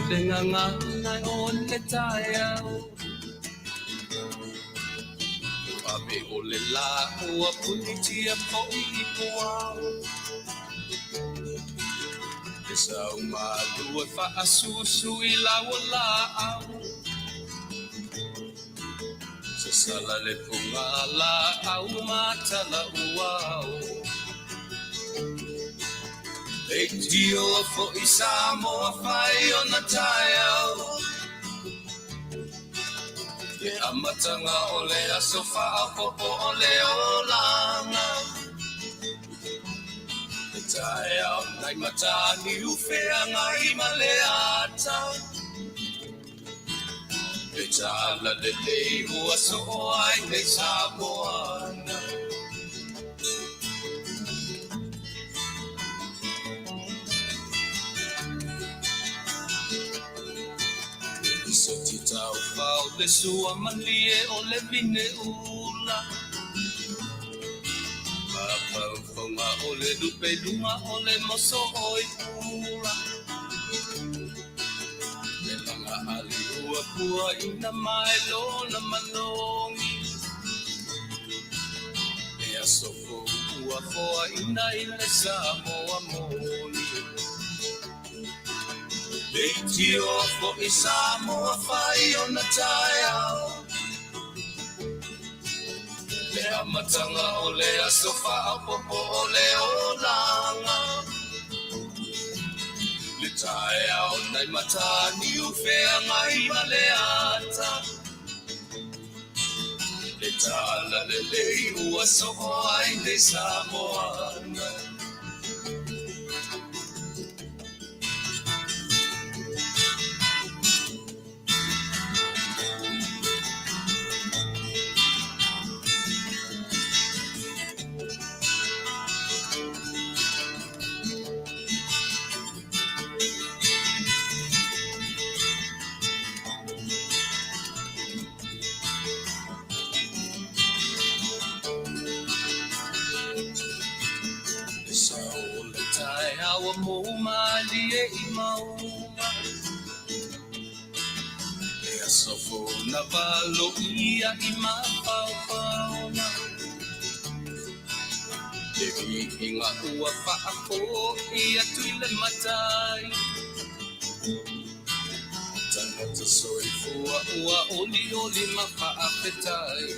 Le gagana o le taeao Ave o le lā ua punitia foʻi i puao Le saumalu e faasusu i lau o laau Sasala le pugalaau ma talauao Leitioa foi Samoa fai ona taeao Le amataga o le aso faaopoopo o le olaga Le taeao nai Mataniu Feagai ma le ata Le talalelei ua soo ai nei Samoana. Le lisoti taufao le sua malie o le vine ula Mafaufaga o le lupe i luga o le moso o i pula Le laga ali ua puaina mai lona malogi Le aso fou ua foaina i le Samoa moni Leitioa foi Samoa fai ona taeao Le amataga o le aso faaopoopo o le olaga Le taeao nai Mataniu Feagai ma le ata Le talalelei ua soo ai nei Samoana. Le sao o le taeao ua mou malie i mauga Le aso fou na valoia i mafaufauga Le viiga ua faafoi atu i le Matai Tagata soifua ua olioli ma faafetai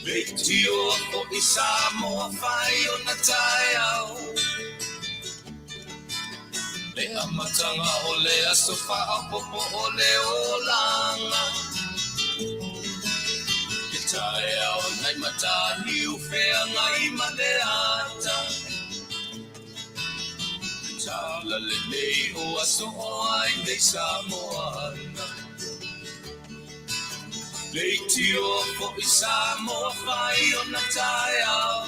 Leitioa foi Samoa fai ona taeao Le amataga o le aso faaopoopo o le olaga Le taeao nai Mataniu Feagai ma le ata Le talalelei ua soo ai nei Samoana Leitioa foi Samoa fai ona taeao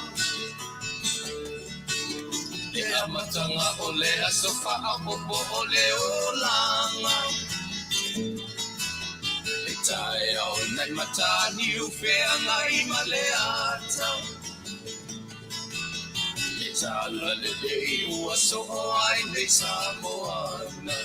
Le amataga o le aso faaopoopo o le olaga Le taeao nai Mataniu Feagai ma le ata Le talalelei ua soo ai nei Samoana.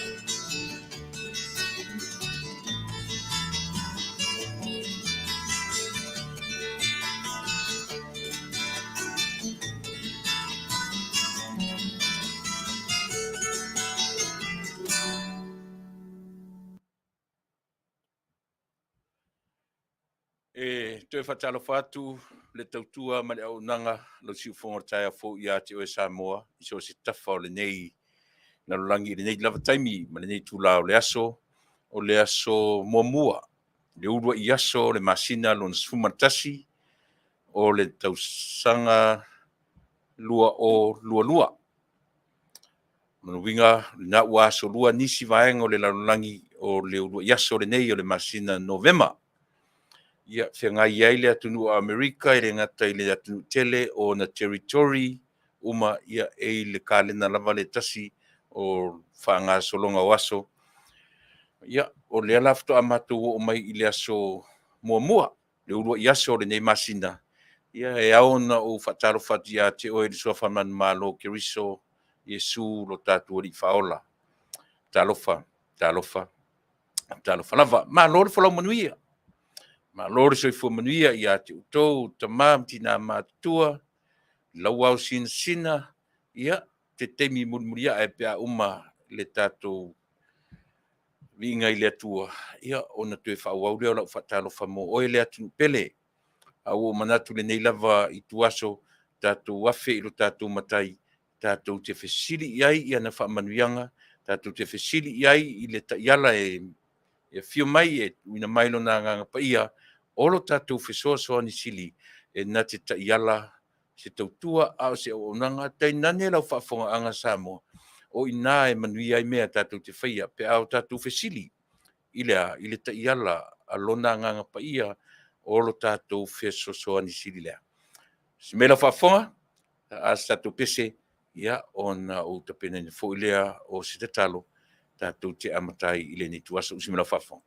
E toe faatalofa atu le tautua ma le auaunaga lau siufofoga o le taeao fou ia te oe Samoa i so o se tafa o lenei lalolagi i lenei lava taimi ma lenei itula o le aso, o le aso muamua, le uluai aso o le masina lona 11 o le tausaga 2022. Lona uiga, lena ua asolua nisi vaega o le lalolagi o le uluai aso lenei o le masina Novema. Ia, feagai ai le atunuu o Amerika e le gata i le atunuu tele o ona territory uma, ia, e i le kalena lava le tasi o faagasologa o aso. Ia, o lea la faatoa matou oo mai i le aso muamua, le uluai aso o lenei masina, ia e ao ona ou faatalofa atu ia te oe i le suafa manumalo o Keriso, Iesu lo tatou Alii Faaola. Talofa, talofa, talofa lava. Malo le folau manuia. Malo le soifua manuia ia te outou, tama ma tina matutua, lauao sinasina, ia, te taimi mulimuli ae pe a uma le tatou viiga i le Atua, ia, ona toe faaauau lea o lau faatalofa mo oe le atunuu pele. A ua ou manatu i lenei lava ituaso, tatou afe i lo tatou Matai, tatou te fesili i ai i ana faamanuiaga, tatou te fesili i ai i le taiala e afio mai e tuuina mai lona Agaga Paia, o lo tatou fesoasoani sili e na te taiala se tautua a o se auaunaga, tainane lau faafofogaaga Samoa, o i ina e manuia ai mea tatou te faia pe a o tatou fesili i le a? I le taiala a Lona Agaga Paia o lo tatou fesoasoani sili lea. Se mea lau faafofoga, a se tatou pese, ia ona ou tapenaina foi lea o se tatalo tatou te amata ai i lenei ituaso. Usi mai lau faafofoga.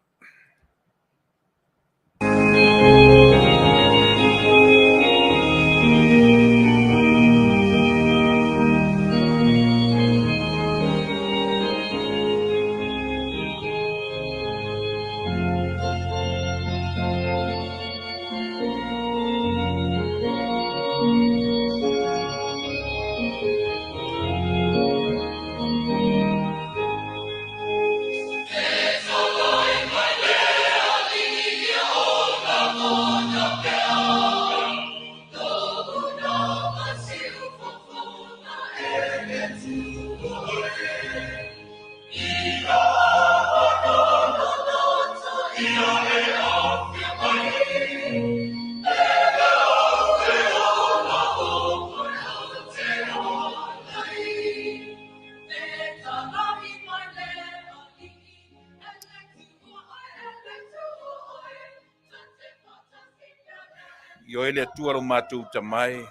I oe le Atua lo matou Tama e,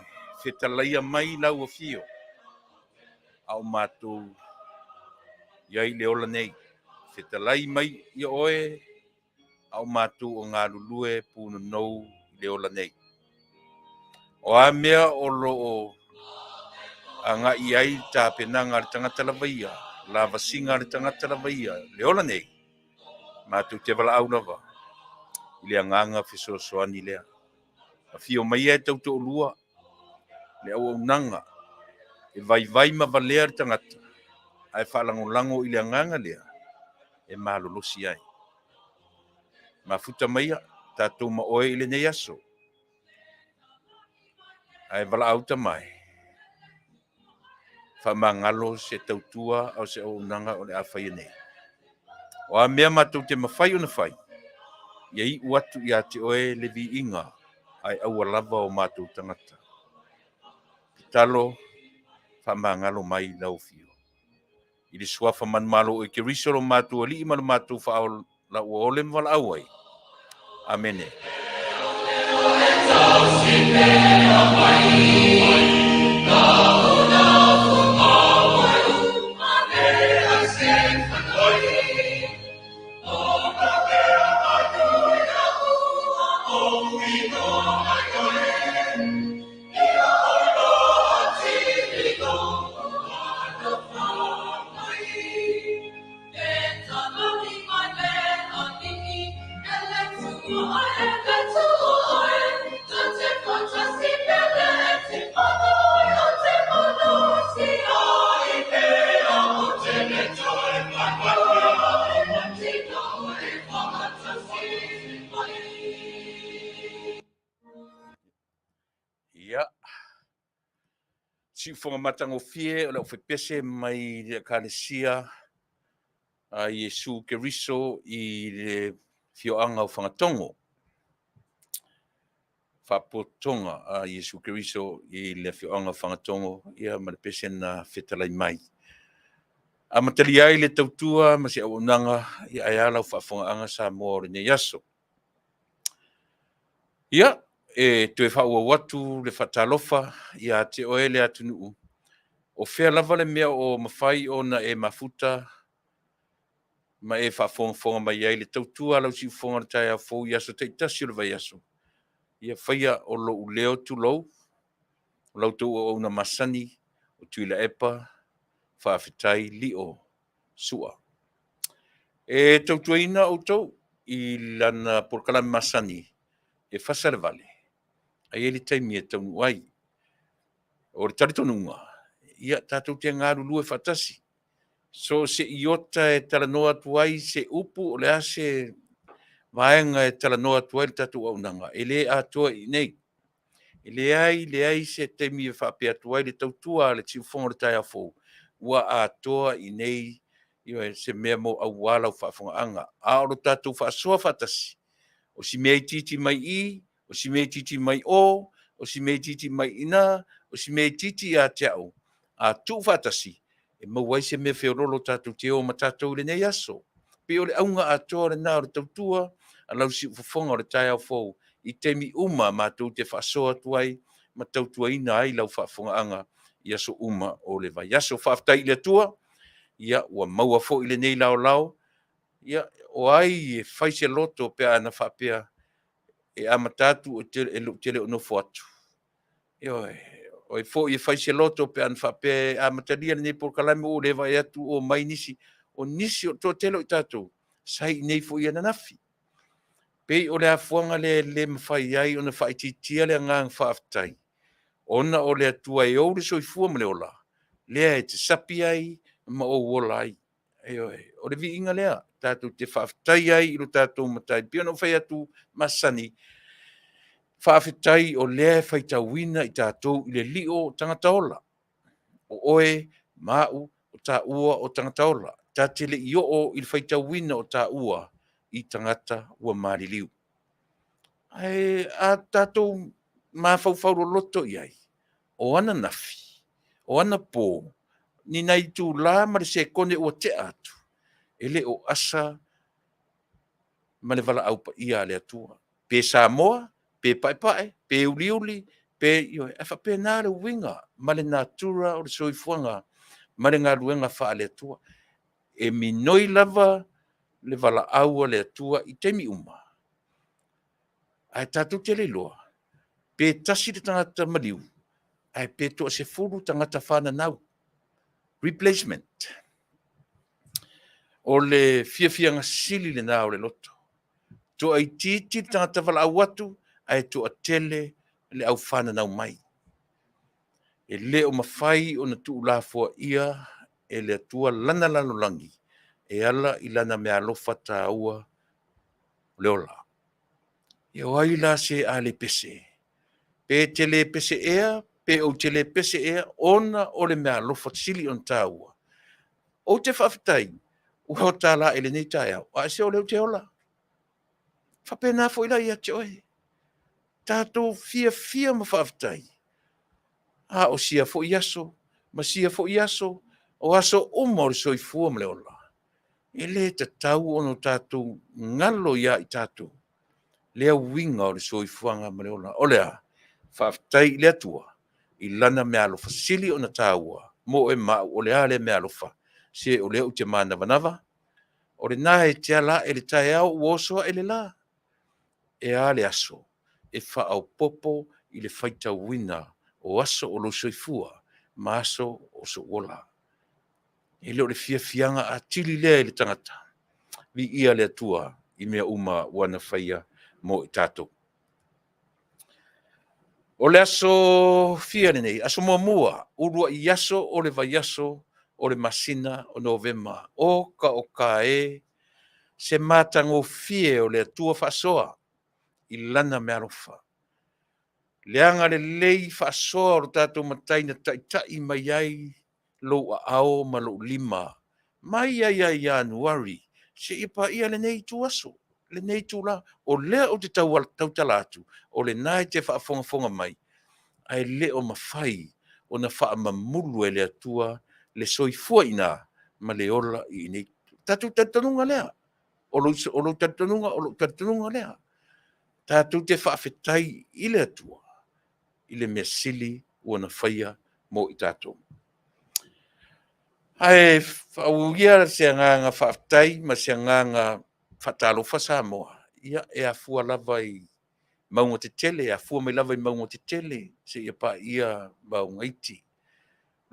fetalaia mai lau afio, a o matou i ai le ola nei. Fetalai mai ia oe, a o matou o galulue punonou i le ola nei. O a mea o lo o agai i ai tapenaga a le tagata lava ia, lavasiga a le tagata lava ia, le ola nei, matou te valaau lava i le agaga fesoasoani lea. Afio mai e tautoalua le auaunaga e vaivai ma valea le tagata, ae faalagolago i le agaga lea e malolosi ai. Mafuta maia tatou ma oe i lenei aso, ae valaau tama e, faamagalo se tautua a o se auaunaga o le a faia nei. O a mea matou te mafai ona fai, ia iu atu ia te oe le viiga, ae aua lava o matou tagata. Tatalo, faamagalo mai lau afio. I le suafa manumalo o Keriso lo matou Alii ma lo matou Faaola ua ole ma valaau ai. Amene. Ia, siufoga matagofie o le aufaipiese mai le Ekalesia a Iesu Keriso i le afioaga o Fagatogo. Faapotopotoga a Iesu Keriso i le afioaga o Fagatogo, ia ma le pese na fetalai mai. Amatalia ai le tautua ma se auaunaga, ia ae a lau faafofogaaga Samoa o lenei aso. Ia, e toe faaauau atu le faatalofa ia te oe le atunuu, o fea lava le mea o mafai ona e mafuta ma e faafogafoga mai ai le tautua a lau siufofoga i le taeao fou i aso taitasi o le vaiaso. Ia faia o lou leo tulou, o la outou auauna masani o Tuilaepa, faafetai lio Sua. E tautuaina outou i lana polokalame masani e fasa le vale, a i ai le taimi e taunuu ai. O le talitonuga, ia tatou te galulue faatasi. So o se iota e talanoa atu ai se upu, o le a se vaega e talanoa atu ai le tatou auaunaga, e le atoa i inei. E leai, leai se taimi e faapea atu ai le tautua a le Siufofoga o le Taeao Fou ua atoa i inei se mea mo aua lau faafofogaaga. A o lo tatou faasoa faatasi, o si mea itiiti mai i, o si mea itiiti mai o, o si mea itiiti mai i ina, o si mea itiiti ia te au, a tuu faatasi, e maua ai se mea feoloolo tatou te o ma tatou i lenei aso. Pei o le auga atoa lena o le tautua a lau Siufofoga o le Taeao Fou i taimi uma matou te faasoa atu ai ma tautuaina ai lau faafofogaaga i aso uma o le vaiaso. Faafetai i le Atua, ia ua maua foi lenei laolao. Ia, o ai e fai se loto pe ana faapea e amata atu ou te le o nofo atu? Ioe, o ai foi e fai se loto pe ana faapea e amatalia lenei polokalame ua le vaai atu o omai nisi? O nisi, o le toatele o i tatou, sa i inei foi ananafi. Pei o le afuaga lea e le mafai ai ona faaitiitia le agaga faafetai, ona o le Atua e ou le soifua ma le ola, lea e te sapi ai ma ou ola ai. Ioe, o le viiga lea tatou te faafetai ai i lo tatou Matai. E pei ona ou fai atu masani, faafetai o lea e faitauina i tatou i le lio o tagata ola. O oe ma au, o taua o tagata ola. Ta te le i oo i le faitauina o taua i tagata ua maliliu. Ae a tatou mafaufau loloto i ai, o ananafi, o anapo, ni nai itula ma le sekone ua tea atu, e le o asa ma le valaau paia a le Atua. Pe Samoa, pe paepae, pe uliuli, pe ioe, ae faapena le uiga ma le natura o le soifuaga ma le galuega faale-Atua. E minoi lava le valaau a le Atua i taimi uma, ae tatou te le iloa pe tasi le tagata maliu, ae pe toa-10 tagata fananau, replacement. O le fiafiaga sili lena o le loto. Toaitiiti le tagata valaau atu, ae toatele le au fananau mai. E le o mafai ona tuulafoaia e le Atua lana lalolagi e ala i lana meaalofa taua o le ola. Ia o ai la se a le pese? Pe te le pese ea, pe ou te le pese ea, ona o le meaalofa sili ona taua. Ou te faafetai ua tala ae i lenei taeao, ae se o lea ou te ola. E faapena foi la ia te oe. Tatou fiafia ma faafetai, a o sia foi aso, ma sia foi aso, o aso uma o le soifua ma le ola. E le tatau ona tatou galo ia i tatou lea uiga o le soifuaga ma le ola. O le a? Faafetai i le Atua i lana meaalofa sili ona taua mo oe ma au. O le a lea meaalofa? Se o lea ou te manavanava, o lena e te ala ae i le taeao ua oso ae le la. E a le aso e faaopoopo i le faitauina o aso o lou soifua ma aso o sou ola? E le o le fiafiaga atili lea i le tagata? Viia le Atua i mea uma ua na faia mo i tatou. O le aso fia lenei? Aso muamua, uluai aso o le vaiaso o le masina o Novema. O ka o ka e, se matagofie o le Atua faasoa i lana meaalofa. Le agalelei faasoa o lo tatou Matai na taitai mai ai lou aao ma lou lima, mai ai ia Ianuari seia paia lenei ituaso, lenei itula. O lea ou te tautala atu, o lena e te faafogafoga mai, ae le o mafai ona faamamulu e le Atua le soifua i ina ma le ola i inei. Tatou talitonuga lea, o lou talitonuga, o lou talitonuga lea. Tatou te faafetai i le Atua i le mea sili ua na faia mo i tatou. Ae faaauau ia se agaga faafetai ma se agaga faatalofa Samoa. Ia, e afua lava i mauga tetele, e afua mai lava i mauga tetele seia paia mauga iti.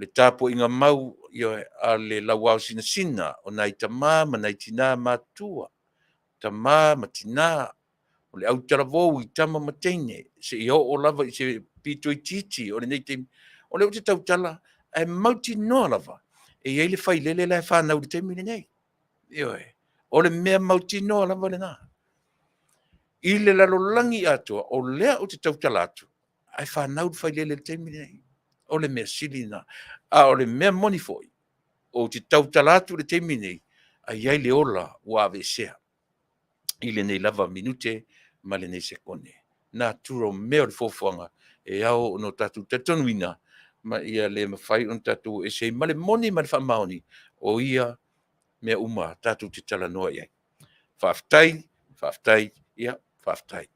Le tapuaiga mau ioe a le lauao sinasina o nai tamā ma nai tinā matutua, tamā ma tinā, o le autalavou i tama ma teine, seia oo lava i se pito itiiti o lenei taimi. O lea ou te tautala, ae mautinoa lava e i ai le failele la e fanau i le taimi lenei. Ioe, o le mea mautinoa lava lena. I le lalolagi atoa, o lea ou te tautala atu, ae fanau le failele i le taimi lenei. O le mea sili lena. A o le mea moni foi, ou te tautala atu i le taimi lenei, ae i ai le ola ua aveesea i lenei lava minute ma lenei sekone. Natura o mea o le foafoaga e ao ona tatou talitonuina ma ia le mafai ona tatou o ese ai ma le moni ma le faamaoni o ia mea uma tatou te talanoa i ai. Faafetai, faafetai, ia faafetai.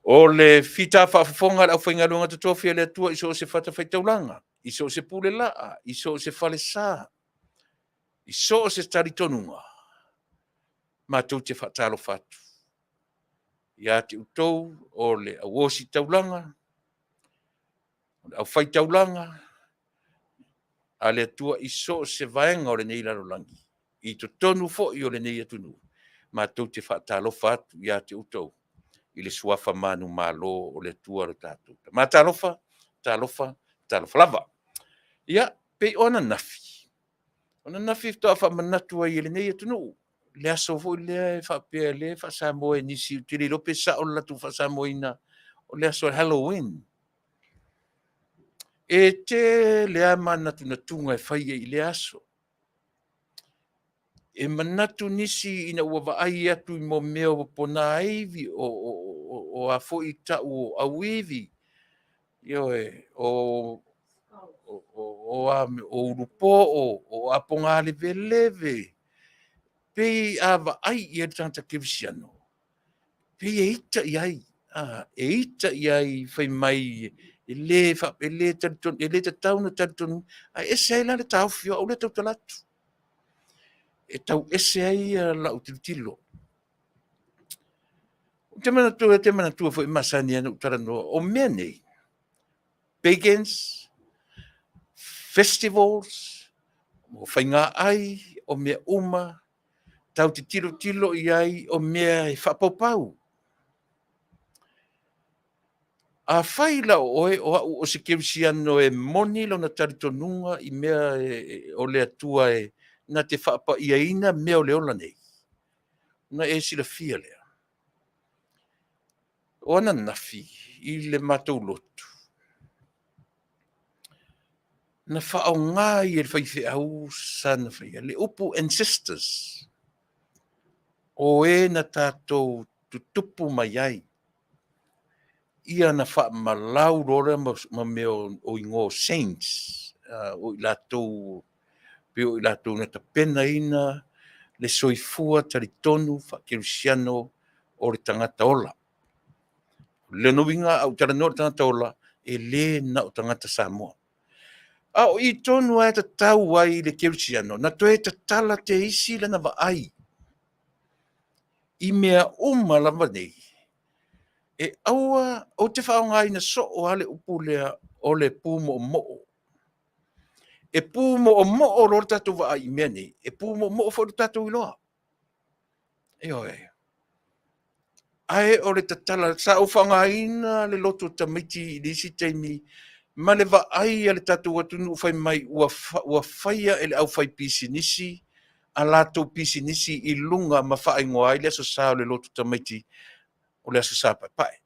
O le fita faafofoga a le aufaigaluega totofi a le Atua i so o se fatafaitaulaga, i so o se pulelaa, i so o se falesa, i so o se talitonuga, matou te faatalofa atu ia te outou o le au ositaulaga, o le aufaitaulaga a le Atua i so o se vaega o lenei lalolagi, i totonu foi o lenei atunuu, matou te faatalofa atu ia te outou i le suafa manumalo o le Atua lo tatou Tama. Talofa, talofa, talofa lava. Ia, pei o ananafi, o ananafi faatoa faamanatu ai e lenei atunuu le aso foi lea e faapea o lea e faa-Samoa e nisi, ou te le iloa pe sao le latou faa-Samoa ina, o le aso Halloween. E tele lava manatunatuga e fai ai i lea aso. E manatu nisi ina ua vaai atu i mea o ponaivi, o a foi tau o auivi, ioe, o ulupo, o apoga leveleve, pei a vaai i ai le tagata kerisiano, pei e ita i ai, e ita i ai fai mai e le tatau ona talitonu, ae ese ai la le taofi o au lea e tautala atu, e tau ese ai lau tilotilo. Ou te manatua, e te manatua foi e masani lava ona ou talanoa, o mea nei, pagans, festivals, o faiga ai, o mea uma tatou te tilotilo i ai o mea e faapaupau. Afai la o oe o au o se kerisiano e moni lona talitonuga i mea o le Atua e na te faapaiaina mea o le ola nei, ona e silafia lea, o ananafi i le matou lotu, na faaaoga ai e le faifeau sana faia le upu ancestors, o e na tatou tutupu mai ai, ia na faamalau loa lea ma mea o igoa o saints, o i latou pei o i latou na tapenaina le soifua talitonu faakerisiano o le tagata ola. O lona uiga a ou talanoa i le tagata ola, e le na o tagata Samoa. A o i tonu lava e tatau ai i le kerisiano na toe tatala te isi lana vaai i mea uma lava nei, e aua, ou te faaaogaina soo lava le upu lea o le pumoomoo. E pumoomoo loa le tatou vaai i mea nei, e pumoomoo foi le tatou iloa. Ioe. Ae o le tatala, sa ou faaaogaina le lotu o tamaiti i le isi taimi ma le vaai a le tatou atunuu fai mai ua faia e le aufaipisinisi a latou pisinisi i luga ma faaigoa ai le Aso Sa o le lotu tamaiti o le Aso Sa Paepae.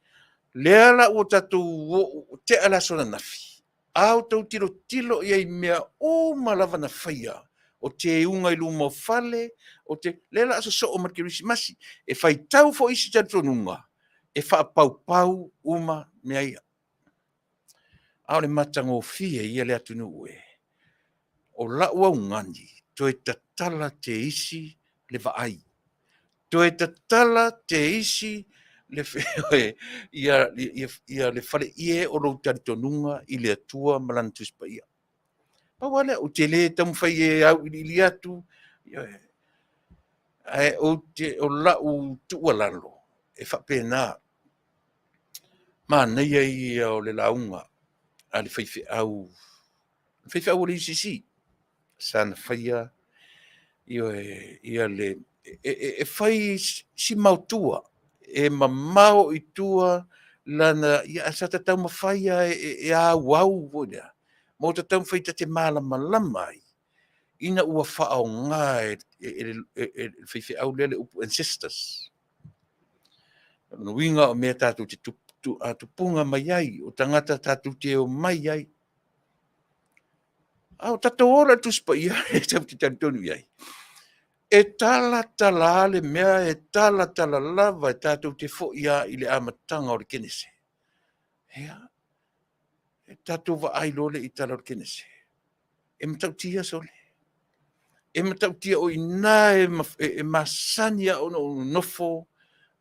Lea la ua tatou tea le aso ananafi, a outou tilotilo i ai i mea uma lava na faia, o teuga i luma o fale, o te, lea o le a sosoo ma le Kerisimasi. E faitau foi isi talitonuga, e faapaupau uma mea ia. A o le matagofie ia le atunuu e. O lau augani, toe tatala te isi le vaai, toe tatala te isi le ia le faleie o lou talitonuga i le Atua ma Lana Tusi Paia. Pau lava lea, ou te le taumafai e auiliili atu, ae o lau tuualalo e faapena. Manaia ia o le lauga a le faifeau. Faifeau o le UCC sa na faia, ioe, ia le e fai si maotua, e mamao i tua lana, ia, sa ta taumafai lava e auau foi lea, ma ta taumafai ta te malamalama ai ina ua faaaoga e le faifeau lea le upu ancestors. O lona uiga o mea tatou te tupuga mai ai, o tagata tatou te omai ai. A o tatou ola i le Tusi Paia e tatou te talitonu i ai, e talatala le mea, e talatala lava e tatou te foi lava i le amataga o le Kenese. Ia, e tatou vaai loa lea i tala o le Kenese, e matautia sole. E matautia o i ina e masani lava ona ou nofo,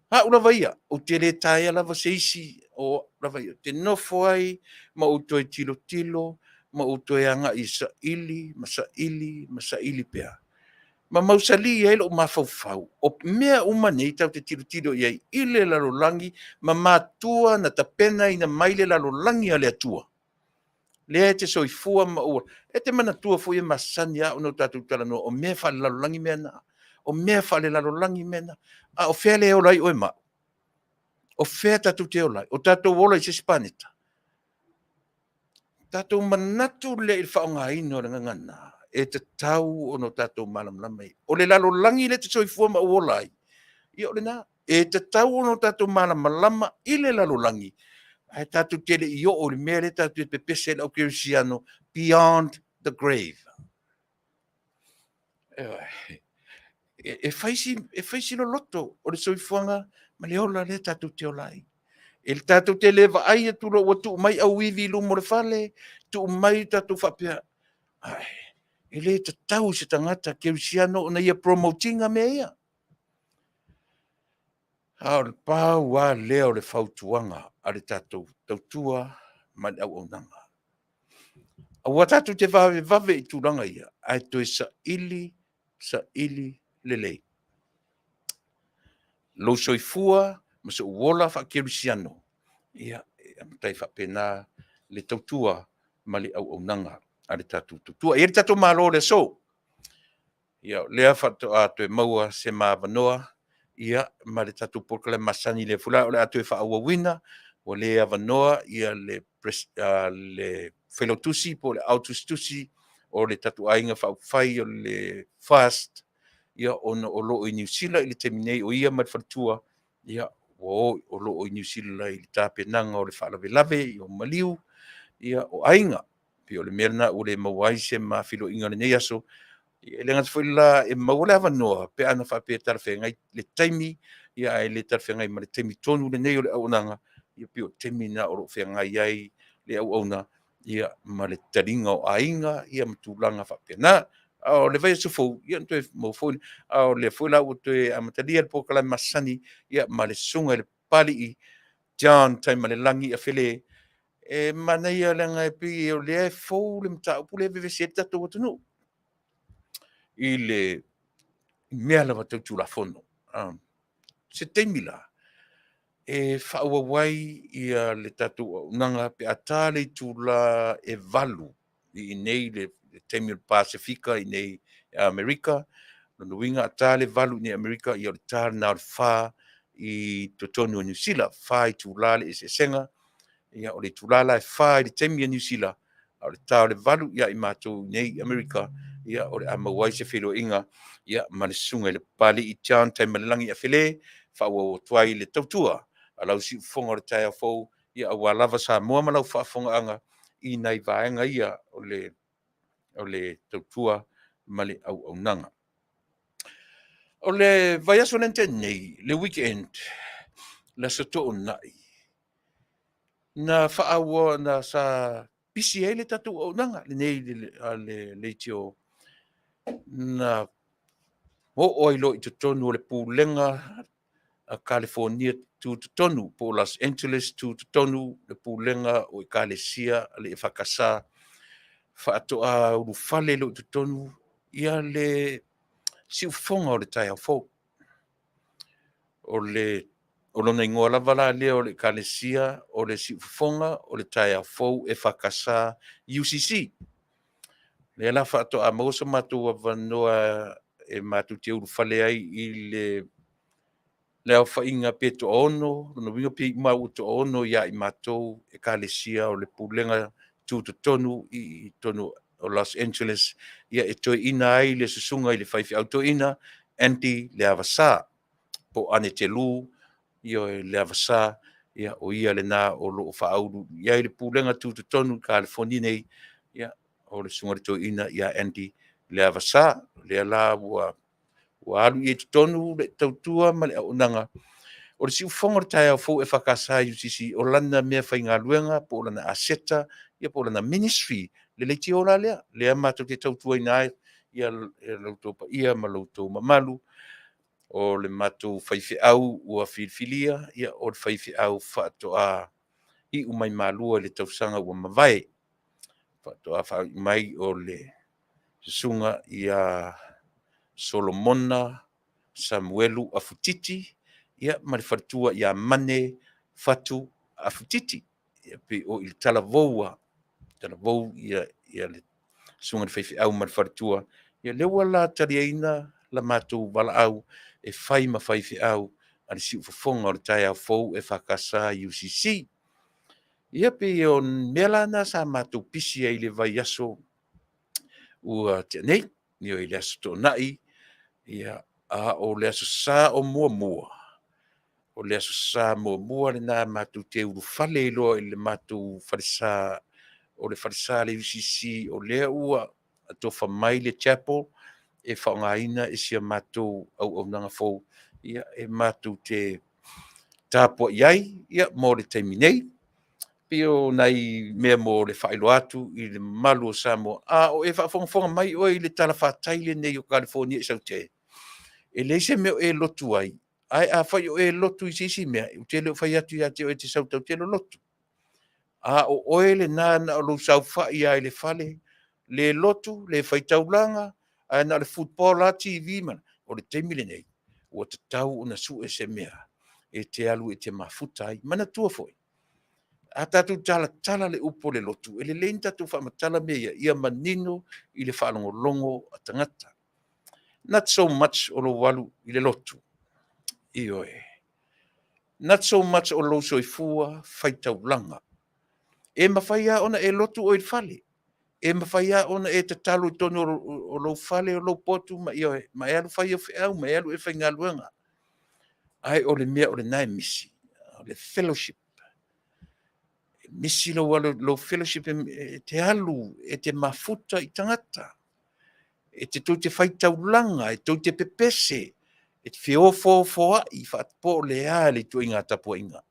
au lava ia, ou te le taea lava se isi, o au lava ia, ou te nofo ai ma ou toe tilotilo ma ou toe agai e saili ma saili ma saili pea, ma mausali ai lou mafaufau, o mea uma nei tatou te tilotilo i ai i le lalolagi ma matua na tapenaina mai le lalolagi a le Atua, lea e te soifua ma ua... E te manatua foi e masani lava ona o tatou talanoa, o mea faalelalolagi mea na. O mea faalelalolagi mea na. A o fea lea e ola ai oe ma au? O fea tatou te ola ai? O tatou ola i se isi paneta? Tatou manatu lea i le faaaogaina o le gagana, e tatau ona o tatou malamalama i ai. O le lalolagi lea e te soifua ma ou ola ai, ia o lena. E tatau ona o tatou malamalama i le lalolagi, ae tatou te le i oo i le mea lea tatou te pepese ai le aukerisiano, beyond the grave. E fai si loloto o le soifuaga ma le ola lea tatou te ola ai. E tatou te le vaai atu loa ua tuu mai auivi i luma o le fale, tuu mai tatou faapea, ai, e le tatau i se tagata kerisiano ona ia promote ina mea ia. A o le pau lava lea o le fautuaga a le tatou tautua ma le auaunaga. Aua tatou te vavevave i tulaga ia, ae toe saili, saili lelei. Lou soifua ma sou ola faakerisiano, ia, e matai faapena le tautua ma le auaunaga a le tatou tautua. E i ai le tatou Malo o le aso, ia o lea faatoa toe maua se ma avanoa, ia, ma le tatou polokalame masani lea foi la o le a toe faaauauina, ua le avanoa ia le Failautusi po o le Au Tusitusi o le tatou Aiga Faaupufai o le FAST, ia, ona o lo o i Niu Sila i le taimi nei, o ia ma le faletua, ia, ua o o lo o i Niu Sila i le tapenaga o le faalavelave, o maliu, ia, o aiga. Pei o le mea lena ua le maua ai se ma feiloaiga i lenei aso. E le gata foi la e maua le avanoa pe ana faapea e talafeagai le taimi, ae le talafeagai ma le taimi tonu lenei o le auaunaga, ia pei o le taimi lena o lo o feagai ai le auauna ma le taliga o aiga ma tulaga faapena. A o le vaiaso fou, ia ona toe maua foi lea. A o lea foi la ua toe amatalia le polokalame masani ma le susuga i le Papalii John Taimalelagi Afele. E manaia leaga e pei o lea e fou le mataupu lea e vevesi ai le tatou atunuu i le mea lava tau Tulafono. Se taimi la e faaauau ai le tatou auaunaga pe a ta le itula e 8 i inei le taimi o le Pasefika i inei i Amerika. Lona uiga a ta le 8 i inei i Amerika, ia o le ta lena o le 4 i totonu o Niu Sila, 4 itula le eseesega. Ia o le itula la e 4 i le taimi a Niu Sila, a o le ta o le 8 ia i matou nei i Amerika, ia o le a maua ai se feiloaiga ma le susuga i le Papalii John Taimalelagi Afele, faaauau atu ai le tautua a lau siufofoga o le taeao fou, ia aua lava Samoa ma lau faafofogaaga i nai vaega ia o le tautua ma le auaunaga. O le vaiaso lea na tea nei, le weekend, le Aso Toonai, na faaauau, na sa pisi ai le tatou auaunaga lenei a le leitio, na oo ai loa i totonu o le Pulega a Kalifonia Tutotonu po o Los Angeles Tutotonu le Pulega o Ekalesia a le EFKS, faatoa ulufale loa i totonu le siufofoga o le taeao fou. O lona igoa lava la lea o le Ekalesia o le Siufofoga o le Taeao Fou EFKS UCC. Lea la faatoa maua so matou avanoa e matou te ulufale ai i le aofaiga pe toaono, lona uiga pe iu mai ua toaono ia i matou Ekalesia o le Pulega Tutotonu i totonu o Los Angeles, ia e toeaina ai le susuga i le faifeau toeaina Andy Leavasa, po o Anetelu ioe, Leavasa, ia o ia lena o lo o faaulu i ai le Pulega Tutotonu i Kalifonia nei, ia o le susuga i le toeaina ia Andy Leavasa. O lea la ua alu i ai i totonu le tautua ma le auaunaga. O le siufofoga o le taeao fou EFKS UCC, o lana meafaigaluega po o lana aseta ia po o lana ministry, le leitio la lea, lea matou te tautuaina ai lo outou paia ma lo outou mamalu. O le matou faifeau ua filifilia, ia o le faifeau faatoa iu mai malua i le tausaga ua mavae, faatoa faaiu mai o le susuga ia Solomona Samuelu Afutiti, ia ma le faletua ia Mane Fatu Afutiti. Ia pei o i le talavou lava, talavou le susuga i le faifeau ma le faletua. Ia lea ua la taliaina la matou valaau e fai ma faifeau a le Siufofoga o le Taeao Fou EFKS UCC. Ia pei o mea la na sa matou pisi ai i le vaiaso ua tea nei, ioe, i le Aso Toonai, ia, a o le Aso Sa o muamua, o le Aso Sa muamua lena matou te ulufale ai loa i le matou falesa, o le falesa a le UCC o lea ua atofa mai le chapel e faaaogaina e si a matou auaunaga fou, ia, e matou te tapuai ai mo le taimi nei. Pei o nai mea mo le faailoa atu i le mamalu o Samoa, a o e faafogafoga mai oe i le talafatai lenei o Kalifonia i Saute, e leai se mea o e lotu ai, ae afai o e lotu i se isi mea, ou te le o fai atu ia te oe e te sau tatou te lolotu. A o oe lena na o lou saofai lava i le fale, le lotu, le faitaulaga, ae na o le football lava, TV ma… O le taimi lenei, ua tatau ona sue se mea e te alu e te mafuta ai. Manatua foi, a tatou talatala le upu o le lotu, e lelei ona tatou faamatala mea ia, ia manino i le faalogologo a tagata. Not so much o lou alu i le lotu, ioe, not so much o lou soifua faitaulaga. E mafai lava ona e lotu oe i le fale, e mafai lava ona e tatalo i totonu o lou fale, o lou potu ma, ioe, ma e alu fai au feau ma e alu e faigaluega. Ae o le mea o lena e misi, o le fellowship. E misi lou alu, lou fellowship e te alu e te mafuta i tagata, e te tou te faitaulaga, e tou te pepese, e te feofoofoai po o le a le ituaiga tapuaiga.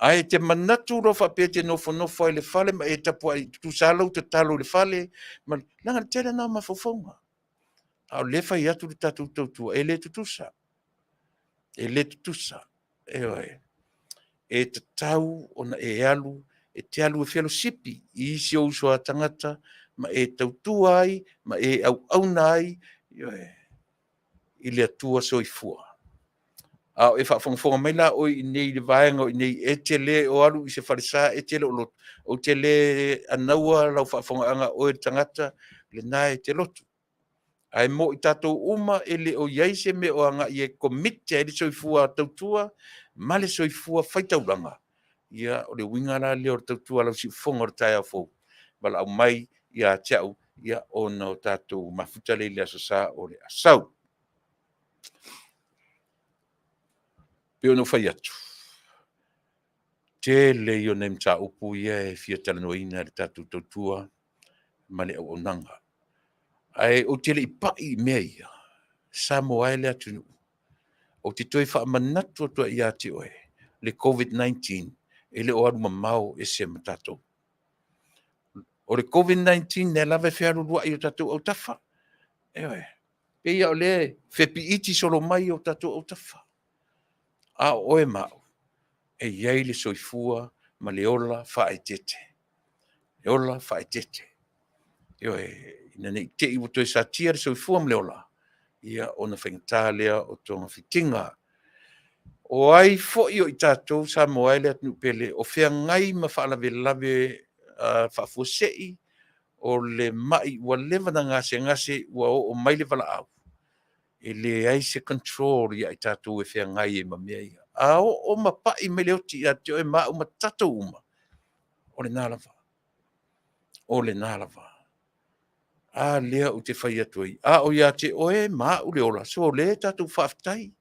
Ae e te manatu loa faapea e te nofonofo lava i le fale ma e tapuai, tutusa lava lou tatalo i le fale, ma leaga le tele lena o mafaufauga. A o lea e fai atu le tatou tautua, e le tutusa, e le tutusa. Ioe. E tatau ona e alu, e te alu e felosipi i isi ou uso a tagata ma e tautua ai ma e auauna ai, ioe, i le Atua soifua. A o e faafogafoga mai la oe i inei i le vaega o i inei e te le o alu i se falesa, e te le o lotu, ou te le anaua lau faafofogaaga oe le tagata lena e te lotu. Ae mo i tatou uma e le o i ai se mea o agai e commit ai le soifua tautua ma le soifua faitaulaga, ia o le uiga la lea o le tautua a lau siufofoga o le taeao fou, valaau mai ia te au, ia ona o tatou mafuta lea i le Aso Sa o le a sau. E pei ona ou fai atu, tele ia o nai mataupu ia e fia talanoaina i le tatou tautua ma le auaunaga. Ae ou te le i pai i mea ia, Samoa e le atunuu, ou te toe faamanatu atu ai ia te oe le COVID-19 e le o alu mamao ese ma tatou. O le COVID-19 lea lava e fealualuai i o tatou autafa. Ioe. Pei lava o lea e fepiiti solo mai o tatou autafa. A o oe ma au, e i ai le soifua ma le ola faaeteete. Le ola faaeteete. Ioe, ina ne i te i ua toe satia le soifua ma le ola, ia ona faigata lea o togafitiga. O ai foi o i tatou Samoa e le atunuu pele o feagai ma faalavelave faafuasei, O le ma'i ua leva na gasegase ua oo mai le valaau, e leai se control ia i tatou e feagai ai ma mea ia. A oo ma pa'i mai le oti ia te oe ma au ma tatou uma, o lena lava, o lena lava. A lea ou te fai atu ai, a o ia te oe ma au le ola, so o lea e tatou faafetai.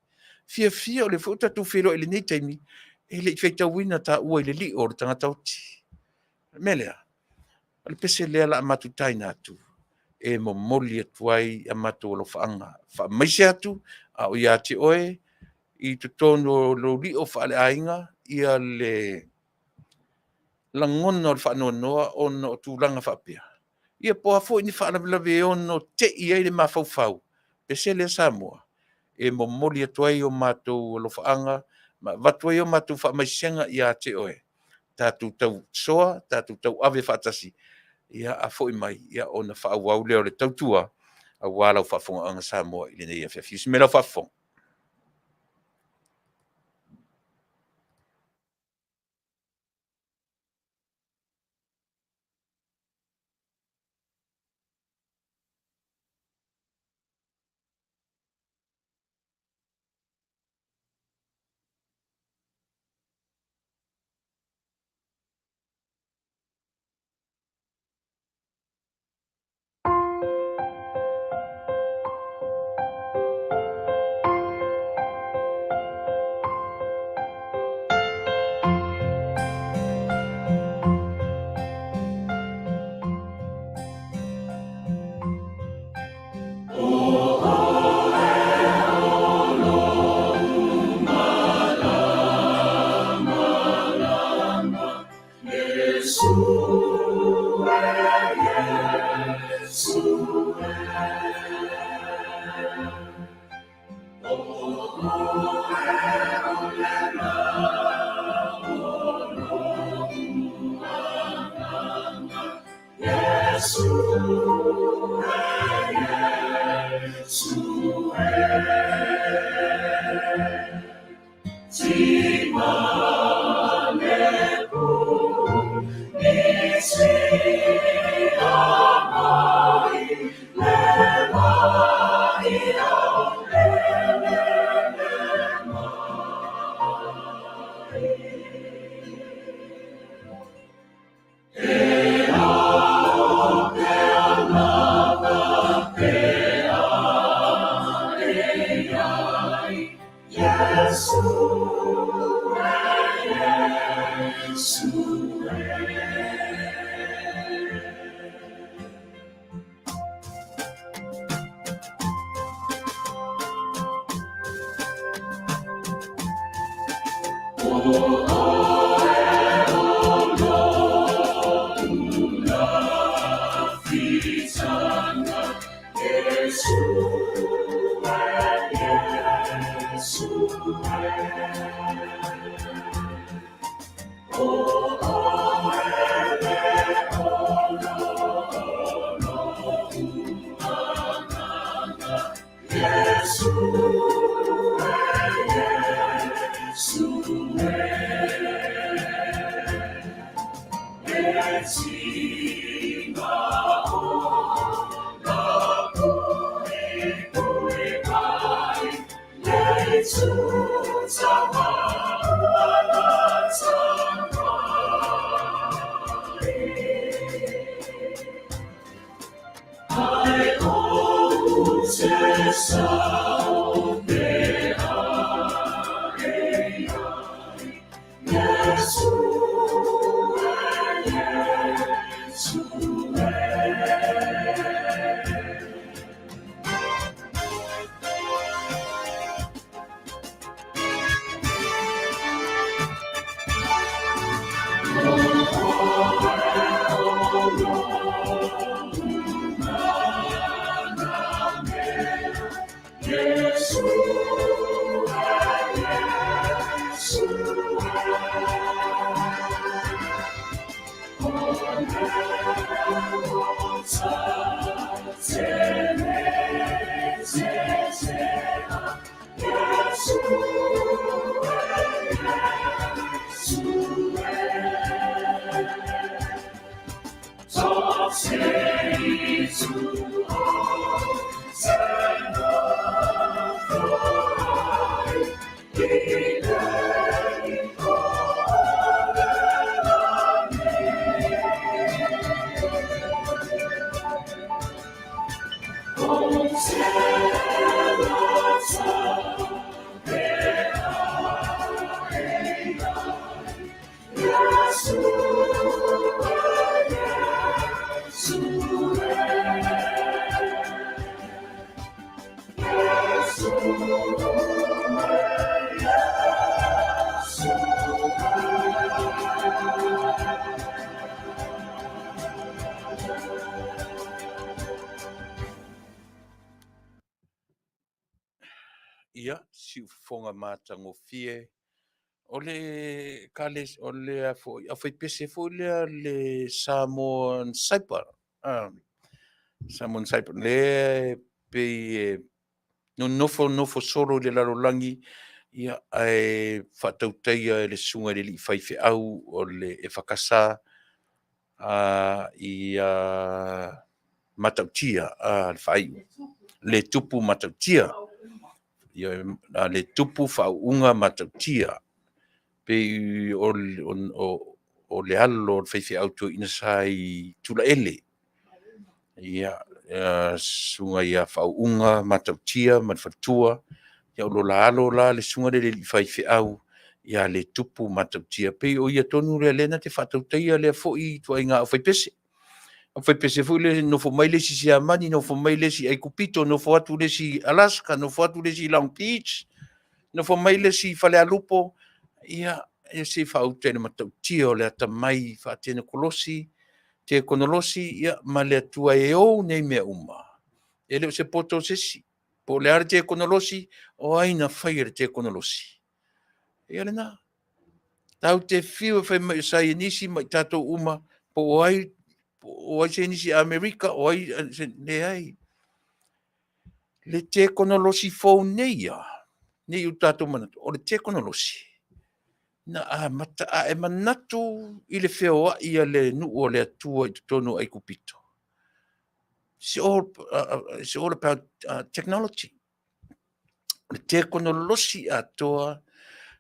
Fiafia o lea foi ua tatou feiloai i lenei taimi, e le i faitauina taua i le lio o le tagata oti. O le mea lea, o le pese lea o le a matou taina atu, e momoli atu ai a matou alofaaga. Faamaise atu, a o ia te oe i totonu o lou lio faaleaiga, ia le lagona o le faanoanoa ona o tulaga faapea. Ia po o a foi ni faalavelave e ono tei ai le mafaufau, pese lea Samoa, e momoli atu ai o matou alofaaga ma avatu ai a matou faamaisega ia te oe. Tatou tausoa, tatou tauave faatasi, ia a foi mai, ia ona faaauau lea o le tautua aua lau faafofogaaga Samoa i lenei afiafi. Se mea lau faafofoga. siufofoga matagofie. O le kale, o le foi, aufaipese foi lea le Samoan Cyber. Samoan Cyber, lea pei e nonofo nofo solo i le lalolagi, ia, ae faatautaia e le susuga i le alii faifeau o le EFKS ia Matautia, le faaiu, le Tupu Matautia, ia, le Tupu Faauuga Matautia, pei o le alo o le faifeau toeaina sa i Tulaele, ia, susuga ia Faauuga Matautia ma le faletua, ia o lo la alo la le susuga lea i le alii faifeau ia Letupu Matautia, pei o ia tonu lea lea na te faatautaia lea foi ituaiga aufaipese. Aufaipese foi lea e nofo mai le isi Siamani, nofo mai le isi Aikupito, nofo atu le isi Alaska, nofo atu le isi Long Beach, nofo mai le isi Falealupo, ia, e se i faauta i le matautia o le atamai faatekonolosi, tekonolosi, ia, ma le Atua e ou nei mea uma. E le o se poto o se isi. Po o le a le tekonolosi, o ai na faia le tekonolosi? Ia lena. Tatou te fiu e fai mai o saienisi ma i tatou uma, po o ai, o ai saienisi a Amerika, o ai, leai. Le tekonolosi fou nei ia, nei o tatou manatu, o le tekonolosi, na amata, a e manatu i le feoai a le nuu o le Atua i totonu o Aikupito, it's all about technology. O le tekonolosi atoa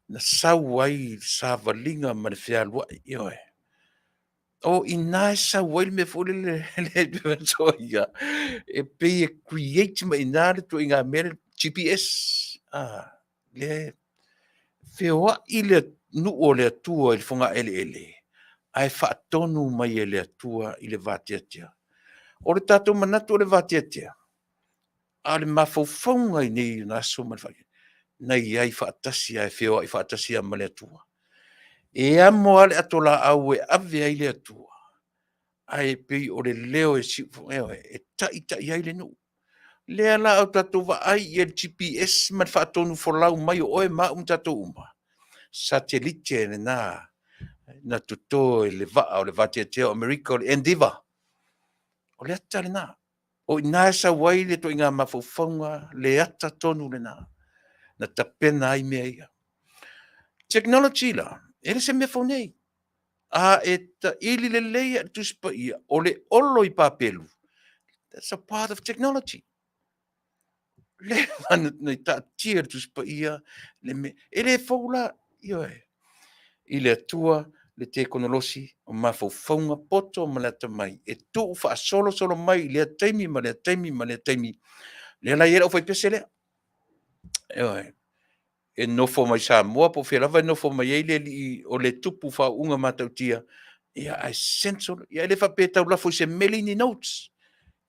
na sau ai le savaliga ma le fealuai, ioe. O i ina e sau ai le mea foi lele le e pei e create mai i ina le ituaiga mea lea GPS. Lea feoai le nuu o le Atua i le fogaeleele, ae faatonu mai e le Atua i le vateatea. O le tatou manatu o le vateatea, a o le mafaufauga i nei ona aso ma le faamoemoe, na i ai faatasi ae feoai faatasi lava ma le Atua. E amo lava le atolaau e ave ai le Atua, ae pei o le leo e siufofoga, e taitai ai le nuu. Lea la a tatou vaai i le GPS ma le faatonufolau mai o oe ma au ma tatou uma, satelite lena na toto e le vaa o le vateatea o Amerika o le Endeavour. O le ata lena. O i ina e sau ai le ituaiga mafaufauga, le ata tonu lena na tapena ai mea ia. Technology la, e le o se mea fou nei. A e taili lelei le Tusi Paia, o le olo i Papelu, that's a part of technology. Le na taatia le Tusi Paia, le mea, e le fou la, ioe, i le Atua le tekonolosi o mafaufauga poto ma le atamai e tuu faasolosolo mai i lea taimi ma lea taimi ma lea taimi. Lea la e i ai le aufaipese lea. Ioe. E nofo mai Samoa po o fea lava e nofo mai ai le alii o le Tupu Faauuga Matautia, ia ae send, ia e le faapea e tau lafo i se meli ni notes.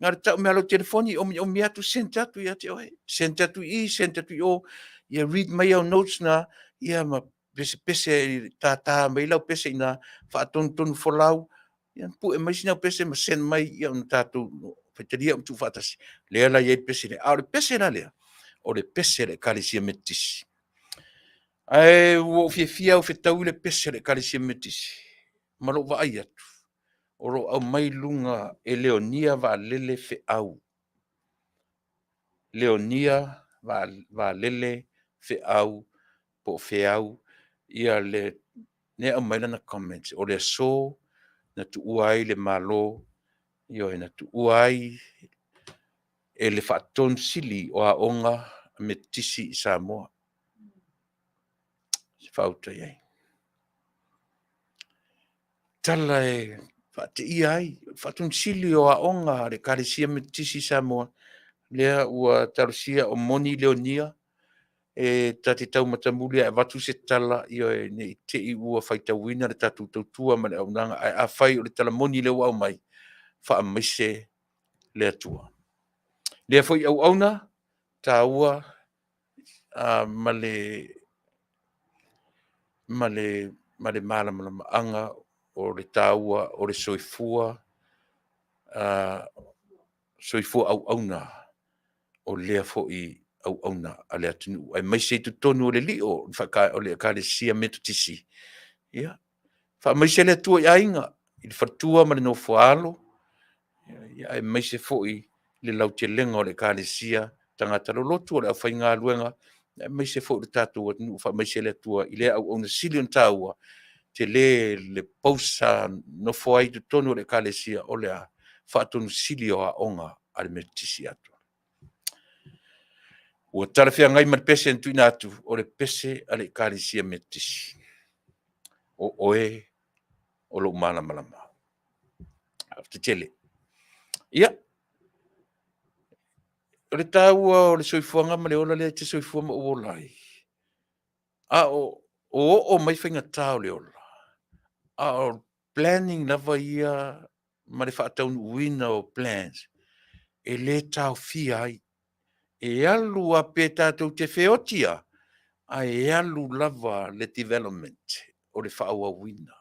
Na o le tau mai lava o lau telefoni, omiomi atu, send atu ia te oe. Send atu i i, send atu i o, ia read mai au notes na, ia ma pesepese tata mai lau pese i ina, faatonutonu folau, ia pue mai sina pese ma send mai, ia ona tatou faitalia ma tuufaatasi. Lea la e i ai le pese lea. A o le pese la lea, o le pese a le Ekalesia Metotisi. Ae ua ou fiafia au e fetaui le pese a le Ekalesia Metotisi ma lou vaai atu, o lo o aumai i luga e Leonia Vaalele Feau. Leonia Vaalele Feau po o Feau, ia le lea aumai lana comment, o le aso na tuua ai le Malo, ioe, na tuua ai e le Faatonu Sili o Aoga Metotisi i Samoa. Se faauta i ai. Tala e faateia ai, Faatonu Sili o Aoga a le Ekalesia Metotisi i Samoa, lea ua talosia o moni Leonia, e ta te tau matamuli e avatu se tala, ioe, ne i te i ua faitauina le tatou tautua ma le auaunaga, ae afai o le tala moni lea ua aumai, faamaise le Atua. Lea foi auauna taua ma le malamalamaaga o le taua o le soifua, soifua auauna o lea foi auauna a le atunuu, aemaise i totonu o le lio o le Ekalesia Metotisi. Ia, faamaise le Atua i aiga, i le faletua ma le nofoaalo, ia, aemaise foi le lautelega o le Ekalesia, tagata lolotu o le aufaigaluega, aemaise foi le tatou atunuu. Faamaise le Atua i lea auauna sili ona taua, tele le post sa nofo ai i totonu o le Ekalesia, o le a? Faatonu Sili o Aoga a le Metotisi atoa. Ua talafeagai ma le pese na tuuina atu, o le pese a le Ekalesia Metotisi, o oe o lou malamalama. Faafetai tele. Ia, o le taua o le soifuaga ma le ola lea e te soifua ma ou ola ai, a o oo mai faigata o le ola, a o planning lava ia ma le faataunuuina o plans, e le taofia ai. E alu lava pe tatou te feoti lava, ae alu lava le development o le faaauauina. O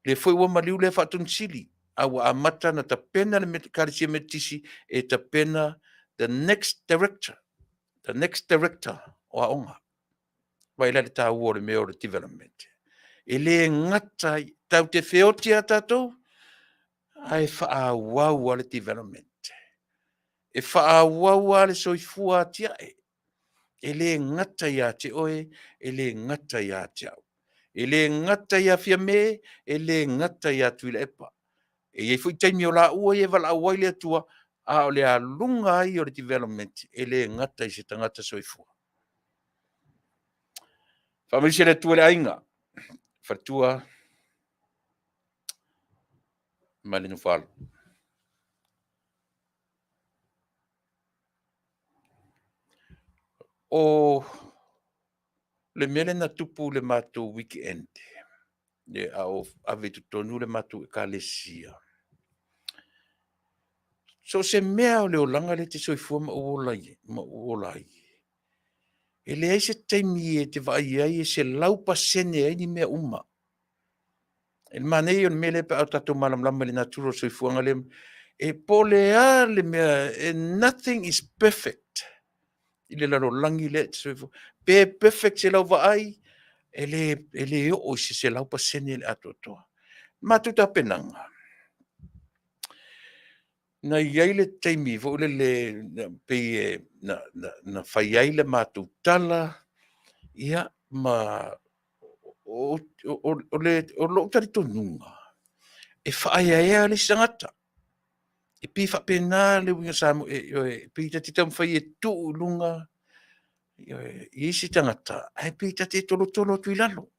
lea foi ua maliu lea Faatonu Sili, a ua amata ona tapena le Ekalesia Metotisi e tapena the next director, the next director o aoga. Vaai la i le taua o le mea o le development? E le gata ai, tatou te feoti lava tatou, ae faaauau lava le development. E faaauau lava le soifua atiae. E le gata ia te oe, e le gata ia te au. E le gata ia Fiame, e le gata ia Tuilaepa. E i ai foi taimi o laua ia e valaau ai le Atua, a o le aluga ai o le development, e le gata i se tagata soifua. Faamaise le Atua i le aiga, faletua ma le nofoaalo. O le mea lea na tupu i le matou weekend a o ave i totonu le matou Ekalesia, so o se mea lava o le olaga lea e te soifua ma ou ola ai, e leai se taimi e te vaai ai e 100% ai ni mea uma. E manaia ia o le mea lea pe a tatou malamalama i le natura o le soifuaga lea, e po o le a le mea, nothing is perfect i le lalolagi lea e te soifua. Pe perfect i lau vaai, e le oo i se 100% le atoatoa. Matou tapenaga, na i ai le taimi foi lele pei e na fai ai le matou tala, ia ma o lou talitonuga, e faaeaea le isi tagata. E pei e faapena le uiga Samoa, ioe, pei ta te taumafai e tuu i luga isi tagata, ae pei ta te tolotolo atu i lalo.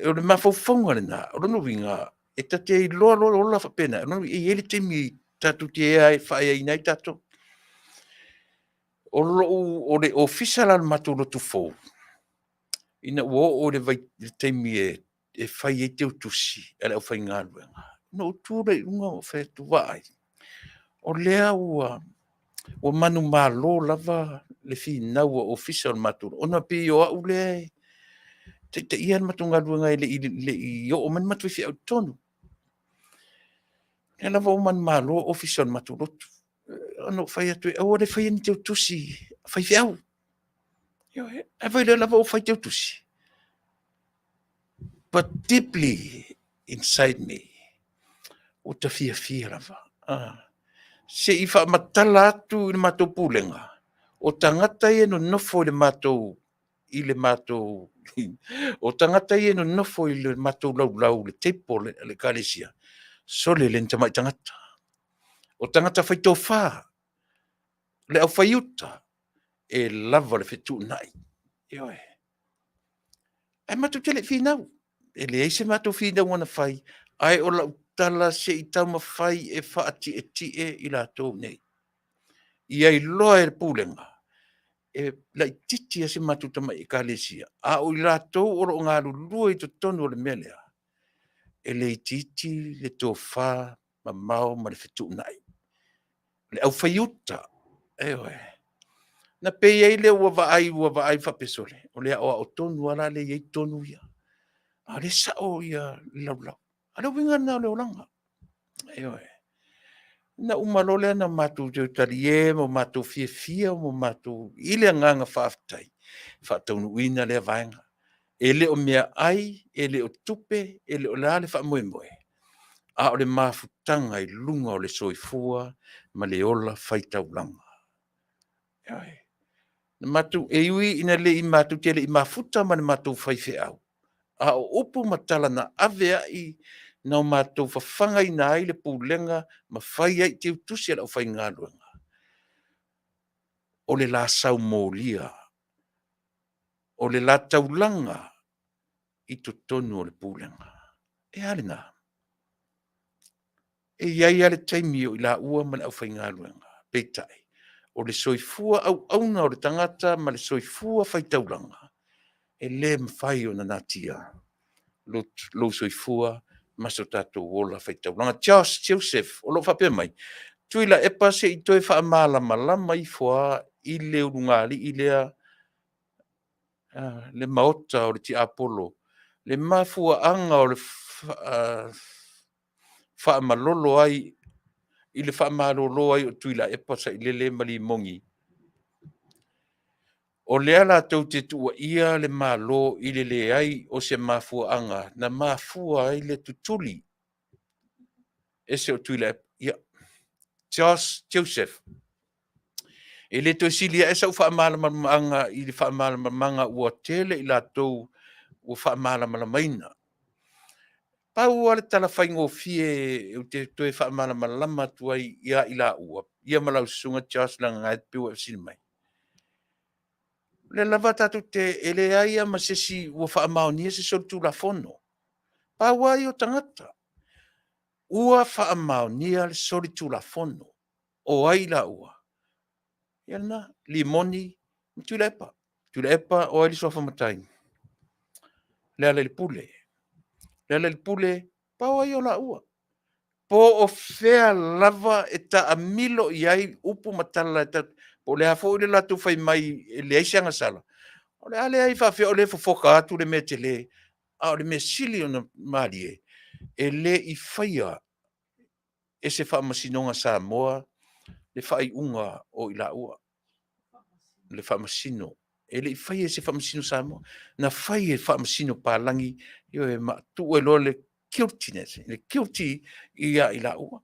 O le mafaufauga lena, o lona uiga, e ta te iloa loa le ola faapena, e i ai le taimi tatou te faaeaina ai tatou. O le ofisa la o le matou lotu fou, ina ua oo i le taimi e fai ai teutusi a le aufaigaluega, ona ou tu lea i luga ou fai atu, vaai, o lea ua manumalo lava le finau a Ofisa o le matou, ona pei o au lea e taitaia le matou galuega e le i oo mai le matou faifeau i totonu. O lea lava ua manumalo Ofisa o le matou lotu. Ona ou fai atu, aua le faia ni teutusi a faifeau. Ioe, ae vaai o lea lava ua fai teutusi. But deeply inside me, ua ta fiafia lava, se i faamatala atu i le matou pulega, o tagata ia e nonofo i le matou, i le matou, o tagata ia e nonofo i le matou laulau i le table a le Ekalesia, sole, e le ni tamai tagata. O tagata faitofa, o le aufaiuta, e lava le fetuunai. Ioe. Ae matou te le i finau, e leai se matou finauga na fai, ae o lau tala se i taumafai e faatietie i latou nei, ia iloa e le Pulega, e laitiiti lava si matou tamai Ekalesia, a o i latou o lo o galulue i totonu o le mea lea, e le itiiti le tofa mamao ma le fetuunai. O le aufaiuta, ioe. Ona pei ai lea ua vaai faapea, sole, o le aoao tonu lava la lea e i ai tonu ia, a o lea e sao le laulau. A o le uiga lena o le olaga. Ioe. Na uma loa lea na matou toe talie ma matou fiafia ma matou i le agaga faafetai faataunuuina lea vaega. E le o meaai, e le o tupe, e le o le a le faamoemoe, a o le mafutaga i luga o le soifua ma le ola faitaulaga. Ioe. Na matou, e ui ina le i matou te le i mafuta ma le matou faifeau, a o upu ma tala na ave ai na o matou fafagaina ai le pulega ma fai ai teutusi a le aufaigaluega, o le la saumolia, o le la taulaga i totonu o le pulega. E a lena? E i ai lava le taimi o i laua ma le aufaigaluega, peitai, o le soifua auauna o le tagata ma le soifua faitaulaga, e le mafai ona natia lou soifua ma so tatou ola faitaulaga. Josh Joseph o lo o faapea mai, Tuilaepa se i toe faamalamalama ifo lava i le ulugalii lea, le maota o le tiapolo, le mafuaaga o le faamalolo ai i le faamalolo ai o Tuilaepa Sailele ma Limoni, o lea latou te tuuaia le Malo i le leai o se mafuaaga na mafua ai le tutuli ese o Tuilaepa. Ia, Josh Joseph, e le toe sili ae sau faamalamalamaga i le faamalamalamaga ua tele i latou ua faamalamalamaina. Pau lava le tala faigofie ou te toe faamalamalama atu ai ia i laua, ia ma lau susuga Josh leaga e pei ua e fesili mai. O lea lava tatou te, e leai lava ma se isi ua faamaonia se solitulafono. Pau lava ia o tagata, ua faamaonia le solitulafono. O ai laua? Ia lena, Limoni ma Tuilaepa. Tuilaepa o ai le suafa matai? Lealailepule. Lealailepule, pau lava ia o laua. Po o fea lava e taamilo i ai upu ma tala, po o le a foi le latou fai mai e leai se agasala, o le a leai faapefea o lea e fofoga atu le mea tele. A o le mea sili ona malie, e le i faia e se Faamasinoga Samoa le faaiuga o i laua, le Faamasino. E le i faia e se Faamasino Samoa, na fai e Faamasino palagi, ioe, ma tuu ai loa le guiltiness, le guilty ia i laua.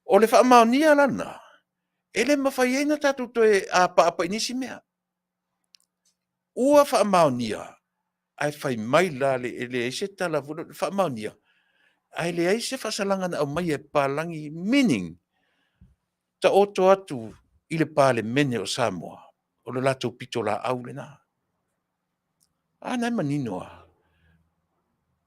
O le faamaonia la lena, e le mafai ai ona tatou toe apaapa i nisi mea. Ua faamaonia, ae fai mai la e leai se tala foi lea, faamaonia, ae leai se faasalaga na aumaia e papalagi, meaning, taoto atu i le Palemene o Samoa, o le latou pitolaau lena. A lena e manino lava.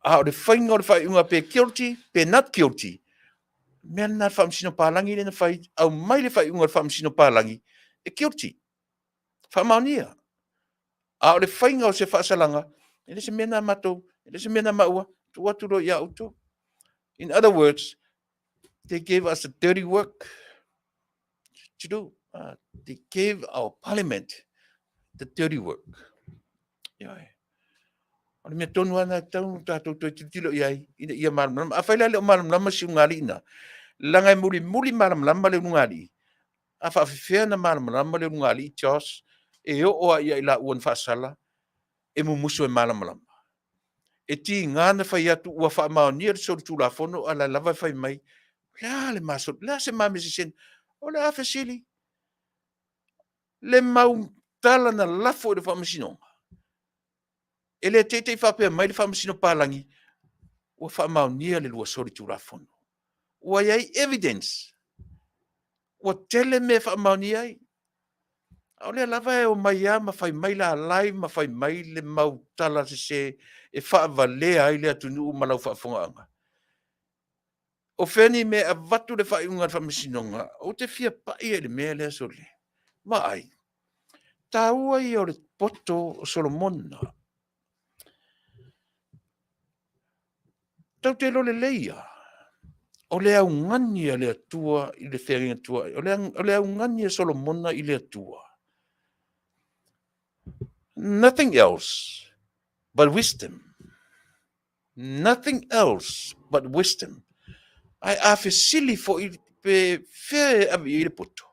A o le faiga o le faaiuga pe guilty pe not guilty, o le mea lena a le Faamasino palagi lea na fai, aumai le faaiuga a le Faamasino palagi, e guilty, faamaonia. A o le faiga o se faasalaga, e le o se mea lena a matou, e le o se mea lena a maua, tuu atu loa ia outou. In other words, they gave us a dirty work to do. They gave our parliament the dirty work. Ioe. O le mea tonu lava lena e tatau ona tatou toe tilotilo i ai ina ia malamalama. Afai la e le o malamalama si ulugalii lena, leaga e mulimuli malamalama le ulugalii, a faapefea ona malamalama le ulugalii Josh e oo lava ia i laua na faasala e mumusu e malamalama? E tiga ona fai atu ua faamaonia le solitulafono a o la e lava e fai mai, o le a le ma o le a se ma mea sese? O le a fesili? Le mau tala na lafo i le Faamasinoga, e le teitei faapea mai le Faamasino palagi ua faamaonia le lua solitulafono. Ua i ai evidence, ua tele mea e faamaonia ai. A o lea lava e omai lava ma fai mai lalai ma fai mai le mau tala sese e faavalea ai le atunuu ma lau faafofogaaga. O fea ni mea e avatu le faaiuga a le Faamasinoga? Ou te fia pai i le mea lea sole. Vaai, taua ia o le poto o Solomona. Tatou te iloa lelei lava, o le augani a le Atua i le feagaiga tuai, o le augani a Solomona i le Atua, nothing else but wisdom. Nothing else but wisdom. Ae a fesili foi Pe fea e ave i ai le poto?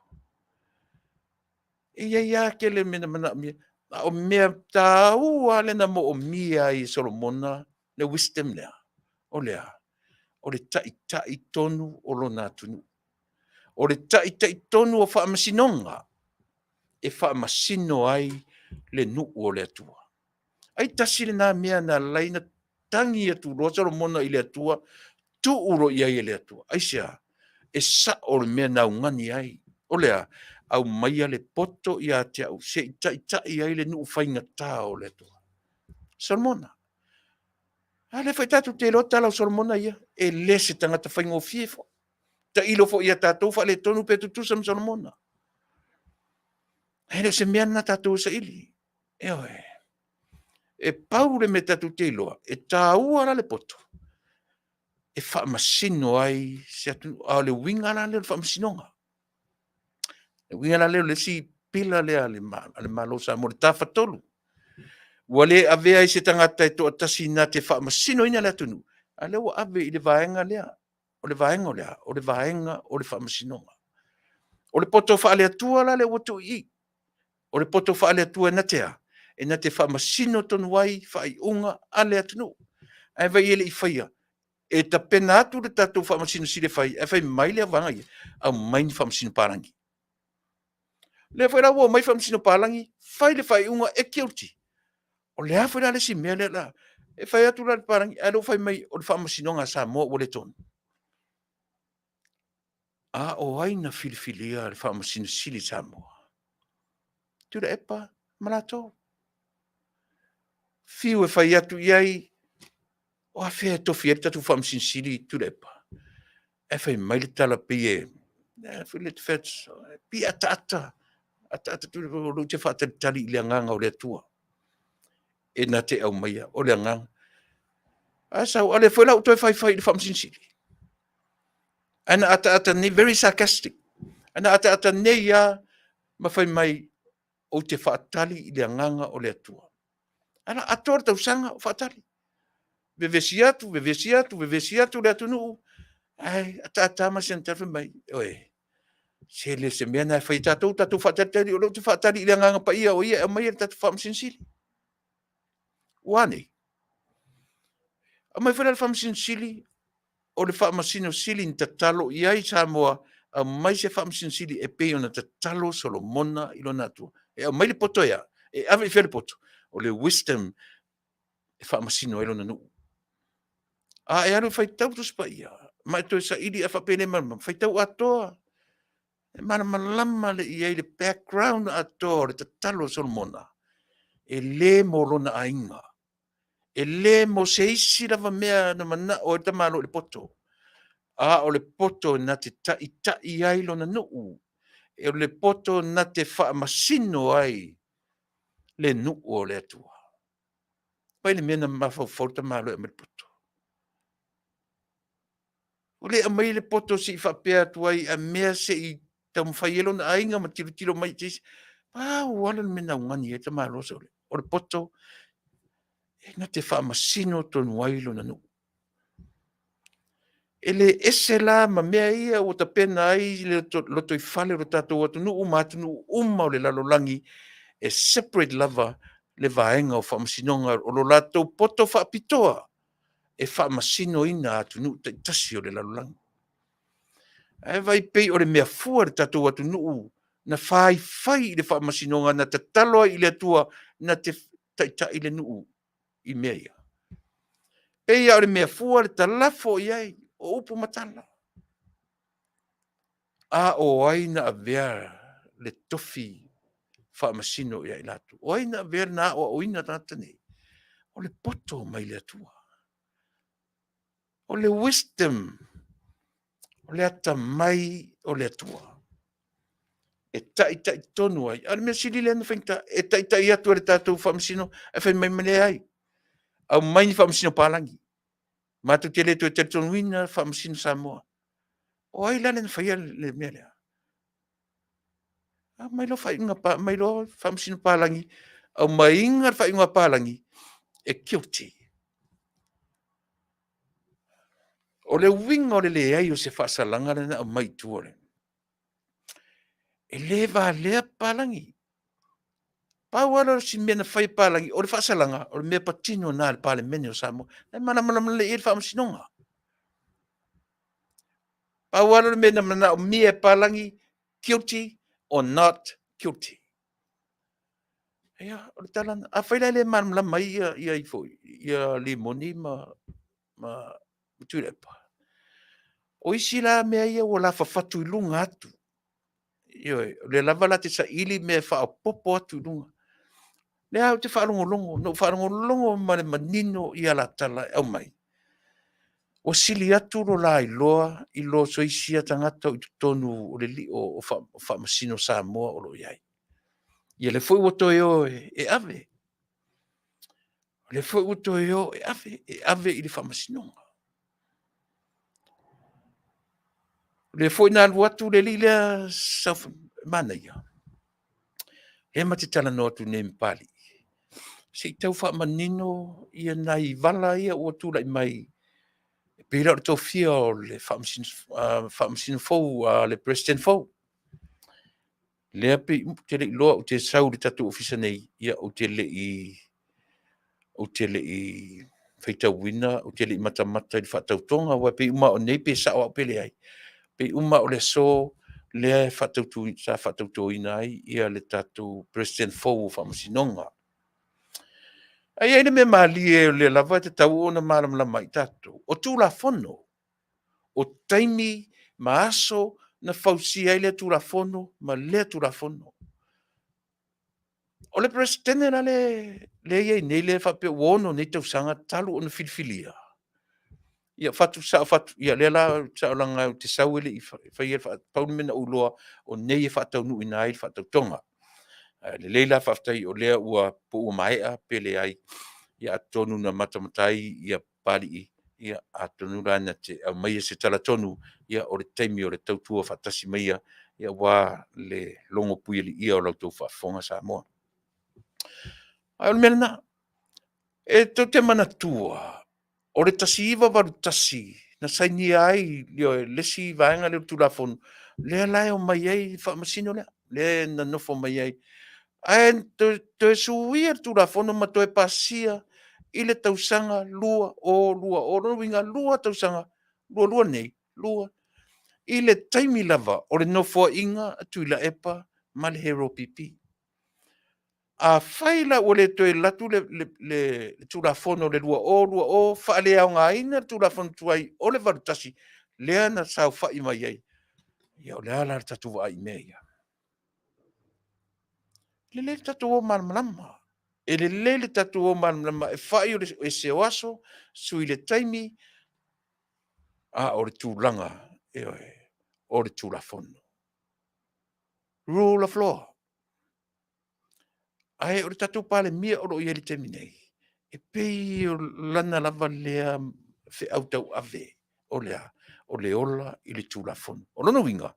E i ai lava tele mea na manaomia, a o mea taua lava lea na moomia ai e Solomona le wisdom lea, o le a? O le taitai tonu o lona atunuu. O le taitai tonu o faamasinoga e faamasino ai le nuu o le Atua. Ai tasi lena mea na ala ai ona tagi atu loa Solomona i le Atua, tuu loa i ai e le Atua. Aisea? E sao le mea na augani ai. O le a? Aumaia le poto ia te au se i taitai ai le nuu faigata o le Atua. Solomona. A lea foi tatou te iloa tala o Solomona ia, e le se tagata faigofie foi. Tailo foi ia tatou faaletonu pe tutusa ma Solomona. Ae le o se mea lena tatou e saili. Ioe. E pau le mea tatou te iloa, e taua la le poto e faamasino ai se atunuu. A o le uiga la lea o le faamasinoga. Le uiga la lea o le isi pila lea a le Malo o Samoa, le Tafatolu. Ua le avea ai se tagata e toatasi na te faamasinoina le atunuu, a o lea ua ave i le vaega lea. O le vaega o le a? O le vaega o le faamasinoga. O le poto faale-Atua la lea ua tuu i i, o le poto faale-Atua e na te a? E na te faamasino tonu ai faaiuga a le atunuu. Ae vaai e le i faia, e tapena atu le tatou Faamasino Sili e fai, ae fai mai le vaega ia, aumai ni faamasino palagi. O lea foi la ua omai faamasino palagi, fai le faaiuga e guilty. O le a foi la le isi mea lea o le a... E fai atu la i le palagi, a o lea ua fai mai o le faamasinoga a Samoa ua le tonu. A o ai na filifilia le Faamasino Sili i Samoa? Tuilaepa ma latou. Fiu e fai atu i ai, o afea e tofi ai le tatou Faamasino Sili Tuilaepa? Ae fai mai le tala pei e pei e ataata, ataata Tuilaepa, o lea ou te faatalitali i le Agaga o le Atua e na te aumaia, o le Agaga. Ae sau, a o lea foi la ua toe faifai i le Faamasino Sili. Ae na ataata nei, very sarcastic. Ae na ataata nei lava ma fai mai, ou te faatali i le Agaga o le Atua. Ae na atoa le tausaga o faatali. Vevesi atu, vevesi atu, vevesi atu le atunuu, ae ataata mai sana tala fai mai, oe, se le o se mea lena e fai e tatou, tatou faatalitali, o lea ou te faatali i le Agaga Paia o Ia e aumaia le tatou Faamasino Sili. Ua a nei? Aumai foi la le Faamasino Sili, o le Faamasino Sili na tatalo i ai Samoa, aumai se Faamasino Sili e pei ona tatalo Solomona i lona Atua. E aumai le poto e a? E ave i fea le poto? O le wisdom e faamasino ai lona nuu. A e alu e faitau Tusi Paia, ma e toe saili ae faapelei mai, faitau atoa, e malamalama le i ai le background atoa o le tatalo a Solomona, e le mo lona aiga, e le mo se isi lava mea na manao ai le tamaloa i le poto, a o le poto na te taitai ai lona nuu, o le poto na te faamasino ai le nuu o le Atua. Vaai le mea na mafaufau le tamaloa e aumai le poto. Ua le aumaia le poto se i faapea atu ai a mea se i taumafai ai lona aiga ma tilotilo mai i se isi. Pau lava lea o le mea na augani ai le tamaloa Saole, o le poto e na te faamasino tonu ai lona nuu. E le ese la ma mea ia ua tapena ai le lotoifale o le tatou atunuu ma atunuu uma o le lalolagi, e separate lava le vaega o faamasinoga o lo latou poto faapitoa e faamasinoina atunuu taitasi o le lalolagi. Ae vaai pei o le mea fua i le tatou atunuu na faifai i le faamasinoga, na tatalo ai i le Atua na te taitai le nuu i mea ia. Pei lava o le mea fua le talafo i ai o upu ma tala. A o ai na avea le tofi faamasino ia i latou? O ai na avea na aoaoina tagata nei? O le poto mai le Atua. O le wisdom, o le atamai o le Atua e taitai tonu ai. A o le mea sili lea na faigata, e taitai atu e le tatou faamasino, ae fai mai ma leai, aumai ni faamasino palagi. Matou te le toe talitonuina faamasino Samoa. O ai la lea na faia le mea lea? Aumai loa faaiuga, aumai loa faamasino palagi, aumaiga le faaiuga a palagi, e guilty. O le uiga o le leai o se faasalaga lea na aumai i tua lea, e le valea papalagi. Pau lava lea o si mea na fai e papalagi, o le faasalaga, o le mea patino lena a le Palemene o Samoa. E malamalama lelei i ai le Faamasinoga. Pau lava lea o le mea na manaomia e papalagi, guilty or not guilty. Ia, o le tala lena. Afai la e le malamalama ai ia, ia, ifo, ia Rimoni ma, ma Tuilaepa, o isi la mea ia ua lafafatu i luga atu. Ioe, o lea lava la te saili mea e faaopoopo atu i luga. Lea ou te faalogologo, na ou faalogologo ma le manino i alatala e aumai, ua sili atu lo la iloa i lo so isi ia tagata o i totonu o le o Faamasino Samoa o lo o i ai. Ia lea foi ua toe o e ave. O lea foi ua toe o e ave, e ave i le Faamasinoga. O lea foi na alu atu le alii lea manaia, lea ma te talanoa atu nei ma Papalii, se i tau faamanino ia nai vala ia ua tulai mai, e pei la o le tofia o le Faamasino fou, le Peresetene fou. Lea pei ou te le i iloa ou te sau i le tatou Ofisa nei, ia ou te le i faitauina, ou te le i matamata i le faatautoga, aua e pei uma lava o nei pe sao au pe leai, pei uma lava o le aso lea sa faatautoina ai le tatou Peresetene fou o Faamasinoga. Ae i ai le mea malie o lea lava e tatau ona malamalama ai tatou, o Tulafono, o taimi ma aso na fausia ai lea Tulafono ma lea Tulafono. O le Peresetene la lea e i ai nei lea faapea ua 6 nei tausaga talu ona filifilia, ia sao ia lea la leaga ou te sau e le i faia le pau le mea na ou iloa o nei e faataunuuina ai le faatautoga. Ae lelei la faafetai o lea ua po ua maea pe leai, ia atonu na matamata ai Papalii, ia atonu la na te aumaia se tala tonu, ia o le taimi o le tautua faatasi maia aua le logopuialii o la outou faafofoga Samoa. Ae o le mea lena, e tou te manatua o le 1981 na sainia ai le isi vaega lea o le Tulafono, lea la e omai ai le Faamasino lea, lea na nonofo mai ai. Ae toe suia le Tulafono ma toe pasia i le tausaga 2020. O lona uiga, 2 tausaga, 22 nei, 2, i le taimi lava o le nofoaiga a Tuilaepa ma le HRPP. Afai la ua le toe alu atu le Tulafono i le 2020 faaleaogaina le Tulafono tuai o le 1981 lea na saofai mai ai, ia o le a la le tatou vaai i mea ia? E lelei le tatou o malamalama. E lelei le tatou o malamalama e fai o le ese o aso, sui le taimi, a o le tulaga, ioe, o le Tulafono, rule of law. Ae o le tatou Palemia o lo o i ai i le taimi nei, e pei o lana lava lea feau tauave, o le a? O le ola i le Tulafono. O lona uiga,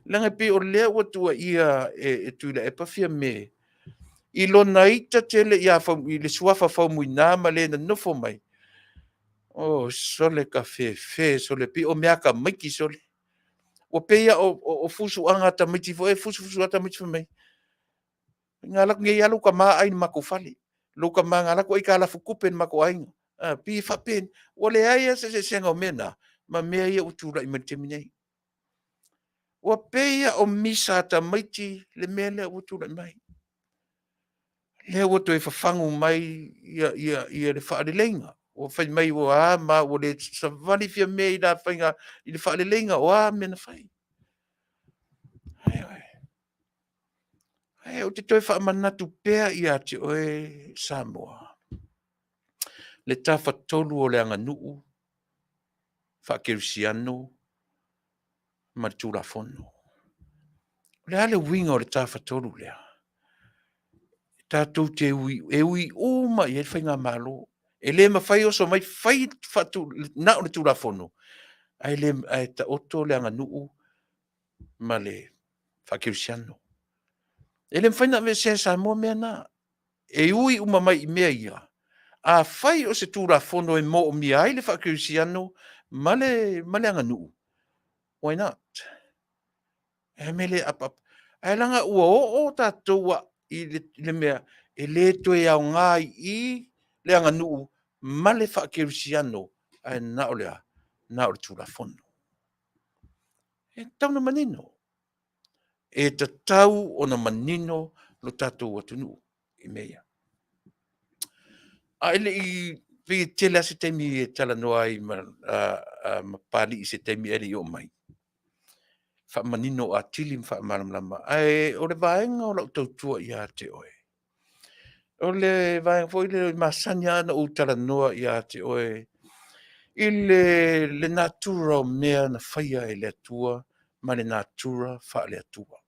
leaga e pei o lea ua tuuaia e Tuilaepa Fiame i lona ita tele ia i le suafa Faumuina ma le na nonofo mai, oh sole kafefe sole, pei o meatamaiti sole. Ua pei lava o fusuaga a tamaiti foi ia e fusufusu lava tamaiti fai mai, na alu atu nei lava lou tama ai i le matou fale, lou tama na alu atu aitalafu tupe i le matou aiga. E pei e faapena, ua leai lava se eseesega o mea na ma mea ia ua tulai mai i le taimi nei. Ua pei lava o misa a tamaiti le mea lea ua tulai mai. Lea ua toe fafagu mai le faaleleiga, ua fai mai ua a ma ua le savali Fiame i le faaleleiga, o a mea na fai. Ae ou te toe faamanatu pea ia te oe Samoa, le tafatolu o le aganuu faakerisiano ma le Tulafono. O le a le uiga o le tafatolu lea? Tatou te ui, e ui uma i ai le faigamalo. E le mafai oso mai fai na o le Tulafono ae taoto le aganuu ma le faakerisiano. E le mafai ona aveesea e Samoa mea na. E ui uma mai i mea ia, afai o se Tulafono e moomia ai le faakerisiano ma le, ma le aganuu, why not? E mea le apaapa. Ae laga ua oo tatou a, i le, i le mea e le toe aoga i i le aganuu ma le faakerisiano, ae na o le a? Na o le Tulafono. E tatau ona manino. E tatau ona manino lo tatou atunuu i mea ia. Ae le i pei e tele lava se taimi e talanoa ai ma, ma Papalii i se taimi ae le i oo mai, faamanino atili ma faamalamalama. Ae o le vaega o lau tautua ia te oe, o le vaega foi lea e masani lava ona ou talanoa ia te oe i le natura o mea na faia e le Atua ma le natura faale-Atua.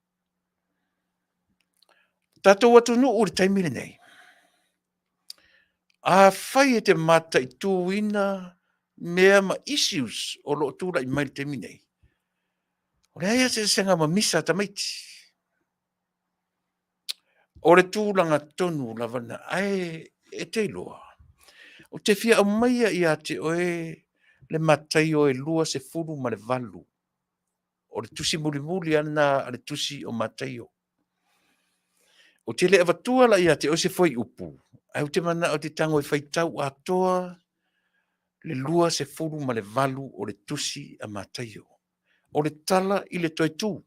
Tatou atunuu i le taimi lenei, afai e te mataituina mea ma issues o lo o tulai mai i le taimi nei, o leai lava se eseesega ma misa a tamaiti. O le tulaga tonu lava lena, ae e te iloa, ou te fia aumaia ia te oe le Mataio e 28. O le tusi mulimuli lava lena a le tusi o Mataio. Ou te le avatua la ia te oe se fuaiupu, ae ou te manao e te tago e faitau atoa le 28 o le tusi a Mataio. O le tala i le toe tu.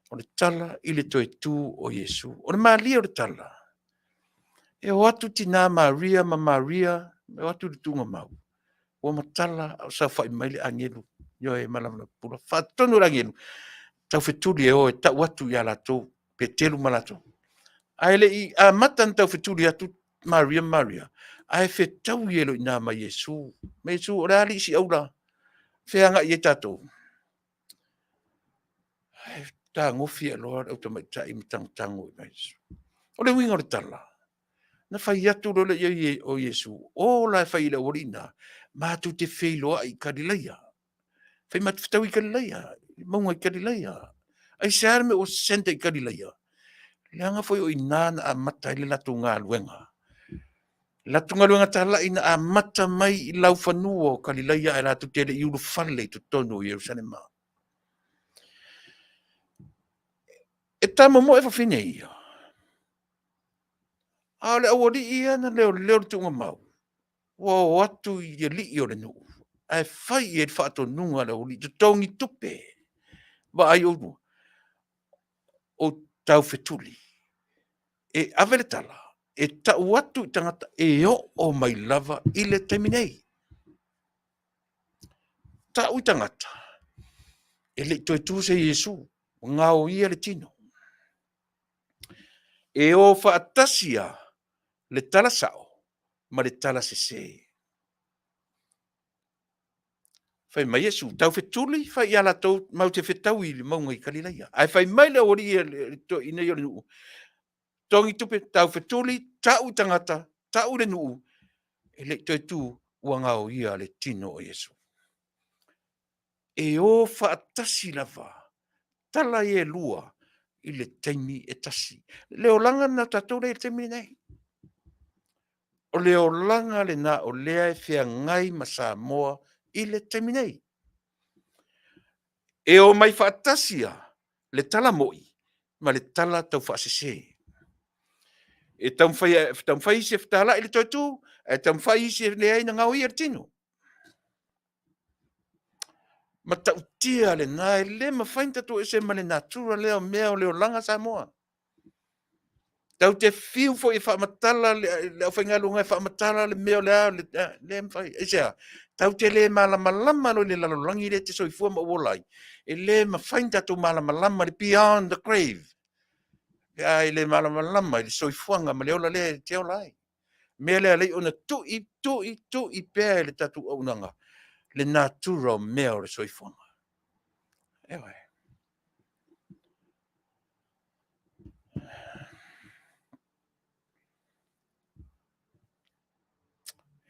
O le tala i le toe tu o Iesu. O le malie o le tala, e o atu tina Maria ma Maria, e o atu i le tuugamau, ua matala a o saofai mai le agelu, ioe, malamalama faatonu e le agelu, taufetuli e o e tau atu ia latou, Peteru ma latou. Ae le i amata ona taufetuli atu Maria ma Maria, ae fetaui ai loa i ina ma Iesu. Ma Iesu, o le a alii si aula? Fea e agai i ai tatou? Ae fetagofi ae loa le au tamaitai ma tagutago i ai. O le uiga o le tala, na fai atu loa lea o Iesu, o la e fai i le aualii na, matou te feiloai i Kalilaia. Fai matou te fetaui i Kalilaia, i le mauga i Kalilaia. Aisea le mea ua send ai i Kalilaia? Leaga foi o i ina na amata ai le latou galuega. Le latou galuega talai na amata mai i laufanua o Kalilaia ae latou te le i ulufale i totonu o Ierusalema. E tamomoe fafine ia, a o le aualii ia na leoleo i le tuugamau, ua o atu i alii o le nuu ae fai i ai le faatonuga a le aualii, totogi tupe, vaai outou, o taufetuli. E ave le tala, e tau atu i tagata e oo mai lava i le taimi nei. Tau i tagata, e le i toe tu se Iesu, ua gaoia le tino. E o faatasi lava le tala sao ma le tala sese. Fai mai Iesu, taufetuli fai ia latou matou te fetaui i le mauga i Kalilaia. Ae fai mai le aualii toeaiina ia o le nuu, totogi tupe, taufetuli, tau i tagata, tau i le nuu, e le i toe tu, ua gaoia le tino o Iesu. E o faatasi lava tala ia e lua i le taimi e tasi. Le olaga lena o tatou lea i le taimi lenei. O le olaga lena o lea e feagai ma Samoa i le taimi nei. E omai faatasi lava le tala moi ma le tala taufaasese. E taumafai, taumafai isi e fetalai le toe tu, ae taumafai isi e leai na gaoia le tino. Matautia lena, e le mafai ona tatou ese ma le natura lea o mea o le olaga Samoa. Tatou te fiu foi e faamatala le aufaigaluega e faamatala le mea o le a, le mafai. Aisea? Tatou te le malamalama loa i le lalolagi lea e te soifua ma ou ola ai. E le mafai ona tatou malamalama i le beyond the grave. Pe a e le malamalama i le soifuaga ma le ola lea e te ola ai. Mea lea e ala ona tui, tui, tui pea e le tatou auaunaga le natura o mea o le soifuaga. Ioe.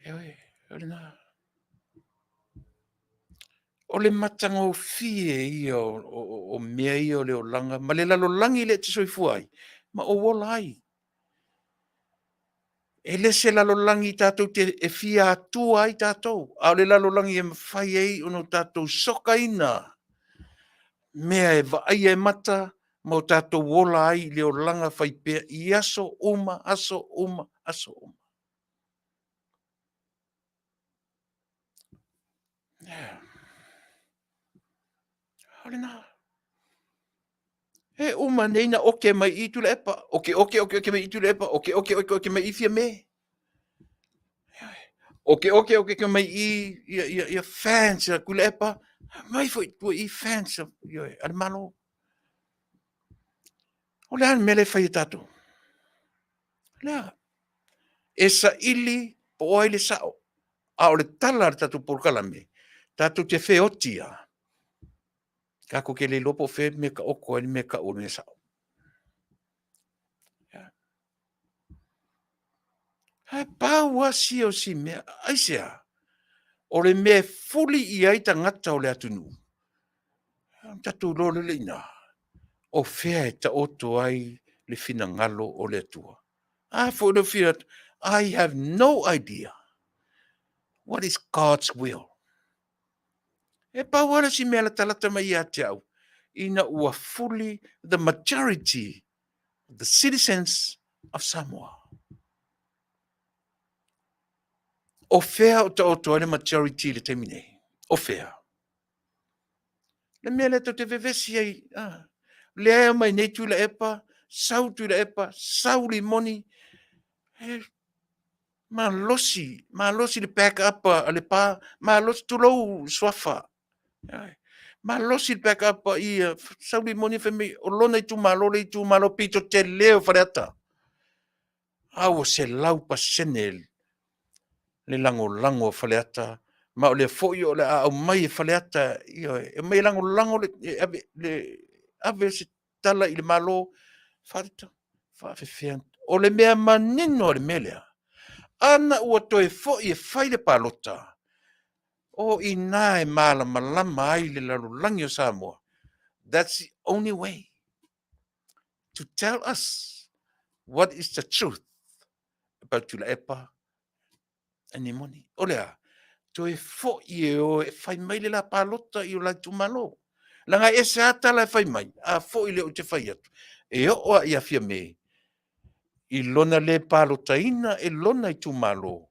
Ioe, o lena. O le matagofie ia o mea ia o le olaga ma le lalolagi lea e te soifua ai ma ou ola ai. E le se lalolagi tatou te e fia atua ai tatou, a o le lalolagi e mafai ai ona tatou sokaina mea e vaaia e mata ma o tatou ola ai i le olaga faipea i aso uma, aso uma, aso uma. O lena. E uma nei na oke mai i Tuilaepa, oke oke oke oke mai i Tuilaepa, oke oke oke oke mai i Fiame. Oke oke oke oke mai i ia ia ia fans a Tuilaepa, mai foi tua i fans a ia a le Malo. O le a le mea lea e fai e tatou? Lea. E saili po o ai le sao. A o le tala a le tatou polokalame, tatou te feoti lava. Tatou te le iloa po o fea le mea e taoto ai le mea e tau o le mea sao. Ae pau lava sia o si mea, aisea? O le mea e fuli i ai tagata o le atunuu, ona tatou iloa loa lea i ina, o fea e taoto ai le finagalo o le Atua. A foi o lea ua fia I have no idea what is God's will. E pau lava le isi mea e latalata mai ia te au, ina ua fuli the majority of the citizens of Samoa. O fea o taoto ai le majority i le taimi nei? O fea? Le mea lea tou te vevesi ai, ah, lea e aumai nei Tuilaepa, sau Tuilaepa, sau Rimoni, e malosi, malosi le back up a Lepa, malosi, tulou suafa. Malosi le back up a sau Rimoni fai mai o lona itumalo le itumalo pito tele o Faleata. A ua 100% le lagolago a Faleata, ma o lea foi o le a aumai e Faleata, ioe, e aumai e lagolago le, e ave, le, ave se tala i le Malo, faafefea. O le mea manino o le mea lea, ana ua toe foi e fai le palota, o i ina e malamalama ai le lalolagi o Samoa. That's the only way to tell us what is the truth about Tuilaepa and Nimoni. O le a? Toe foi e o e fai mai le la palota i o la itumalo. Leaga e ese lava tala e fai mai, a foi lea ou te fai atu, e oo lava ia Fiame i lona le palotaina e lona itumalo,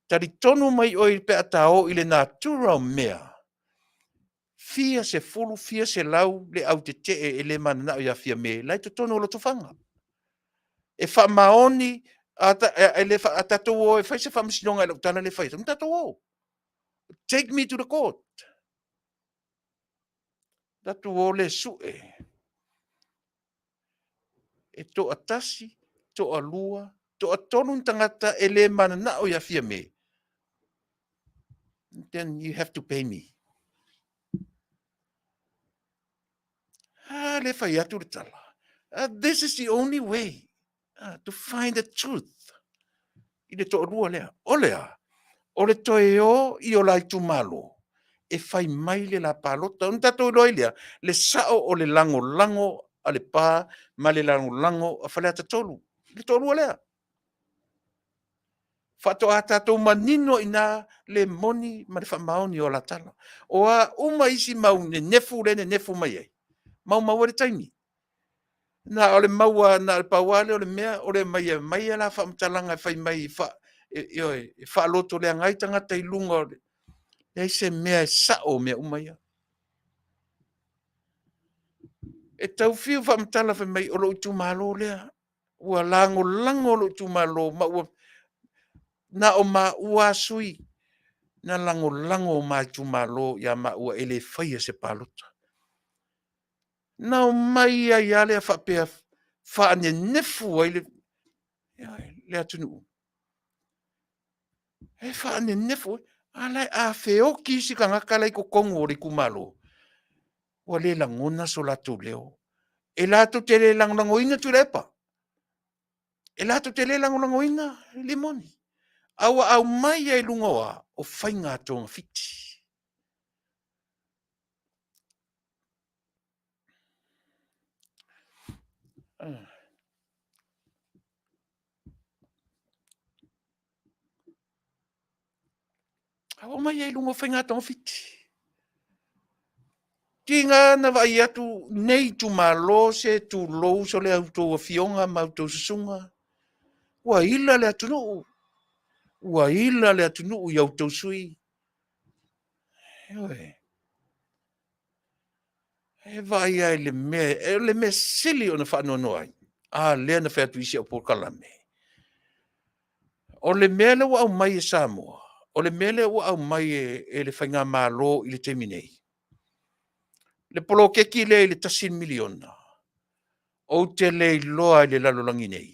talitonu mai oe pe a ta o i le natura o mea, fia sefulu, fia selau le au tetee e le mananao ia Fiame, la e i totonu o Lotofaga. E faamaoni, a, ta, e, e le fa, a tatou o e fai se faamasinoga i lau tala lea e fai atu, na tatou o. Take me to the court. Tatou o le sue. E toatasi, toalua, toatolu ni tagata e le mananao ia Fiame. Then you have to pay me. Ah, le fai atu le tala. This is the only way to find the truth i le toalua lea. O le a? O le toe o i o la itumalo e fai mai le la palota. Ona tatou iloa ai lea, le sao o le lagolago a Lepa ma le lagolago a Faleata 3. Le toalua lea. Faatoa tatou manino i ina le moni ma le faamaoni o la tala. O a uma isi mau nenefu lea e nenefu mai ai, maumau ai le taimi. Na o le maua, na o le pau lava lea o le mea, o le aumai e aumai a la faamatalaga e fai mai, fa, e, ioe, e faalotoleaga ai tagata i luga o le... Leai se mea e sao o mea uma ia. E tau fiu faamatala fai mai o lou itumalo lea, ua lagolago lou itumalo ma ua na o maua lava sui na lagolago o ma itumalo ia maua e le faia se palota. Na omai ai lava lea faapea faanenefu ai le atunuu. E faanenefu ai. A la e, a feoti isi tagata la e i totonu o le itumalo, ua le lagona so latou leo. E latou te le lagolagoina Tuilaepa. E latou te le lagolagoina Rimoni. A ua aumai ai i luga o a? O faiga togafiti. A ua mai ai luga o faiga togafiti. Tiga na vaai atu nei itumalo se tulou so le outou afioga ma outou susuga. Ua ila le atunuu. Ua ila le atunuu i outou sui. Ioe. E vaai lava i le mea, o le mea sili ona faanoanoa ai, a lea na fai atu i isi au polokalame, o le mea lea ua aumai e Samoa, o le mea lea ua aumai e le Faigamalo i le taimi nei, le poloketi lea i le $1 miliona, ou te le iloa i le lalolagi nei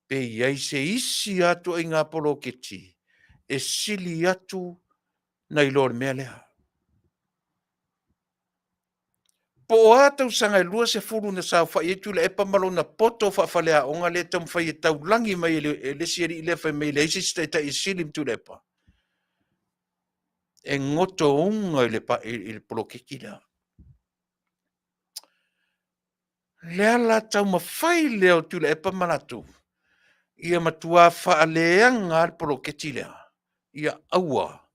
pe i ai se isi lava ituaiga poloketi e sili atu nai lo le mea lea. Po o a tausaga e 20 na saofai ai Tuilaepa ma lona poto faafaleaoga lea e taumafai e taulagi mai e le isi alii lea fai mai e leai se isi taitai e sili ma Tuilaepa, e gotouga i le poloketi lea. Le ala taumafai lea o Tuilaepa ma latou, ia matua faaleaga lava le poloketi lea, ia aua,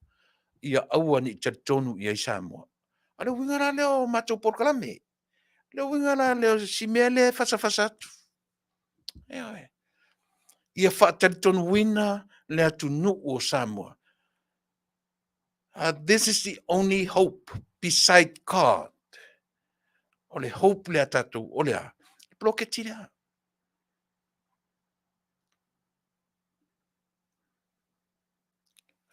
ia aua ne i talitonu i ai Samoa. A o le uiga la lea o matou polokalame. O le uiga la lea o si mea lea e fasafasa atu. Ioe. Ia faatalitonuina le atunuu o Samoa. This is the only hope beside God. O le hope lea a tatou, o le a? Le poloketi lea.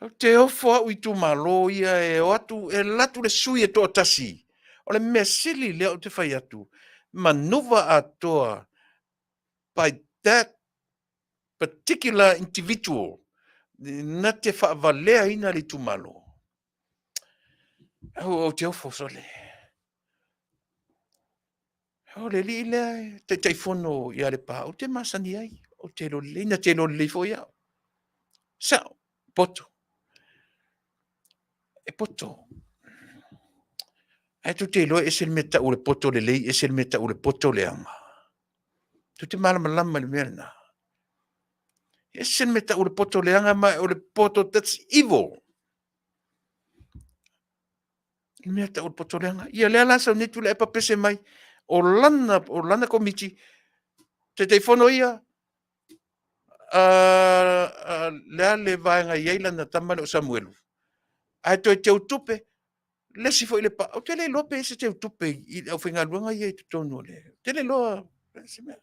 Ou te ofo au i itumalo ia e o atu, e alu atu le sui e toatasi. O le mea sili lea ou te fai atu, manuva atoa by that particular individual na te faavaleaina le itumalo. Ou te ofo sole. O le alii lea e Taitaifono ia Lepa, ou te masani ai, ou te iloa lelei, na te iloa lelei foi au. Sao, poto. E poto. Ae tou te iloa e ese le mea e tau o le poto lelei, ese le mea e tau o le poto leaga. Tou te malamalama i le mea lena. E ese le mea e tau o le poto leaga ma o le poto that's evil. Le mea tau o le poto leaga. Ia lea la sau nei Tuilaepa pese mai, o lana komiti, Taitaifono ia, le a le vaega e i ai lana tama lea o Samuelu, ae toe teutupe le isi foi Lepa. Ou te le iloa pe i ai se teutupe i le aufaigaluega ia i totonu o le... Ou te le iloa se mea.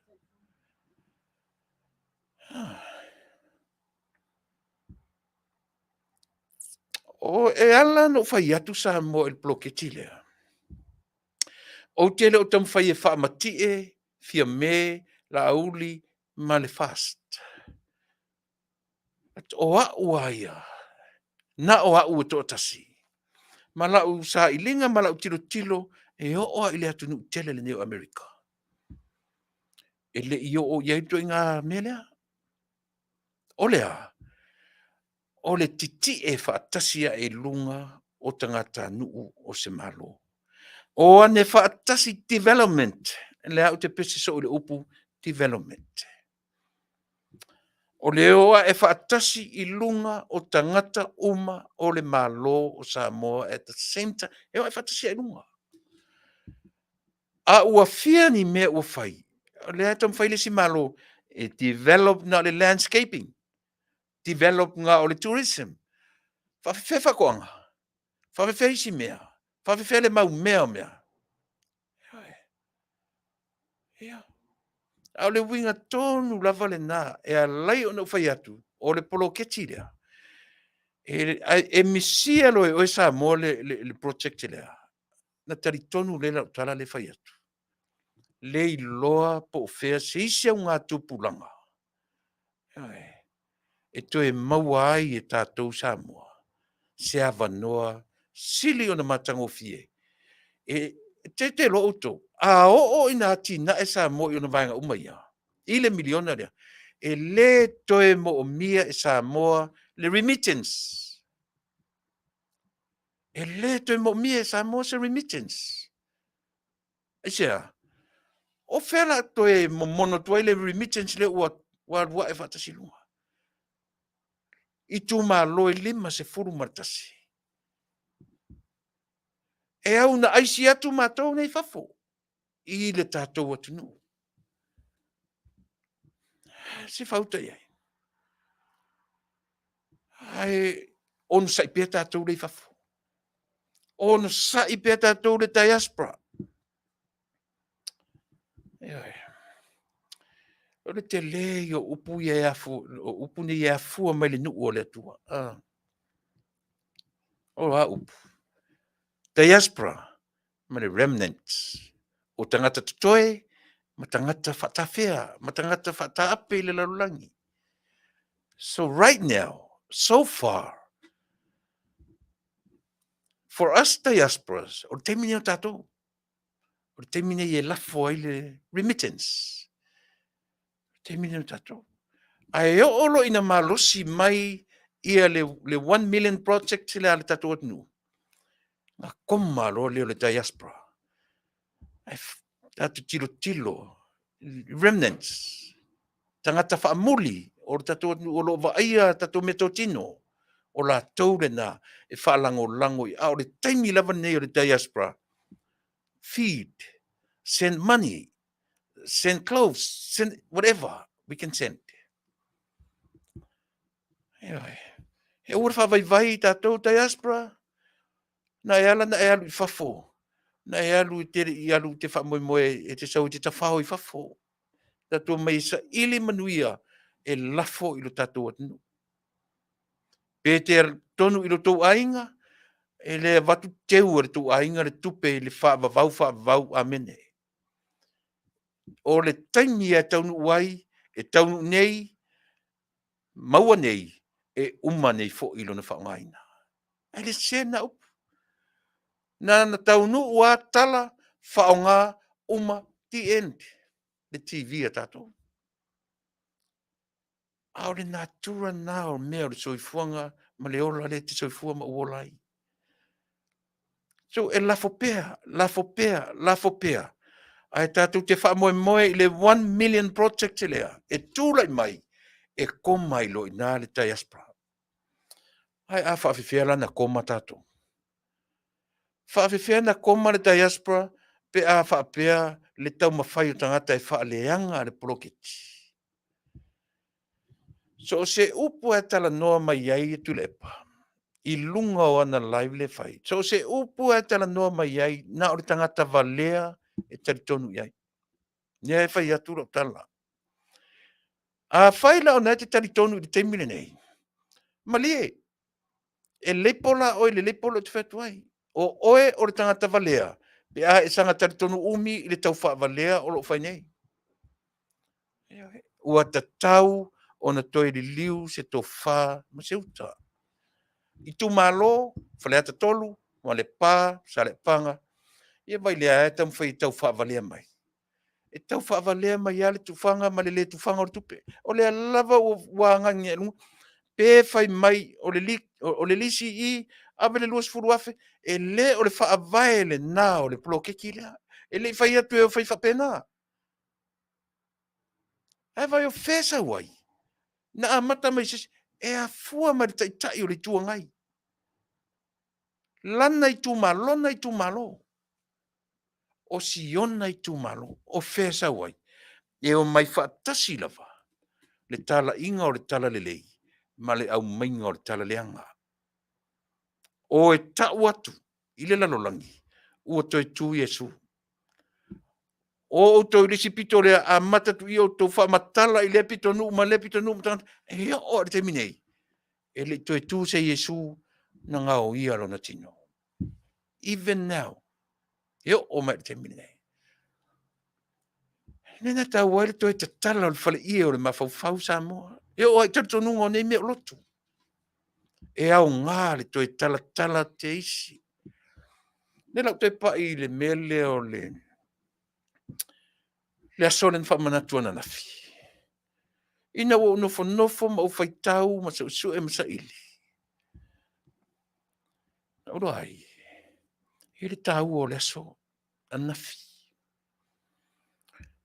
E ala ona ou fai atu Samoa i le poloketi lea, ou te le o taumafai e faamatie Fiame, Laauli ma le FAST. O au lava ia, na o au e toatasi, ma lau sailiga ma lau tilotilo e oo lava i le atunuu tele lenei o Amerika. E le i oo i ai le ituaiga mea lea. O le a? O le titie faatasi ae i luga o tagatanuu o se Malo. O ane faatasi development, lea ou te pese soo i le upu development. O le o ae faatasi i luga o tagata uma o le Malo o Samoa at the same time. E o ae faatasi ae i luga. A ua fia ni mea ua fai, o lea e taumafai le isi Malo e develop na o le landscaping, develop na o le tourism. Faafefea faatoaga? Faafefea isi mea? Faafefea le mau mea o mea? Ia. A o le uiga tonu lava lena e ala ai ona ou fai atu, o le poloketi lea, e misia loa e oe Samoa le project lea, na talitonu lelei lau tala lea e fai atu, le iloa po o fea se isi augatupulaga e toe maua ai e tatou Samoa se avanoa sili ona matagofie. E te te iloa outou, a oo ina atinae Samoa i ona vaega uma ia, i le miliona lea, e le toe moomia e Samoa le remittance. E le toe moomia e Samoa se remittance. Aisea? O fea la toe momono atu ai le remittance lea ua alu ae faatasi i luga? Itumalo e 51. E au na aisi atu matou nei fafo i le tatou atunuu. Se fauta i ai. Ae onosai pea tatou lea i fafo. Onosai pea tatou le diaspora. Ioe. O le tele ia o upu ia e afu, o upu nei e afua mai le nuu o le Atua. Ah. O a upu? Diaspora ma le remnants. O tagata totoe ma tagata faatafea, ma tagata faataape i le lalolagi. So right now, so far, for us diasporas, o le taimi nei o tatou, o le taimi nei e lafo ai le remittance. O le taimi nei o tatou. Ae oo loa ina malosi mai ia le 1 million project lea a le tatou atunuu, na koma loa lea o le diaspora. Ae tatou tilotilo, remnants, tagata faamuli o le tatou atunuu o lo o vaaia tatou meatotino, o latou lena e faalagolago i, a o le taimi lava lenei o le diaspora, feed, send money, send clothes, send whatever we can send. Ioe. E aua le faavaivai i tatou diaspora, na e ala na e alu i fafo, na e alu i te, i alu i te faamoemoe e te sau i te tafao i fafo. Tatou mai e saili manuia e lafo i lo tatou atunuu. Pe te alu tonu i lo tou aiga, e le avatu teu e le tou aiga le tupe i le faavavau faavavau. Amene. O le taimi e taunuu ai, e taunuu nei, maua nei, e uma nei foi lona faaaogaina. Ae le sese lena upu. Na na taunuu a tala, faaaoga, uma, the end. Le TV a tatou. A o le natura lena o mea o le soifuaga ma le ola lea e te soifua ma ou ola ai. So e lafo pea, lafo pea, lafo pea. Ae tatou te faamoemoe i le 1 million project lea e tulai mai e koma ai loa i ina le diaspora. Ae a faafefea la na koma tatou? Faafefea na koma le diaspora pe a faapea le taumafai o tagata e faaleaga le poloketi? So o se upu e talanoa mai ai Tuilaepa i luga o ana live lea e fai, so o se upu e talanoa mai ai, na o le tagata valea e talitonu i ai. Lea e fai atu lau tala. Afai la ona e te talitonu i le taimi lenei, malie, e lepo la oe i le lepo lea ou te fai atu ai. O oe o le tagata valea, pe a e saga talitonu umi i le tau faavalea o lo o fai nei. Ua tatau ona toe liliu se tofa ma se uta. Itumalo, Faleata 3, ma Lepa, Saleapaga, ia vai lea e taumafai e tau faavalea mai. E tau faavalea mai lava le tufaga ma le le tufaga o le tupe. O lea lava ua agai i luga. Pe fai mai o le lisi i, ave le 20,000, e le o le faavae lena o le poloketi lea. E le i fai atu e fai faapena. Ae vai o fea sau ai? Na amata mai se isi, e afua mai le Taitai o le Itu Agai. Lana itumalo, lona itumalo. O siona itumalo, o fea sau ai? E omai faatasi lava le talaiga o le talalelei ma le aumaiga o le talaleaga. O e tau atu i le lalolagi, ua toe tu Iesu. O outou i le isi pito lea, amata atu i outou faamatala i lea pitonuu ma lea pitonuu ma tagata, e oo lava i le taimi nei, e le i toe tu se Iesu na gaoia lona tino. Even now, e oo mai i le taimi lenei. Le na tau ai le toe tatala o le faleie o le mafaufau Samoa. E oo ai talitonuga o nei mea o lotu. E aoga le toe talatala te isi. Le lau toe pai i le mea lea o le aso lea na faamanatu ananafi. Ina ua ou nofonofo ma ou faitau ma suesue ma saili, na ou iloa ai, e i ai le taua o le aso ananafi.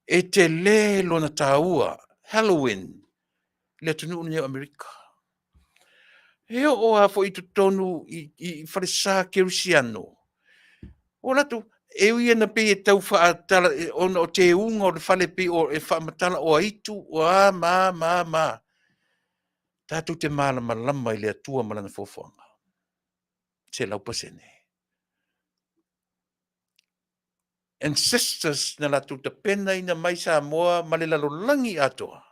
E tele lona taua, Halloween, i le atunuu lenei o Amerika. E oo lava foi i totonu i falesa kerisiano, o latou, e ui ina pei e tau faatala ona o teuga o le fale pei o e faamatala o aitu, o a ma a ma a ma a. Tatou te malamalama i le Atua ma Lana foafoaga, 100%. Ancestors na latou tapenaina mai Samoa ma le lalolagi atoa,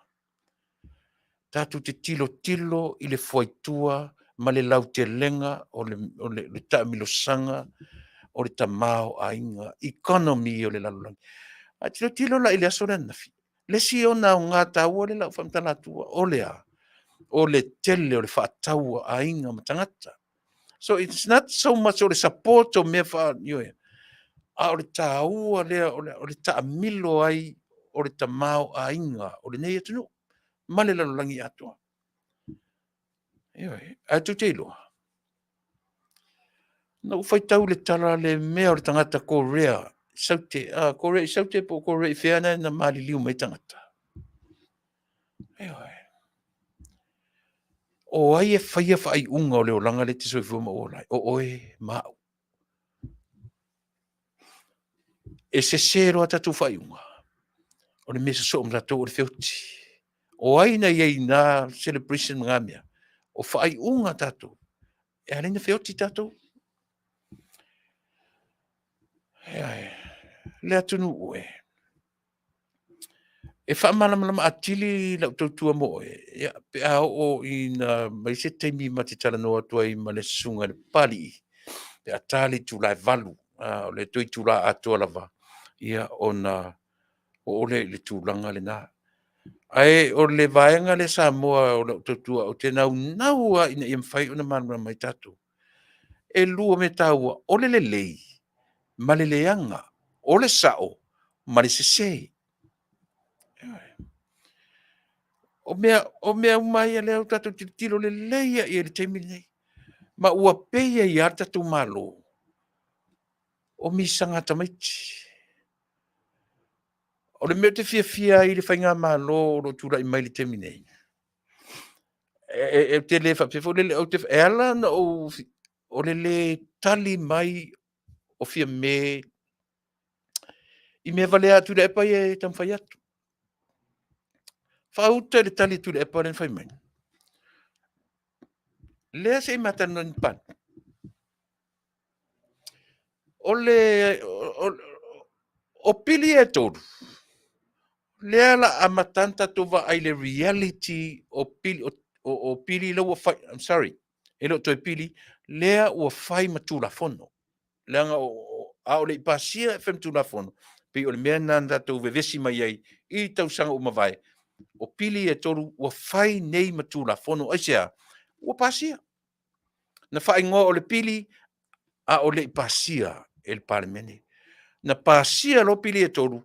tatou te tilotilo i le fuaitua ma le lautelega o le taamilosaga o le tamaoaiga, economy o le lalolagi. A tilotilo la i le aso lea ananafi, le isi ona aoga taua lea o le a ou faamatala atua, o le a? O le tele o le faatau a aiga ma tagata. So it's not so much o le support o mea faa, ioe, a o le taua lea o le taamilo ai o le tamaoaiga o lenei atunuu ma le lalolagi atoa. Ioe, ae tou te iloa, na ou faitau i le tala le mea o le tagata Korea, Saute, Korea i Saute po o Korea i fea na maliliu mai ai tagata. Ioe. O ai e faia faaiuga o le olaga lea e te soifua ma ou ola ai? O oe ma au. E sese loa tatou faaiuga, o le mea e sosoo ma tatou o le feoti. O ai na i ai i na celebration ma na mea? O faaiuga a tatou. E ala ai ona feoti tatou. Le atunuu e, e faamalamalama atili lau tautua mo oe, ia, pe a oo ina mai se taimi ma te talanoa atu ai ma le susuga i le Papalii, pe a ta le itula e 8, o le toe itula atoa lava, ia, ona oo lea i le tulaga lena. Ae o le vaega lea Samoa o lau tautua ou te naunau lava ina ia mafai ona malamalama ai tatou. E 2 mea taua, o le lelei ma le leaga, o le sao ma le sese. O mea uma ia lea ua tatou tilotilo lelei lava i ai i le taimi lenei. Ma ua pei ai lava le tatou Malo o misaga a tamaiti. O le mea ou te fiafia ai i le faigamalo o lo o tulai mai i le taimi nei, ou te le faapea foi lele, e ala ona ou, o le le tali mai o Fiame i mea valea a Tuilaepa ia e taumafai atu. Faauta i le tali a Tuilaepa lea na fai mai. Lea se i ma talanoa i ni palota. O pili ia e 3, lea o le a amata ona tatou vaai i le reality o pili, o pili la ua fai, I'm sorry, e le o toe pili, lea ua fai ma Tulafono. Leaga a o le i pasia e fai ma Tulafono, pei o le mea lena na tatou vevesi mai ai i tausaga ua mavae, o pili ia e 3 ua fai nei ma Tulafono. Aisea? Ua pasia. Na faaigoa o le pili a o le i pasia e le Palemene. Na pasia loa pili e 3,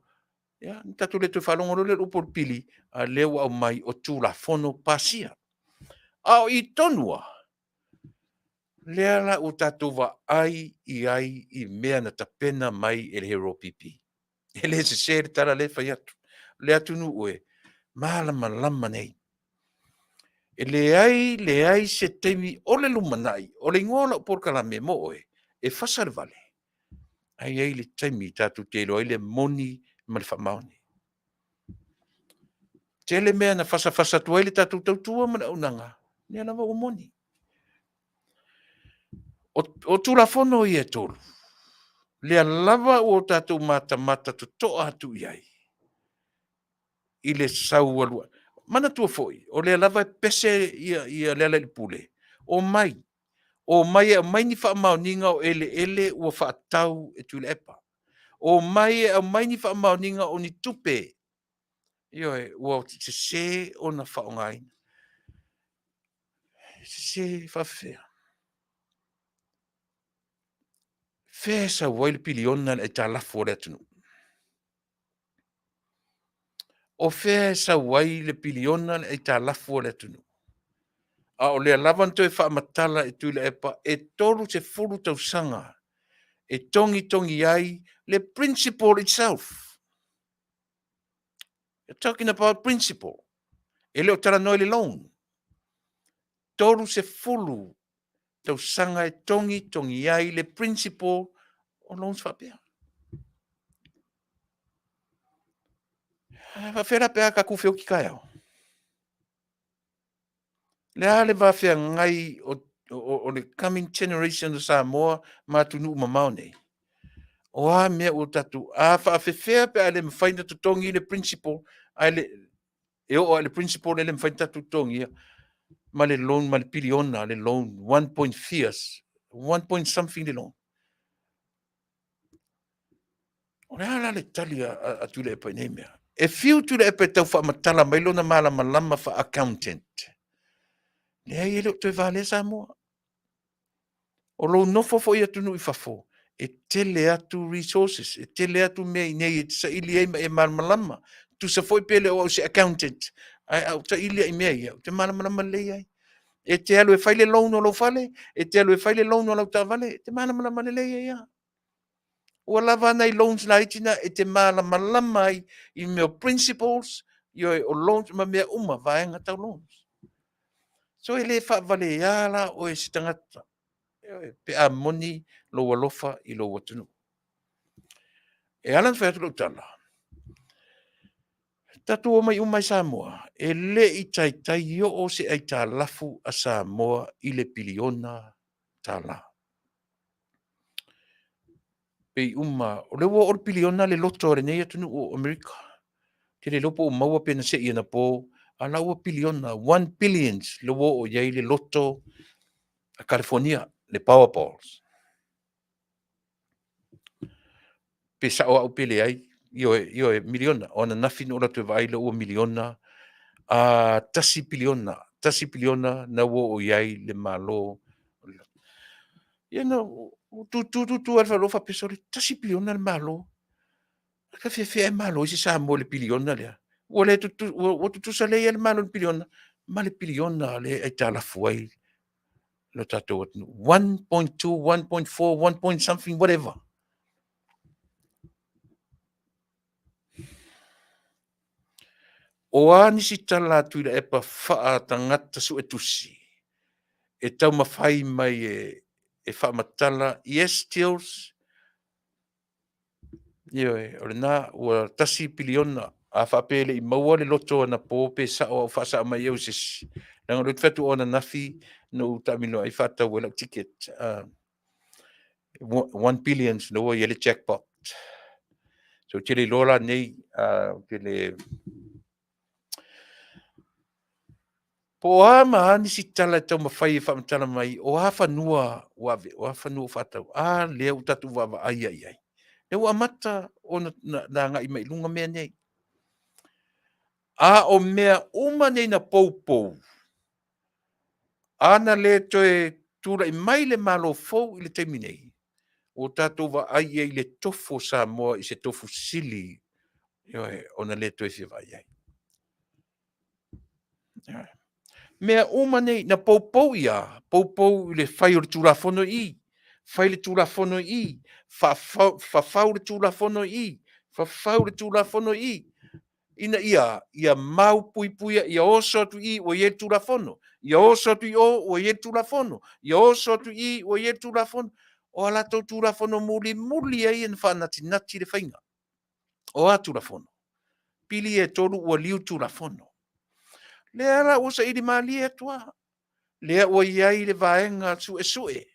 ia, na tatou le toe faalogo loa lea i le upu o le pili, a o lea ua aumai o Tulafono pasia. A o i tonu lava, lea la ua tatou vaai i ai i mea na tapena mai e le HRPP. E le sese le tala lea e fai atu. Le atunuu e malamalama nei. E leai, leai se taimi o le lumanai, o le igoa o lau polokalame mo oe, e fasa le vale, ae i ai le taimi tatou te iloa ai le moni ma le faamaoni. Tele mea na fasafasa atu ai le tatou tautua ma le auaunaga, lea lava ua moni. O Tulafono ia e 3, lea lava ua tatou matamata totoa atu i ai i le sau alu. Manatua foi, o lea lava e pese Lealailepule, omai, omai e aumai ni faamaoniga o eleele ua faatau e Tuilaepa. Omai e aumai ni faamaoniga o ni tupe, ioe, ua sese ona faaaogaina. Sese faapefea? Fea e sau ai le piliona le aitalafu a le atunuu? O fea e sau ai le piliona le aitalafu a le atunuu? A o lea lava na toe faamatala e Tuilaepa e 30 tausaga e togitogi ai le principal itself. You're talking about principal. E le o talanoa i le loan. 30 tausaga e togitogi ai le principal o loans faapea. Faafefea la pe a tatou feoti taeao? Le a le va feagai o le coming generation o Samoa ma atunuu mamao nei? O a mea ua tatou, a faafefea pe a le mafai ona totogi le principal, ae le, e oo lava i le principal e le mafai ona tatou totogia ma le loan ma le piliona le loan, one point fia, one point something le loan. O le a la le tali a Tuilaepa i nei mea? E fiu Tuilaepa e tau faamatala mai lona malamalama faa-accountant. Leai, e le o toe valea Samoa. O lou nofo foi i atunuu i fafo, e tele atu resources, e tele atu mea i inei e te saili ai ma e malamalama. Tusa foi pe le o au se accountant, ae a ou saili lava i mea ia, ou te malamalama lelei ai. E te alu e fai le loan o lou fale, e te alu e fai le loan o lau taavale, e te malamalama lelei ai lava. Ua lava nai loans laiti na e te malamalama ai i mea o principles, ioe, o loans ma mea uma, vaega tau loans. So e le faavalea la oe e se tagata, ioe, pe a moni lou alofa i lou atunuu. E ala ona fai atu lau tala, tatou omai uma i Samoa, e le i taitai oo se aitalafu a Samoa i le piliona tala. Pei uma, o lea ua oo le piliona le loto a lenei atunuu o Amerika. Ou te le iloa po ua maua pe na sei anapo, a o la ua piliona, one billions lea ua oo i ai le loto a Kalifonia, le Powerballs. Pe sao au pe leai, ioe, ioe, miliona. O ananafi na ou alu atu e vaai la ua miliona, 1 piliona, 1 piliona na ua oo i ai le Malo. Ia na tu tu tu lava le faapea, sole, 1 piliona le Malo. A faapefea e malo ai se Samoa i le piliona lea? Ua le ua tutusa lelei lava le Malo i le piliona ma le piliona lea e aitalafu ai lo tatou atunuu. 1.2, 1.4, 1 point something, whatever. O a nisi tala a Tuilaepa faa-tagata suetusi e taumafai mai e faamatala, yes, Tils, ioe, o lena ua 1 piliona. A faapea e le i maua le loto anapo, pe sao au, faasao mai au e se isi. Leaga o lea ou te fai atu o ananafi na ou taamilo ai faatau ai lau ticket. 1 billion na ua i ai le jackpot. So ou te le iloa la nei, ou te le po o a ma a nisi tala e taumafai e faamatala mai o a fanua ua ave, o a fanua ua faatau. A lea ua tatou vaavaai i ai. Lea ua amata ona na agai mai i luga mea nei. A o mea uma nei na poupou, ana le toe tulai mai le Malo fou i le taimi nei, ua tatou vaai i ai i le tofu o Samoa i se tofu sili, ioe, ona le toe fia vaai ai. Ioe. Mea uma nei na poupou ia, poupou i le fai o le Tulafono i i, fai le Tulafono i i, fafau le Tulafono i i, fafau le Tulafono i i, ina ia mau puipuia, ia oso atu i i ua i ai le Tulafono, ia oso atu i o ua i ai le Tulafono, ia oso atu i i ua i ai le Tulafono. O a latou Tulafono mulimuli ai na faanatinati le faiga. O a Tulafono? Pili e tolu ua liu Tulafono. Lea la ua saili malie atu lava. Lea ua i ai le vaega suesue.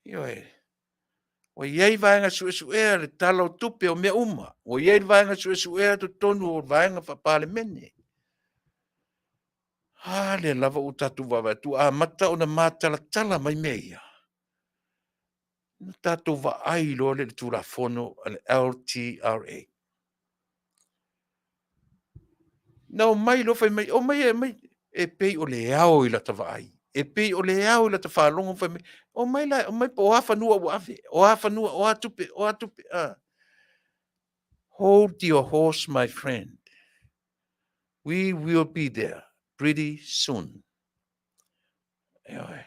Ioe. Ua i ai vaega suesuea le Tala o Tupe o mea uma. Ua i ai le vaega suesuea totonu o vaega faa-Palemene. A lea lava ua tatou vaavaai atu ua amata ona matalatala mai mea ia. Na tatou vaai loa lea i le Tulafono a le LTRA. Na omai loa fai mai, omai e aumai, e pei o le ao i lata vaai, e pei o le ao i lata faalogo fai mai, omai la, omai po o a fanua ua ave, o a fanua, o a tupe, o a tupe. Hold your horse, my friend. We will be there pretty soon. Ioe.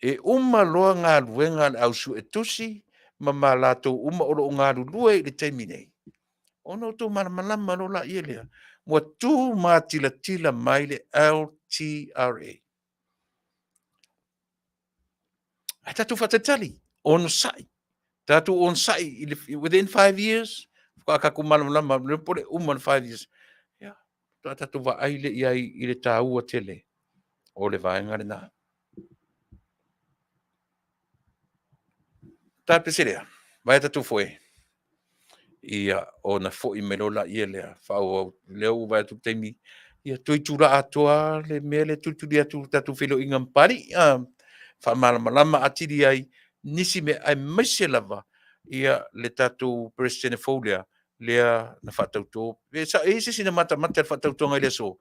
E uma loa galuega a le au suetusi ma ma latou uma o lo o galulue i le taimi nei. Ona outou malamalama loa laia lea, ua tu matilatila mai le LTRA. Ae tatou faatalitali, onosai, tatou onosai i le, within 5 years, faatoa tatou malamalama le po le uma le 5 years. Ia, faatoa tatou vaai lea i ai i le taua tele o le vaega lena. Ta pese lea, vai tatou foe. Ia, ona foi mai loa laia lea, faaauau, lea ua vaai atu i le taimi, ia toe itula atoa le mea lea e tulituli atu le tatou feiloaiga ma Papalii, faamalamalama atili ai nisi mea, aemaise lava ia le tatou Peresetene fou lea, lea na faatauto. E i ai se isi na matamata i le faatautoga i le aso?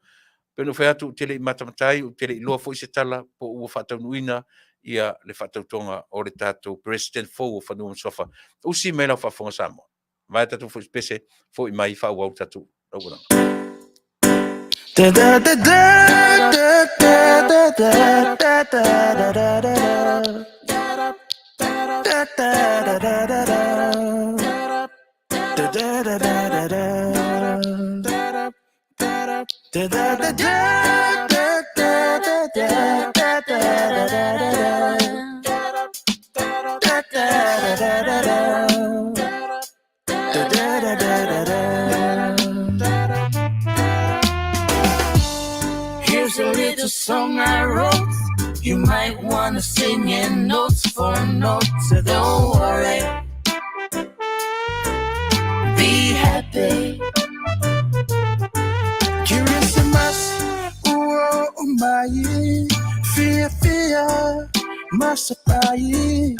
Pei ona ou fai atu ou te le i matamata ai, ou te le i iloa foi se tala po ua faataunuuina ia le faatautoga o le tatou Peresetene fou o Fanua ma Suafa. Usi mai lau faafofoga Samoa. Vaea tatou foi pese, foi mai faaauau le tatou auaunaga. Here's a little song I wrote. You might wanna sing in notes for notes. So don't worry. Be happy. Kirisimasi ua oo mai Fiafia masapai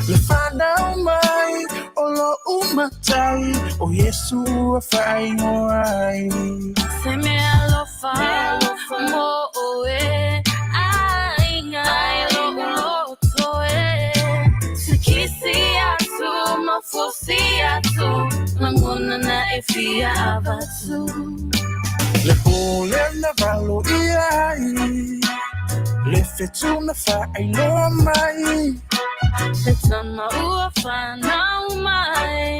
Le fanau mai o lo'u Matai ʻO Iesu ua faaigoa ai Se mea alofa mo ʻoe ʻAiga i lo'u loto e Se kisi atu ma fosi atu Lagona na e fia avatu Le pule na valo ia ai Le fetu na faailoa mai Le tama ua fanau mai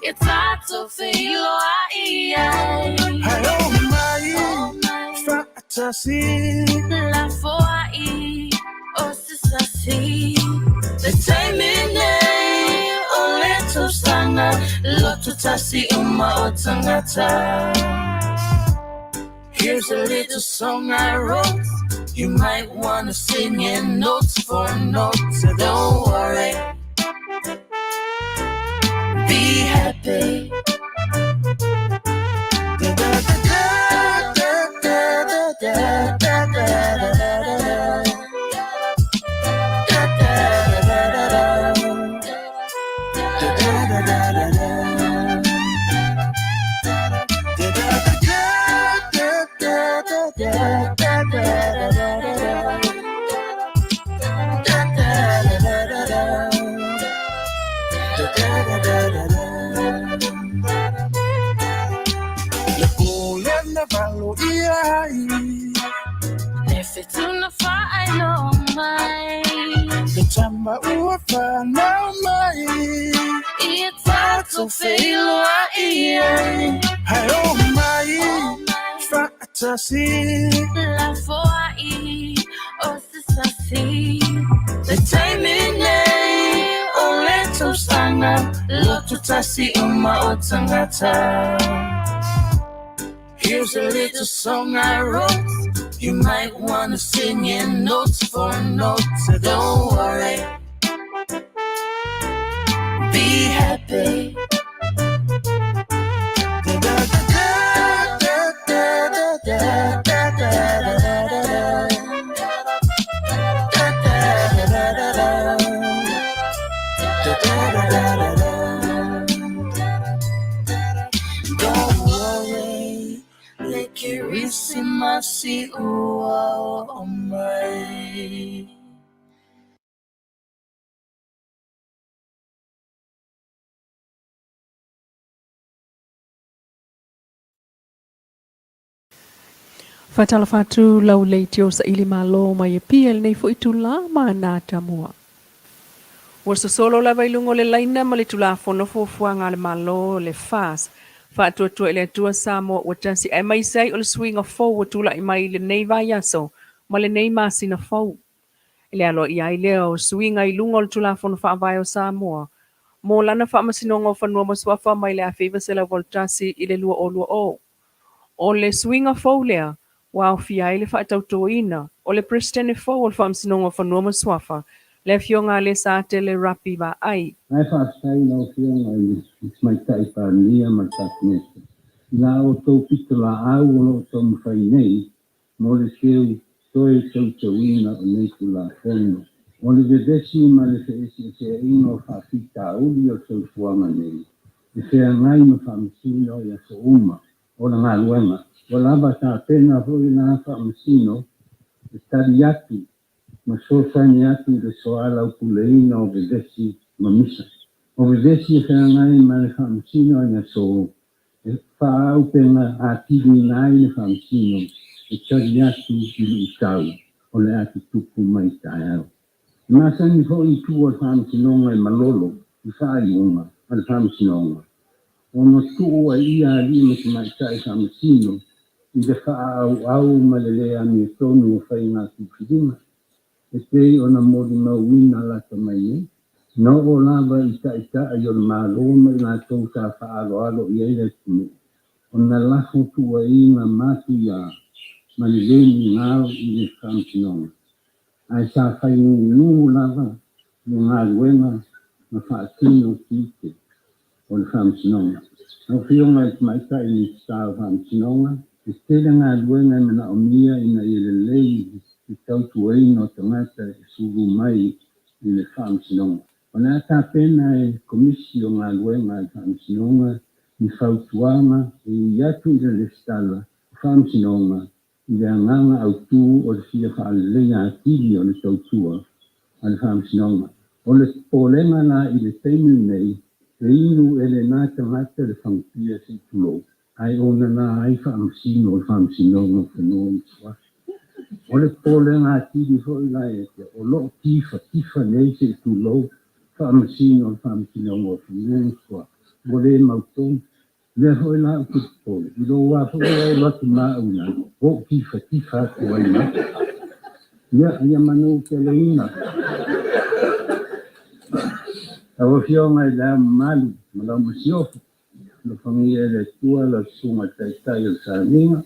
Ia tatou feiloai ai Hai o mai faatasi Lafoai o se sasi Le taimi nei o le tausaga Loto tasi uma o tagata. Here's a little song I wrote. You might wanna sing in notes for notes. So don't worry. Be happy. Da da da da da da da da da da da da da da da da da da da da. Da da da da da da da da da da da da da da da da da da. Le pule na valo ia ai Le fetu na faailoa mai Le tama ua fanau mai Ia tatou feiloai ai Hai o mai faatasi Lafoai o se sasi Le taimi nei o le tausaga Loto tasi uma o tagata. Here's a little song I wrote. You might wanna sing in notes for notes. So don't worry. Be happy. Da da da da da da da da da da da. Da da da da da. Da da da da da. Don't worry. Le Kirisimasi ua oo mai. Faatalofa atu lau leitio saili malo mai Apia i lenei foi itula ma ana atamua. Ua sosolo lava i luga o le laina ma le Tulafono Fuafuaga a le Malo, le FAS, Faatuatua i le Atua Samoa ua tasi, aemaise ai o le suiga fou ua tulai mai i lenei vaiaso ma lenei masina fou. I le aloaia ai lea o suiga i luga o le Tulafono Faavae o Samoa mo lana Faamasinoga o Fanua ma Suafa mai le 1981 i le 2020. O le suiga fou lea ua aofia ai le faatautoina o le Peresetene fou o le Faamasinoga o Fanua ma Suafa, le Afioga a Lesatele Rapi Vaai. Ae faafetai i lau Afioga i le Tamaitai Palemia ma le Kapeneta i la outou pitolaau o lo o taumafai nei mo le seu toe teuteuina o nei Tulafono. O le vevesi ma le feeseeseaiga o faafitauli o le soifuaga nei e feagai ma faamasino i aso uma o le galuega. Ua lava tapena foi la faamasino e tali atu ma fesoasoani atu i le soalaupuleina o vevesi ma misa. O vevesi e feagai ma le faamasino i aso e faaauupega atiliina ai le faamasino e tali atu i luitau o le a tutupu mai taeao. E masani foi i tua o le faamasinoga e malolo i faaiuga a le faamasinoga, ona tuu ai ia alii ma tamaitai faamasino i le faaauau ma le le amiotonu o faiga filifiliga e pei ona molimauina lata mai nei. Na oo lava i taitai o le Malo ma i latou sa faaaloalo i ai le atunuu, ona lafo tuuaiga matuia ma le le migao i le faamasinoga, ae sa faigugū lava le galuega ma faatino tiute o le Faamasinoga. Lau Afioga i le Tamaitai Minisita o Faamasinoga, e tele galuega e manaomia ina ia lelei le tautuaina o tagata e sulu mai i le Faamasinoga. O le a tapena e Komisi o Galuega a le Faamasinoga ni fautuaga e ui atu i le Resitala o Faamasinoga i le agaga autū o le fia faaleleia atili o le tautua a le Faamasinoga. O le popolega la i le taimi lenei, e inu e lena tagata le fagupia se i tulou, ae ona ai faamasino o le Faamasinoga o Fanua ma Suafa. O le popolega atili foi la ia te o loo tifatifa nei se i tulou faamasino o le Faamasinoga o Fanua ma Suafa ua le mautonu. Lea foi la ou te popole i lou wā foi o alu atu ma au ina, o tifatifa atu ai ma. Ia, ia manu tele ina. Lau Afioga i le Ao Mamalu ma lau Masiofo, alofagia e le Atua lau Susuga i le Taitai o le Saliga,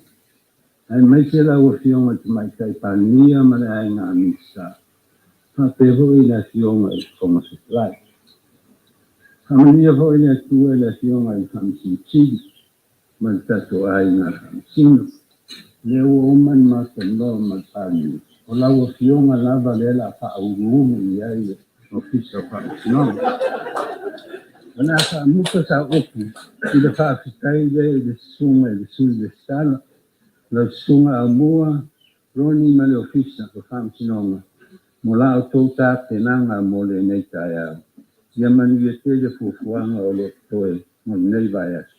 aemaise lau Afioga i le Tamaitai Palemia ma le Aiga Minisita, faapea foi le Afioga i le Fofoga Fetalai. Faamanuia foi le Atua i le Afioga i le Faamasino Sili ma le tatou aiga faamasino. Lea ua uma ona matalanoa ma le Palemia, o lau Afioga lava lea o le a faauluulu i ai le Ofisa o Faamasinoga. O le a faamuta sau upu i le faafetai lea i le susuga i le Sui Resitala, lau Susuga Aumua Ronnie ma le Ofisa o Faamasinoga mo la outou tapenaga mo lenei taeao. Ia manuia tele fuafuaga o lo o totoe mo lenei vaiaso.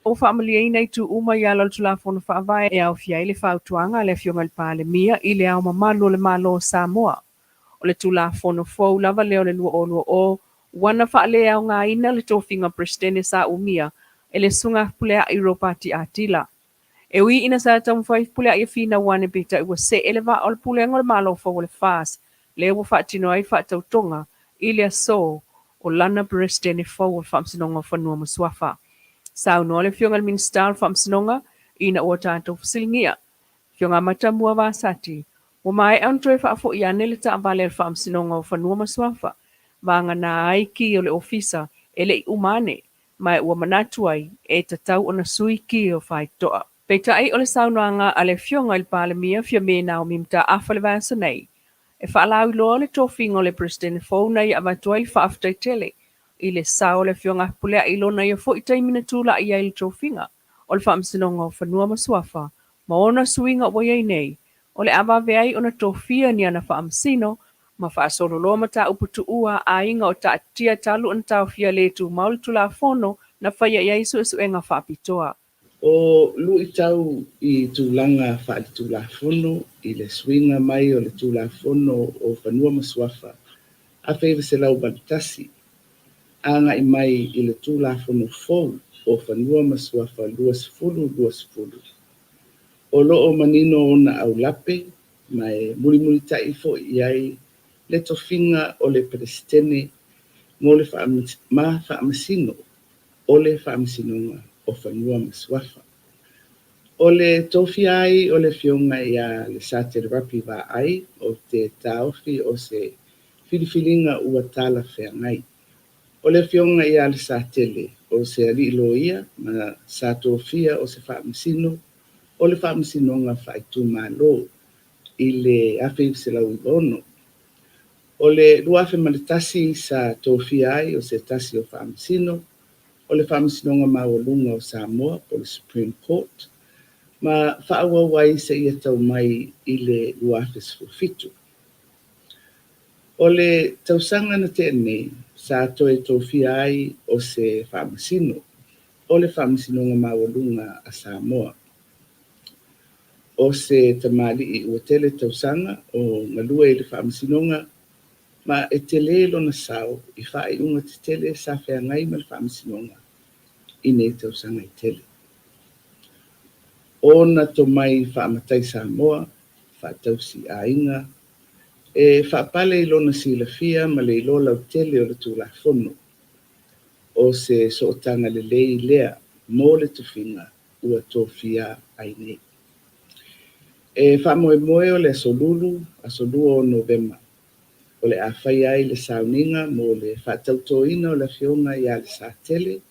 Ua faamalieina itu uma i ala o le Tulafono Faavae e aofia ai le fautuaga a le Afioga i le Palemia i le Ao Mamalu o le Malo o Samoa. O le Tulafono fou lava lea o le 2020 ua na faaleaogaina le tofiga Peresetene sa umia e le Susuga Fepuleai Ropati Atila. E ui ina sa taumafai Fepuleai e finau ane peitai ua see le vaa o le pulega o le Malo fou o le FAST lea ua faatino ai faatautoga i le aso o lana Peresetene fou o le Faamasinoga o Fanua ma Suafa. Saunoa le Afioga i le Minisita o le Faamasinoga ina ua tatou fesiligia. Afioga Matamua Vasati, ua maea ona toe faafoi ane le taavale a le Faamasinoga o Fanua ma Suafa, vagana ai ki o le ofisa e le i uma ane, ma ua manatu ai e tatau ona sui ki o faitoa. Peitai o le saunoaga a le Afioga i le Palemia Fiame Naomi Mataafa le vaiaso nei, e faalauiloa le tofiga o le Peresetene fou na ia avatu ai le faafetai tele i le sao o le Afioga Fepuleai i lona ia foi taimi na tulai ai le tofiga o le Faamasinoga o Fanua ma Suafa ma ona suiga ua i ai nei, o le a vave ai ona tofia ni ana faamasino ma faasololoa mataupu tuua a aiga o taatitia talu ona taofia le tumau le Tulafono na faia i ai suesuega faapitoa. O luitau i tulaga faaletulafono i le suiga mai o le Tulafono o Fanua ma Suafa 1981. agai mai i le Tulafono fou o Fanua ma Suafa 2020, o lo o manino ona aulape ma e mulimulitai foi i ai le tofiga o le Peresetene mo le ma Faamasino o le Faamasinoga o Fanua ma Suafa. O le tofia ai o le Afioga ia Lesatele Rapi Vaai ou te taofi o se filifiliga ua talafeagai. O le Afioga ia Lesatele o se alii loia ma sa tofia o se Faamasino o le Faamasinoga Faaitumalo i le 1996. O le 2001 sa tofia ai o se tasi o Faamasino o le Faamasinoga Maualuga o Samoa po o le Supreme Court ma faaauau ai seia tau mai i le 2017. O le tausaga na tea nei sa toe tofia ai o se Faamasino o le Faamasinoga Maualuga a Samoa. O se tamalii ua tele tausaga o galue i le Faamasinoga ma e tele lona sao i faaiuga tetele sa feagai ma le Faamasinoga i nei tausaga e tele. Ona tomai faamatai Samoa, faatausi aiga, e faapale i lona silafia ma le iloa lautele o le Tulafono, o se sootaga lelei lea mo le tofiga ua tofia ai nei. E faamoemoe o le Aso Lulu, aso 2 o Novema, o le a faia ai le sauniga mo le faatautoina o le Afioga ia Lesatele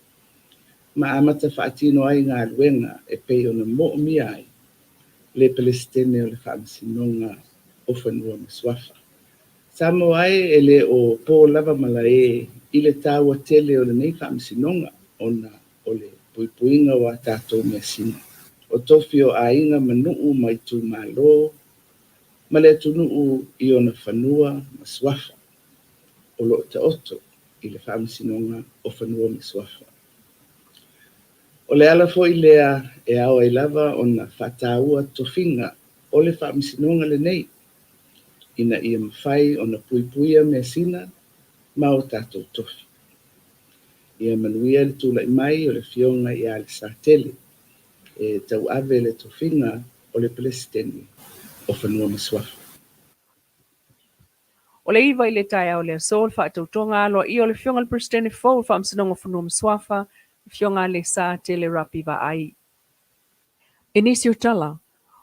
ma amata faatino ai galuega e pei ona moomia ai le Peresetene o le Faamasinoga o Fanua ma Suafa. Samoa e, e le o po lava malae i le taua tele o lenei faamasinoga ona o le puipuiga o a tatou measina, o tofi o aiga ma nuu ma itumalo ma le atunuu i ona fanua ma suafa o lo o taoto i le Faamasinoga o Fanua ma Suafa. O le ala foi lea e ao ai lava ona faataua tofiga o le Faamasinoga lenei ina ia mafai ona puipuia measina ma o tatou tofi. Ia manuia le tulai mai o le Afioga ia Lesatele e tauave le tofiga o le Peresetene o Fanua ma Suafa. O le 9 i le taeao o le aso, le faatautoga aloaia o le Afioga i le Peresetene fou o le Faamasinoga o Fanua ma Suafa, le Afioga Lesatele Rapi Vaai. I nisi o tala,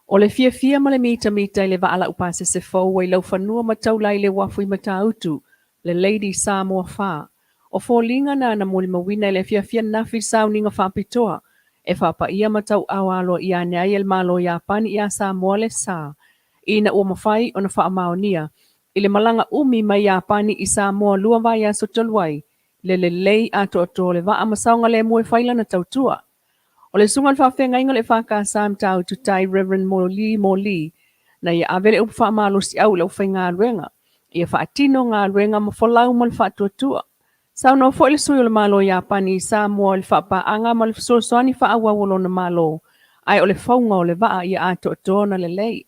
o le fiafia ma le mitamita i le vaa laupasese fou ua i laufanua ma taula i le uafu i Matautu, le Lady Samoa 4. O foliga na na molimauina i le afiafi ananafi i le sauniga faapitoa e faapaia ma tauaao aloaia ane ai e le Malo o Iapani ia Samoa le sa ina ua mafai ona faamaonia i le malaga umi mai Iapani i Samoa lua vaiaso talu ai le lelei atoatoa o le vaa ma saogalemu e fai lana tautua. O le susuga i le faafeagaiga o le EFKS i Matautu Tai, Rev. Moli Moli, na ia ave le upu faamalosiau i le aufaigaluega ia faatino galuega ma folau ma le faatuatua. Saunoa foi le sui o le Malo o Iapani i Samoa i le faapaaga ma le fesoasoani faaauau o lona Malo, ae o le fauga o le vaa ia atoatoa ona lelei.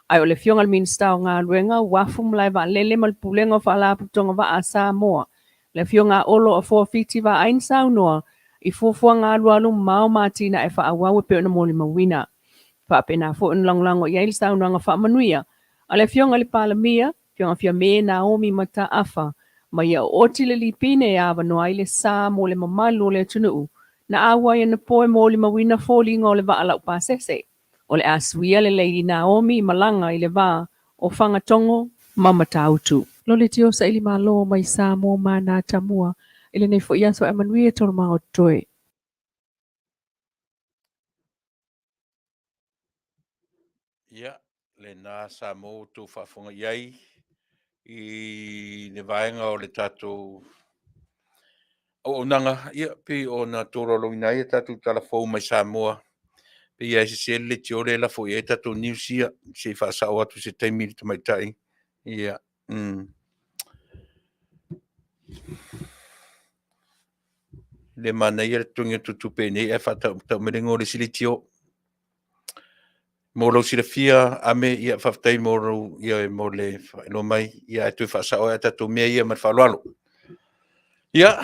Ae o le Afioga i le Minisita o Galuega, Uafu, Malae Vaalele ma le Pulega o Faalapotopotoga Vaa a Samoa, le Afioga a Olo Afoa Fiti Vaai na saunoa i fuafuaga alualu mamao ma atinae faaauau e pei ona molimauina. Faapena foi ona lagolago i ai le saunoaga faamanuia a le Afioga i le Palemia, Afioga Fiame Naomi Mataafa, ma ia ooti le lipine e avanoa ai le sa mo le mamalu o le atunuu na auai anapo e molimauina foliga o le vaa laupasese. O le a suia le Lady Naomi i malaga i le va o Fagatogo ma Matautu. Lo le tio saili malo mai Samoa ma na tamua i lenei foi aso ae manuia taualumaga o totoe. Ia, lena Samoa ua outou faafofoga i ai i le vaega o le tatou auaunaga, ia, pei ona tolaulauina ai a tatou tala fou mai Samoa. Pei lava e sese le leitio lea e lafo i ai tatou news ia, se i faasao atu se taimi i le tamaitai. Ia. Le manaia le totogi atu o tupe i inei ae faatau mai le igoa o le isi leitio. Mo lou silafia, Ame, ia faafetai mo lou, ia, mo le faailoa mai, ia ae toe faasao ai a tatou mea ia ma le faaaloalo. Ia,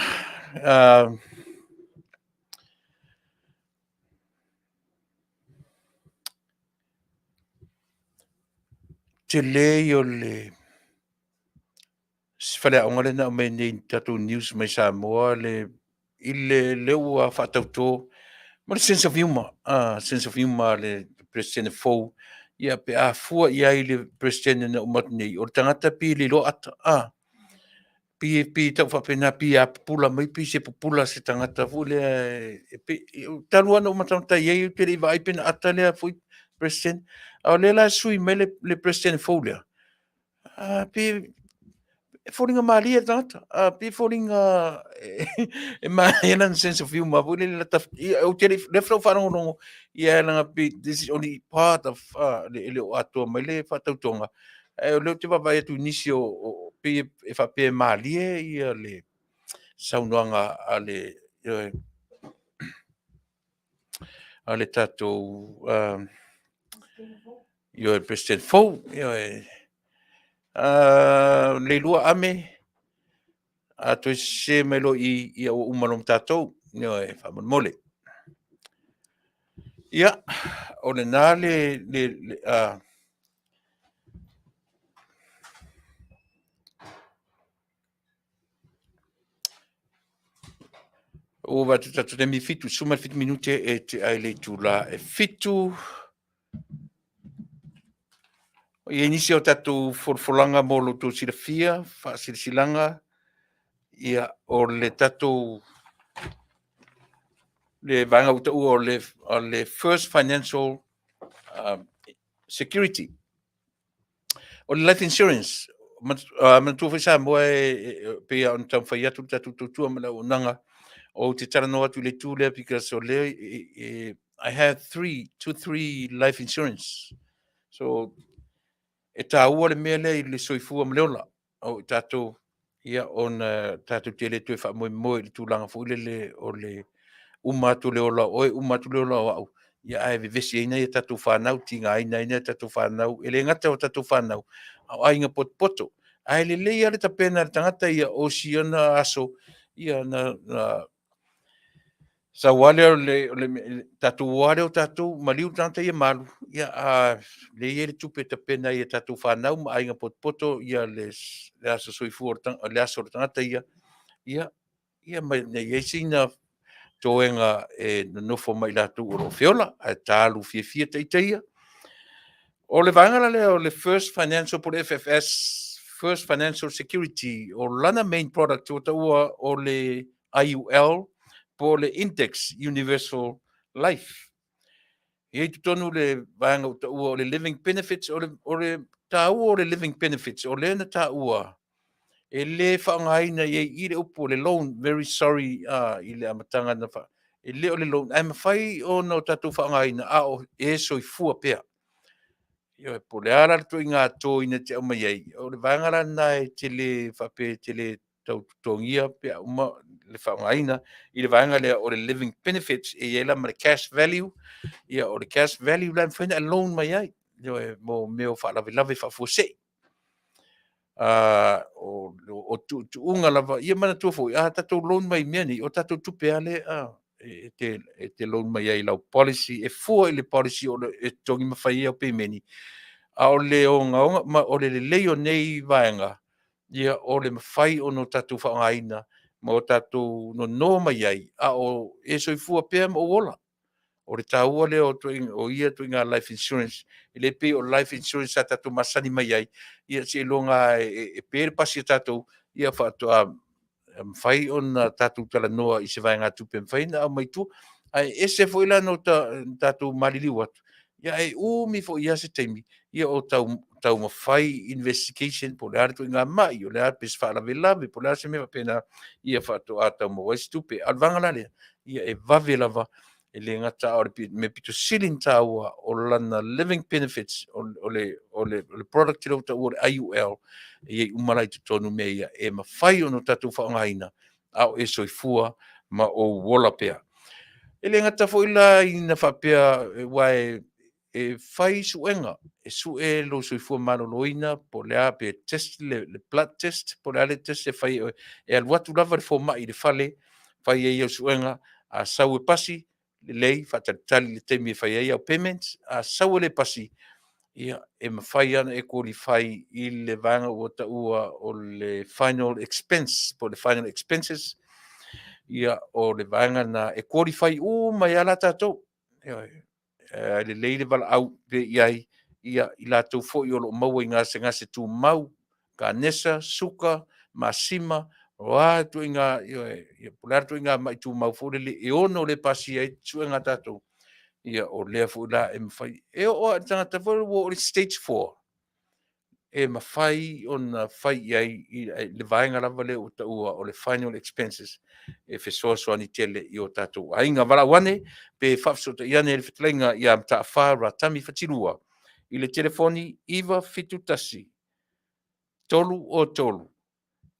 Tele ia o le faleaoga lea na aumai nei i tatou news mai Samoa le i le lea ua faatauto ma le sense of humor, sense of humor a le Peresetene fou, ia pe a fua i ai i le Peresetene na uma atu nei, o le tagata pei e le iloa ata, pei e tau faapena, pei a pupula mai pei se pupula se tagata foi lea e pei, talu lava ona ou matamata i ai ou te le i vaai pe na ata lea foi Peresetene. A o lea la e sui mai le Peresetene fou lea, pei e foliga malie le tagata, pei e foliga e manaia lana sense of humor foi lele lata, ia ou te le i, lea faatoa ou faalogologo, ia leaga pei this is only part of e le o atoa mai le faatautoga, ae o lea ou te vaavaai atu i nisi o pei e faapea e malie ia le saunoaga a le, ioe, a le tatou ioe, President fou, ioe. Leilua Ame, a toe sese mai loa i i, ia ua uma loa ma tatou, ioe, faamolemole. Ia, o lena le, le, le ua vaai atu i le tatou taimi e 7:17 minute e tea ai le itula e 7. E i ai nisi o tatou folafolaga mo lo outou silafia, faasilasilaga, ia, o le tatou le vaega ua taua o le First Financial Security. O le life insurance, manatua foi Samoa e pei lava ona taumafai atu le tatou tautua ma le auaunaga, ou te talanoa atu i le itu lea because o lea I have three, two, three life insurance. So, e taua le mea lea i le soifua ma le ola o i tatou, ia, ona tatou te le toe faamoemoe i le tulaga foi lele o le uma atu o le ola o oe, uma atu le ola o au, ia ae vevesi ai nai a tatou fanau, tigaina ai nai a tatou fanau, e le gata o tatou fanau, a o aiga potopoto. Ae lelei lava le tapena e le tagata ia o si ona aso, ia na, na sau lava lea o le tatou o lava lea o tatou, maliu le tagata ia malu, ia a lea e i ai le tupe e tapena ai e tatou fanau ma aiga potopoto ia le aso soifua o le aso o le tagata ia, ia, ia ma ne i i ai sina toega e nonofo ma i latou o lo o feola, ae ta alu fiafia ita ia. O le vaega la lea o le First Financial po o le FFS, First Financial Security, o lana main product ua taua o le IUL po o le Index Universal Life. E i ai totonu le vaega ua taua o le Living Benefits, o le taua o le Living Benefits, o lea na taua e le faaaogaina i ai i le upu o le loan, very sorry i le amataga na fa, e le o le loan, ae mafai ona o tatou faaaogaina a o e soifua pea. Ioe, po o le a la le ituaiga to ina te aumai ai, o le vaega la lena e te le faapea e te le tau totogia pe a uma le faaaogaina i le vaega lea o le living benefits, e i ai la ma le cash value, ia o le cash value la e mafai ona e loan mai ai, ioe, mo mea o faalavelave faafuasei. O tuutuuga lava, ia manatua foi, a tatou loan mai i mea nei, o tatou tupe lava lea e te loan mai ai i lau policy, e fua i le policy o le, e totogi ma fai ai au pemeni, a o le ogaoga ma o le lelei o nei vaega, ia o le mafai ona o tatou faaaogaina ma o tatou nono mai ai, a o e soifua pea ma ou ola. O le taua lea o o ia ituaiga life insurance, e le pei o life insurance sa tatou masani mai ai, ia seiloga e pe le pasi a tatou, ia faatoa mafai ona tatou talanoa i se vaegatupe e mafai ona aumai i tua. Ae ese foi la ona tatou maliliu atu, ia ae umi foi lava se taimi, ia o taumafai investigation po o le a le ituaiga mai, o le a pe se faalavelave, po o le a se mea faapena, ia faatoa tau maua ai se tupe. A o le vaega la lea, ia e vave lava, e le gata a o le mea pito sili ona taua o lana living benefits, o le product lea ua taua o le IUL, e i ai uma la i totonu mea ia e mafai ona tatou faaaogaina a o e soifua ma ou ola pea. E le gata foi la ina faapea, aua e fai suega, e sue lou soifua maloloina, po o le a, pe test le blood test, po o le a le test e fai e oe, e alu atu lava le fomai i le fale. Fai ai au suega, a sau e pasi, lelei, faatalitali i le taimi e fai ai au payments, a sau e le pasi, ia, e mafai lava ona e qualify i le vaega ua taua o le final expense po o le final expenses, ia, o le vaega lena e qualify uma ai lava la tatou. Ioe. Ae lelei le valaau pea i ai ia i latou foi o lo o maua i gasegase tumau, kanesa, suka, masima, o a ituaiga, ioe, ia po o le a le ituaiga mai tumau foi lele e ono le pasia ai suega a tatou, ia o lea foi la e mafai. E oo lava i le tagata foi lele ua oo i le stage 4, e mafai ona fai i ai i le vaega lava lea ua taua o le final expenses e fesoasoani tele i o tatou aiga. Valaau ane pe faafesootai ane i le fetalaiga ia Mataafa Ratami Fatilua i le telefoni 971 303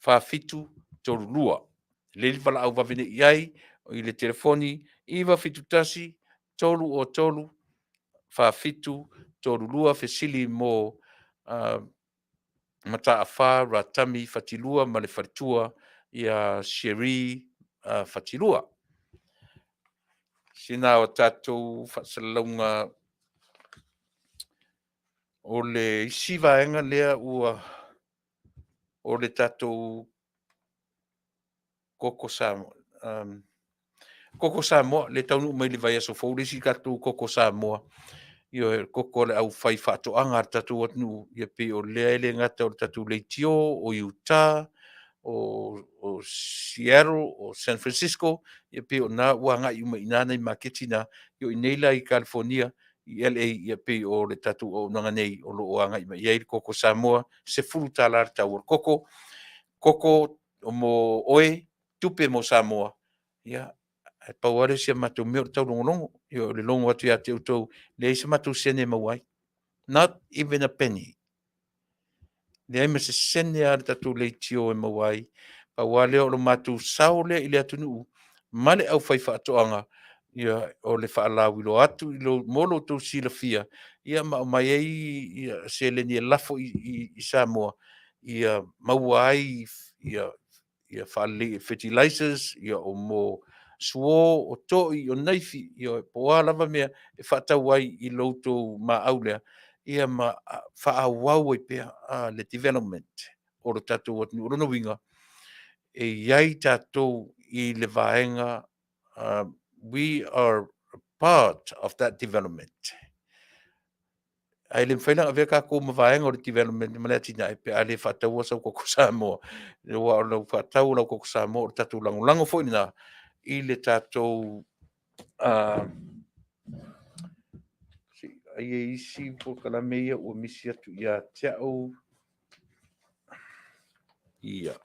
4732. Lelei le valaau vave nei i ai i le telefoni 971 303 4732, fesili mo Mataafa Ratami Fatilua ma le faletua ia Cherie Fatilua. Sina o tatou faasalalauga o le isi vaega lea ua o le tatou koko Samoa, koko Samoa lea e taunuu mai le vaiaso fou le isi tatou koko Samoa. Ioe, o le koko a le aufaifaatoaga a le tatou atunuu, ia pei o lea e le gata o le tatou leitio, o i uta, o Seattle, o San Francisco, ia pei o i ina ua agai uma i ina nai maketi na. Ia o i inei la i Kalifonia i LA, ia pei o le tatou auaunaga nei o lo o agai mai i ai le koko Samoa, $10 le tau o le koko. Koko mo oe, tupe mo Samoa. Ia, ae pau lava lea o si a matou mea o le taulogologo, o le logo atu ia te outou, e leai se matou sene e maua ai, not even a penny. Leai ma se sene lava o le tatou leitio e maua ai. Pau lava lea o le matou sao lea i le atunuu ma le aufaifaatoaga, ia, o le faalauiloa atu i lo, mo lo outou silafia, ia ma aumai ai seleni e lafo i Samoa, ia maua ai ia faalelei fertilizers, ia o mo suo, o toi, o naifi, ia po o a lava mea e faatau ai i lo outou maau lea, ia ma faaauau ai pea le development o le tatou atunuu. O lona uiga, e i ai tatou i le vaega, we are part of that development. Ae le mafai la ona avea tatou ma vaega o le development ma le atinae pe a le faataua sau koko Samoa. Aua o lau faatau o lau koko Samoa, o le tatou lagolago foi lena i le tatou ai e isi polokalame ia ua misi atu ia te au. Ia.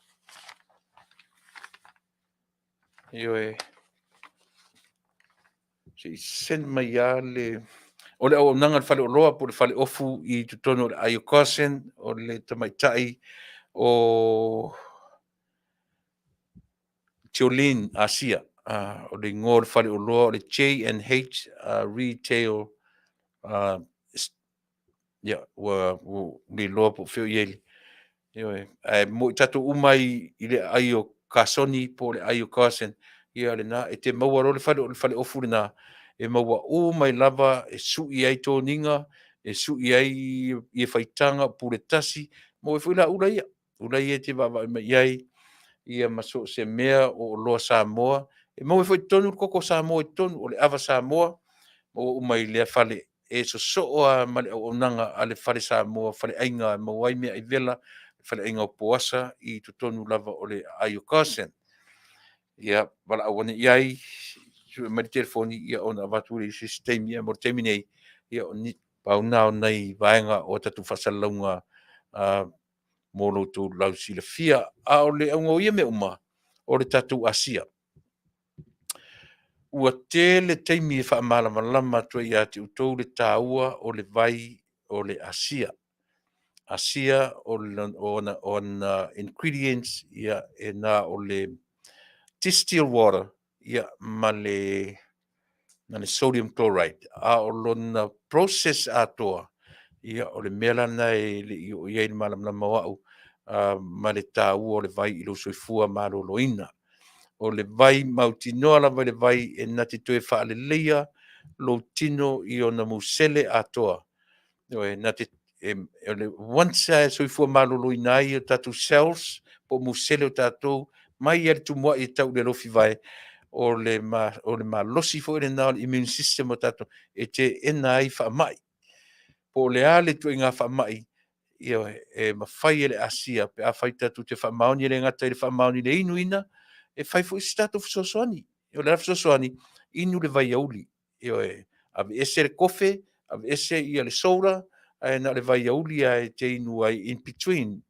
Ioe. Se i send mai lava le... O le auaunaga a le faleoloa po o le faleofu i totonu o le aai o Carson, o le tamaitai o Jolene Asia. O le igoa o le faleoloa o le J&H Retail, ia, ua le iloa po o fea o i ai. Ioe, ae mo i tatou uma i le aai o Kasoni po o le aai o Carson, ia lena, e te maua loa le fale, o le faleofu lena, e maua uma ai lava e sui ai toniga, e sui ai ie faitaga, o pule tasi, maua ai foi la ula ia. Ula ia e te vaavaai mai i ai, ia ma so o se mea o oloa Samoa. E maua ai foi i totonu le koko Samoa i totonu, o le ava Samoa, maua uma i lea fale. E sosoo lava ma le auaunaga a le Fale Samoa, faleaiga e maua ai meaai vela, faleaiga o Poasa i totonu lava o le aai o Carson. Ia, valaau ane i ai, sue mai le telefoni ia ona avatu lea i se isi taimi. Ae mo le taimi nei, ia o ni, pau na o nai vaega o a tatou faasalalauga mo lo outou lausilafia. A o le auga o ia mea uma, o le tatou Asia. Ua tele taimi e faamalamalama atu ai ia te outou le taua o le vai o le asia. Asia o ona ingredients ia e na o le distilled water ia ma le sodium chloride. A o lona process atoa, ia o le mea la lena e le i oo i ai le malamalama o au ma le taua o le vai i lou soifua maloloina. O le vai mautinoa lava i le vai e na te toe faaleleia lou tino i ona musele atoa. Ioe, na te, e, o le once lava e soifua maloloina ai o tatou cells po o musele o tatou mai lava i le tumuai e tau i le alofivae, o le, ma, o le malosi foi lena o le immune system o tatou e teena ai faamai. Po o le a le ituaiga faamai, ioe, e mafai e le asia pe afai tatou te faamaoni, e le gata i le faamaoni i le inuina, e fai foi se tatou fesoasoani. O le a le fesoasoani? Inu le vaiauli, ioe, aveese le kofe, aveese ia le soda, ae na o le vaiauli lava e te inu ai in between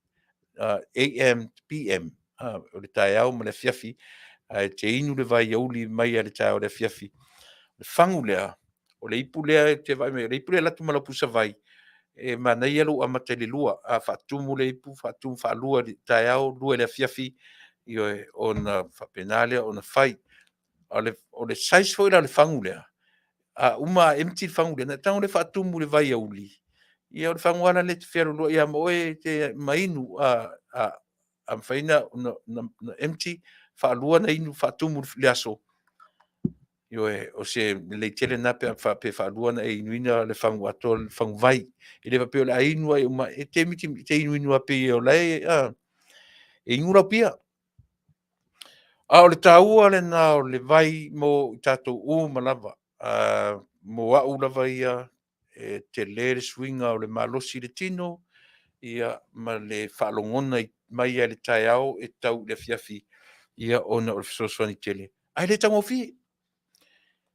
AM to PM, o le taeao ma le afiafi, ae te inu le vaiauli mai lava i le taeao i le afiafi. O le fagu lea, o le ipu lea e te vaai mai, o le ipu lea e alu atu ma lau pusavai, e manaia lou amata i le lua, a faatumu le ipu, faatumu faalua i le taeao, lua i le afiafi, ioe, ona faapena lea ona fai. O le, o le size foi la o le fagu lea, a uma a empty le fagu lea, ona e tago lea faatumu i le vaiauli, ia o le fagu lava la lea e te fealualuai lava ma oe e te ma inu. A, a mafai ona, ona, ona empty, faalua ona inu faatumu i le aso, Ioe, o se lelei tele lena pe a faapea e faalua ona e inuina le fagu atoa, le faguvai. E le faapea o le a inu ai uma, e te miti, te inuinu lava pei o la e, e inu lau pia. A o le taua lena o le vai mo i tatou uma lava. Mo au lava ia, e tele le suiga o le malosi i le tino, ia, ma le faalogona mai lava i le taeao e tau i le afiafi, ia, ona o le fesoasoani tele. Ae le taugofie.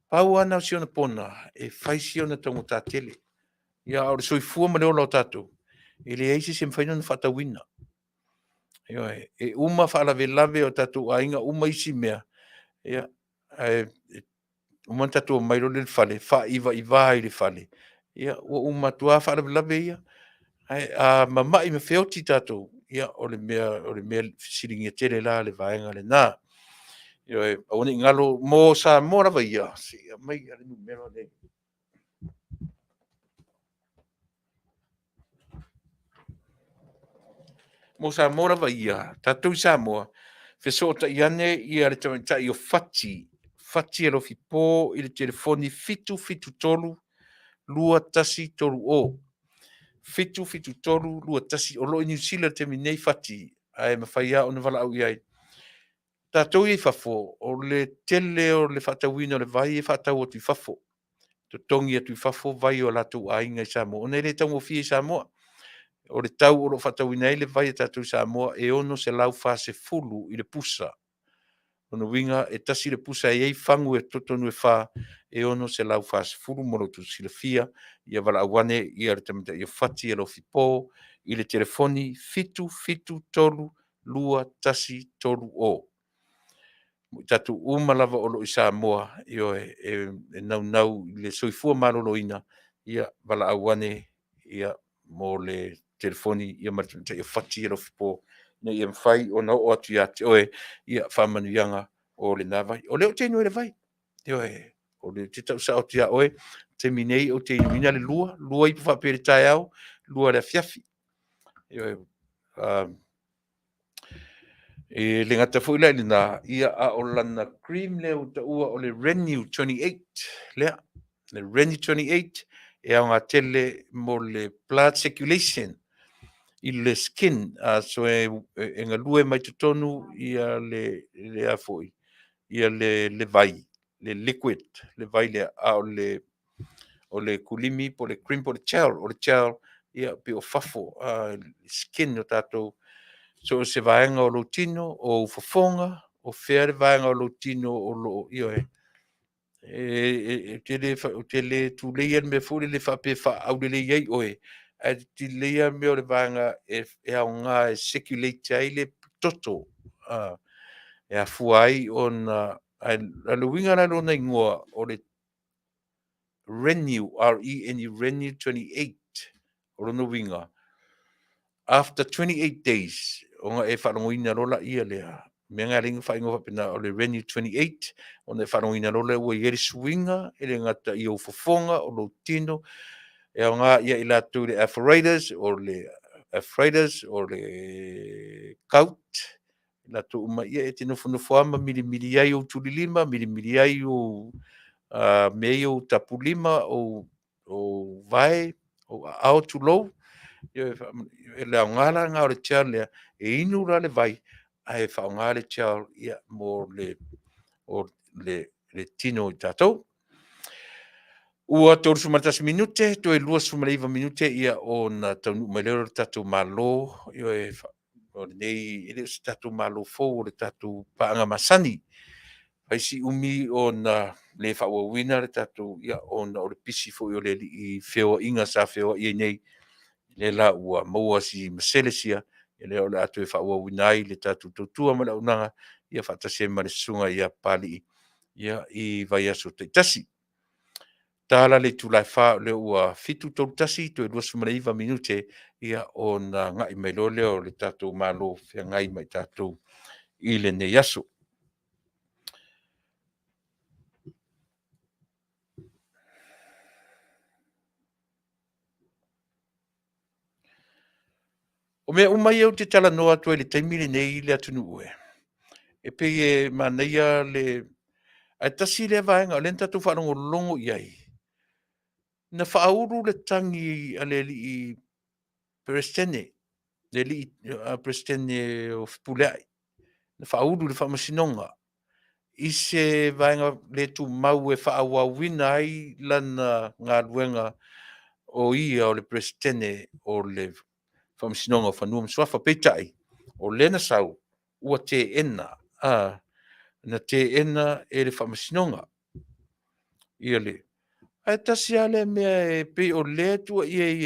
Pau lava na o si ona pona, e fai si ona taugata tele. Ia, a o le soifua ma le ola o tatou, e leai se isi e mafai ona faatauina. Ioe, e uma faalavelave o tatou aiga, uma isi mea, ia, ae uma ona tatou omai loa lea i le fale, faaivaivā i le fale, ia ua uma atu lava faalavelave ia. Ae a mamai ma feoti tatou, ia o le mea, o le mea fesiligia tele la le vaega lena. Ioe, aua ne i galo mo Samoa lava ia, se i aumai le numera lea. Mo Samoa lava ia, tatou i Samoa, fesootai ane ia le tamaitai o Fati, Fati Alofipo i le telefoni 773 2130. 773 21, o lo o i Niu Sila i le taimi nei Fati, ae mafai lava ona valaau i ai. Tatou ia i fafo, o le tele o le faatauina o le vai e faatau atu i fafo, totogi atu i fafo vai o latou aiga i Samoa, ona e le taugofie i Samoa. O le tau o lo o faatauina ai le vai a tatou i Samoa e $640 i le pusa. O lona uiga e tasi le pusa e i ai fagu e totonu e fa, e $640 mo lo outou silafia. Ia valaau ane ia le tamaitai o Fati Alofipo i le telefoni 773 2130. Mo i tatou uma lava o lo o i Samoa, ioe, e naunau i le soifua maloloina, ia valaau ane ia mo le telefoni ia ma le tamaitai o Fati Alofipo ina ia mafai ona oo atu ia te oe ia faamanuiaga o lena vai. O lea ou te inu ai i le vai, ioe, o lea ou te tau sao atu ia oe, taimi nei ou te inuina le lua, lua ipu faapea i le taeao, lua i le afiafi. Ioe, e le gata foi la i lena, ia a o lana cream lea ua taua o le Renew 28 lea, le Renew 28 e aoga tele mo le blood circulation i le skin, so e, e galue mai totonu ia le, le a foi, ia le, le vai, le liquid, le vai lea, a o le, o le kulimi po o le cream po o le gel, o le gel, ia pei o fafo, skin o tatou, so o se vaega o lou tino, o ou fofoga, o fea le vaega o lou tino o lo o, ioe, e, e, e, ou te le tuleia le mea foi lele faapea e faaaulelei ai oe, ae tilelei lava mea o le vaega e, e aoga e circulate ai le toto, e afua ai ona, ae o le uiga la lona igoa o le Renew, R-E-N-E, Renew 28, o lona uiga, after 28 days, ona e faalogoina loa laia lea, mea na e ala ai ona faaigoa faapena o le Renew 28, ona e faalogoina loa lea ua i ai le suiga, e le gata i ou fofoga, o lou tino, e aoga ia i latou i le arthritis, o le arthritis, o le gout, latou uma, ia e te nofonofo lava ma milimili ai ou tulilima, milimili ai ou mea ia ou tapulima, ou vae, ou aao tulou. O le aoga la lena o le gel lea, e inu la le vai, ae faaaoga le gel mo le tino o i tatou. Ua 31 minute, toe 29 minute ia ona taunuu mai lea o le tatou Malo, ioe, o lenei, e le o se tatou Malo fou, o le tatou paaga masani. Fai si umi ona le faaauauina le tatou, ia, ona o le pisi foi o le alii i feoaiga sa feoai ai nei, lea la ua maua si masele sia, lea o le a toe faaauauina ai le tatou tautua ma le auaunaga, ia faatasi ai ma le Susuga ia Papalii i vaiaso taitasi. Ta la le itula e 4 o lea ua 7:31 toe 29 minute ia ona agai mai loa lea o le tatou Malo feagai ma i tatou i lenei aso. O mea uma ia ou te talanoa atu ai i le taimi lenei le atunuu e, e pei e manaia le... Ae tasi lea vaega o lea na tatou faalogologo i ai, na faaulu le tagi a le alii Peresetene, le alii Peresetene o Fepuleai, na faaulu i le Faamasinoga i se vaega le tumau e faaauauina ai lana galuega o ia o le Peresetene o le Faamasinoga o Fanua ma Suafa. Peitai, o lea na sau ua teena, na teena e le Faamasinoga. Ia le... Ae tasi lava lea mea e pei o lea e tuuaia ai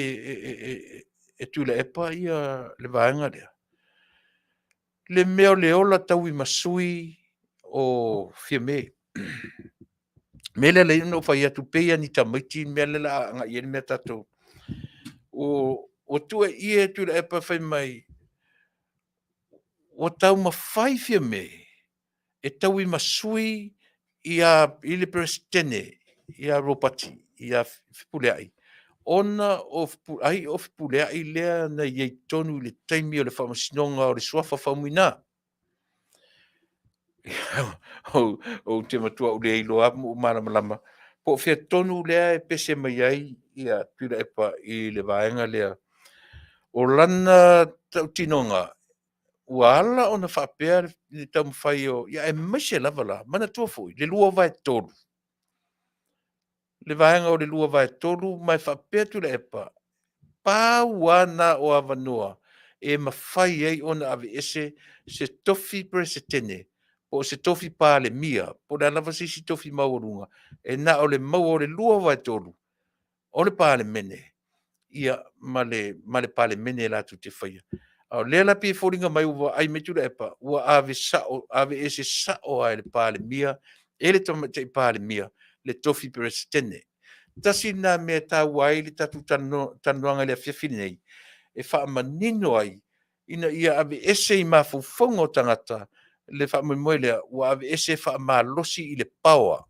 e Tuilaepa le vaega lea, le mea o le ola tauimasui o Fiame. O le mea lea na ala ai ona ou fai atu pei lava o ni tamaiti le mea lea o le a agai i ai le mea tatou. Ua tuuaia e Tuilaepa fai mai ua taumafai Fiame e tauimasui i le Peresetene ia Ropati ia Fepuleai, ona o ai o Fepuleai lea na i ai tonu i le taimi o le faamasinoga o le suafa Faumuina. Ou te matua ou le iloa lava ma ou malamalama po o fea tonu lea e pese mai ai ia Tuilaepa i le vaega lea. O lana tautinoga, ua ala ona faapea le taumafai o... aemaise lava la, manatua foi le 2/3, le vaega o le 2/3 ma e faapea Tuilaepa, pau lava lena o avanoa e mafai ai ona aveese se tofi Peresetene po o se tofi Palemia, po o le a lava se isi tofi maualuga, e na o le maua o le 2/3 o le Palemene ia ma le Palemene latou te faia. A o lea la e pei e foliga mai ua vaai mai Tuilaepa ua ave sao, aveese sao lava e le Palemia, e le Tamaitai Palemia le tofi Peresetene. Tasi lena mea e taua ai le tatou talanoaga i le afiafi lenei, e faamanino ai ina ia aveese i mafaufauga o tagata le faamoemoe lea ua aveese faamalosi i le power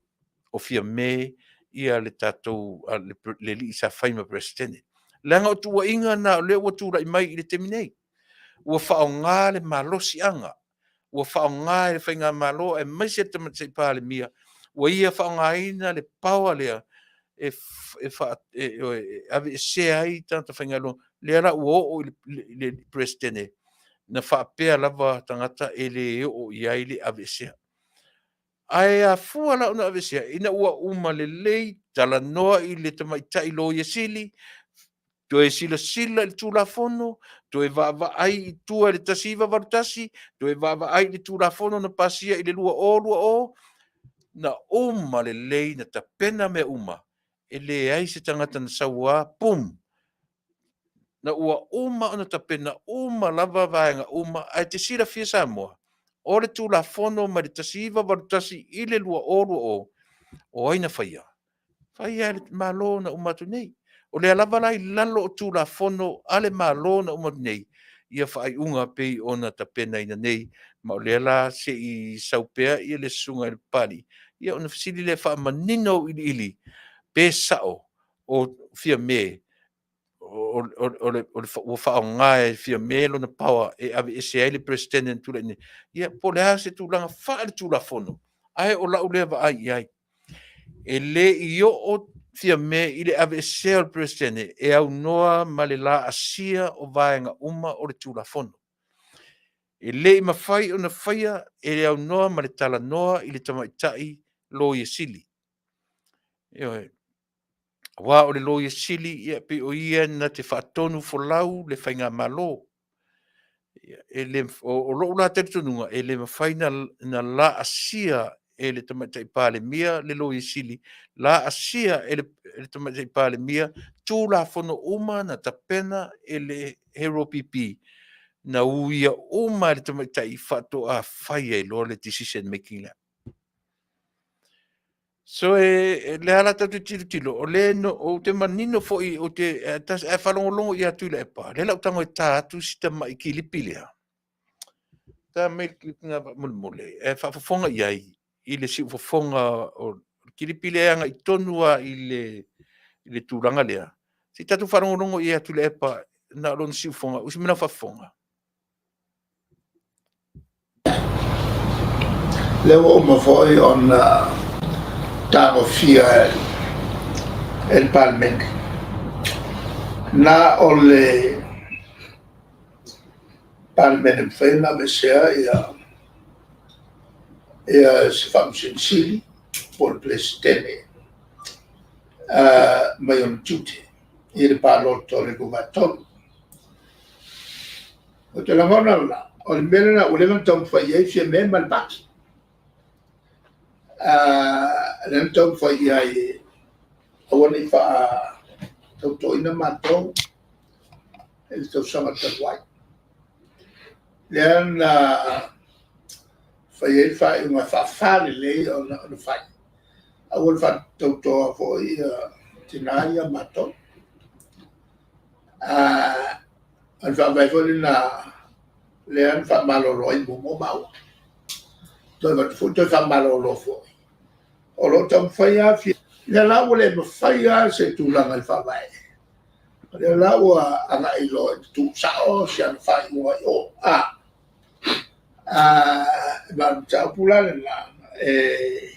o Fiame le tatou le alii sa fai ma Peresetene. Leaga o tuuaiga na o lea ua tulai mai i le taimi nei, ua faaaoga le malosiaga, ua faaaoga e le Faigamalo aemaise le Tamaitai Palemia, ua ia faaaogaina le power lea e aveesea ai tagata faigaluega. Lea la ua oo i le Peresetene, na faapea lava tagata e le oo i ai le aveesea. Ae afua la ona aveesea? Ina ua uma lelei talanoa i le tamaitai Loia Sili, toe silasila i le Tulafono, toe vaavaai i tua i le 1981, toe vaavaai i le Tulafono na pasia i le 2020, na uma lelei na tapena mea uma, e leai se tagata na sau lava boom, na ua uma ona tapena uma lava vaega uma. Ae te silafia Samoa, o le Tulafono mai le 1981 i le 2020, o ai na faia? Faia e le Malo na uma atu nei. O lea lava la e i lalo o Tulafono a le Malo na uma atu nei ia faaiuga pei ona tapenaina nei, ma o lea la se i sau pea le susuga i le Papalii, ia ona fesili lea e faamanino auiliili pe sao o Fiame. o, o, o, le, o le, ua faaaoga e Fiame lona power e aveese ai le Peresetene na tulai nei. Ia, po o le a se tulaga faaletulafono, ae o lau lea vaai i ai. E le i oo Fiame i le aveesea o le Peresetene e aunoa ma le laasia o vaega uma o le Tulafono. E le i mafai ona faia e le aunoa ma le talanoa i le tamaitai Loia Sili. Ioe. Aua o le Loia Sili, ia, pei o ia na te faatonufolau le faigamalo. E le, o lou la talitonuga, e le mafai na laasia e le Tamaitai Palemia le Loia Sili, laasia e le Tamaitai Palemia Tulafono uma na tapena e le HRPP, na uia uma e le tamaitai faatoa fai ai loa le decision making lea. So e le ala tatou te tilotilo, o le no, ou te manino foi, ou te, ae faalogologo ia Tuilaepa, lea la ou tago e ta atu si tamai kilipi lea. Ta mai le kilipi na faamolemole, e faafofoga i ai i le siufofoga o le kilipi lea e agai tonu lava i le tulaga lea. Se i tatou faalogologo i ai ia Tuilaepa na o lona siufofoga, usi mai lau faafofoga. Lea ua uma foi ona tagofia e le Palemene, na o le Palemene e mafai ona aveesea se Faamasino Sili po o le Peresetene mai ona tiute i le palota o le 2/3. Ou te lagona la, o le mea lena ua leva ona taumafai i ai Fiame ma le Pati. Lea na taumafai i ai aua ne i faatautoina matou i le tausaga talu ai. Lea na fai ai le faaiuga e faa-fa lelei ona fai, aua le faatautoina foi tina ia ma matou. O le faavae foi lena lea na faamalolo ai muamua maua, toe avatu foi toe faamalolo foi. O lo o taumafai lava, o lea la ua le mafai lava se tulaga i le Faavae, o lea la ua agai loa e tuusao si ana faaiuga i o. A o le mataupu la lena, e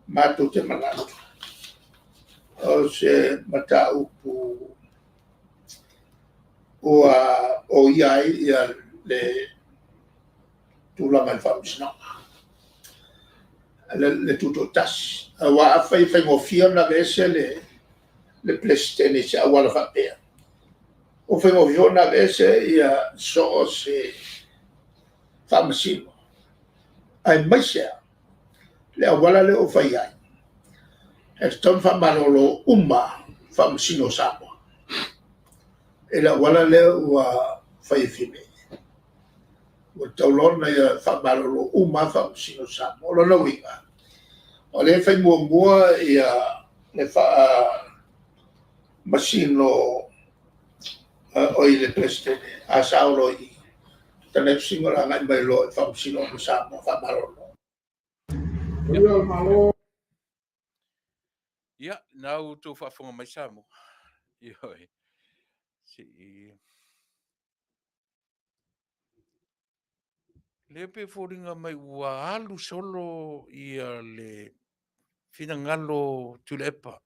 matou te manatu, o se mataupu ua oia ai le tulaga i le Faamasinoga, le Tutoatasi. Aua afai e faigofie ona aveese le Peresetene i se auala faapea, ua faigofie foi ona aveese so o se Faamasino, aemaise lava le auala lea ua fai ai, e tatau ona faamalolo uma Faamasino o Samoa i le auala lea ua fai e Fiame. Ua tatau loa ona ia faamalolo uma lava Faamasino o Samoa. O lona uiga, o lea e fai muamua le Faamasino, le Peresetene, a sao loa i i, the next thing o le agai mai loa i Faamasino uma o Samoa faamalolo. Ia, na outou faafofoga mai Samoa. Ioe. Se i... Lea pei e foliga mai ua alu solo ia le finagalo Tuilaepa.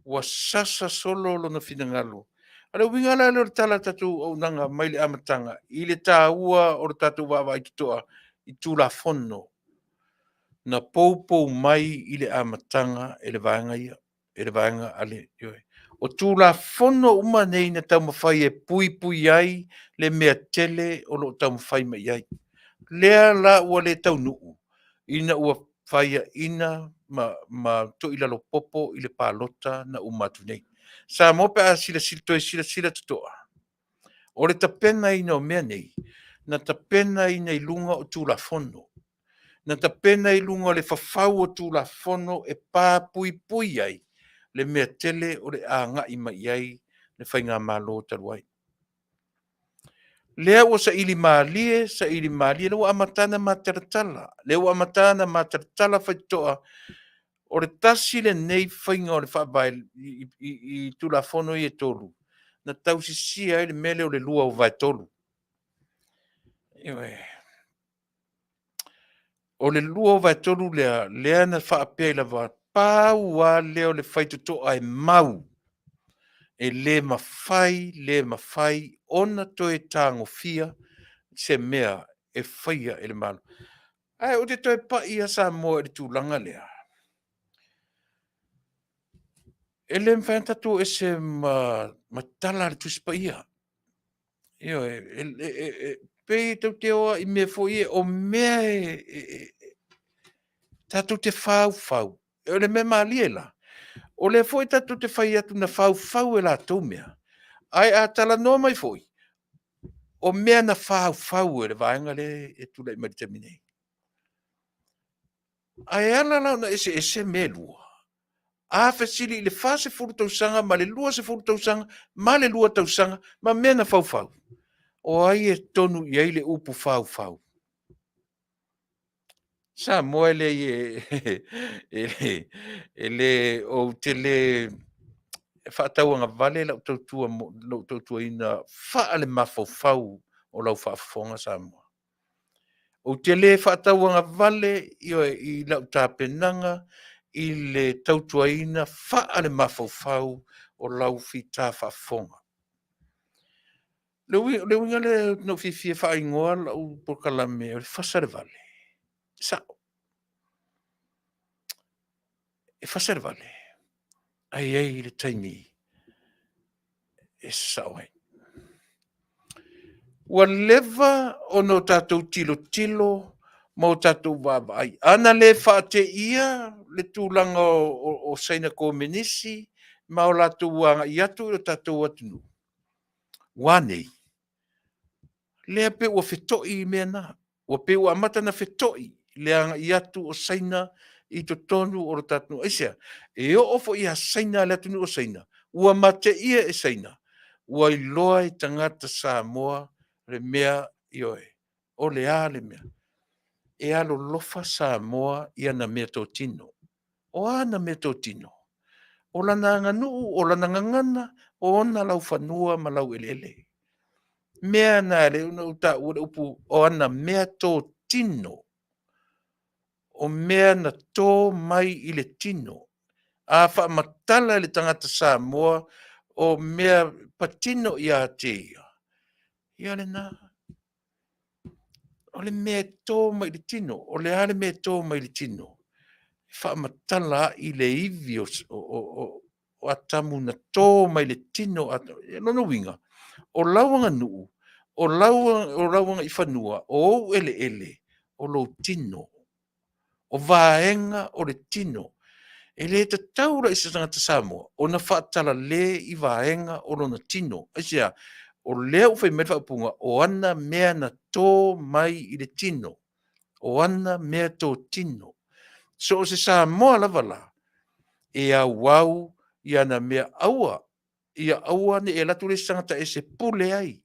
Ua sasa solo lona finagalo. O le uiga la lea o le tala a le tatou auaunaga mai le amataga i le taua o le tatou vaavaai totoa i Tulafono na poupou mai i le amataga e le vaega ia, e le vaega a le, ioe. O Tulafono uma nei na taumafai e puipui ai le mea tele o lo o taumafai mai i ai. Lea la ua le taunuu ina ua faiaina ma toilalo popo i le palota na uma atu nei. Samoa pe a silasila, toe silasila totoa, o le tapenaina o mea nei, na tapenaina i luga o Tulafono, na tapena i luga o le fafau o Tulafono e papuipui ai le mea tele o le agai mai i ai le faigamalo talu ai. Lea ua saili malie, saili malie, lea ua amata ona matalatala, lea ua amata ona matalatala faitotoa. O le tasi lenei faiga o le faavae i Tulafono ia e tolu, na tausisia ai le mea lea o le 2/3. Ioe. O le 2/3 lea, lea na faapea ai lava, pau lava lea o le faitotoa e mau, e le mafai, le mafai ona toe tagofia se mea e faia e le Malo. Ae ou te toe pai ia Samoa i le tulaga lea. E le mafai ona tatou o ese ma, ma tala a le Tusi Paia. Ioe, e pei e tatou te o lava i mea foi ia, o mea e tatou te faufau. O le mea malie la, o lea foi tatou te fai atu na faufau e latou mea, ae a talanoa mai foi, o mea na faufau e le vaega lea e tulai mai i le taimi nei. Ae ala la ona eseese mea e lua, a fesili i le 40 tausaga ma le 20 tausaga ma le 2 tausaga ma mea na faufau, o ai e tonu i ai le upu faufau? Samoa e leai e, e le, ou te le faatauagavale lau tautua, lou tautuaina faalemafaufau o lau faafofoga Samoa. Ou te le faatauagavale ioe, i lau tapenaga i le tautuaina faalemafaufau o lau fita faafofoga. Le uiga lea na ou fiafia e faaigoa lau polokalame o le fasa i le vale, e sao. E fasa i le vale, ae i ai le taimi e sasao ai. Ua leva ona o tatou tilotilo ma o tatou vaavaai. A na le faateia le tulaga o Saina Komenisi ma o latou agai atu i lo tatou atunuu, ua a nei? Lea pei ua feto'i mea na. Ua pei ua amata ona feto'i le agai atu o Saina i totonu o le tatou atunuu. Aisea? E oo foi ia Saina, le atunuu o Saina, ua mateia e Saina, ua iloa e tagata Samoa le mea, ioe, o le a le mea. E alolofa Samoa i ana meatotino. O a ana meatotino? O lana aganuu, o lana gagana, o ona laufanua ma laueleele. Mea na lea na ou taua le upu o ana meatotino. O mea na tō mai i le tino. A faamatala e le tagata Samoa o mea patino ia te ia, ia lena. O le mea e tō mai i le tino. O le a le mea e tō mai i le tino? E faamatala ai le ivi o, o, o, o Atamu na tō mai le tino o Atamu. O lona uiga, o lau aganuu, o lau agaifanua, o ou eleele, o lou tino. O vaega o le tino. E le tatau la i se tagata Samoa ona faatalale i vaega o lona tino. Aisea? O lea ua fai mai le faaupuga, o ana mea na tō mai i le tino. O ana meatotino. So o se Samoa lava la, e auau i ana mea, aua, ia aua ne i alu atu le isi tagata e se pule ai,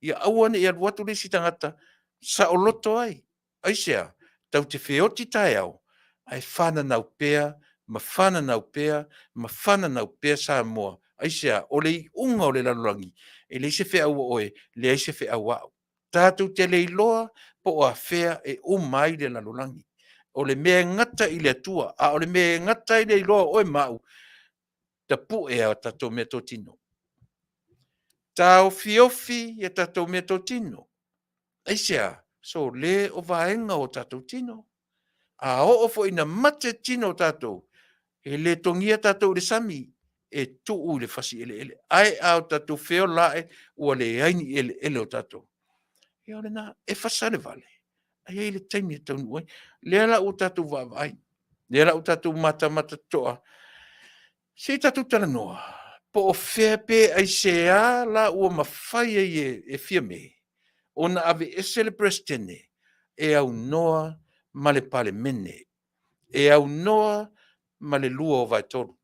ia aua ne i alu atu le isi tagata saoloto ai. Aisea? Tatou te feoti taeao, ae fananau pea ma fananau pea ma fananau pea Samoa. Aisea? O le iuga o le lalolagi, e leai se feau a oe, leai se feau a au. Tatou te le iloa po o afea e uma ai le lalolagi. O le mea e gata i le Atua, a o le mea e gata ai le iloa o oe ma au, tapue a tatou meatotino. Taofiofi a tatou meatotino. Aisea? Sole o vaega o tatou tino. A oo foi ina mate tino o tatou, e le togia tatou i le sami, e tuu i le fasi eleele. Ae a o tatou feola ae, ua leai ni eleele o tatou. Ia o lena, e fasa le vale, ae i ai le taimi e taunuu ai. Lea la ua tatou vaavaai, lea la ua tatou matamata totoa, se i tatou talanoa, po o fea pe aisea la ua mafai ai e Fiame ona aveese le Peresetene e aunoa ma le Palemene, e aunoa ma le 2/3.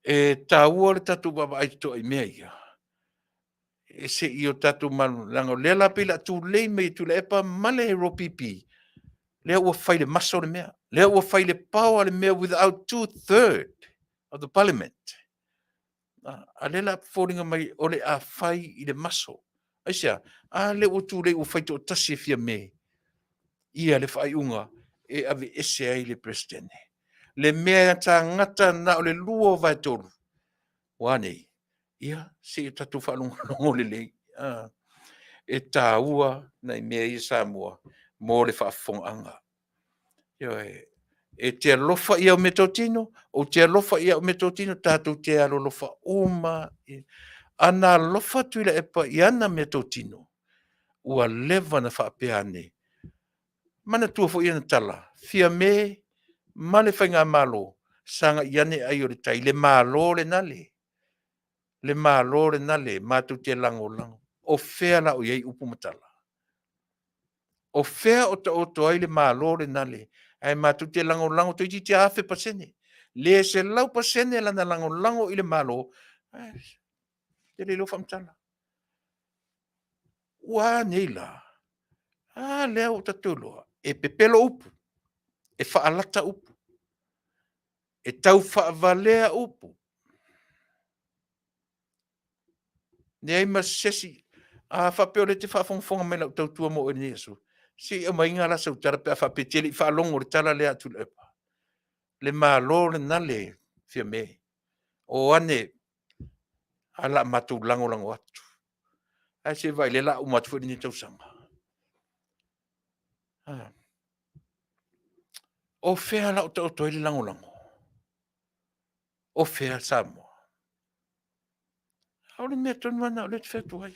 E taua le tatou vaavaai totoa i mea ia, e se i o tatou malamalama, leaga o lea la pei o le a tulei mai e Tuilaepa ma le HRPP, lea ua fai i le maso le mea, lea ua fai i le power le mea without 2/3 of the parliament. A lea la foliga mai o le a fai i le maso. Aisea? A lea ua tulei ua fai toatasi e Fiame ia le faaiuga e aveese ai le Peresetene. Le mea sa gata na o le 2/3, ua a nei? Ia, se i o tatou faalogologo lelei. E taua nai mea ia Samoa mo le faafofogaaga. Ioe. E te alofa i au meatotino, ou te alofa i au meatotino, tatou te alolofa uma. Ana alofa Tuilaepa i ana meatotino, ua leva ona faapea ane, manatua foi ana tala, Fiame ma le Faigamalo, sagai ane ai o le tai, le Malo lena le, le Malo lena le matou te lagolago. O fea la o i ai upu ma tala? O fea o taoto ai le Malo lena le, ae matou te lagolago toeitiiti lava 1000%. Le 100% lana lagolago i le Malo, ae tele iloa faamatala. Ua a nei la? A lea ua tatou iloa, e pepelo upu, e faalata upu, e tau faavalea upu. Leai ma se isi, a faapea o lea e te faafogafoga mai i lau tautua mo oe i lenei aso, se i aumaiga la sau tala pe a faapea e te le i faalogo i le tala lea a Tuilaepa. Le Malo lena le Fiame, o ane ae o le a matou lagolago atu. Ae se i vaai o lea o le a uma atu foi lenei tausaga. O fea la o taoto ai le lagolago? O fea Samoa? O le mea tonu lava lena o lea ou te fai atu ai.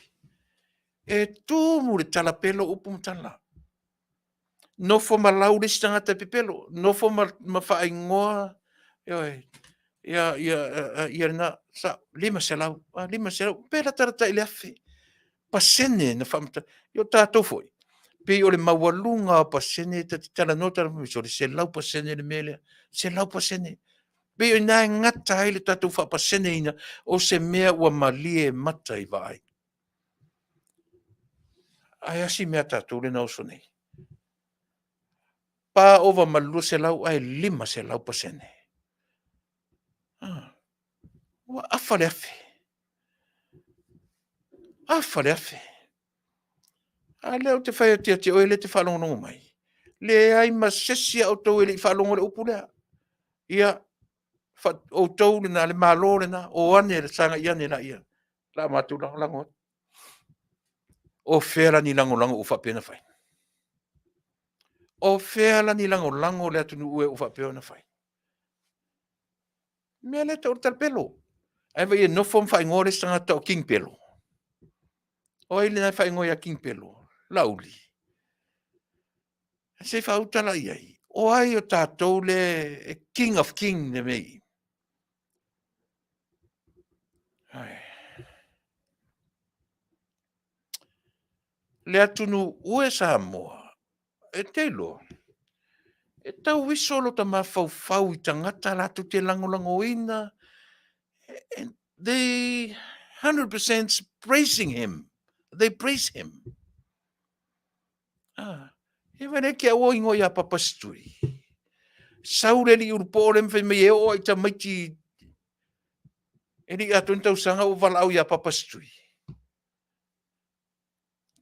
E tumu le talapelo o upu ma tala. Nofo ma lau le isi tagata e pepelo, nofo ma faaigoa, ioe, ia lena, sao, 500, 500, pe latalata i le 1000 pasene na faamatala. Ia o tatou foi, pei o le maualuga lava o pasene ta te talanoa, talanoa, sole, 100% le mea lea, 100%. E pei o i ina e gata ai le tatou faapaseneina o se mea ua malie mata i vaai. Ae a si mea a tatou lea na oso nei? Pa ova ma le 200 ae 500%. Ua afa le afe. Afa le afe. A lea ou te fai atu ia te oe lea e te faalogologo mai, leai ma se isi a outou e le i faalogo i le upu lea. Ia, outou lena, le Malo lena, o ane, sagai ane laia, o le a matou lagolago atu. O fea la ni lagolago ua faapea ona fai? O fea la ni lagolago o le atunuu ua faapea ona fai? Le mea lea e tau o le talapelo. Ae vaai e nofo ma faaigoa le isi tagata o King Pelo. O ai lena e faaigoa ia King Pelo? Laauli. Se i faauta la i ai. O ai o tatou le e King of King le mea i? Le atunuu e Samoa, e te iloa, e tauiso lota mafaufau i tagata latou te lagolagoina, they 100% praising him. They praise him. Ah, e vai ke au ingoa ia Papa Stui. Sau le li ulupo le mawhai mai e o ai tamaiti e li atoa ni tausaga ua valaau ia Papa Stui.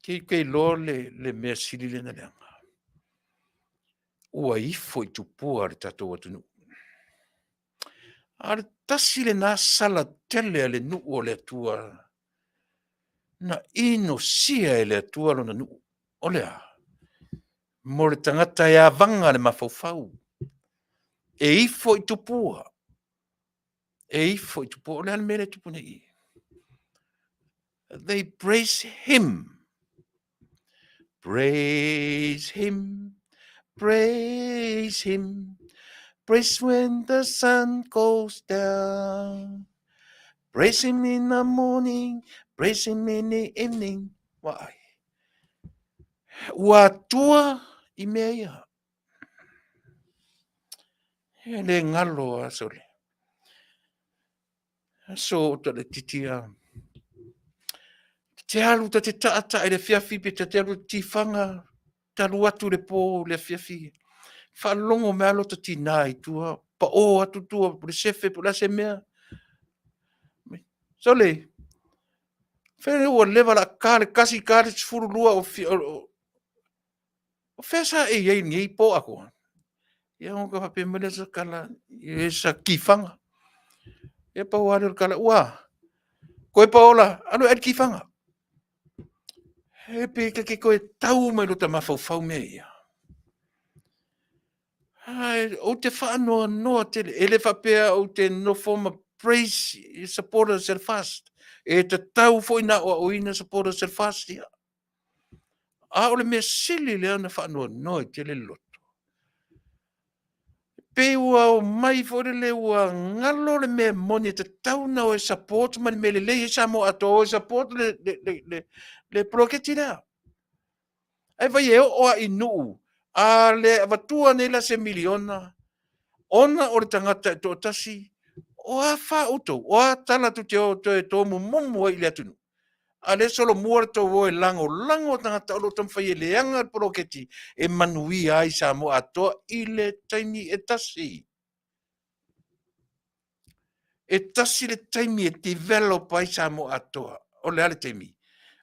Ke ke loa le, le mea sili lena leaga. Ua ifo i tupua le tatou atunuu. A o le tasi lena sala tele a le nuu o le Atua na inosia e le Atua lona nuu. O le a? Mo le tagata e avaga le mafaufau, e ifo i tupua, e ifo i tupua. O le a le mea lea e tupu nei? They praise him. Praise him, praise him, praise when the sun goes down. Praise him in the morning, praise him in the evening. Wai. Ua atua i mea ia. E le galo a sole. Aso o ta le titia. Te alu ta te taata i le afiafi pe ta te alu tiwhanga talu atu le pō le afiafi. Faalogo mai lava lota tinā i tua, paō atu tua po o le sefe po o le a se mea. Sole, fea ua leva la ka le kasi ka le 12 o, o, o fea sa e iai nei po akoa. Ia o ka faapea mai lea sa kala e sa kifaga. Ia pau lava lea o le tala, ua, koe Paola, alu e ai le kifaga. E pe ta te toe tau mai lo ta mafaufau mea ia. Ai, ou te faanoanoa tele, e le faapea ou te nofo ma praise i supporters e le FAST. E tatau foi na aoaoina supporters e le FAST ia. A o le mea sili lea ona faanoanoa ai tele le loto, pei ua omai foi lele ua galo le mea moni e tatau ona o e support ma le mea lelei ai Samoa atoa, o e support le, le, le, le, le poloketi lea. Ae vai e oo lava i nuu, a le avatua nei la se miliona, ona o le tagata e toatasi, o a fa outou, o a tala tou te o toe tomumumu ai i le atunuu? A lea e solomua le tou o e lagolago tagata o lo o taumafai e leaga le poloketi e manuia ai Samoa atoa i le taimi e tasi. E tasi le taimi e develop ai Samoa atoa. O le a le taimi?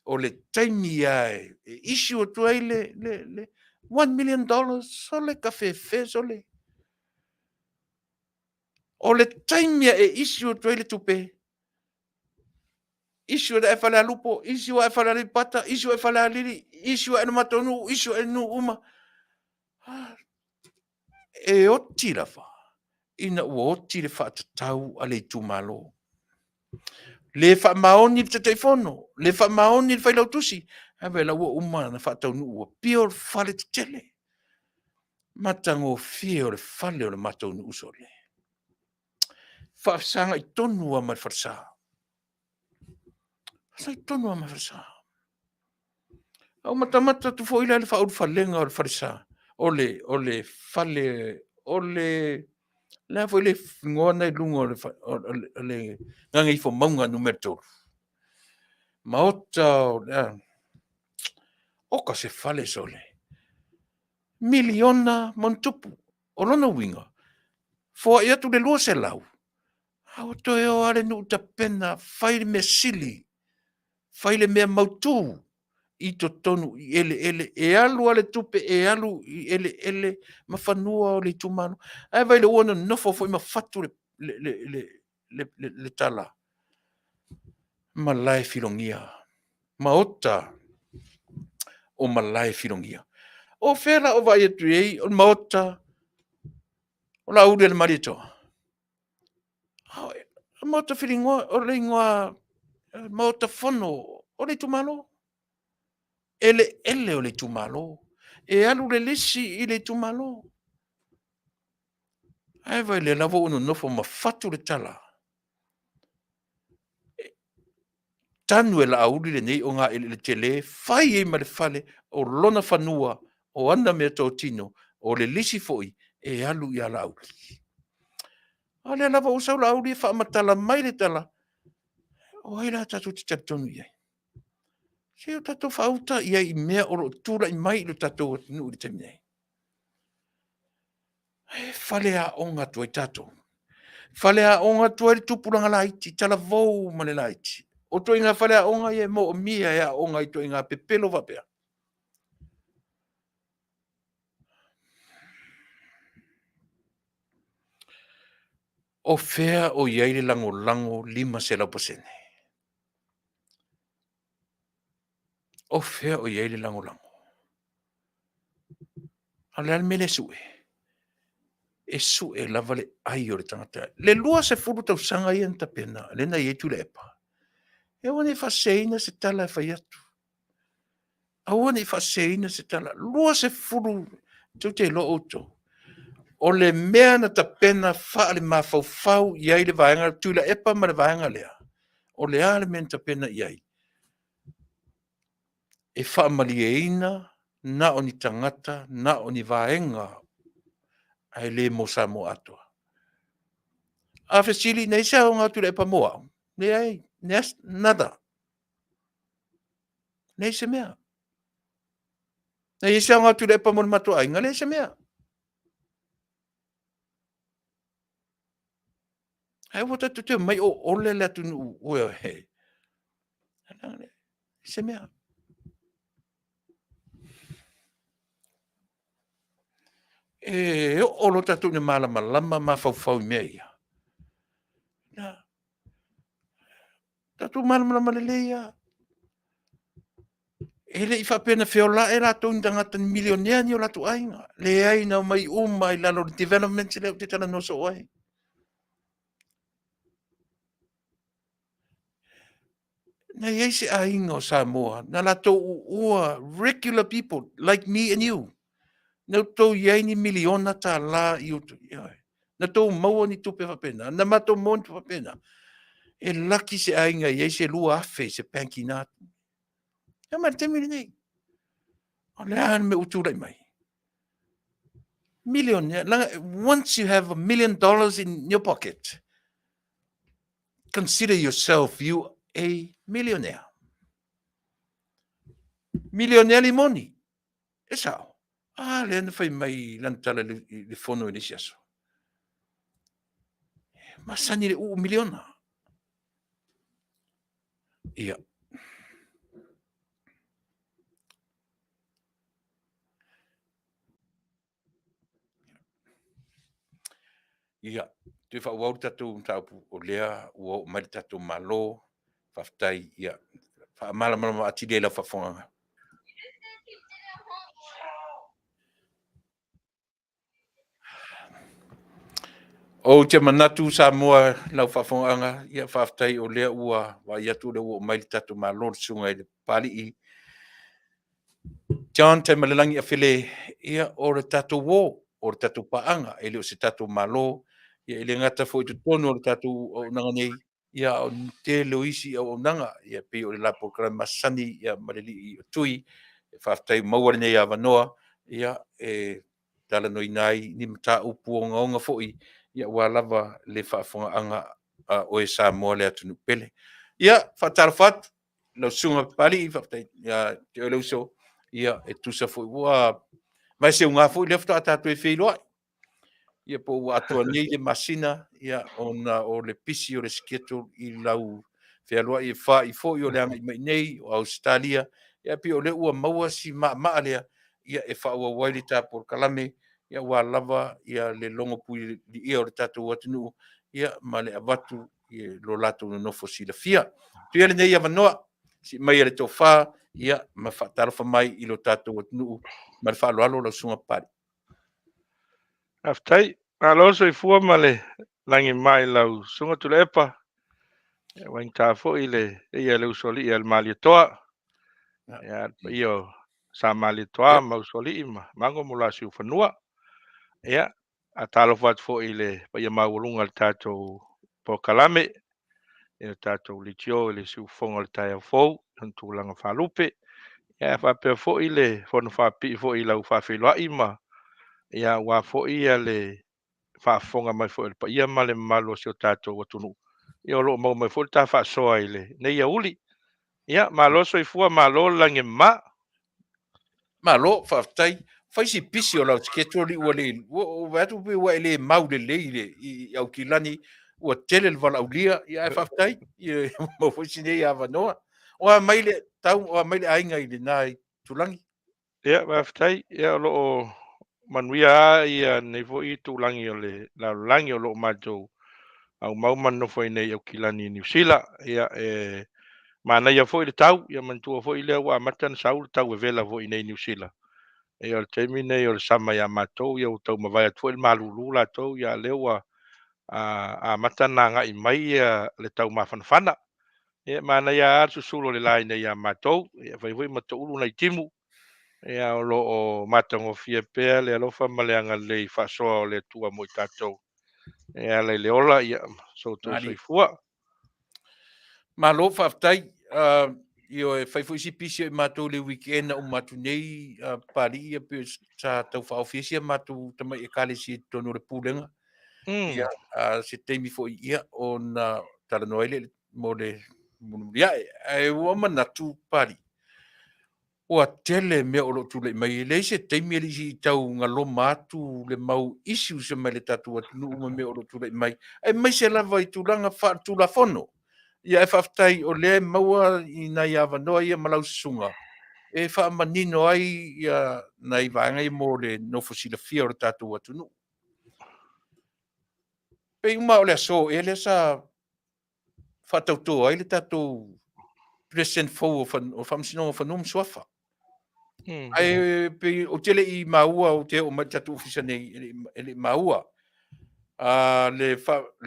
O le taimi lava e issue atu ai le, le, le $1 million, sole kafefe, sole. O le taimi e issue atu ai le tupe, issue ae Falealupo, issue ae Falealeipata, issue ae Falealili, issue ae le matou nuu, issue ae nuu uma. E oti lava ina ua oti le faatatau a le itumalo. Le faamaoni le Taitaifono, le faamaoni le Failautusi, ae vaai la ua uma ona faataunuu ua pio le fale tetele. Matagofie o le fale o le matou nuu sole. Faafesagai tonu lava ma le falesa. Faafesagai tonu lava ma le falesa. A ou matamata atu foi la i le faaulufalega o le falesa, o le, o le fale, o le, le a foi le igoa na i luga o le, o le Gagaifomauga Nu.3, Maota o le a? Oka se fale sole! Miliona ma ona tupu. O lona uiga, foai atu le 200, a ua toe o lava le nuu tapena, fai le mea sili, fai le mea mautu i totonu i eleele, e alu lava le tupe e alu i eleele ma fanua o le itumalo. Ae vaai o lea ua nonofo foi ma fatu le, le, le, le, le, le tala, malae filogia, maota o malae filogia. O fea la o vaai atu i ai o le maota o Laaulialemalietoa? O le maota filigoa, o le igoa maota fono o le itumalo. Eleele o le itumalo. E alu le lisi i le itumalo. Ae vaai o lea lava ua nonofo ma fatu le tala. Tanu e Laauli lenei ogaeleele tele, fai ai ma le fale o lona fanua, o ana meatotino, o le lisi foi e alu ia Laauli. A o lea lava ua sau Laauli e faamatala mai le tala, o ai la tatou te talitonu i ai? Se i o tatou faauta i ai i mea o lo o tulai mai i lo tatou atunuu i le taimi nei. E faleaoga atu ai tatou. Faleaoga atu ai le tupulaga laiti, talavou ma le laiti. O ituaiga faleaoga ia e moomia e aooga ai i ituaiga pepelo faapea. O fea o i ai le lagolago 500%? O fea o i ai le lagolago? A o le a le mea lea e sue? E sue lava le ai o le tagata. Le 20 tausaga ia na tapena, lea na i ai Tuilaepa, e aua ne i faaseseina se tala e fai atu. Aua ne i faaseseina se tala. 20, tou te iloa outou, o le mea na tapena faalemafaufau i ai le vaega Tuilaepa ma le vaega lea, o le a le mea na tapena i ai? E faamalieina na o ni tagata, na o ni vaega, ae le mo Samoa atoa. A fesili, na i ai se aoga o Tuilaepa mo au? Leai, nada. Leai se mea. Na i ai se aoga o Tuilaepa mo le matou aiga? Leai se mea. Ae ua tatou te omai o ole le atunuu ue he. Se mea. E oo loa tatou ina malamalama mafaufau i mea ia. Na, tatou malamalama lelei lava. E le i faapea na feola ae latou ni tagata ni milionea ni o latou aiga. Leai, na omai uma i lalo o le development lea ou te talanoa soo ai. Na i ai se aiga o Samoa, na latou uua regular people like me and you. Na outou i ai ni miliona tālā i outou. Na tou maua ni tupe faapena. Na matou maua ni tupe faapena. E laki se aiga i ai se 2,000 i se bank ina atu. E mai le taimi lenei. O le a le mea ua tulai mai? Millionaire. Once you have $1 million in your pocket, consider yourself you a millionaire. Millionaire limoni. E sao. A lea na fai mai lana tala i le fono i le isi aso. Masani le uu miliona. Ia. Ia, toe faaauau le tatou mataupu, o lea ua oo mai le tatou Malo, faafetai, ia, faamalamalama atili ai lau faafofogaaga. Ou te manatu Samoa i lau faafofogaaga, ia faafetai o lea ua vaai atu o lea ua oo mai le tatou Malo le susuga i le Papalii John Taimalelagi Afele, ia o le tatou uo, o le tatou paaga, e le o se tatou Malo, ia e le gata foi i totonu o le tatou auaunaga nei, ia a o le tele o isi auaunaga, ia pei o le la polokalame masani ia ma le alii o Tui. Faafetai ua maua lenei avanoa, ia e talanoaina ai ni mataupu ogaoga foi, ia aua lava le faafofogaaga a oe Samoa le atunuu pele. Ia, faatalofa atu lau susuga Papalii, faafetai ia te oe le uso, ia e tusa foi ua vaeseuga foi lea faatoa tatou feiloai. Ia po ua atoa nei le masina, ia ona o le pisi o le schedule i lau fealuai e fa'i foi o le agai mai nei o Ausetalia, ia pei o lea ua maua si maamaa lea, ia e faaauau ai le ta polokalame, ia aua lava ia le logo puilia o le tatou atunuu, ia ma le avatu i lo latou nonofo silafia. Tuia lenei avanoa, sii mai e le tofa, ia ma faatalofa mai i lo tatou atunuu ma le faaaloalo lau susuga Papalii. Faafetai. Malo le soifua ma le lagi mai lau susuga Tuilaepa. Ia, ua aigata foi le paia i le usoalii a le Malietoa. Ia, le paia o Sa Malietoa ma usoalii ma Mago ma lo la siufanua. Ia, faatalofa atu foi i le paia maualuga o le tatou polokalame, i le tatou leitio i le siufofoga o le taeao fou i ona tulaga faalupe. Ia, faapea foi le fono faapipii foi i lau faafeiloai ma ia aua foi le faafofoga mai foi o le paia ma le mamalu o si o tatou atunuu. Ia, o lo o maua mai foi le ta faasoa i lenei aoauli. Ia, malo le soifua, malo le lagi e mama. Malo, faafetai. Fai si pisi o lau schedule ua le ua vaai atu pei ua e le mau lelei i le i Aukilani, ua tele le valaaulia, ia ae faafetai. Ia maua foi si nei avanoa. O a mai le tau, o a mai le aiga i lena itulagi? Ia, faafetai. Ia, o lo o manuia lava ia lenei foi itulagi o le lalolagi o lo o matou aumau ma nonofo ai nei i Aukilani i Niu Sila. Ia, e manaia foi le tau, ia manatua foi lea ua amata ona sau le tau vevela foi nei i Niu Sila. Ia, o le taimi nei o le sama ia matou, ia ua tau mavae atu foi le malulu latou, ia a lea ua amata ona agai mai ia le tau mafanafana. Ia, manaia lava le susulu o le la i nei ia matou, ia fai foi ma toulu nai timu. Ia, o lo o matagofie pea le alofa ma le agalelei faasoa o le Atua mo i tatou e ala i le ola, ia, so outou soifua. Malo, faafetai. Ioe, fai foi si pisi o i matou i le weekend na uma atu nei, Papalii, ia pei sa tau faaofi ai si a matou tamai ekalesia i totonu o le pulega. Ia, se taimi foi, ia, ona talanoa ai lea mo le mulimuliae. Ae ua manatu, Papalii, Ua tele mea o lo o tulai mai, e leai se taimi e le i tau galoma atu le mau issues mai le tatou atunuu ma mea o lo o tulai mai, aemaise lava i tulaga faaletulafono. Ia ae faafetai o lea e maua i nai avanoa ia ma lau susuga e faamanino ai ia nai vaega ia mo le nofo silafia o le tatou atunuu. Pei uma o le aso ea lea sa faatauto ai le tatou President fou o Faamasinoga o Fanua ma Suafa. Ae pei ou te le i maua, ou te oo mai i le tatou ofisa nei, e le i maua le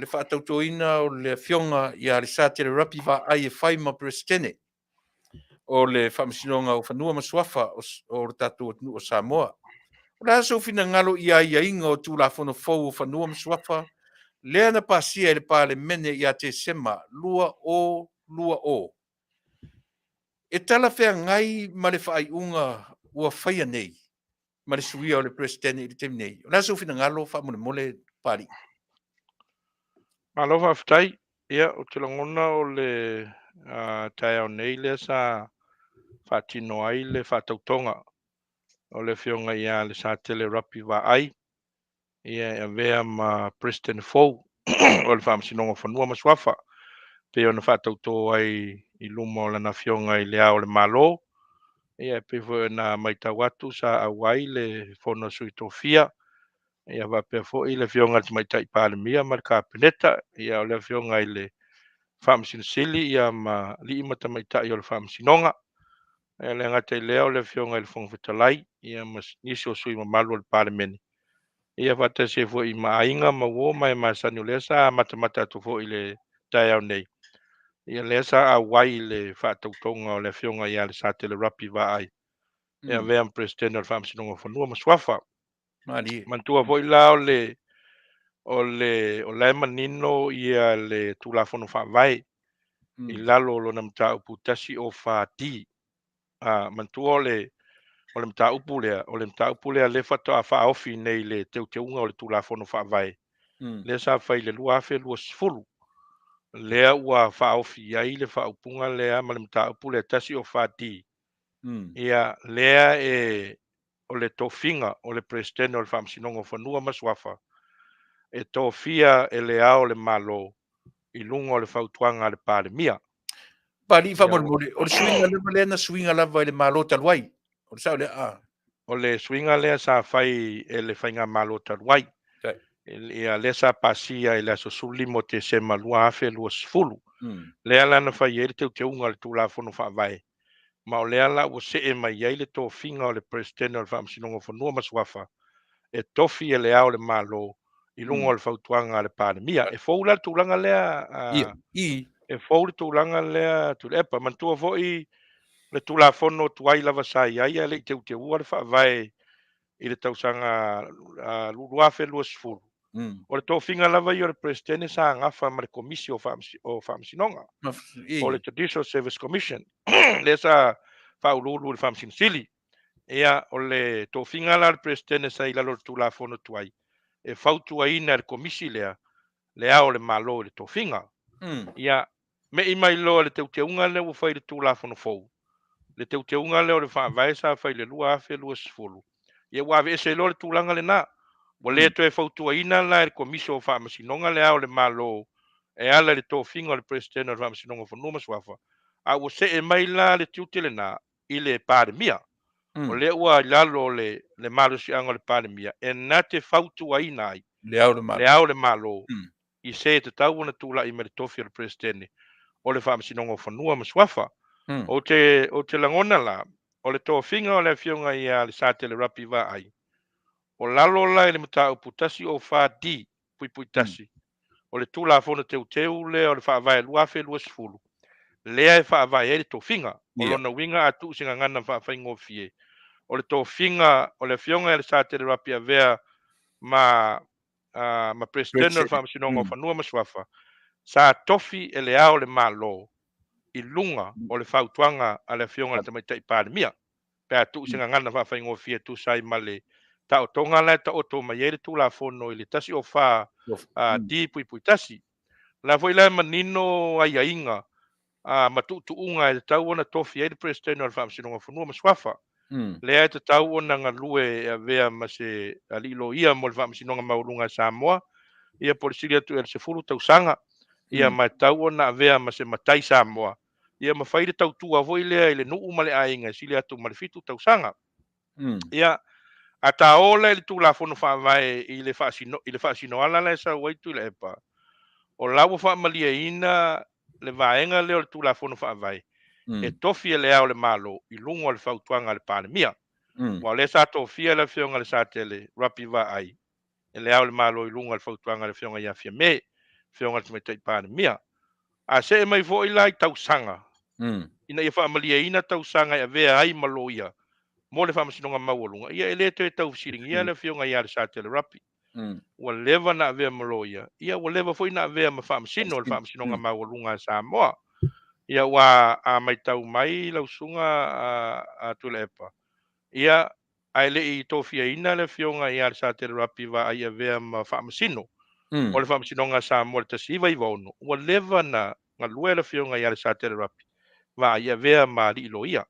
faatautoina o le afioga ia Lesatele Rapi Vaai e fai ma Peresetene o le Faamasinoga o Fanua ma Suafa o le tatou atunuu o Samoa. O le a sou finagalo i aiaiga o Tulafono fou o Fanua ma Suafa lea na pasia e le Palemene ia Tesema 2020? E talafeagai ma le faaiuga ua faia nei ma le suia o le Peresetene i le taimi nei? O le a sou finagalo faamolemole, Papalii? Malo faafetai. Ia, ou te lagona o le taeao nei lea sa faatino ai le faatautoga o le Afioga ia Lesatele Rapi Vaai, ia e avea ma President fou o le Faamasinoga o Fanua ma Suafa, pei ona faatauto ai i luma o lana Afioga i Le Ao o le Malo. Ia e pei foi ona matau atu sa auai le Fono a Sui Tofia, ia faapea foi le Afioga i le Tamaitai Palemia ma le Kapeneta, ia o le Afioga i le Faamasino Sili ia ma alii ma tamaitai o le Faamasinoga. E le gata i lea o le Afioga i le Fofoga Fetalai ia ma nisi o sui mamalu o le Palemene, ia faatasi ai foi ma aiga ma uo ma e masani o lea sa matamata atu foi i le taeao nei, ia lea sa auai i le faatautoga o le Afioga ia Lesatele Rapi Vaai e avea ma Peresetene o le Faamasinoga o Fanua ma Suafa. Malie. Manatua foi la o le o le o la e manino ia le Tulafono Faavae i lalo o lona mataupu 104D. Manatua o le o le mataupu lea, o le mataupu lea lea faatoa faaofi nei i le teuteuga o le Tulafono Faavae lea sa fai i le 2020. Lea ua faaofi ai le faaupuga lea ma le mataupu lea 104D. Ia lea e o le tofiga o le Peresetene o le Faamasinoga o Fanua ma Suafa e tofia e Le Ao o le Malo i luga o le fautuaga a le Palemia. Papalii faamolemole, o le suiga lava lea na suiga lava i le Malo talu ai. O le sao lea? A. O le suiga lea sa fai e le Faigamalo talu ai. Ia lea sa pasia i le aso 15 o Tesema 2020. Lea la na fai ai le teuteuga o le Tulafono Faavae ma o lea la ua see mai ai le tofiga o le Peresetene o le Faamasinoga o Fanua ma Suafa e tofi e Le Ao o le Malo i luga o le fautuaga a le Palemia. E fou la le tulaga lea, e fou le tulaga lea Tuilaepa. Manatua foi le Tulafono tuai lava sa i ai ae le i teuteua le Faavae i le tausaga 2020. O le tofiga lava ia o le Peresetene sa gafa ma le Komisi o Faamasinoga, o le Judicial Service Commission, lea sa faauluulu i le Faamasino Sili. Ia, o le tofiga la o le Peresetene sa i lalo o le Tulafono tuai, e fautuaina e le Komisi lea Le Ao o le Malo i le tofiga. Ia, Me'i mai loa le teuteuga lea ua fai i le Tulafono fou, le teuteuga lea o le Faavae sa fai i le 2020, ia ua aveese loa le tulaga lena. Ua le toe fautuaina la e le Komisi o Faamasinoga Le Ao o le Malo e ala i le tofiga o le Peresetene o le Faamasinoga o Fanua ma Suafa, a ua see mai la le tiute lena i le Palemia. O lea ua i lalo o le malosiaga o le Palemia e na te fautuaina ai Le Ao o le Malo. Le Ao o le Malo i se e tatau ona tulai mai le tofi o le Peresetene o le Faamasinoga o Fanua ma Suafa. Ou te, ou te lagona la, o le tofiga o le Afioga ia Lesatele Rapi Vaai, o lalo la i le mataupu 104D puipui 1 o le Tulafono Teuteu lea o le Faavae 2020, lea e faavae ai le tofiga. O lona uiga a tuu se gagana faafaigofie, o le tofiga o le Afioga ia Lesatele Rapi avea ma ma Peresetene o le Faamasinoga o Fanua ma Suafa, sa tofi e Le Ao o le Malo i luga o le fautuaga a le Afioga i le Tamaitai Palemia, pe a tuu se gagana faafaigofie e tusa ai ma le taotoga la e taoto mai ai le Tulafono i le 104 D puipui 1. O la foi la e manino aiaiga ma tuutuuga e tatau ona tofi ai le Peresetene o le Faamasinoga o Fanua ma Suafa. Lea e tatau ona galue e avea ma se alii loia mo le Faamasinoga Maualuga a Samoa, ia po o le sili atu ea i le 10 tausaga, ia ma e tatau ona avea ma se matai Samoa, ia ma fai le tautua foi lea i le nuu ma le aiga e sili atu ma le 7 tausaga. Ia, a ta o la i le Tulafono Faavae i le faasino, i le faasinoala la e sau ai Tuilaepa, o la ua faamalieina le vaega lea o le Tulafono Faavae e tofi e le Ao o le Malo i luga o le fautuaga a le Palemia. Aua o lea sa tofia le Afioga i le Satele Rapi Vaai e le Ao o le Malo i luga o le fautuaga a le Afioga ia Fiame, Afioga i le Tamaitai Palemia. A see mai foi la i tausaga, ina ia faamalieina tausaga e avea ai ma loia mo le Faamasinoga Maualuga, ia e le toe tau fesiligia le Afioga ia Lesatele Rapi. Ua leva na avea ma loia, ia ua leva foi na avea ma faamasino o le Faamasinoga Maualuga a Samoa. Ia ua a matau mai lau susuga a Tuilaepa, ia ae le i tofiaina le Afioga ia Lesatele Rapi Vaai e avea ma faamasino o le Faamasinoga a Samoa i le 1996, ua leva na galue le Afioga ia Lesatele Rapi Vaai e avea ma alii loia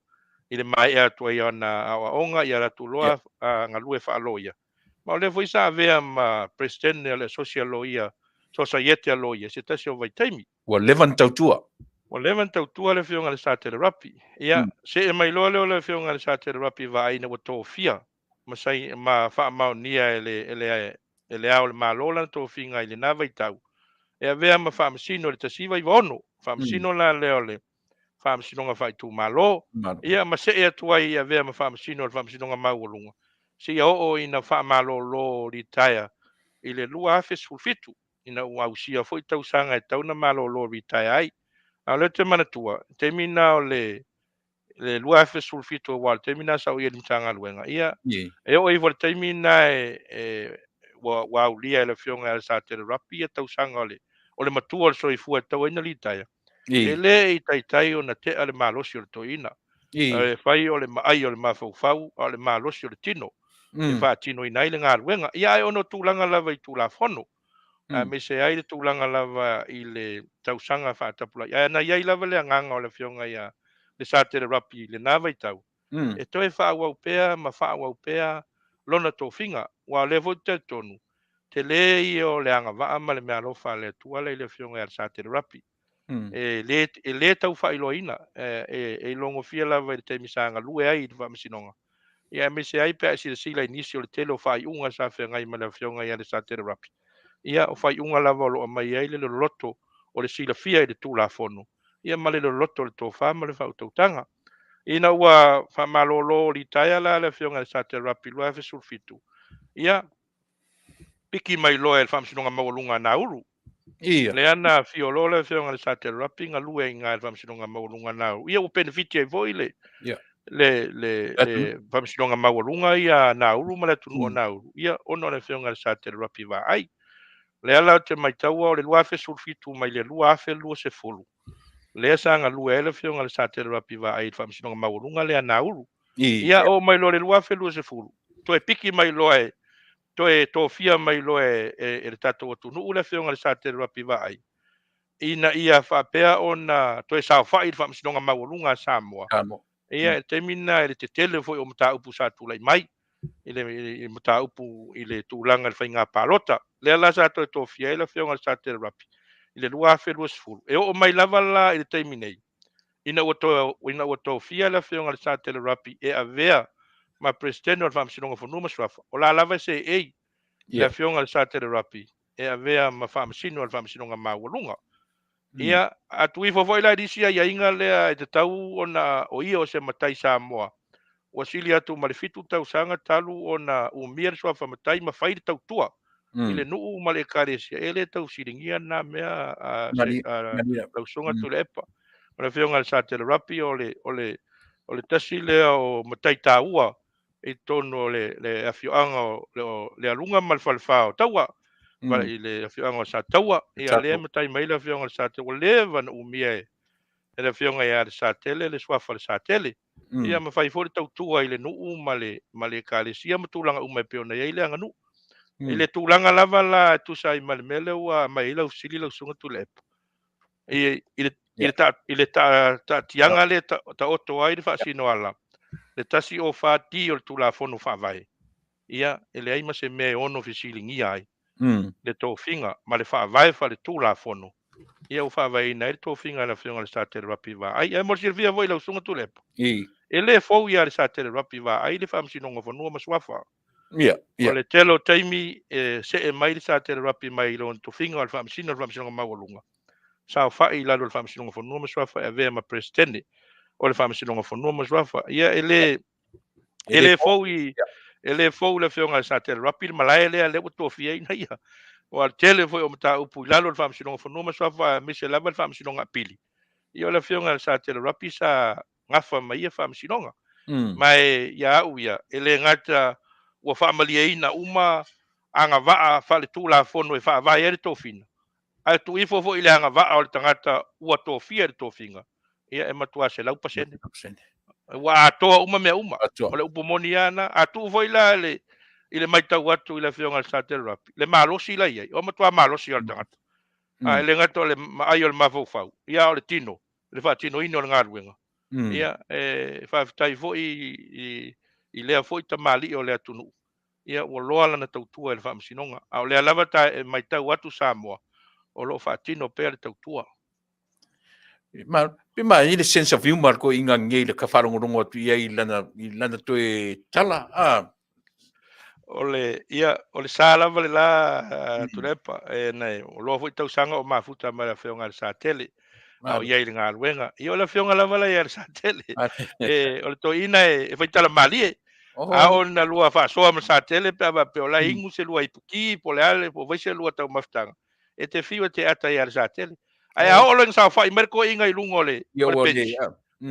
i le maea atu ai o ana aoaoga ia latou loa galue faaloia. Ma o lea foi sa avea ma Peresetene o le Asosi a Loia, Sosaiete a Loia i se tasi o vaitaimi. Ua leva na tautua. Ua leva na tautua le Afioga i le Satele Rapi. Ia, see mai loa lea o le Afioga i le Satele Rapi Vaai ina ua tofia ma sai, ma faamaonia e le, e le, e le Ao o le Malo lana tofiga i lena vaitau, e avea ma Faamasino i le 1996. Faamasino la lea o le Faamasinoga Faaitumalo, ia ma see atu ai e avea ma Faamasino o le Faamasinoga Maualuga, seia oo ina faamalolo litaea i le 2017, ina ua ausia foi tausaga e tatau ona malolo litaea ai. A o lea ou te manatua, i le taimi lena o le 2017, aua o le taimi lena sa ou i ai i le Matagaluega, ia, e oo ifo i le taimi lena e ua aulia e le Afioga ia Satele Rapi ia tausaga o le matua o le soifua e tatau ai ona litaea. E le i taitai ona tea le malosi o le toeaina. E fai o le maai o le mafaufau, a o le malosi o le tino e faatinoina ai le galuega. Ia, ae ona o tulaga lava i Tulafono, aemaise ai le tulaga lava i le tausaga faatapulai. Ae na i ai lava le agaga o le Afioga ia Lesatele Rapi i lena vaitau, e toe faaauau pea ma faaauau pea lona tofiga. Aua o lea foi ou te talitonu, tele ia o le agavaa ma le meaalofa a le Atua la i le Afioga ia Lesatele Rapi. E le tau faailoaina, e ilogofia lava i le taimi sa galue ai i le Faamasinoga. Ia aemaise ai pe a e silasila i nisi o le tele o faaiuga sa feagai ma le Afioga ia Lesatele Rapi. Ia, o faaiuga lava o lo o aumai ai le loloto o le silafia i le Tulafono, ia ma le loloto o le tofa ma le faautautaga. Ina ua faamalolo litaea la le Afioga ia Lesatele Rapi i le 2017, ia, piki mai loa e le Faamasinoga Maualuga a Nauru. Lea na afio loa le Afioga i le Satele Rapi galue ai i ina i le Faamasinoga Maualuga a Nauru. Ia ua penefiti ai foi le le Faamasinoga Maualuga ia a Nauru ma le atunuu o Nauru, ia ona o le Afioga i le Satele Rapi Vaai. Lea la ou te maitaua o le 2017 mai le 2020, lea sa galue ai le Afioga i le Satele Rapi Vaai i le Faamasinoga Maualuga lea a Nauru. Ia oo mai loa i le 2020, toe piki mai loa e toe tofia mai loa e le tatou atunuu le Afioga i le Satele Rapi Vaai, ina ia faapea ona toe saofai i le Faamasinoga Maualuga a Samoa. Ia, i le taimi lena i le tetele foi o mataupu sa tulai mai i le mataupu i le tulaga i le faiga palota. Lea la sa toe tofia ai le Afioga i le Satele Rapi i le 2020. E oo mai lava la i le taimi nei, ina ua tofia le Afioga i le Satele Rapi e avea ma Peresetene o le Faamasinoga o Fanua ma Suafa, o la lava e seei le Afioga i le Satele Rapi e avea ma Faamasino o le Faamasinoga Maualuga. Ia, a tuu ifo foi la i le isi aiaiga lea e tatau ona o ia o se matai Samoa, ua sili atu ma le 7 tausaga talu ona umia le suafa matai ma fai le tautua i le nuu ma le ekalesia, e le tau fesiligia lena mea a lau Susuga Tuilaepa. O le Afioga i le Satele Rapi o le tasi lea o matai taua i totonu o le afioaga o Lealuga ma le Falefa o Taua, i le afioaga o Sataua. Ia lea e matai mai le Afioga i le Satele, ua leva ona umia e le Afioga ia Lesatele le suafa o le Satele. Ia ma fai foi le tautua i le nuu ma le ekalesia ma tulaga uma e pei ona i ai le aganuu. I le tulaga lava la e tusa ai ma le mea lea ua aumai ai lau fesili lau Susuga Tuilaepa, i I le ta, i le ta, taatiaga lea ta, taoto ai le faasinoala, le 104D o le Tulafono Faavae, ia, e leai ma se mea e ono fesiligia ai le tofiga ma le faavae faale-Tulafono, ia ua faavaeina ai le tofiga e le Afioga i le Satele Rapi Vaai. Ae mo le silafia foi i lau Susuga Tuilaepa, e le fou ia le Satele Rapi Vaai le Faamasinoga o Fanua ma Suafa. O le tele o taimi e see mai le Satele Rapi mai lona tofiga o le Faamasino o le Faamasinoga Maualuga, saofai i lalo o le Faamasinoga o Fanua ma Suafa e avea ma Peresetene o le Faamasinoga o Fanua ma Suafa. Ia e le e le fou i e le fou le afioga i Satele Rapi le malae lea lea ua tofiaina ia. Aua o le tele foi o mataupu i lalo o le Faamasinoga o Fanua ma Suafa aemaise lava le Faamasinoga Apili. Ia o le afioga i le Satele Rapi sa gafa ma ia faamasinoga. Ma e ia au ia, e le gata ua faamalieina uma agavaa faaletulafono e faavae ai le tofiga, ae tuu ifo foi i le agavaa o le tagata ua tofia i le tofiga, ia e matua 100%. Ua atoa uma mea uma. O le upu moni lava lena. A tuu foi la le, i le matau atu i le afioga i le Satele Rapi, le malosi la i ai, o matua malosi lava o le tagata. A e le gata o le maai o le mafaufau, ia a o le tino, le faatinoina o le galuega. Ia, e faafetai foi i, i lea foi tamalii o le atunuu, ia ua loa lana tautua i le Faamasinoga. A o lea lava ta e matau atu Samoa, o lo o faatino pea le tautua. Ma, pe ma i le sense of humor ko inga ngei le ka whalongolongo atu ia i lana, i lana toe tala. Ah. O le, ia, o le sa lava le la Tuilaepa, e nei, o loa foi tausaga o mafuta ma le afioga i le Satele, a o i ai i le galuega. Ia o le afioga lava la ia le Satele, e, o le toeaina e, e faitala malie. A oo ina lua faasoa ma le Satele pe a faapea o la e inu se lua ipuki po o le a le, po o fai se lua taumafataga, e te fiu e te ata ia le Satele. Ae a oo loa ina saofai mai le toeaina i luga o le, o le bench,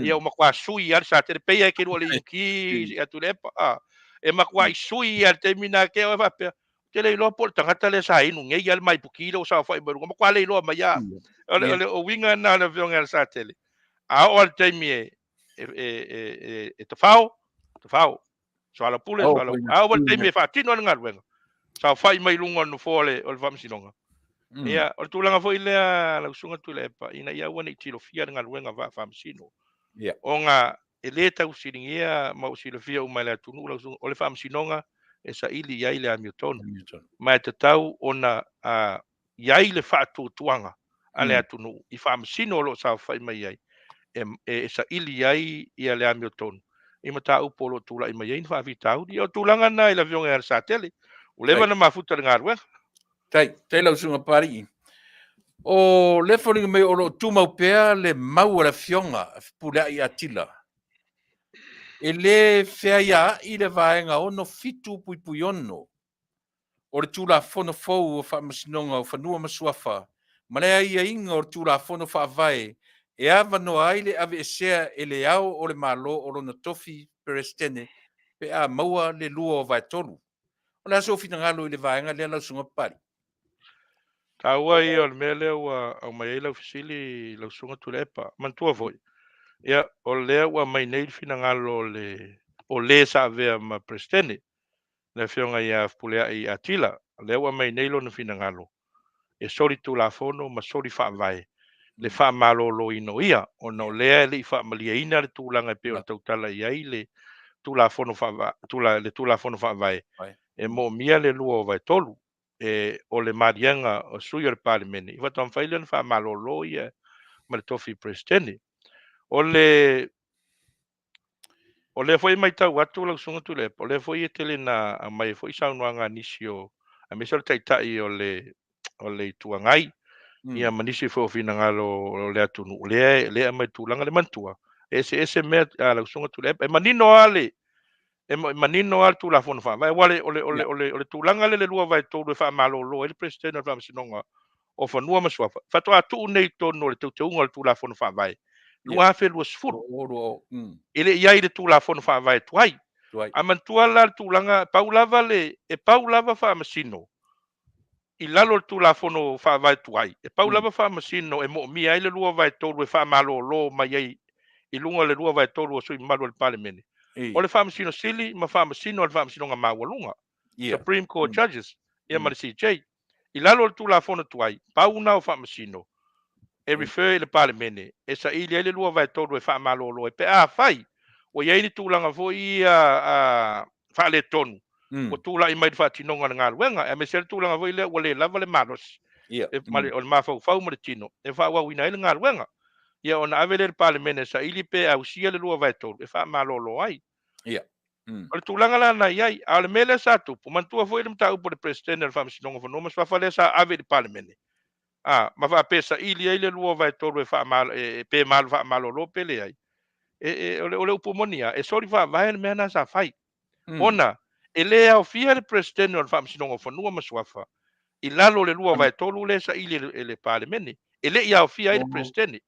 ia ua matua sui lava le Satele, pei lava e te lua le inuki a Tuilaepa, a. E matuai sui lava i le taimi lena te oe faapea, ou te le iloa po o le tagata lea sa inu nei lava le maipuki lea ua saofai mai luga, matua le iloa mai lava. O le, o le uiga lena o le afioga ia le Satele. A oo lava i le taimi e, e, e, e, e tafao, tafao, soalaupule, soalaupule. A oo lava i le taimi e faatino ai le galuega, saofai mai luga o le nofoa o le, o le faamasinoga. Ia, o le tulaga foi lea lau Susuga Tuilaepa, ina ia aua ne i tilofia le galuega faafaamasino. Ona e le tausiligia ma ua silafia uma e le atunuu lau susuga, o le faamasinoga e saili i ai le amiotonu. Ma e tatau ona i ai le faatuatuaga a le atunuu i faamasino o lo o saofai mai ai e, e saili ai ia le amiotonu i mataupu o lo o tulai mai ai ni faafitauli. Ia o tulaga na i le Afioga ia Lesatele, ua leva ona mafuta i le galuega. Tai, tai lau Susuga Papalii. O le foliga mai o lo o tumau pea le mau a le Afioga a Fepuleai Atila. E le feaiaai le vaega 67.6 o le Tulafono fou o Faamasinoga o Fanua ma Suafa ma le aiaiga o le Tulafono Faavae e avanoa ai le aveesea e le Ao o le Malo o lona tofi Peresetene pe a maua le 2/3. O le a sou finagalo i le vaega lea lau Susuga Papalii? Taua ia o le mea lea ua aumai ai lau fesili lau Susuga Tuilaepa. Manatua foi, ia, o lea ua aumai nei le finagalo o le o le sa avea ma Peresetene, le Afioga ia Fepuleai Atila, lea ua aumai nei lona finagalo e soli tulafono ma soli faavae le faamaloloina o ia, ona o lea e le i faamalieina le tulaga e pei ona tautala i ai le Tulafono faava, tula, le Tulafono Faavae, e moomia le 2/3 e, o le maliega o sui o le Palemene, i faatoa mafai lea ona faamalolo ia ma le tofi Peresetene. O le O lea foi e matau atu lau Susuga Tuilaepa, o lea foi e tele na aumai ai foi saunoaga a nisi o, aemaise o le Taitai o le, o le Itu Agai, ia ma nisi foi o finagalo o le atunuu, lea, lea e aumai tulaga le manatua, e eseese mea a lau Susuga Tuilaepa. E manino lava le, e manino lava le Tulafono Faavae, aua o le, o le, o le, o le, o le tulaga lea le 2/3 e faamalolo ai le Peresetene o le Faamasinoga o Fanua ma Suafa, faatoa tuu nei i totonu o le teuteuga o le Tulafono Faavae 2020. E le i i ai le Tulafono Faavae tuai. A manatua la le tulaga, pau lava le, e pau lava faamasino i lalo o le Tulafono Faavae tuai, e pau lava faamasino e moomia ai le 2/3 e faamalolo mai ai i luga o le 2/3 o sui mamalu o le Palemene, o le Faamasino Sili ma Faamasino o le Faamasinoga Maualuga, Supreme Court Judges, ia ma le CJ. I lalo o le Tulafono tuai, pau na o faamasino. E refer i le Palemene e saili ai le 2/3 e faamalolo ai pe afai ua i ai ni tulaga foi ia faaletonu ua tulai mai i le faatinoga o le galuega, aemaise ai le tulaga foi lea ua le lava le malosi ma le, o le mafaufau ma le tino e faaauauina ai le galuega. Ia ona ave lea i le Palemene e saili pe ausia le 2/3 e faamalolo ai. O le tulaga la na i ai, a o le mea lea sa tupu, manatua foi le mataupu a le Peresetene o le Faamasinoga o Fanua ma Suafa lea sa ave i le Palemene, a, ma faapea e saili ai le 2/3 e faama, e, pe malo faamalolo pe leai. E, e, o, le, o le upu moni lava, e soli faavae le mea lena sa fai. Ona e le aofia le Peresetene o le Faamasinoga o Fanua ma Suafa i lalo o le 2/3 lea e saili e le, e le Palemene. E le i aofia ai le Peresetene.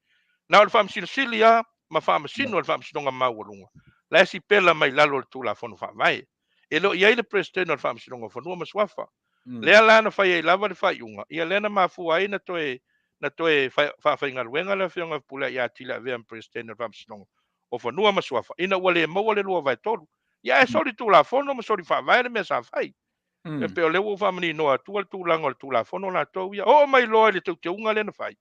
Na o le Faamasino Sili lava ma Faamasino o le Faamasinoga Maualuga la e sipela mai lalo o le Tulafono Faavae. E le o i ai le Peresetene o le Faamasinoga o Fanua ma Suafa. Lea la na fai ai lava le faaiuga, ia lea na mafua ai na toe na toe faafaigaluega le Afioga ia Fepuleai Atili e avea ma Peresetene o le Faamasinoga o Fanua ma Suafa ina ua le maua le 2/3. Ia ae soli Tulafono ma soli Faavae le mea sa fai. E pei o lea ua ou faamaninoa atua le tulaga o le Tulafono latou ia. Oo mai loa i le teuteuga lea na fai.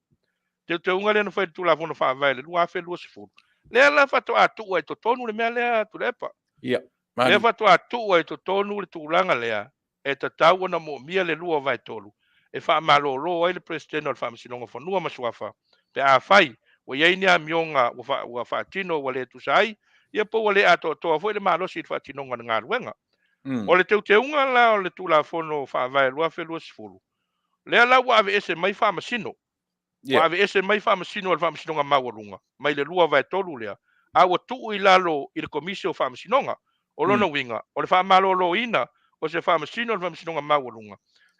Teuteuga lea na fai i le Tulafono Faavae i le 2020. Lea la faatoa tuu ai i totonu le mea lea Tuilaepa. Lea faatoa tuu ai i totonu le tulaga lea e tatau ona moomia le 2/3 e faamalolo ai le Peresetene o le Faamasinoga o Fanua ma Suafa pe afai ua i ai ni amioga ua faatino ua le tusa ai, ia po ua le atoatoa foi le malosi i le faatinoga o le galuega. O le teuteuga la o le Tulafono Faavae 2020, lea la ua aveese mai Faamasino Ua aveese mai Faamasino a le Faamasinoga Maualuga mai le 2/3 lea, a ua tuu i lalo i le Komisi o Faamasinoga. O lona uiga, o le faamaloloina o se Faamasino a le Faamasinoga Maualuga,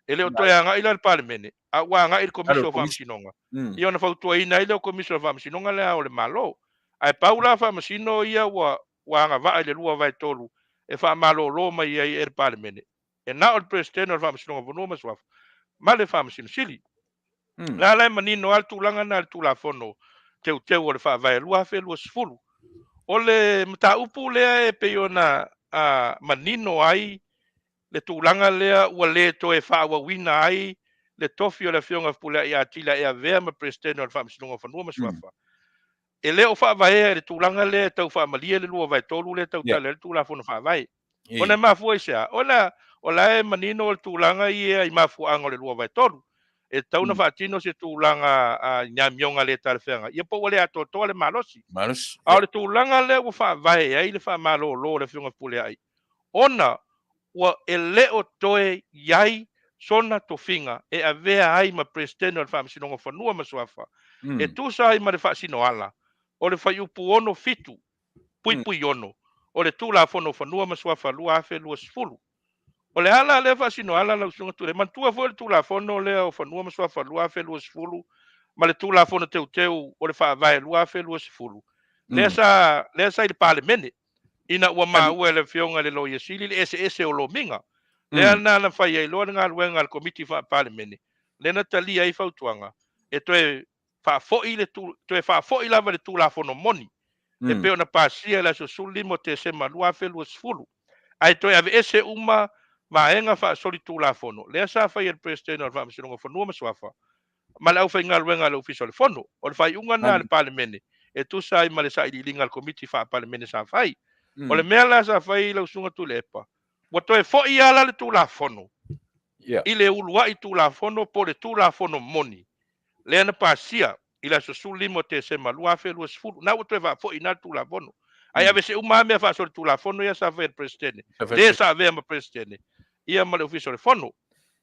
e le o toe agai la i le Palemene, a ua agai i le Komisi o Faamasinoga, ia ona fautuaina ai lea o Komisi o Faamasinoga le Ao o le Malo. Ae pau la Faamasino ia ua agavaa i le 2/3 e faamalolo mai ai e le Palemene, e na o le Peresetene o le Faamasinoga o Fanua ma Suafa ma le Faamasino Sili. La la e manino lava le tulaga lena i le Tulafono Teuteu o le Faavae 2020. O le mataupu lea e pei ona manino ai le tulaga lea ua le toe faaauauina ai le tofi o le Afioga ia Fepuleai Atili e avea ma Peresetene o le Faamasinoga o Fanua ma Suafa. E le o faavaea i le tulaga lea e tau faamalie le 2/3 lea e tautala ai le Tulafono Faavae. Ona e mafua i se a? Ona o la e manino le tulaga ia i mafuaaga o le 2/3. E tatau ona faatino se tulaga i ni amioga le talafeagai, ia po ua le atoatoa le malosi. A o le tulaga lea ua faavae ai le faamalolo o le Afioga Fepuleai, ona ua e le o toe i ai sona tofiga e avea ai ma Peresetene o le Faamasinoga o Fanua ma Suafa, e tusa ai ma le faasinoala o le Fuaiupu 67 puipui 6 o le Tulafono o Fanua ma Suafa 2020. O le ala lea faasinoala lau Susuga Tuilaepa, manatua foi le Tulafono lea o Fanua ma Suafa 2020 ma le Tulafono Teuteu o le Faavae 2020, lea sa lea sa i le Palemene ina ua maua e le Afioga i le Loia Sili le eseese o lomiga. Lea na na fai ai loa le galuega a le Komiti Faa-Palemene, lea na talia ai fautuaga e toe faafoi le toe faafoi lava le Tulafono moni e pei ona pasia i le aso 15 o Tesema 2020, ae toe aveese uma vaega faasolitulafono lea sa faia e le Peresetene o le Faamasinoga o Fanua ma Suafa ma le aufaigaluega a le Ofisa o le Fono. O le faaiuga lena a le Palemene e tusa ai ma le sailiiliga a le Komiti Faa-Palemene sa fai. O le mea la sa fai lau Susuga Tuilaepa, ua toe foi lava la le Tulafono i le uluai Tulafono po o le Tulafono moni lea na pasia i le aso 15 o Tesema 2020, na ua toe faafoi ina le Tulafono. Ae aveese uma lava mea faasolitulafono ia sa faia e le Peresetene, le sa avea ma Peresetene, ia ma le Ofisa o le Fono.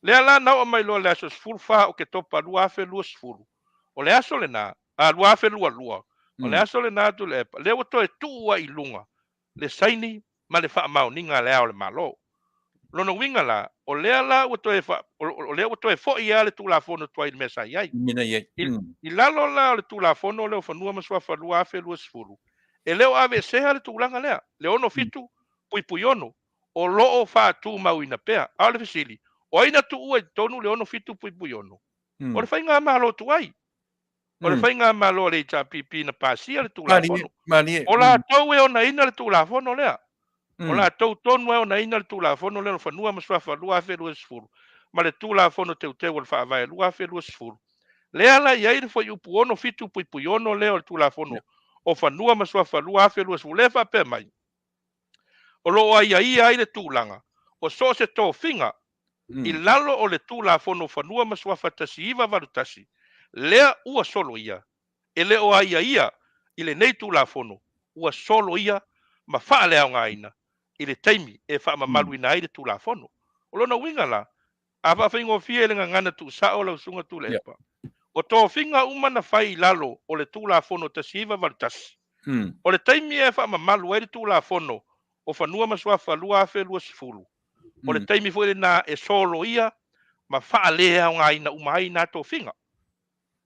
Lea la na oo mai loa i le aso 14 Oketopa 2020, o le aso lena, a 2022, o le aso lena Tuilaepa, lea ua toe tuu ai i luga le saini ma le faamaoniga a Le Ao o le Malo. Lona uiga la, o lea la ua toe fa, o lea ua toe foi lava le Tulafono tuai i le mea sa i ai. I lalo la o le Tulafono lea o Fanua ma Suafa 2020, e le o aveesea le tulaga lea, le 67.6, o lo o faatumauina pea. A o le fesili, o ai na tuua i totonu le 67.6? O le faigamalo tuai. O le faigamalo a le HRPP na pasia le Tulafono. O latou e onaina le Tulafono lea. O latou tonu e onaina le Tulafono lea o Fanua ma Suafa 2020 ma le Tulafono Teuteu o le Faavae 2020. Lea la e i ai le fuaiupu 67.6 lea o le Tulafono o Fanua ma Suafa 2020 lea e faapea mai, o lo o aiaia ai le tulaga o so o se tofiga i lalo o le Tulafono o Fanua ma Suafa 1981 lea ua soloia, e le o aiaia i lenei Tulafono, ua soloia ma faaleaogaina i le taimi e faamamaluina ai le Tulafono. O lona uiga la, a faafaigofie i le gagana tuusao lau Susuga Tuilaepa, o tofiga uma na fai i lalo o le Tulafono 1981, o le taimi e faamamalu ai le Tulafono o Fanua ma Suafa 2020, o le taimi foi lena e soloia ma faaleaogaina uma ai na tofiga.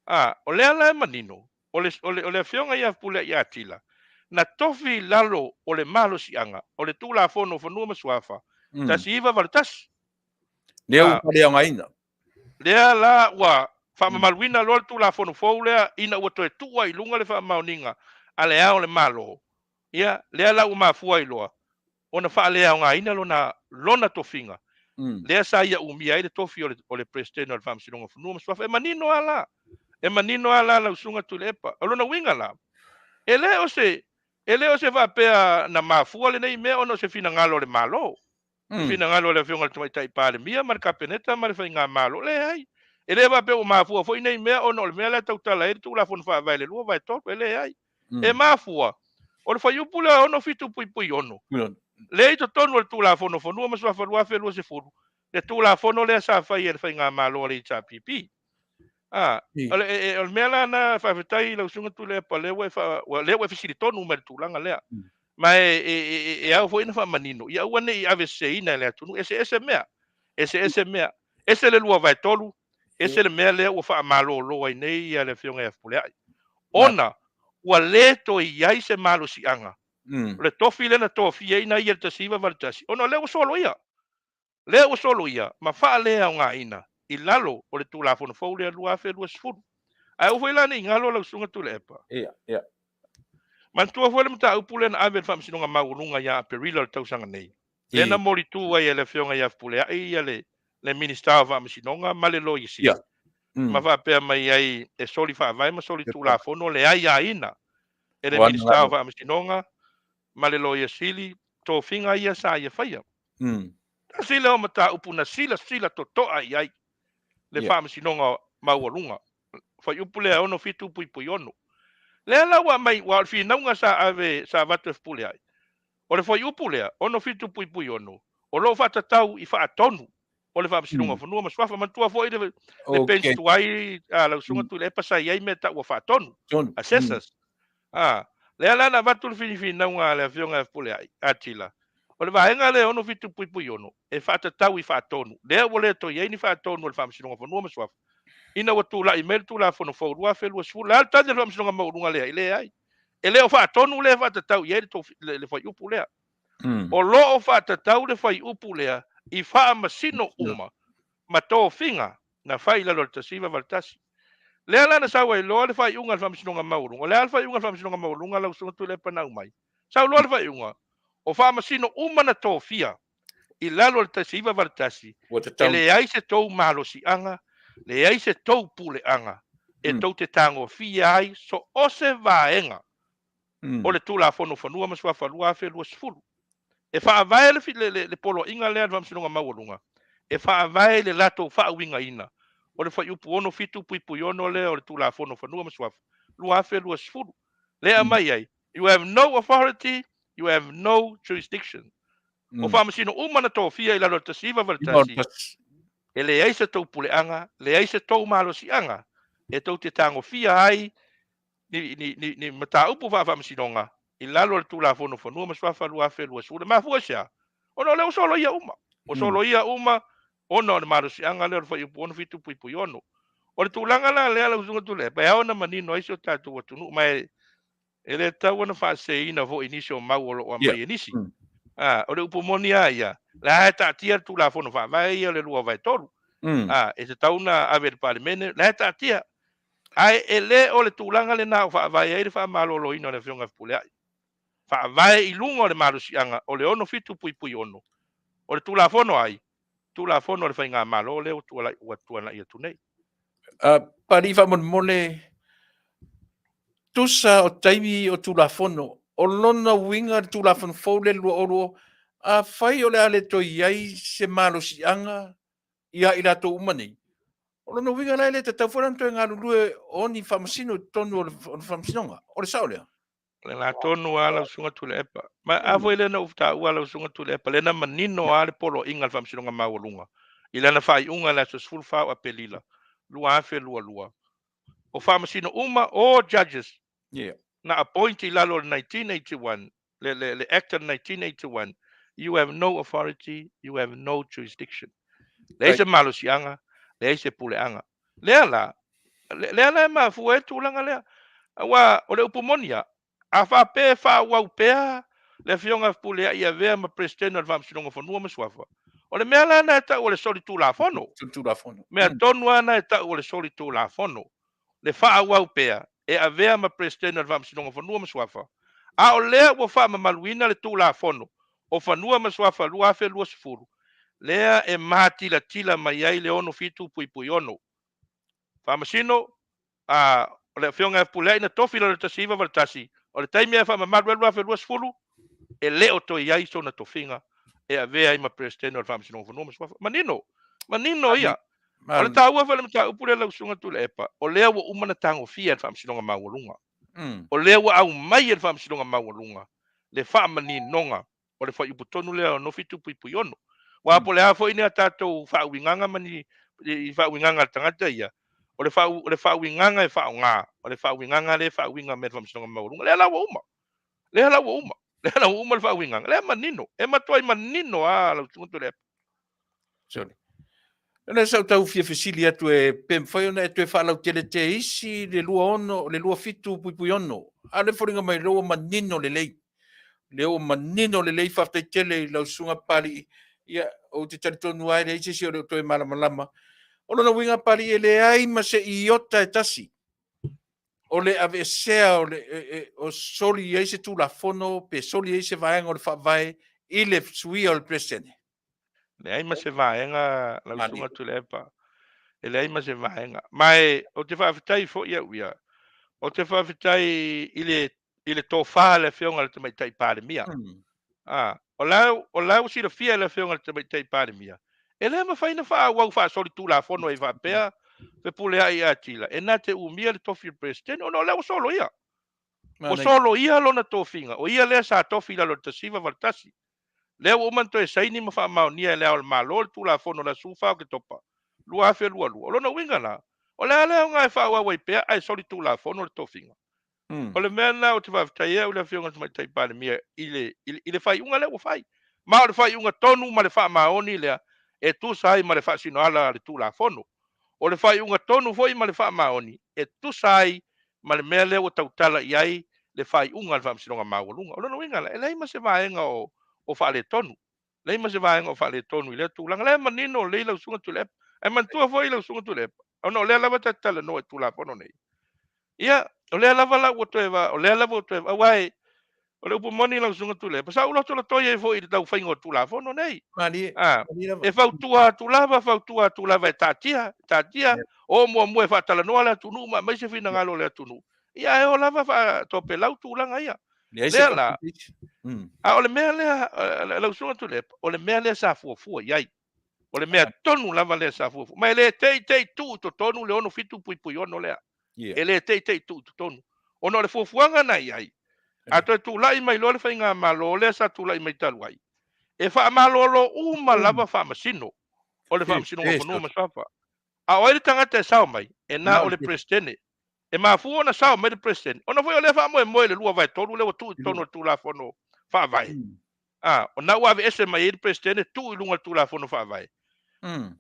A, o lea la e manino, o le, o le, o le Afioga ia Fepuleai Atilla, na tofi i lalo o le malosiaga o le Tulafono o Fanua ma Suafa 1981. Lea ua faaleaogaina. Lea la ua faamamaluina loa le Tulafono fou lea ina ua toe tuu ai i luga le faamaoniga a Le Ao o le Malo. Ia, lea la ua mafua ai loa ona faaleaogaina lona, lona tofiga. Lea sa ia umia ai le tofi o le, o le Peresetene o le Faamasinoga o Fanua ma Suafa. E manino lava la, e manino lava la lau Susuga Tuilaepa. O lona uiga la, e le o se, e le o se faapea na mafua lenei mea ona o se finagalo o le Malo. Le finagalo o le Afioga i le Tamaitai Palemia ma le Kapeneta ma le Faigamalo, leai. E le faapea ua mafua foi nei mea ona o le mea lea e tautala ai le Tulafono Faavae i le 2/3, e leai. E mafua, o le fuaiupu lea 67.6, lea i totonu o le Tulafono o Fanua ma Suafa 2020, le Tulafono lea sa fai e le Faigamalo a le HRPP. A, o le, e, o le mea la na faafetai i lau Susuga Tuilaepa, lea ua e fa, lea ua e fesili tonu mai i le tulaga lea. Ma e, e, e, e ao foi ona faamanino, ia aua ne i aveseseina e le atunuu, eseese mea, eseese mea. Ese le 2/3, ese le mea lea ua faamalolo ai nei ia le Afioga ia Fepuleai. Ona ua le toe i ai se malosiaga, o le tofi lea na tofia ai na ia i le 1981, ona o lea ua soloia. Lea ua soloia ma faaleaogaina i lalo o le Tulafono fou lea 2020. Ae aua foi la ne i galo lau Susuga Tuilaepa. Ia, ia. Manatua foi le mataupu lea na ave i le Faamasinoga Maualuga ia Aperila o le tausaga nei, lea na molitu ai e le Afioga ia Fepuleai ia le, le Minisita o Faamasinoga ma le Loia Sili, ma faapea mai ai e soli faavae ma soli tulafono le aiaina e le Minisita o Faamasinoga ma le Loia Sili tofiga ia sa ia faia. Tasi lea o mataupu na silasila totoa i ai le Faamasinoga Maualuga, fuaiupu lea 67.6. Lea la ua aumai, aua o le finauga sa ave, sa avatu e Fepuleai, o le fuaiupu lea 67.6, o lo o faatatau i faatonu o le Faamasinoga o Fanua ma Suafa. Manatua foi le, le bench tuai a lau Susuga Tuilaepa sa i ai mea taua faatonu, assessors. A, lea la na avatu le finifinauga a le Afioga ia Fepuleai, Atilla, o le vaega lea 67.6 e faatatau i faatonu, lea ua le toe i ai ni faatonu a le Faamasinoga o Fanua ma Suafa, ina ua tulai mai le Tulafono Fou 2020. O le a le tali a le Faamasinoga Maualuga lea? E leai. E le o faatonu lea e faatatau i ai le, le fuaiupu lea. O lo o faatatau le fuaiupu lea i faamasino uma ma tofiga na fai i lalo o le 1981. Lea la na sau ai loa le faaiuga a le Faamasinoga Maualuga. O le a le faaiuga a le Faamasinoga Maualuga lau Susuga Tuilaepa na aumai? Sau loa le faaiuga, o faamasino uma na tofia i lalo o le 1981, e leai se tou malosiaga, leai se tou puleaga e tou te tagofia ai so o se vaega o le Tulafono o Fanua ma Suafa 2020. E faavae le, le, le, le poloaiga lea a le Faamasinoga Maualuga, e faavae i le latou faauigaina o le fuaiupu 67.6 lea o le Tulafono o Fanua ma Suafa 2020. Lea aumai ai, you have no authority, you have no jurisdiction. O faamasino uma na tofia i lalo o le 1981, e leai se tou puleaga, leai se tou malosiaga e tou te tagofia ai ni, ni, ni, ni mataupu faafaamasinoga i lalo o le Tulafono o Fanua ma Suafa 2020. E mafua i se a? Ona o lea ua soloia uma. Ua soloia uma ona o le malosiaga lea o le fuaiupu 67.6. O le tulaga la lea lau Susuga Tuilaepa, e ao ona manino ai si o tatou atunuu, ma e, e le tatau ona faaseseina foi i nisi o mau o lo o aumai e nisi. A, o le upu moni lava ia, la e taatia le Tulafono Faavae ia o le 2/3. A, e tatau ona ave i le Palemene, la e taatia. Ae e le o le tulaga lena o faavae ai le faamaloloina o le Afioga ia Fepuleai. Faavae i luga o le malosiaga o le 67.6 o le Tulafono ai? Tulafono a le Faigamalo lea ua tuanai atu nei. Papalii faamolemole, tusa o taimi o Tulafono, o lona uiga le Tulafono fou lea 2020, afai o le a le toe i ai se malosiaga ia i latou uma nei, o lona uiga la e le tatau foi la ona toe galulue o ni faamasino i totonu o le faamasinoga. O le sao lea? O le la tonu lava lau Susuga Tuilaepa. Ma a foi lea na ou taua lau Susuga Tuilaepa, lea na manino lava le poloaiga a le Faamasinoga Maualuga i lana faaiuga i le aso 14 o Aperila 2022. O faamasino uma, all judges na appoint i lalo o le 1981, le Act of 1981, you have no authority, you have no jurisdiction. Leai se malosiaga, leai se puleaga. Lea la, lea la e mafua ai le tulaga lea. Aua o le upu moni lava, a faapea e faaauau pea le Afioga ia Fepuleai e avea ma Peresetene o le Faamasinoga o Fanua ma Suafa, o le mea la lena e tau o le solitulafono. Solitulafono. Mea tonu lava lena e tau o le solitulafono. Le faaauau pea e avea ma Peresetene o le Faamasinoga o Fanua ma Suafa, a o lea ua faamamaluina le Tulafono o Fanua ma Suafa 2020, lea e matilatila mai ai le 67.6. Faamasino, a, o le Afioga ia Fepuleai na tofi i lalo i le 1981, o le taimi e faamamalu ai le 2020, e le o toe i ai sona tofiga e avea ai ma Peresetene o le Faamasinoga o Fanua ma Suafa. Manino, manino ia. O le taua foi o le mataupu lea lau Susuga Tuilaepa, o lea ua uma ona tagofia e le Faamasinoga Maualuga. O lea ua aumai e le Faamasinoga Maualuga le faamaninoga o le fuaiupu tonu lea o 67.6. Aua po o le a foi ni a tatou faauigaga ma ni faauigaga a le tagata ia, o le o le faauigaga e faaaoga, o le faauigaga lea e faauiga mai e le Faamasinoga Maualuga, lea la ua uma. Lea la ua uma. Lea la ua uma le faauigaga. Lea manino. E matuai manino lava lau Susuga Tuilaepa. Sorry. O lea sa ou tau fia fesili atu e pe mafai ona e toe faalautele te isi le 26, le 27.6. A o lea e foliga mai o lea ua manino lelei. O lea ua manino lelei, faafetai tele i lau Susuga Papalii. Ia, ou te talitonu lava e leai se isi o le o toe malamalama. O lona uiga Papalii, e leai ma se iota e tasi o le aveesea o le o soli ai se Tulafono pe soli ai se vaega o le Faavae i le suia o le Peresetene. Leai ma se vaega lau Susuga Tuilaepa. E leai ma se vaega. Ma e, ou te faafetai foi au ia. Ou te faafetai i le i le tofa a le Afioga i le Tamaitai Palemia. Ah, o la o la ua silafia e le Afioga i le Tamaitai Palemia, e le mafai ona faaauau faasolitulafono ai faapea Fepuleai Atila e na te umia le tofi o le Peresetene ona o lea ua soloia. Ua soloia lona tofiga, o ia lea sa tofi i lalo o le 1981. Lea ua uma ona toe saini ma faamaonia e Le Ao o le Malo le Tulafono o le aso 14 o Oketopa 2022. O lona uiga la, o le a le aoga e faaauau ai pea ae solitulafono le tofiga? O le mea lena ou te faafetai ai au i le Afioga i le Tamaitai Palemia i le, i le faaiuga lea ua fai. Ma o le faaiuga tonu ma le faamaoni lea e tusa ai ma le faasinoala a le Tulafono. O le faaiuga tonu foi ma le faamaoni e tusa ai ma le mea lea ua tautala i ai le faaiuga a le Faamasinoga Maualuga. O lona uiga la, e leai ma se vaega o faaletonu. Leai ma se vaega o faaletonu i lea tulaga. Lea e manino lelei lau Susuga Tuilaepa. Ae manatua foi lau Susuga Tuilaepa, ona o lea lava ta te talanoa i Tulafono nei. Ia, o lea lava la ua toe, o lea lava ua toe, aua e, o le upu moni lau Susuga Tuilaepa, sa ou lotolotoi ai foi i le tau faiga o Tulafono nei. Malie, malie lava. E fautua atu lava, fautua atu lava e taatia, taatia, o muamua e faatalanoa le atunuu ma aumai se finagalo o le atunuu. Ia, ae o lava faatopelau tulaga ia. Leai se Lea la, a o le mea lea, lau Susuga Tuilaepa, o le mea lea sa fuafua i ai. O le mea tonu lava lea sa fuafua. Ma e le te i te i tuu i totonu le 67.6 lea. E le te i te i tuu i totonu. Ona o le fuafuaga na i ai, a toe tulai mai loa le faigamalo lea sa tulai mai talu ai, e faamalolo uma lava faamasino o le Faamasinoga o Fanua ma Suafa. A o ai le tagata e sao mai? E na o le Peresetene. E mafua ona sao mai le Peresetene, ona foi o lea e faamoemoe i le 2/3 lea ua tuu i totonu o le Tulafono Faavae. A, o na ua aveese mai ai le Peresetene tuu i luga o le Tulafono Faavae.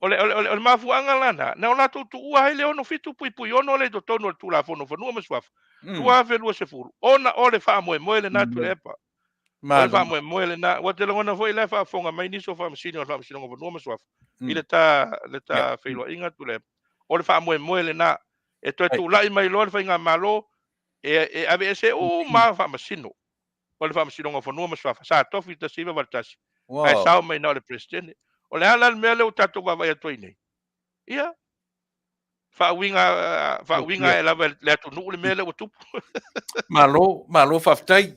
O le, o le, o le mafuaaga la na, na o latou tuua ai le 67.6 lea i totonu o le Tulafono o Fanua ma Suafa, 2020, ona o le faamoemoe lena Tuilaepa. O le faamoemoe lena. Ua te lagona foi la e faafofoga mai nisi o Faamasino o le Faamasinoga o Fanua ma Suafa i le ta, le ta feiloaiga Tuilaepa. O le faamoemoe lena. E toe tulai mai loa le faigamalo, e aveese uma lava Faamasino o le Faamasinoga o Fanua ma Suafa sa tofi i le 1981, ae sao mai na o le Peresetene. O le a la le mea lea ua tatou vaavaai atu ai nei? Ia, Faauiga faauiga ae lava e le atunuu le mea lea ua tupu. Malo, malo faafetai.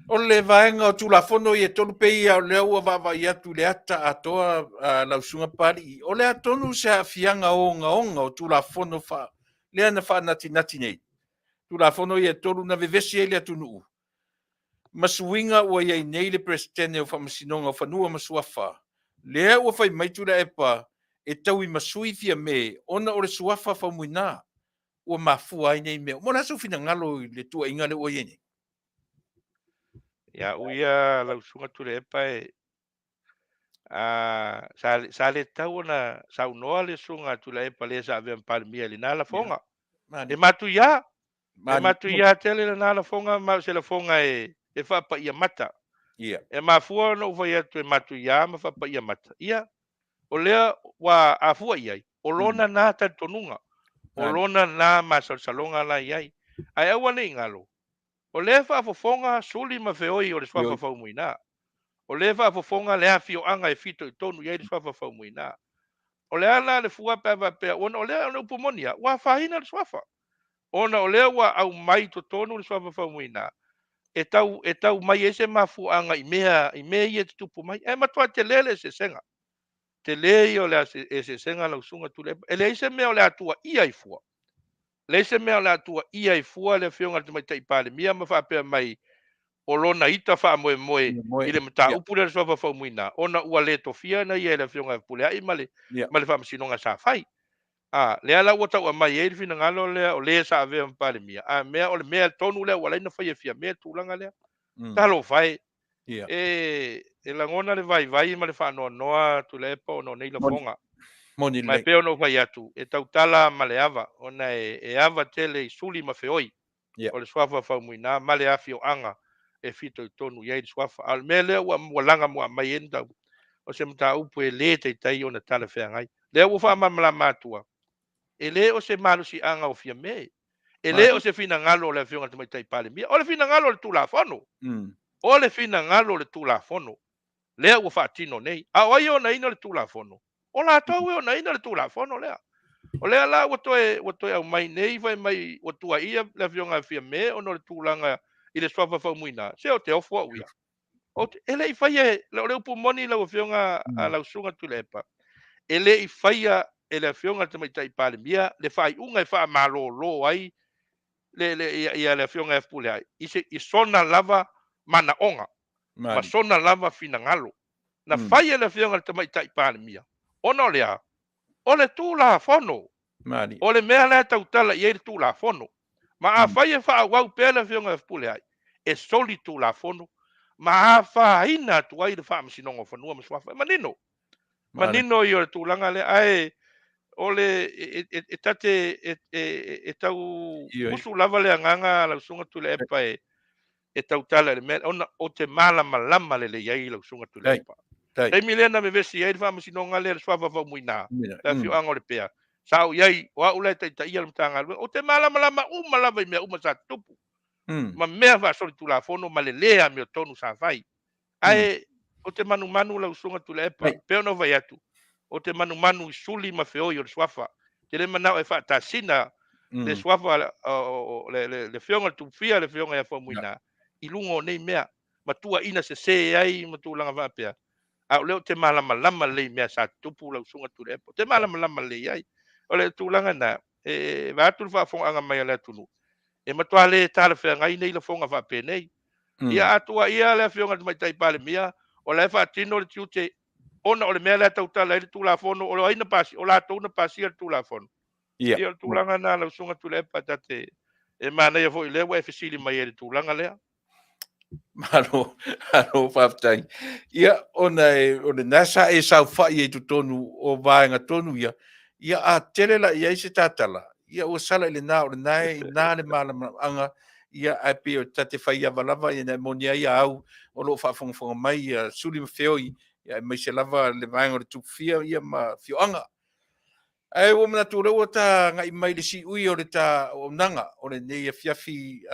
O le vaega o Tulafono ia e tolu pei ia o lea ua vaavaai atu i le ata atoa uh, lau Susuga Papalii. O le a tonu se aafiaga ogaoga o Tulafono fa, lea na faanatinati nei? Tulafono ia e tolu na vevesi ai le atunuu ma suiga ua i ai nei le Peresetene o Faamasinoga o Fanua ma Suafa, lea ua fai mai Tuilaepa e taui ma sui Fiame ona o le suafa Faumuina ua mafua ai nei mea. Mo le a sou finagalo i le tuuaiga lea ua i ai nei? Ia au ia lau Susuga Tuilaepa e a sa, sa le tatau ona saunoa le Susuga a Tuilaepa lea sa avea ma Palemia i lena lafoga. E matuia, E matuia tele lena lafoga ma o se lafoga e, e faapaia mata. Yeah. E mafua ona ou fai atu e matuia ma faapaia mata. Ia, o lea ua afua i ai, o lona na talitonuga, o lona na masalosaloga la i ai. Ae aua ne i galo, o lea e faafofoga suli ma feoi o le suafa Faumuina. O lea e faafofoga le afioaga e fitoitonu i ai le suafa Faumuina. O le a la le fua pe a faapea, ona o lea o le upu moni lava, ua afaina le suafa. Ona o lea ua aumai i totonu le suafa Faumuina, e tau, e tau mai ai se mafuaaga i mea, i mea ia e tutupu mai. Ae matua tele le eseesega. Tele ia o le eseesega lau Susuga Tuilaepa. E leai se mea o le a tuuaia ai fua. Leai se mea o le a tuuaia ai fua le Afioga i le Tamaitai Palemia ma faapea mai o lona ita faamoemoe i le mataupu lea o le suafa Faumuina, ona ua le tofia na ia e le Afioga ia Fepuleai ma le, ma le Faamasinoga sa fai. A, lea la ua tau aumai ai le finagalo lea o le sa avea ma Palemia, a mea o le mea tonu lea ua ala ai ona fai e Fiame le tulaga lea. Talofa e, e, e lagona le vaivai ma le faanoanoa Tuilaepa ona o nei lafoga. Moni Ma e lelei. pei ona ou fai atu, e tautala ma le ava, ona e, e ava tele i suli ma feoi o le suafa Faumuina ma le afioaga e fitoitonu i ai le suafa. A o le mea lea ua, ua laga mua mai ai le mataupu, o se mataupu e le taitai ona talafeagai. Lea ua faamalamalama atua, e le o se malosiaga o Fiame, e le o se finagalo o le Afioga i le Tamaitai Palemia, o le finagalo o le Tulafono. O le finagalo o le Tulafono lea ua faatino nei. A o ai e onaina le Tulafono? O latou e onaina le Tulafono lea. O lea la ua toe, ua toe aumai nei fai mai ua tuuaia le Afioga ia Fiame ona o le tulaga i le suafa Faumuina. Se ou te ofo au ia. Ou te, e le i faia, o le upu moni lau Afioga a lau Susuga Tuilaepa, e le i faia e le Afioga i le Tamaitai Palemia le faaiuga e faamalolo ai le, le, ia, ia le Afioga ia Fepuleai i, se, i sona lava manaoga ma sona lava finagalo. Na fai e le Afioga i le Tamaitai Palemia, ona o le a? O le Tulafono. O le mea la e tautala i ai le Tulafono. Ma afai e faaauau pea le Afioga ia Fepuleai, e soli Tulafono ma afaina atu ai le Faamasinoga o Fanua ma Suafa. E manino. Manino ia o le tulaga lea. Ae o le e, e, e tate e, e, e tau musu lava le agaga a lau Susuga Tuilaepa e, e tautala i le mea ona ou te malamalama lelei ai lau Susuga Tuilaepa. Taimi lea na vevesi ai le Faamasinoga lea le suafa Faumuina, le afioaga o Lepea, sa ou i ai, o au la e taitaia le Matagaluega. Ou te malamalama uma lava i mea uma sa tutupu, ma mea faasolitulafono ma le lē amiotonu sa fai. Ae ou te manumanu lau Susuga Tuilaepa, pei ona ou fai atu, ou te manumanu i suli ma feoi o le suafa. Ou te le manao e faatasina le suafa le le Afioga i le Tupufia, le Afioga ia Faumuina i luga o nei mea, ma tuuaina sese ai ma tulaga faapea. A o lea ou te malamalama lelei i mea sa tutupu lau Susuga Tuilaepa. Ou te malamalama lelei ai. O le tulaga lena, e vaeatu le faafofogaaga mai a le atunuu, e matua le talafeagai nei lafoga faapenei. Ia a tuuaia le Afioga i le Tamaitai Palemia, o la e faatino le tiute ona o le mea lea e tautala ai le Tulafono, o ai na pasia, o latou na pasia le Tulafono. Ia o le tulaga lena lau Susuga Tuilaepa, ta te, e manaia foi lea ua e fesili mai ai i le tulaga lea. Malo, malo faafetai. Ia, ona e, o lena sa e saofai ai i totonu o vaega tonu ia, ia a tele la i ai se tatala, ia ua sala i lena, o lena e i ina le malamalamaaga, ia ae pei o ta te fai ava lava, ia na e moni ai a au o lo o faafogafoga mai ia suli ma feoi, ia aemaise lava le vaega o le Tupufia ia ma afioaga. Ae ua manatu o lea ua ta agai mai i le siui o le ta auaunaga o lenei afiafi,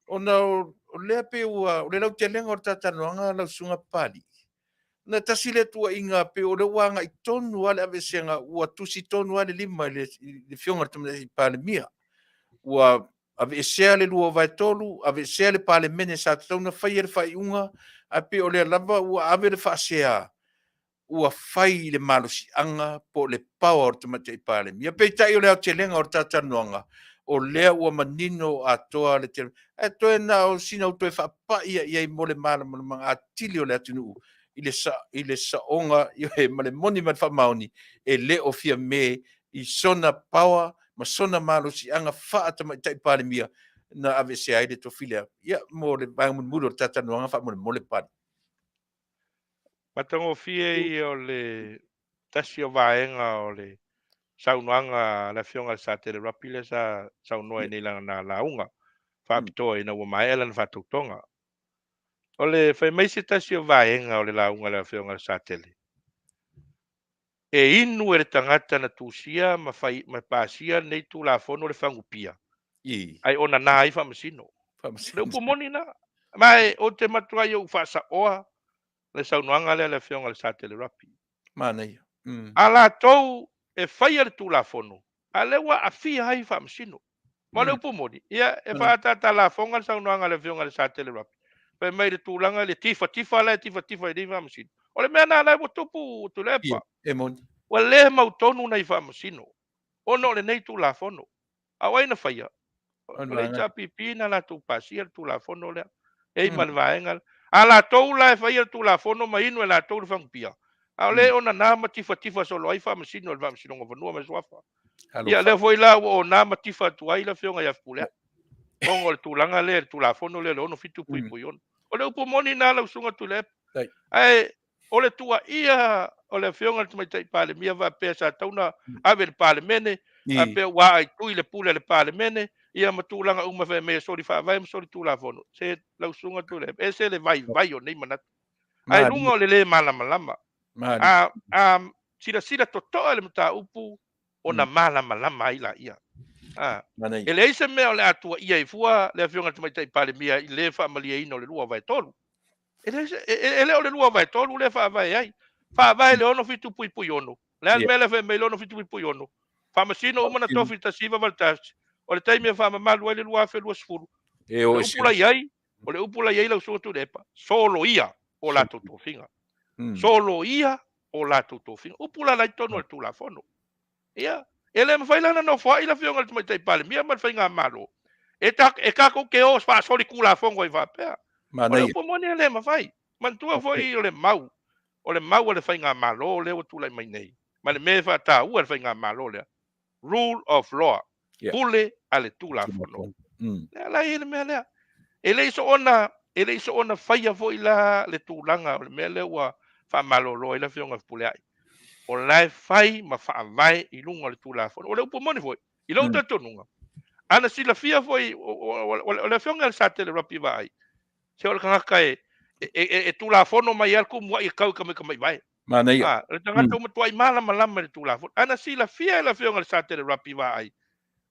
ona o lea pei ua, o le lautelega o le ta talanoaga lau Susuga Papalii, Na tasi lea tuuaiga pei o lea ua agai tonu lava le aveeseaga, ua tusi tonu lava le lima i le Afioga i le Tamaitai Palemia. Ua aveesea le 2/3, aveesea le Palemene sa tatau ona faia le faaiuga, ae pei o lea lava ua ave le faasea ua fai i le malosiaga po o le power o le Tamaitai Palemia. Peitai o le aotelega o le talatalanoaga, o lea ua manino atoa le tele, ae toe na o sina ou toe faapai i ai mo le malamalamaga atili o le atunuu i le, sa, i le saoga ioe, ma le moni ma le faamaoni, e le o Fiame i sona power ma sona malosiaga faa-Tamaitai Palemia na aveesea ai le tofi lea. Ia, mo le vaega mulimuli o le talatalanoaga faamolemole Papalii. Matagofie ia o le tasi o vaega o le saunoaga a le Afioga i le Satele Rapi lea sa saunoa ai nei i lana lauga faapitoa ina ua maea lana faatautoga. O le fai mai se tasi o vaega o le lauga a le Afioga i le Satele, e inu e le tagata na tusia ma fai ma pasia lenei Tulafono le fagupia, ai onana ai faamasino. O le upu moni lena. Ma e ou te matuai ou faasaoa le saunoaga lea a le Afioga i le Satele Rapi. Manaia. A latou e faia le Tulafono, a lea ua aafia ai faamasino. Ma o le upu moni, ia, e faaataata lafoga le saunoaga a le Afioga i le Satele Rapi, fai mai i le tulaga i le tifatifa la e tifatifa ai nei faamasino. O le mea lena la ua tupu, Tuilaepa. E moni. Ua le mautonu nai faamasino ona o lenei Tulafono. A o ai na faia? O le HRPP na latou pasia le Tulafono lea. E i ma le vaega. A latou la e faia le Tulafono ma inu e latou le fagupia, a o lea e onana ma tifatifa solo ai faamasino e le Faamasinoga o Fanua ma Suafa. Ia, lea foi la ua ona ma tifa atu ai le Afioga ia Fepuleai, ona o le tulaga lea, le Tulafono lea, le 67.6. O le upu moni lena lau Susuga Tuilaepa. Ae o le tuuaia o le Afioga i le Tamaitai Palemia faapea sa tatau ona ave i le Palemene, faapea ua aaitui le pule a le Palemene, ia ma tulaga uma fai mai e soli faavae ma soli Tulafono. Se lau Susuga Tuilaepa, ese le vaivai o nei manatu. Ae luga o le le malamalama. A silasila totoa i le mataupu ona malamalama ai laia. E leai se mea o le a tuuaia ai fua le Afioga i le Tamaitai Palemia i le faamalieina o le 2/3. E le o le 2/3 lea e faavae ai. Faavae le 67.6. O le a le mea lea fai mai le 67.6? Faamasino uma na tofi i le 1981. O le taimi e faamamalu ai le 2020. O le upu la i ai, o le upu la i ai lau Susuga Tuilaepa, soloia o latou tofiga. Soloia o latou tofiga. Upu la la i totonu o le Tulafono. Ia, e le mafai la ona nofoai le Afioga i le Tamaitai Palemia ma le Faigamalo e, ta, e tatou te o faasoli Tulafono ai faapea. O le upu moni e le mafai. Manatua foi o le mau, o le mau a le Faigamalo lea ua tulai mai nei, ma le mea e faataua e le Faigamalo lea, rule of law, pule a le Tulafono. Lea la e i ai le mea lea. E le i soona, e le i soona faia foi la le tulaga o le mea lea ua faamalolo ai le Afioga i Fepuleai. O la e fai ma faavae i luga o le Tulafono. O le upu moni foi, i lou talitonuga, ana silafia foi, o le Afioga i le Satele Rapi Vaai, se o le tagata e, e, e, e Tulafono mai lava le tumuai e tau i kamaikamaivae. Manaia. Ah, o le tagata ua matuai malamalama i le Tulafono. Ana silafia e le Afioga i le Satele Rapi Vaai,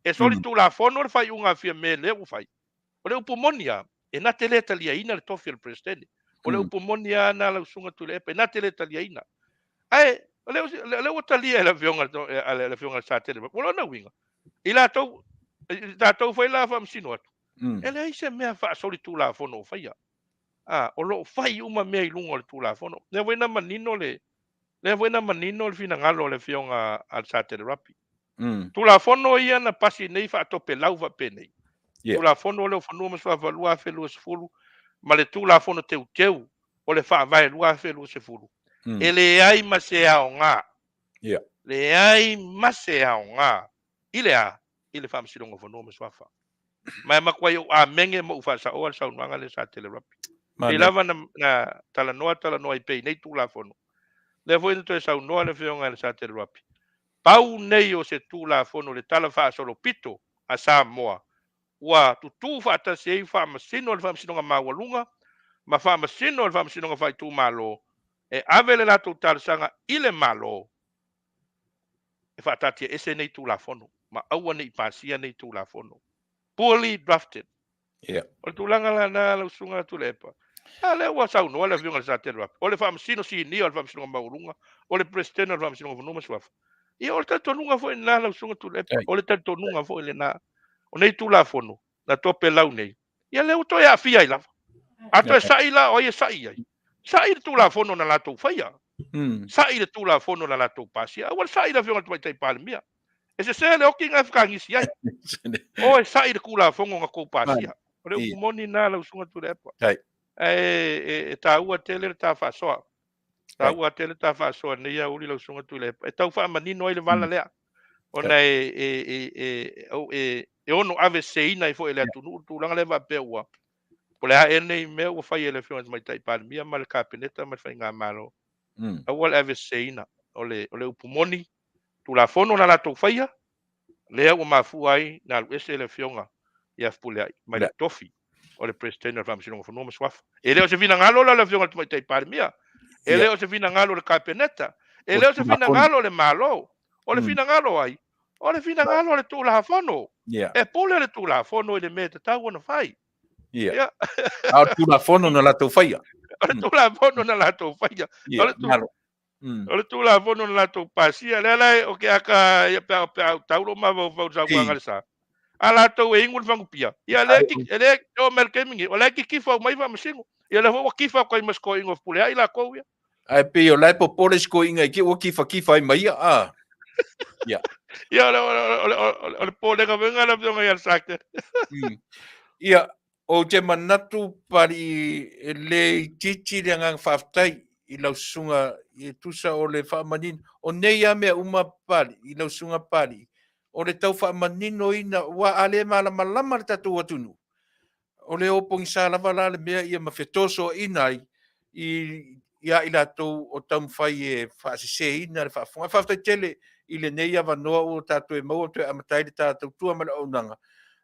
e soli Tulafono le faaiuga a Fiame lea ua fai. O le upu moni lava, e na te le taliaina le tofi o le Peresetene. O le upu moni lava na lau Susuga Tuilaepa, e na te le taliaina. Ae o lea ua talia e le Afioga a le Afioga i le Satele Rapi. O lona uiga, i latou, i tatou foi la faamasino atu, e leai se mea faasoli Tulafono o faia. A, o lo o fai uma mea i luga o le Tulafono. Lea foi na manino le, lea foi na manino le finagalo o le Afioga a le Satele Rapi. Tulafono ia na pasi nei faatopelau faapenei. Tulafono o le Fanua ma Suafa 2020 ma le Tulafono Teuteu o le Faavae 2020. E leai ma se aoga. Leai ma se aoga i le a? I le Faamasinoga o Fanua ma Suafa. Ma e matuai ou amene ma ou faasaoa le saunoaga lea Satele Rapi. Pei lava na, na talanoa talanoa ai pea i nei Tulafono. Lea foi na toe saunoa le Afioga i le Satele Rapi. Pau nei o se Tulafono le Tala Faasolopito a Samoa ua tutū faatasi ai faamasino o le Faamasinoga Maualuga ma faamasino o le Faamasinoga Faaitumalo e ave le latou talosaga i le Malo e faataatiaese nei Tulafono ma aua ne i pasia nei Tulafono. Poorly drafted. Yeah. O le tulaga la na lau Susuga Tuilaepa. A lea ua saunoa le Afioga i le Satele faapea, o le Faamasino Sinia o le Faamasinoga Maualuga, o le Peresetene o le Faamasinoga o Fanua ma Suafa. Ia, o le talitonuga foi lena lau Susuga Tuilaepa, o le talitonuga foi lena. O nei Tulafono na topelau nei, ia lea ua toe aafia ai lava. A toe sa'i la, o ai e sa'i ai? Sa'i le Tulafono na latou faia. Sa'i le Tulafono na latou pasia. Aua le sa'i le Afioga i le Tamaitai Palemia. E sese le oki na e fekagisi ai. O e sa'i le Tulafono na tou pasia. O le upu moni lena lau Susuga Tuilaepa. Ae e taua tele le ta faasoa. Taua tele le ta faasoa i lenei aoauli lau Susuga Tuilaepa. E tau faamanino ai le vala lea. Ona e e e e e ono aveseseina ai foi e le atunuu le tulaga lea faapea ua po o le a ea lenei mea ua fai e le Afioga i le Tamaitai Palemia ma le Kapeneta ma le Faigamalo. Aua le aveseseina. O le o le upu moni, Tulafono na latou faia, lea ua mafua ai na alu ese le Afioga ia Fepuleai mai le tofi o le Peresetene o le Faamasinoga o Fanua ma Suafa. E le o se finagalo la o le Afioga i le Tamaitai Palemia, e le o se finagalo o le Kapeneta, e le o se finagalo o le Malo. O le finagalo o ai? O le finagalo o le Tulafono. E pule le Tulafono i le mea e tatau ona fai. Ia. A o le Tulafono na latou faia. O le Tulafono na latou faia. O le O le Tulafono na latou pasia, lea la o ke aka ia pe pe au tau lo mafaufau i le saunoaga a le sa. A latou e inu le fagupia, ia lea ki e le o mea le taimi nei, o la e kikifa uma ai faamasino. Ia lea foi ua kifa atu ai ma si toeaina o Fepuleai latou ia. Ae pei o la e popole si toeaina i te i ua kifakifa ai ma ia, a. Ia. Ia o le o le o le popolega foi lena lau Afioga ia Lesake. Ia, Ou te manatu Papalii e le itiiti le agaga faafetai i lau susuga e tusa o le faamanino. O nei lava mea uma Papalii, i lau susuga Papalii, o le tau faamaninoina, aua a le malamalama le tatou atunuu, o le o pogisa lava la le mea ia ma fetosoaina ai i ia i latou o taumafai e faaseseina le faafofoga. Faafetai tele i lenei avanoa ua tatou e maua toe amata ai le ta tautua ma le auaunaga.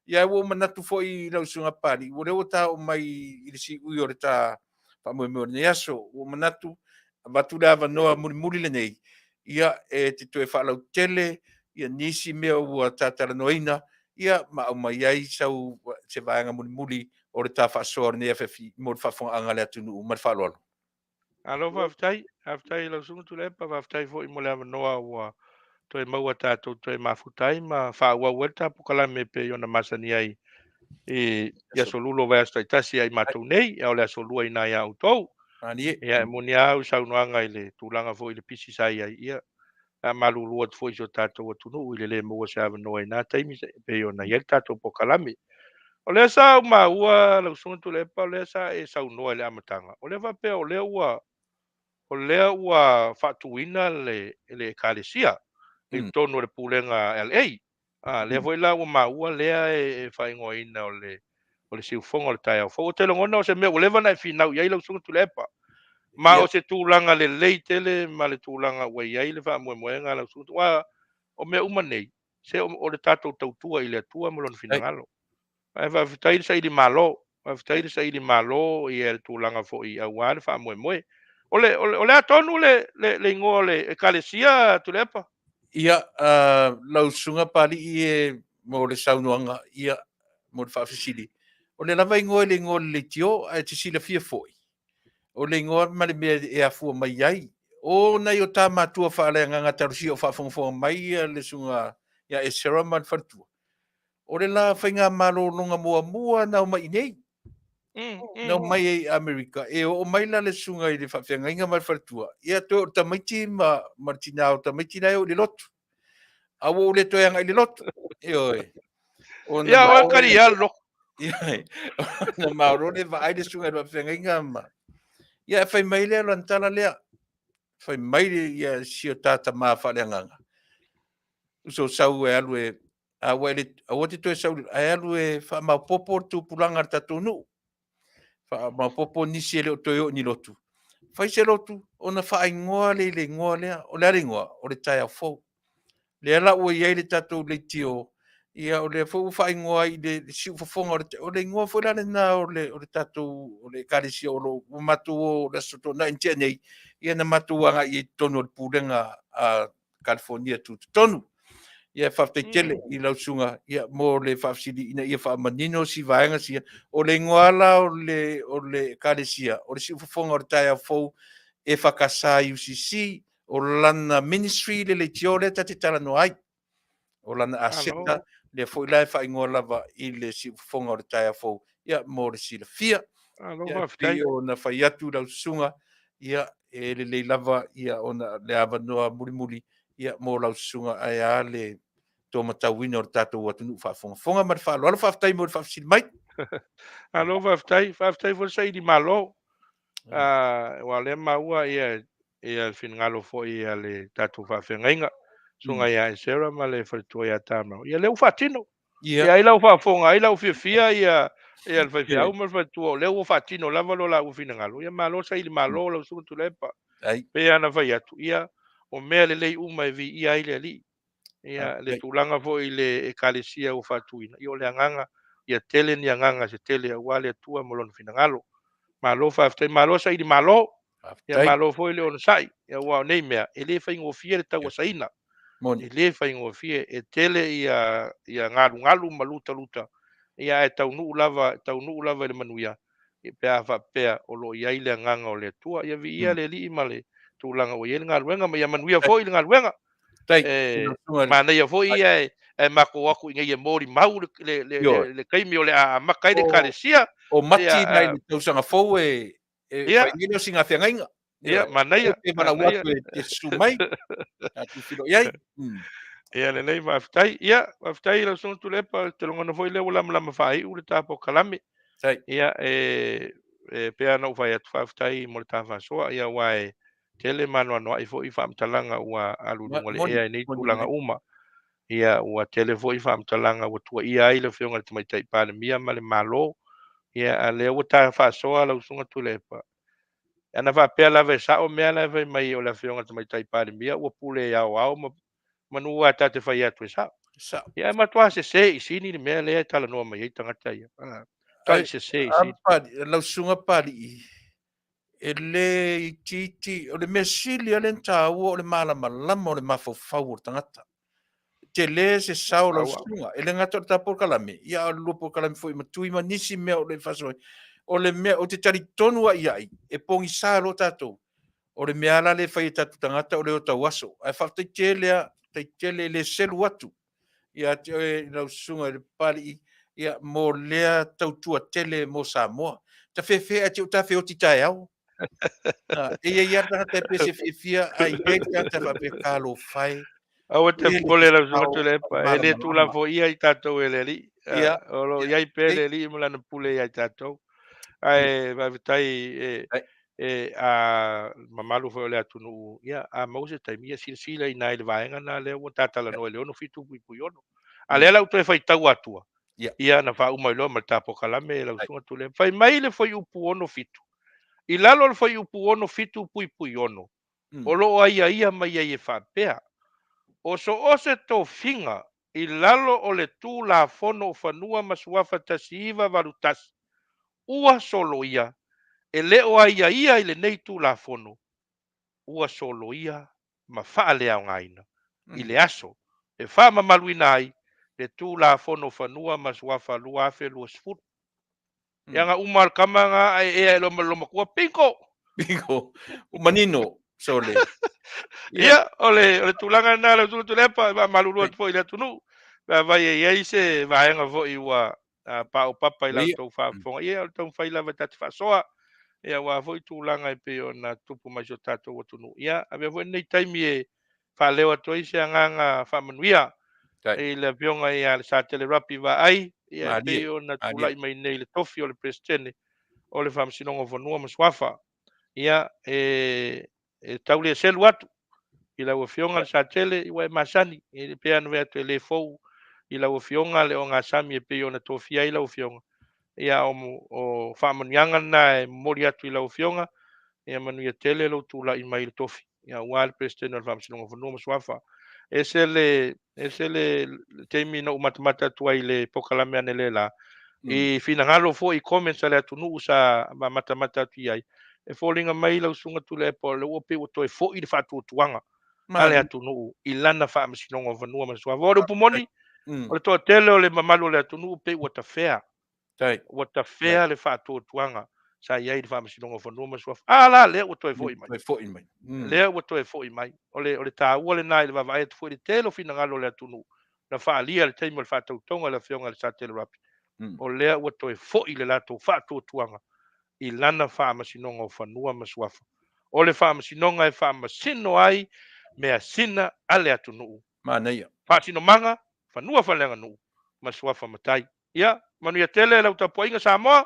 Ia ua ou manatu foi i lau susuga Papalii, ua lea ua ta oo mai i le siui o le ta faamoemoe o lenei aso. Ua ou manatu, avatu le avanoa mulimuli lenei, ia e te toe faalautele ia nisi mea ua ta talanoaina, ia ma aumai ai sau se vaega mulimuli o le ta faasoa o lenei afiafi mo le faafofogaaga a le atunuu. Ma le faaaloalo. Malo faafetai, faafetai i lau Susuga Tuilaepa, faafetai foi mo le avanoa ua toe maua tatou toe mafuta ai ma faaauau ai le ta polokalame e pei ona masani ai i aso Lula o vaiaso taitasi ia i matou nei, a o le aso Lua i ina ia outou. Ia e moni lava au saunoaga i le tulaga foi i le pisi sa i ai, ia faamalulu atu foi i si o tatou atunuu i le le maua o se avanoa i na taimi e pei ona i ai le tatou polokalame. O lea sa ou maua lau Susuga Tuilaepa, o lea sa e saunoa i le amataga, o lea faapea o lea ua o lea ua faatuina le le Ekalesia i totonu o le Pulega LA. A, lea foi la ua maua lea e faaigoaina o le o le siufofoga o le taeao fou. Ou te lagona o se mea ua leva ona e finau i ai lau Susuga Tuilaepa. Ma o se tulaga lelei tele ma le tulaga ua i ai le faamoemoega lau Susuga, aua o mea uma nei, se o le tatou tautua i le Atua ma Lona finagalo. Ae faafetai le saili malo, faafetai le saili malo i le tulaga foi aua le faamoemoe. O le, o le, o le a tonu le, le, le igoa o le Ekalesia, Tuilaepa? Ia, lau Susuga Papalii e mo le saunoaga, ia, mo le faafesili. O le lava igoa i le igoa o le leitio, ae te silafia foi, o le igoa ma le mea e afua mai ai. O nai o ta matua faaleagaga talosia o faafogafoga mai le Susuga ia Esera ma le faletua, o le la faigamalologa muamua na omai i inei, na omai ai i Amerika, e oo mai la le susuga i le faafeagaiga ma le faletua, ia toe o le tamaiti ma le tina o tamaiti la e o i le lotu. A ua ou le toe agai i le lotu. Ioe. Ona Ia, oe kari ia le lotu. Ioe. Ona maolo le vaai le susuga i le faafeagaiga ma... Ia, fai mai lea lana tala lea. Fai mai le, ia, si o ta tama faaleagaga. Uso sau e alu e aua e le, aua te toe sau, ae alu e faamaopoopo le tupulaga a le tatou nuu. Faamaopoopo nisi e le o toe oo i ni lotu. Fai se lotu ona faaigoa lea i le igoa lea. O le a le igoa? O le taeao fou. Lea la ua i ai le tatou leitio, ia o lea foi ua faaigoa ai i le siufofoga o le, o le igoa foi la lena o le, o le tatou, o le Ekalesia o lo o ua matou o le Aso Toonai na tea nei, ia na matou agai i ai i totonu o le Pulega a California Tutotonu. Ia, faafetai tele i lau susuga ia, mo le faafesili ina ia faamanino si vaega sia. O le igoa la o le, o le Ekalesia, o le Siufofoga o le Taeao Fou EFKS UCC, o lana ministry le leitio lea ta te talanoa ai. O lana aseta, lea foi la e faaigoa lava i le Siufofoga o le Taeao Fou, ia, mo le silafia. Malo Ia, faafetai. pei ona fai atu lau susuga, ia, e lelei lava ia ona le avanoa mulimuli ia mo lau susuga ae a le tōmatauina o le tatou atunuu faafogafoga ma le faaaloalo. Faafetai mo le faafesili mai. Malo faafetai, faafetai foi le saili malo. Aua o lea maua ia ia le finagalo foi a le tatou faafeagaiga, susuga ia Esera ma le faletua ia Tamau. Ia lea ua faatino. Ia ai lau faafofoga, ai lau fiafia ia ia le faifeau ma le faletua, o lea ua faatino lava lo laua finagalo. Ia malo saili malo lau susuga Tuilaepa. Pei lava ona fai atu, ia o mea lelei uma e viia ai le Alii. Ia le tulaga foi i le Ekalesia ua faatuina, ia o le agaga ia tele ni agaga se tele aua le Atua ma Lona finagalo. Malo faafetai, malo saili malo. Ia malo foi le onosai, aua o nei mea e le faigofie le tauasaina. E le faigofie, e tele ia ia galugalu ma lutaluta, ia ae taunuu lava, taunuu lava i le manuia pe a faapea o lo o i ai le agaga o le Atua. Ia viia le Alii ma le tulaga ua i ai le galuega, ma ia manuia foi le galuega. E manaia foi ia e matou o atu i inei e molimau le, le, le, le taimi o le a amata ai le Ekalesia. O Mati nai le tausaga fou e e fai nei lea o sina feagaiga. Ia, manaia. E valaau atu e te susu mai, tatou feiloai ai. Ia, lelei, faafetai. Ia, faafetai i lau Susuga Tuilaepa, ou te lagona foi lea ua lamalama faaiu le ta polokalame. Ia, e pei lava ona ou fai atu, faafetai mo le ta faasoa, ia, aua e tele ma anoanoai foi faamatalaga ua alu i luga o le ea i nei tulaga uma. Ia, ua tele foi faamatalaga ua tuuaia ai le Afioga i le Tamaitai Palemia ma le Malo. Ia, a o lea ua ta faasoa lau Susuga Tuilaepa. Ana faapea lava e sao mea la e fai mai o le Afioga i le Tamaitai Palemia ua pule aoao ma manu lava ta te fai atu e sao. Sao. Ia, ae matua sese i sini le mea lea e talanoa mai ai tagata ia. Matua sese i sini. Lau Susuga Papalii, e le itiiti, o le mea sili lea ona taua o le malamalama o le mafaufau o le tagata. E tele se sao o lau susuga, e le gata o le ta polokalame, ia a o le lua polokalame foi ma Tui ma nisi mea o lo o faasoa ai. O le mea, ou te talitonu lava i ai, e pogisa loa tatou. O le mea lava la lea e fai e tatou tagata o le o tauaso. Ae faafetai tele lava, faafetai tele, e le selu atu ia te oe lau susuga i le Papalii, ia, mo lea tautua tele mo Samoa. Ta fefe ae te i o ta feoti taeao. E i ai lava le tagata e pese fiafia, ae i ai le tagata e faapea, talofa e. Aua te popole lau susuga Tuilaepa, e le tuulafoaia i tatou e le Alii. O lo o i ai pea le Alii ma Lana pule ia i tatou. Ae faafetai e e a mamalu foi o le atunuu, ia, a maua se taimi, ia silasila i ina i le vaega lena lea ua ta talanoa i le 67.6. A lea la ua toe faitau atua, ia na faauma ai loa ma le ta polokalame lau susuga Tuilaepa. Fai mai le fuaiupu 67, i lalo o le fuaiupu 67.6, o lo o aiaia mai ai e faapea, o so o se tofiga i lalo o le Tulafono o Fanua ma Suafa 1981, ua soloia, e le o aiaia i lenei Tulafono, ua soloia ma faaleaogaina i le aso e faamamaluina ai le Tulafono o Fanua ma Suafa 2020. Ia na uma le tama na ae ea e loa ma le loomatua, bingo! Bingo! Ua manino, sole. Ia, o le, o le tulaga lena lau Susuga Tuilaepa, e faamalulu atu foi i le atunuu, pe afai e i ai se vaega foi ua paopapa i la outou faafofoga. Ia, o le taumafai lava e ta te faasoa, ia, aua foi tulaga e pei ona tutupu mai i si o tatou atunuu. Ia, avea foi lenei taimi e faaleo atu ai se agaga faamanuia i le Afioga ia Lesatele Rapi Vaai, ia, e pei ona tulai mai nei i le tofi o le Peresetene o le Faamasinoga o Fanua ma Suafa. Ia, e e tau le selu atu i lau Afioga Lesatele, ua e masani, e pei ona fai atu e le fou i lau Afioga le ogasami e pei ona tofia ai lau Afioga. Ia, o faamanuiaga lena e momoli atu i lau Afioga, ia manuia tele lou tulai mai i le tofi, ia, aua le Peresetene o le Faamasinoga o Fanua ma Suafa. Ese le, ese le taimi na ou matamata atu ai i le polokalame analeila, i finagalo foi i comments a le atunuu sa matamata atu i ai, e foliga mai lau Susuga Tuilaepa o lea ua pei ua toe foi le faatuatuaga. a le atunuu i lana Faamasinoga o Fanua ma Suafa. O le upu moni, o le toatele o le mamalu o le atunuu pei ua tafea. Ua tafea le faatuatuaga sa i ai i le Faamasinoga o Fanua ma Suafa. A la lea ua toe foi mai. Toe foi mai. Lea ua toe foi mai. O le, o le taua lena i le vaavaai atu foi i le tele o finagalo o le atunuu na faaalia i le taimi o le faatautoga i le Afioga i le Satele Rapi. O lea ua toe foi le latou faatuatuaga i lana Faamasinoga o Fanua ma Suafa. O le Faamasinoga e faamasino ai measina a le atunuu. Manaia. Faasinomaga, fanua faaleaganuu ma suafa matai. Ia, manuia tele lau tapuaiga Samoa,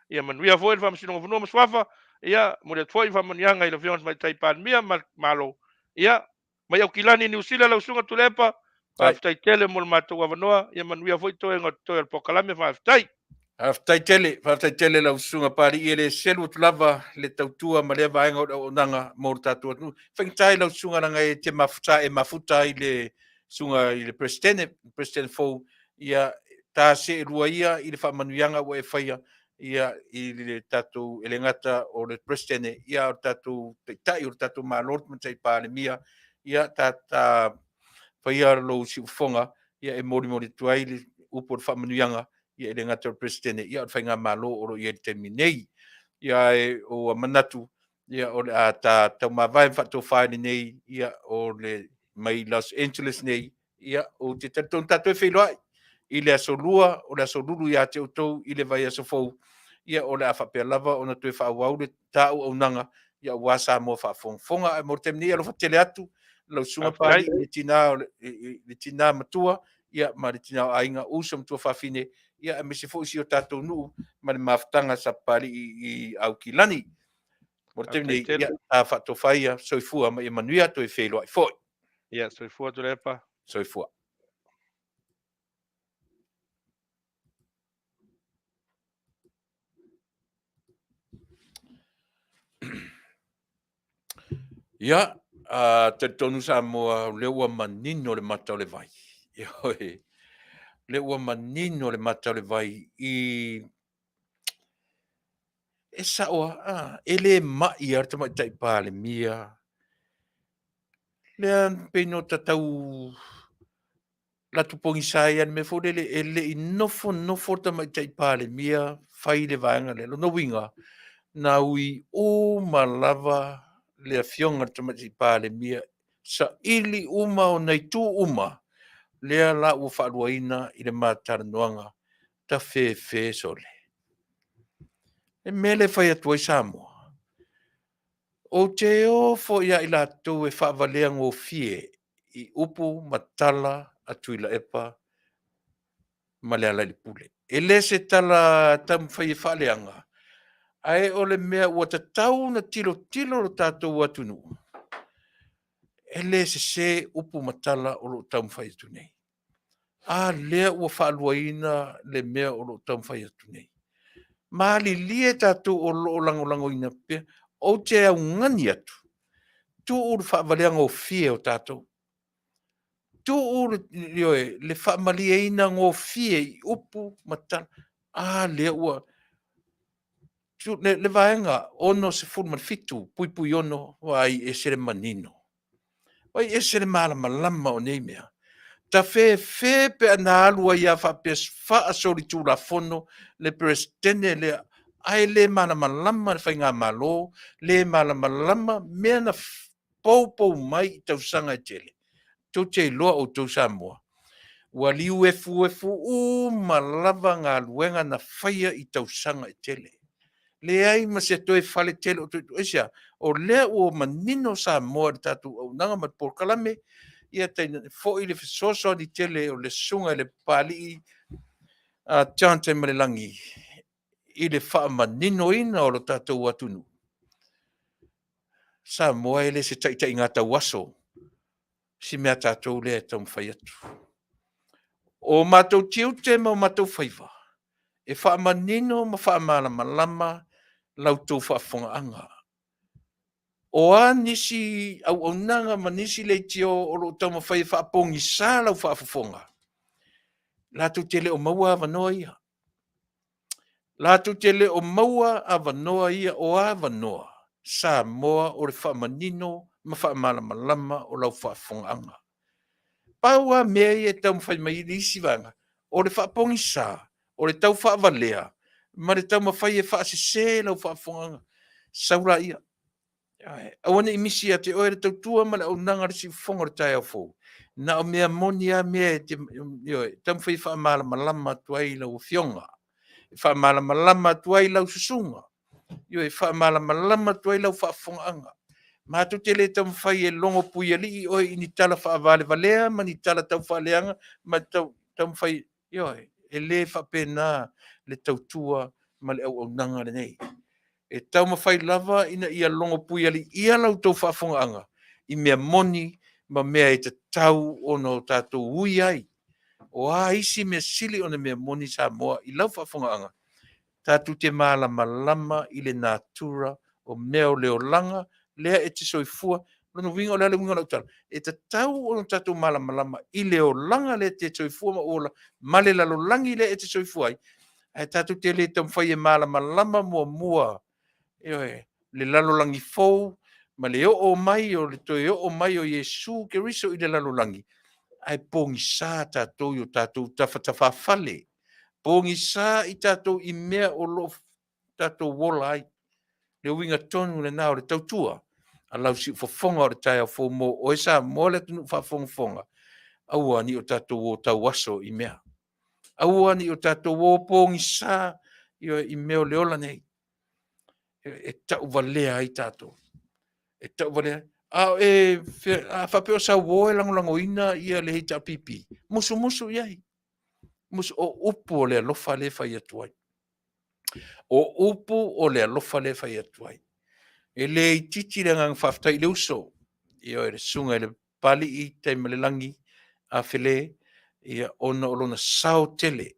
ia manuia foi le Faamasinoga o Fanua ma Suafa, ia, momoli atu foi faamanuiaga i le Afioga i le Tamaitai Palemia ma le Malo. Ia, mai Aukilani, Niu Sila lau Susuga Tuilaepa, faafetai tele mo le matou avanoa, ia manuia foi toega o totoe o le polokalame, faafetai. Faafetai tele, faafetai tele lau Susuga Papalii, e le selu atu lava le tautua ma lea vaega o le auaunaga mo le tatou atunuu. Faigata i lau Susuga leaga e te mafuta, e mafuta ai le Susuga i le Peresetene, le Peresetene fou, ia ta seelua ia i le faamanuiaga ua e faia ia i le tatou, e le gata o le Peresetene, ia o le tatou Taitai o le tatou Malo, le Tamaitai Palemia, ia ta ta faia lou siufofoga ia e molimoli atu ai le upu o le faamanuiaga ia e le gata o le Peresetene, ia o le Faigamalo o lo o i ai i le taimi nei. Ia ae ua manatu ia o le a ta taumavae ma faatofa i lenei ia o le mai Los Angeles nei, ia ou te talitonu tatou e feiloai i le aso Lua o le aso Lulu ia te outou i le vaiaso fou, ia o le a faapea lava ona toe faaauau le ta auaunaga ia aua Samoa faafogafoga. Ae mo le taimi nei, alofa tele atu lau Susuga Papalii i le tina o le, le tina matua ia ma le tina o aiga, uso ma tuafafine, ia aemaise foi si o tatou nuu ma le mafutaga sa Papalii i Aukilani. Mo le taimi nei, ia, ta faatofa ia, soifua ma ia manuia, toe feiloai foi. Ia, soifua Tuilaepa. Soifua. Ia, uh, talitonu Samoa, o lea ua manino le mata o le vai. Ioe, o lea ua manino le mata o le vai i e sao a, e le mai a le tamaitai Palemia. Lea pei no tatau latou pogisa ai le mea foi lele e le i nofonofo le tamaitai Palemia fai le vaega lea. Lona uiga, na ui uma lava le afioga i le tamaitai Palemia, saili uma ona itu uma, lea la ua faaluaina i le ma talanoaga, tafefe sole. Le mea lea e fai atu ai Samoa, Ou te o foi ia i latou e faavalea gofie i upu ma tala a Tuilaepa ma Lealailepule. E le se tala taumafai e faaleaga, ae o le mea ua tatau ona tilotilo lo tatou atunuu, e le sese upu ma tala o lo o taumafai atu nei. A lea ua faaluaina le mea o lo o taumafai atu nei. Malilie tatou o lo o lagolagoina pea. Ou te augani atu, tuu le faavaleagofie o tatou. Tuu le, ioe, le faamalieina gofie i upu ma tala. A lea ua le, le vaega 67.6, vaai ese le manino. Oi ese le malamalama o nei mea. Tafefe pe a na alu ai a faapea faasolitulafono le Peresetene lea, ae le malamalama le Faigamalo, le malamalama mea na poupou mai i tausaga e tele. Tou te iloa outou Samoa, ua liuefuefu uma lava galuega na faia i tausaga e tele. Leai ma se toe fale tele o toe tuu. Aisea? O lea ua manino Samoa i le tatou auaunaga ma le polokalame, ia tainane foi le fesoasoani tele o le Susuga i le Papalii a John Taimalelagi i le faamaninoina o lo tatou atunuu. Samoa e le se taitaiga tauaso si mea tatou lea e taumafai atu. O matou tiute ma o matou faiva e faamanino ma faamalamalama la outou faafofogaaga. O a nisi auaunaga ma nisi leitio o lo o taumafai e faapogisa lau faafofoga, latou te le o maua avanoa ia. Latou te le o maua avanoa ia, o avanoa Samoa o le faamanino. ma faamalamalama o lau faafofogaaga. Pau lava mea ia e taumafai mai ai le isi vaega, o le faapogisa, o le tau faavalea ma le taumafai e faasese lau faafofogaaga. Sau laia. Aua ne i misi ia te oe le tautua ma le auaunaga a le siufofoga o le taeao fou. Na o mea moni lava mea e te, ioe, taumafai e faamalamalama atu ai lau Afioga, e faamalamalama atu ai lau susuga, ioe, e faamalamalama atu ai lau faafofogaaga. Matou te le taumafai e logo puialii oe i ni tala faavalevalea ma ni tala taufaaleaga ma tau, taumafai, ioe, e le faapena le tautua ma le auaunaga lenei. E taumafai lava ina ia logo puialiia la outou faafofogaaga i mea moni ma mea e tatau ona o tatou ui ai. O a isi mea sili ona mea moni Samoa i lau faafofogaaga, tatou te malamalama i le natura o mea o le olaga lea e te soifua. Lona uiga o le a le uiga o lau tala? E tatau ona tatou malamalama i le olaga lea e te soifua ma ou ola ma le lalolagi lea e te soifua ai, ae tatou te le taumafai e malamalama muamua, ioe, le lalolagi fou ma le oo mai o le toe oo mai o Iesu Keriso i le lalolagi, ae pogisa tatou i o tatou tafatafafale, pogisa i tatou i mea o lo o tatou ola ai. Le uiga tonu lena o le tautua a lau siufofoga o le taeao fou mo oe Samoa le atunuu faafogafoga, aua ne i o tatou o tauaso i mea. Aua ne i o tatou o pogisa i mea o le ola nei, e tauvalea ai tatou. E tauvalea. A o e, a faapea o sau uo e lagolagoina ia le HRPP, musumusu i ai. Musu, o upu o le alofa lea e fai atu ai. O upu o le alofa lea e fai atu ai. E le itiiti le agaga faafetai i le uso, ioe, le susuga i le Papalii Taimalelagi Afele, ia, ona o lona sao tele.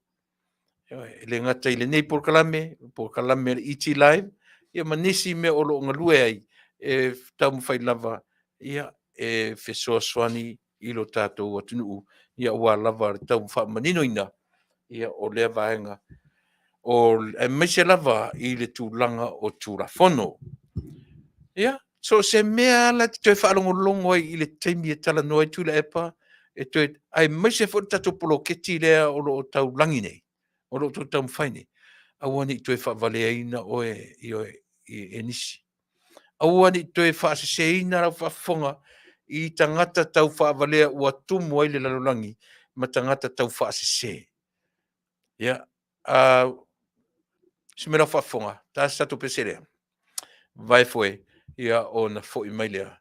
E le gata i lenei polokalame, polokalame a le ET Live, ia ma nisi mea o lo o galue ai, e taumafai lava ia, e fesoasoani i lo tatou atunuu, ia aua lava le tau faamaninoina ia, o lea vaega, o, aemaise lava i le tulaga o Tulafono. Ia, so o se mea lava la e te toe faalogologo ai i le taimi e talanoa ai Tuilaepa, e toe, aemaise foi le tatou poloketi lea o lo o taulagi nei, o lo o toe taumafai nei, aua ne i toe faavaleaina oe ioe, e nisi. Aua ne i toe faaseseina lau faafofoga i tagata taufaavalea ua tumu ai le lalolagi ma tagata taufaasese. Ia, usi mai lau faafofoga, ta se tatou pese lea. Vae foe, ia ona foi mai lea,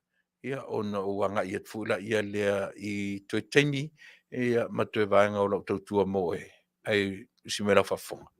ia ona ou agai atu foi laia lea i toe taimi, ia ma toe vaega o lau tautua mo oe. Ae usi mai lau faafofoga.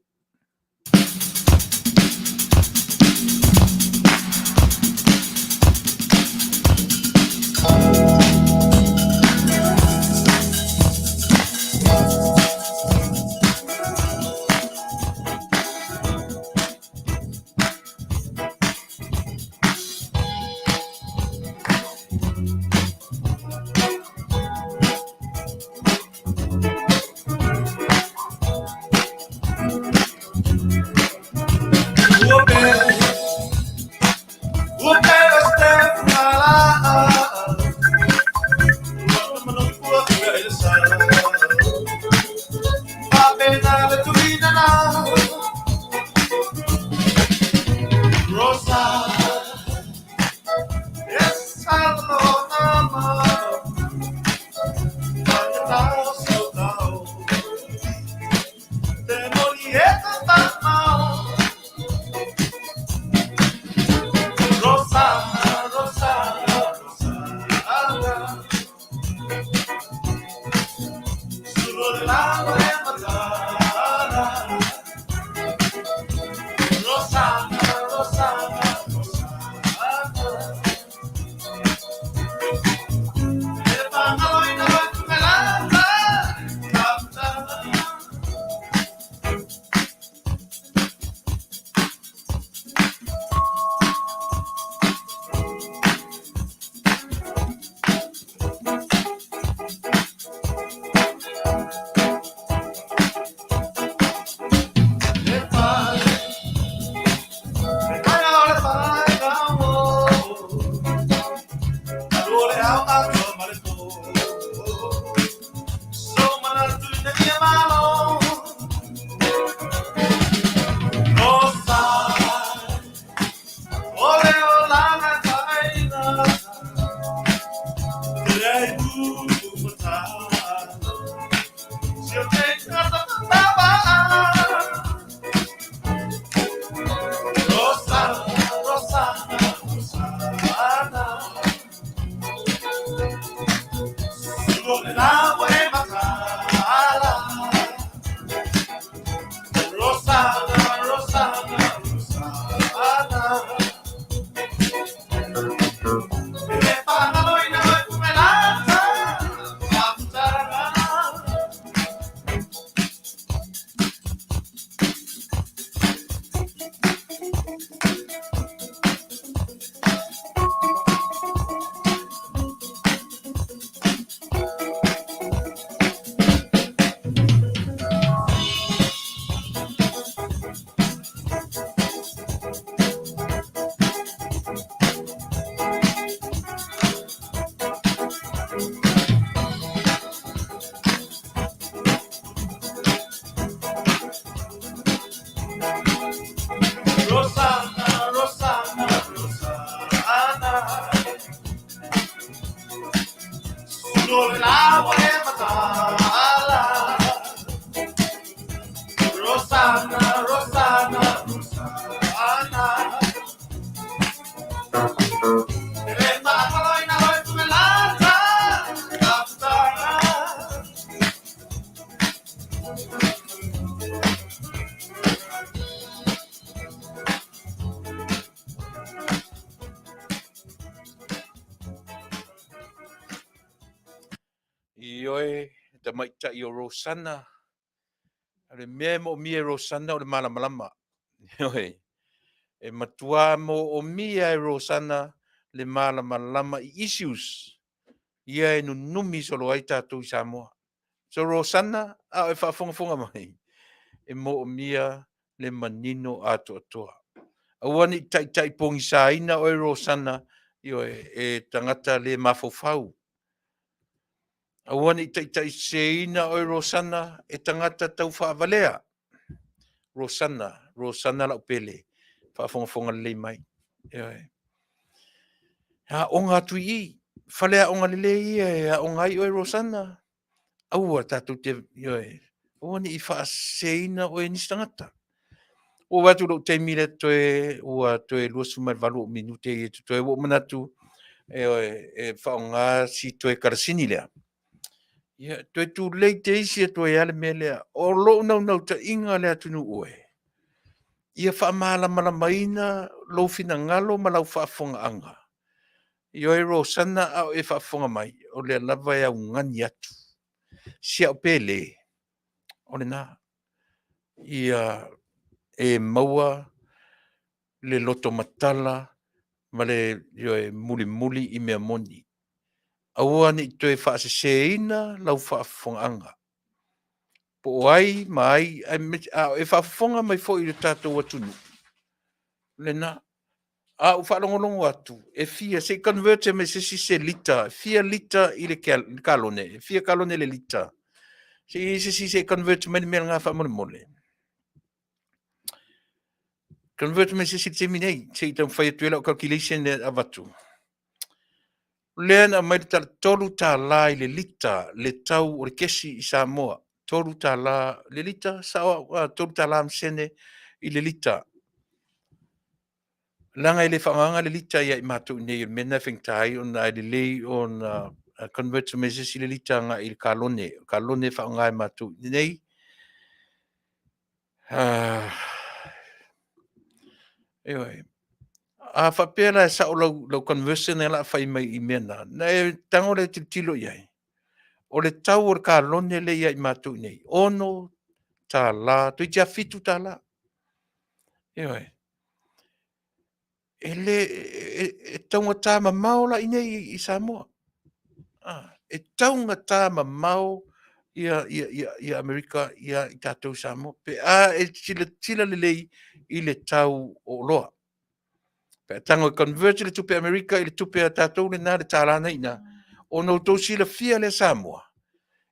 Rosana, Rosana, Rosana. E le maakaloina oe pumelata, kaputana. Ioe, tamaitai o Rosana, O le mea e moomia e Rosana o le malamalama. Ioe, e matua moomia e Rosana le malamalama i issues ia e nunumi solo ai tatou i Samoa. So Rosana, a o e faafogafoga mai, e moomia le manino atoatoa. Aua ne i taitai pogisaina oe Rosana, ioe, e tagata le mafaufau. Aua ne i taitaiseseina oe Rosana e tagata tau faavalea. Rosana, Rosana lau pele, faafogafoga lelei mai. Ioe. E aoga atu i i, fale aoga lelei ia e aoga ai oe Rosana. Aua tatou te, ioe, aua ne i faaseseina oe e nisi tagata. Ua ou vaai atu i lou taimi lea toe, ua toe 28 ou minute ia totoe, ua ou manatu ioe, e faaaoga si toe kalasini lea. Ia, toe tulei te isi atu ai lava le mea lea. O lou naunautaiga le atunuu e, ia faamalamalamaina lou finagalo ma lau faafofogaaga. Ioe Rosana a o e faafofoga mai, o lea lava e augani atu. Si au pele, o lena. Ia e maua le loto matala ma le ioe mulimuli i mea moni. Aua ne i toe faaseseina lau faafofogaaga. Po o ai ma ai, a o e faafofoga mai foi i le tatou atunuu, lena. A ou faalogologo atu, e fia, se i convert mai se isi se lita, e fia lita i le kalone, e fia kalone le lita. Se i i ai se isi se i convert mai le mea lena faamolemole. Convert mai se isi i le taimi nei, se i taumafai atu ai lau calculation lea e avatu. O lea na aumai le tala $3 i le lita le tau o le kesi i Samoa. $3 le lita, sao au, $3 ma sene i le lita. Leaga e le faaaogaina le lita ia i matou i inei, o le mea lena e faigata ai ona e lelei ona convert mai se isi le lita agai i le kalone, o le kalone e faaaoga e matou i inei. Ioe. A faapea la e sao lau, lau conversion lea o le a fai mai i mea na, na e tago lea e tilotilo i ai, o le tau o le kalone lea ia i matou i inei, $6, toeitiiti lava $7. Ioe. E le, e taugata mamao la i inei i Samoa. Ah, e taugata mamao ia, ia, ia, ia Amerika ia i tatou i Samoa. Pe a e silasila lelei i le tau o oloa. Pe a tago e convert le tupe Amerika i le tupe a tatou lena, le tala na i ina, ona outou silafia lea Samoa,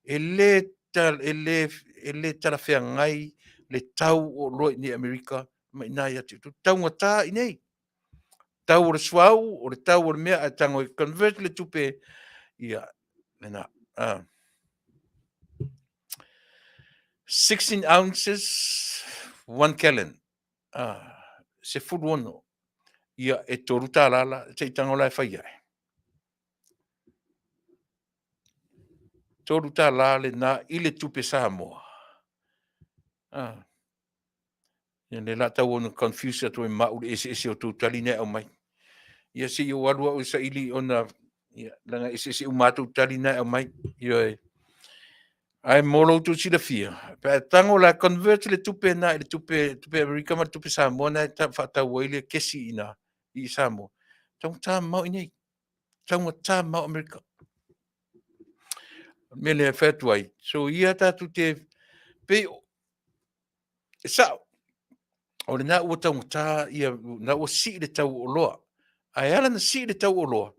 e le, e le, e le talafeagai le tau o oloa i inei i Amerika ma i ina ia te outou. Taugata i inei. Tau o le suauu, o le tau o le mea, ae tago e convert le tupe, ia, lena. 16 ounces, 1 gallon. 16. Ia, e $3 la, se i tago la e fai ai. $3 lena i le tupe Samoa. Ah. Ia lea la tau ona confuse atu ai ma au le eseese o tou tali na e aumai. Ia se i ou alu au e saili ona ia, leaga e eseese uma tou tali na e aumai. Ioe. Ae mo lo outou silafia, pe a tago la convert le tupe na i le tupe, tupe Amerika ma le tupe Samoa na e faatau ai le kesi i ina i Samoa. Taugata mamao i nei. Taugata mamao Amerika. O le mea lea e fai atu ai, so ia tatou te pei E sao, o lena ua taugata ia, na ua sii le tau o oloa. Ae ala na sii le tau o oloa,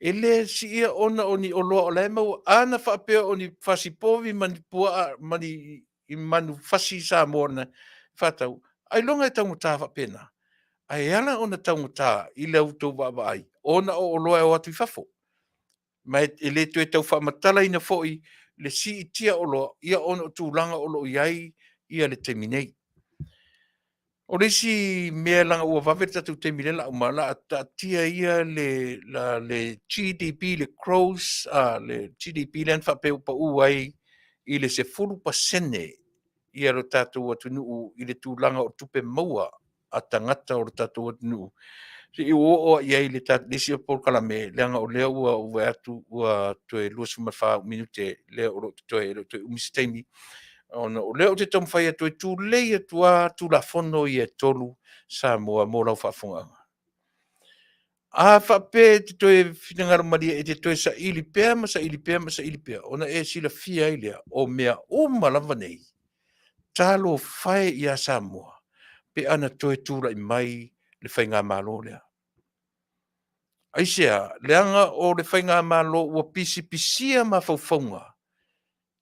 e le siia ona o ni oloa o la e maua. A na faapea o ni fasi povi ma ni puaa ma ni manu fasi Samoa na faatau, ailoga e taugata faapena. Ae ala ona taugata i la outou vaavaai, ona o oloa e o atu i fafo. Ma e le toe tau faamatalaina foi le siitia o oloa, ia ona o tulaga o lo o i ai ia le taimi nei. O le isi mea leaga ua vave le tatou taimi lea la uma, la a taatia ia le, la, le GDP, le gross, le GDP lea na faapea ua pau ai i le 10% ia lo tatou atunuu i le tulaga o tupe maua a tagata o lo tatou atunuu. Se i ou oo i ai i le isi polokalame, leaga o lea ua ou vaai atu ua toe 24 minute lea o lo o totoe, e le o toe umi se taimi, ona o lea ou te taumafai atu e tulei atu lava Tulafono ia e 3 Samoa mo lau faafofogaaga. A faapea e te toe finagalo malie e te toe saili pea ma saili pea ma saili pea, ona e silafia ai lea, o mea uma lava nei, talofa e ia Samoa pe ana toe tulai mai le faigamalo lea. Aisea? Leaga o le faigamalo ua pisipisia mafaufauga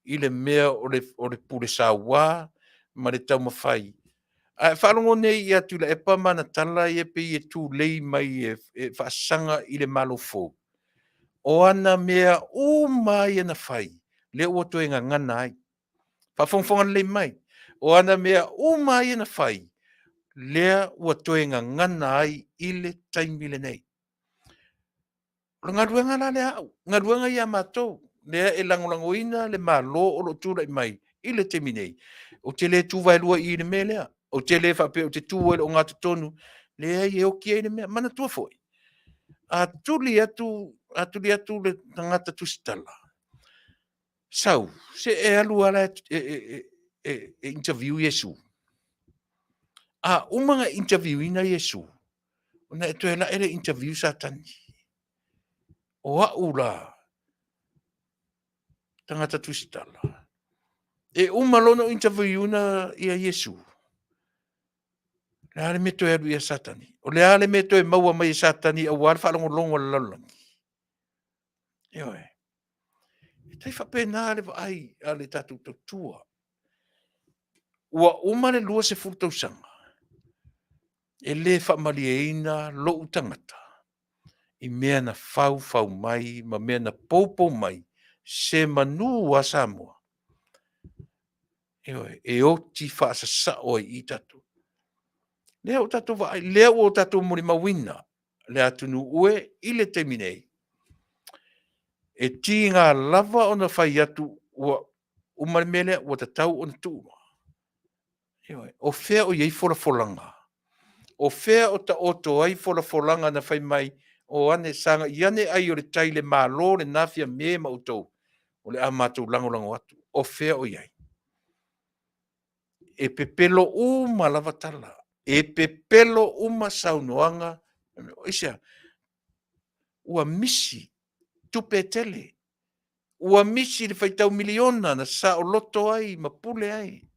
i le mea o le, o le pule saua ma le taumafai. A e faalogo nei ia Tuilaepa ma ana tala ia pei e tulei mai e, e faasaga i le Malo fou, o ana mea uma ia na fai, lea ua toe gagana ai. Faafogafoga lelei mai, o ana mea uma ia na fai, lea ua toe gagana ai i le taimi lenei. O le galuega la lea a au, galuega ia a matou, lea e lagolagoina le Malo o lo o tulai mai i le taimi nei. Ou te le tu vaelua i i le mea lea. Ou te le faapea ou te tu ai i le ogatotonu. Leai, e oti ai le mea. Manatua foi, a tuli atu, a tuli atu le tagata tusitala, sau, se e alu lava la e, e, e, e, e interview Iesu. A uma na interviewina Iesu, ona e toe lae le interview Satani. O au la, tagata tusitala, e uma loa ona interviewina ia Iesu, le a le mea toe alu ia Satani? O le a le mea toe maua mai e Satani aua le faalogologo a le lalolagi? Ioe. E tai faapena le vaai a le tatou tautua. Ua uma le 20 tausaga e le faamalieina lou tagata i mea na faufau mai ma mea na poupou mai se manu a Samoa. Ioe, e oti faasasao ai i tatou. Lea ua tatou vaai, lea ua tatou molimauina le atunuu e i le taimi nei, e tiga lava ona fai atu ua uma le mea lea, ua tatau ona tuu. Ioe, o fea o i ai folafolaga? O fea o taoto ai folafolaga na fai mai, o ane, sagai ane ai o le tai le Malo lena Fiame ma outou, o le a matou lagolago atu. O fea o i ai? E pepelo uma lava tala, e pepelo uma saunoaga. Aisea? Ua misi tupe e tele, ua misi le faitau miliona na saoloto ai ma pule ai,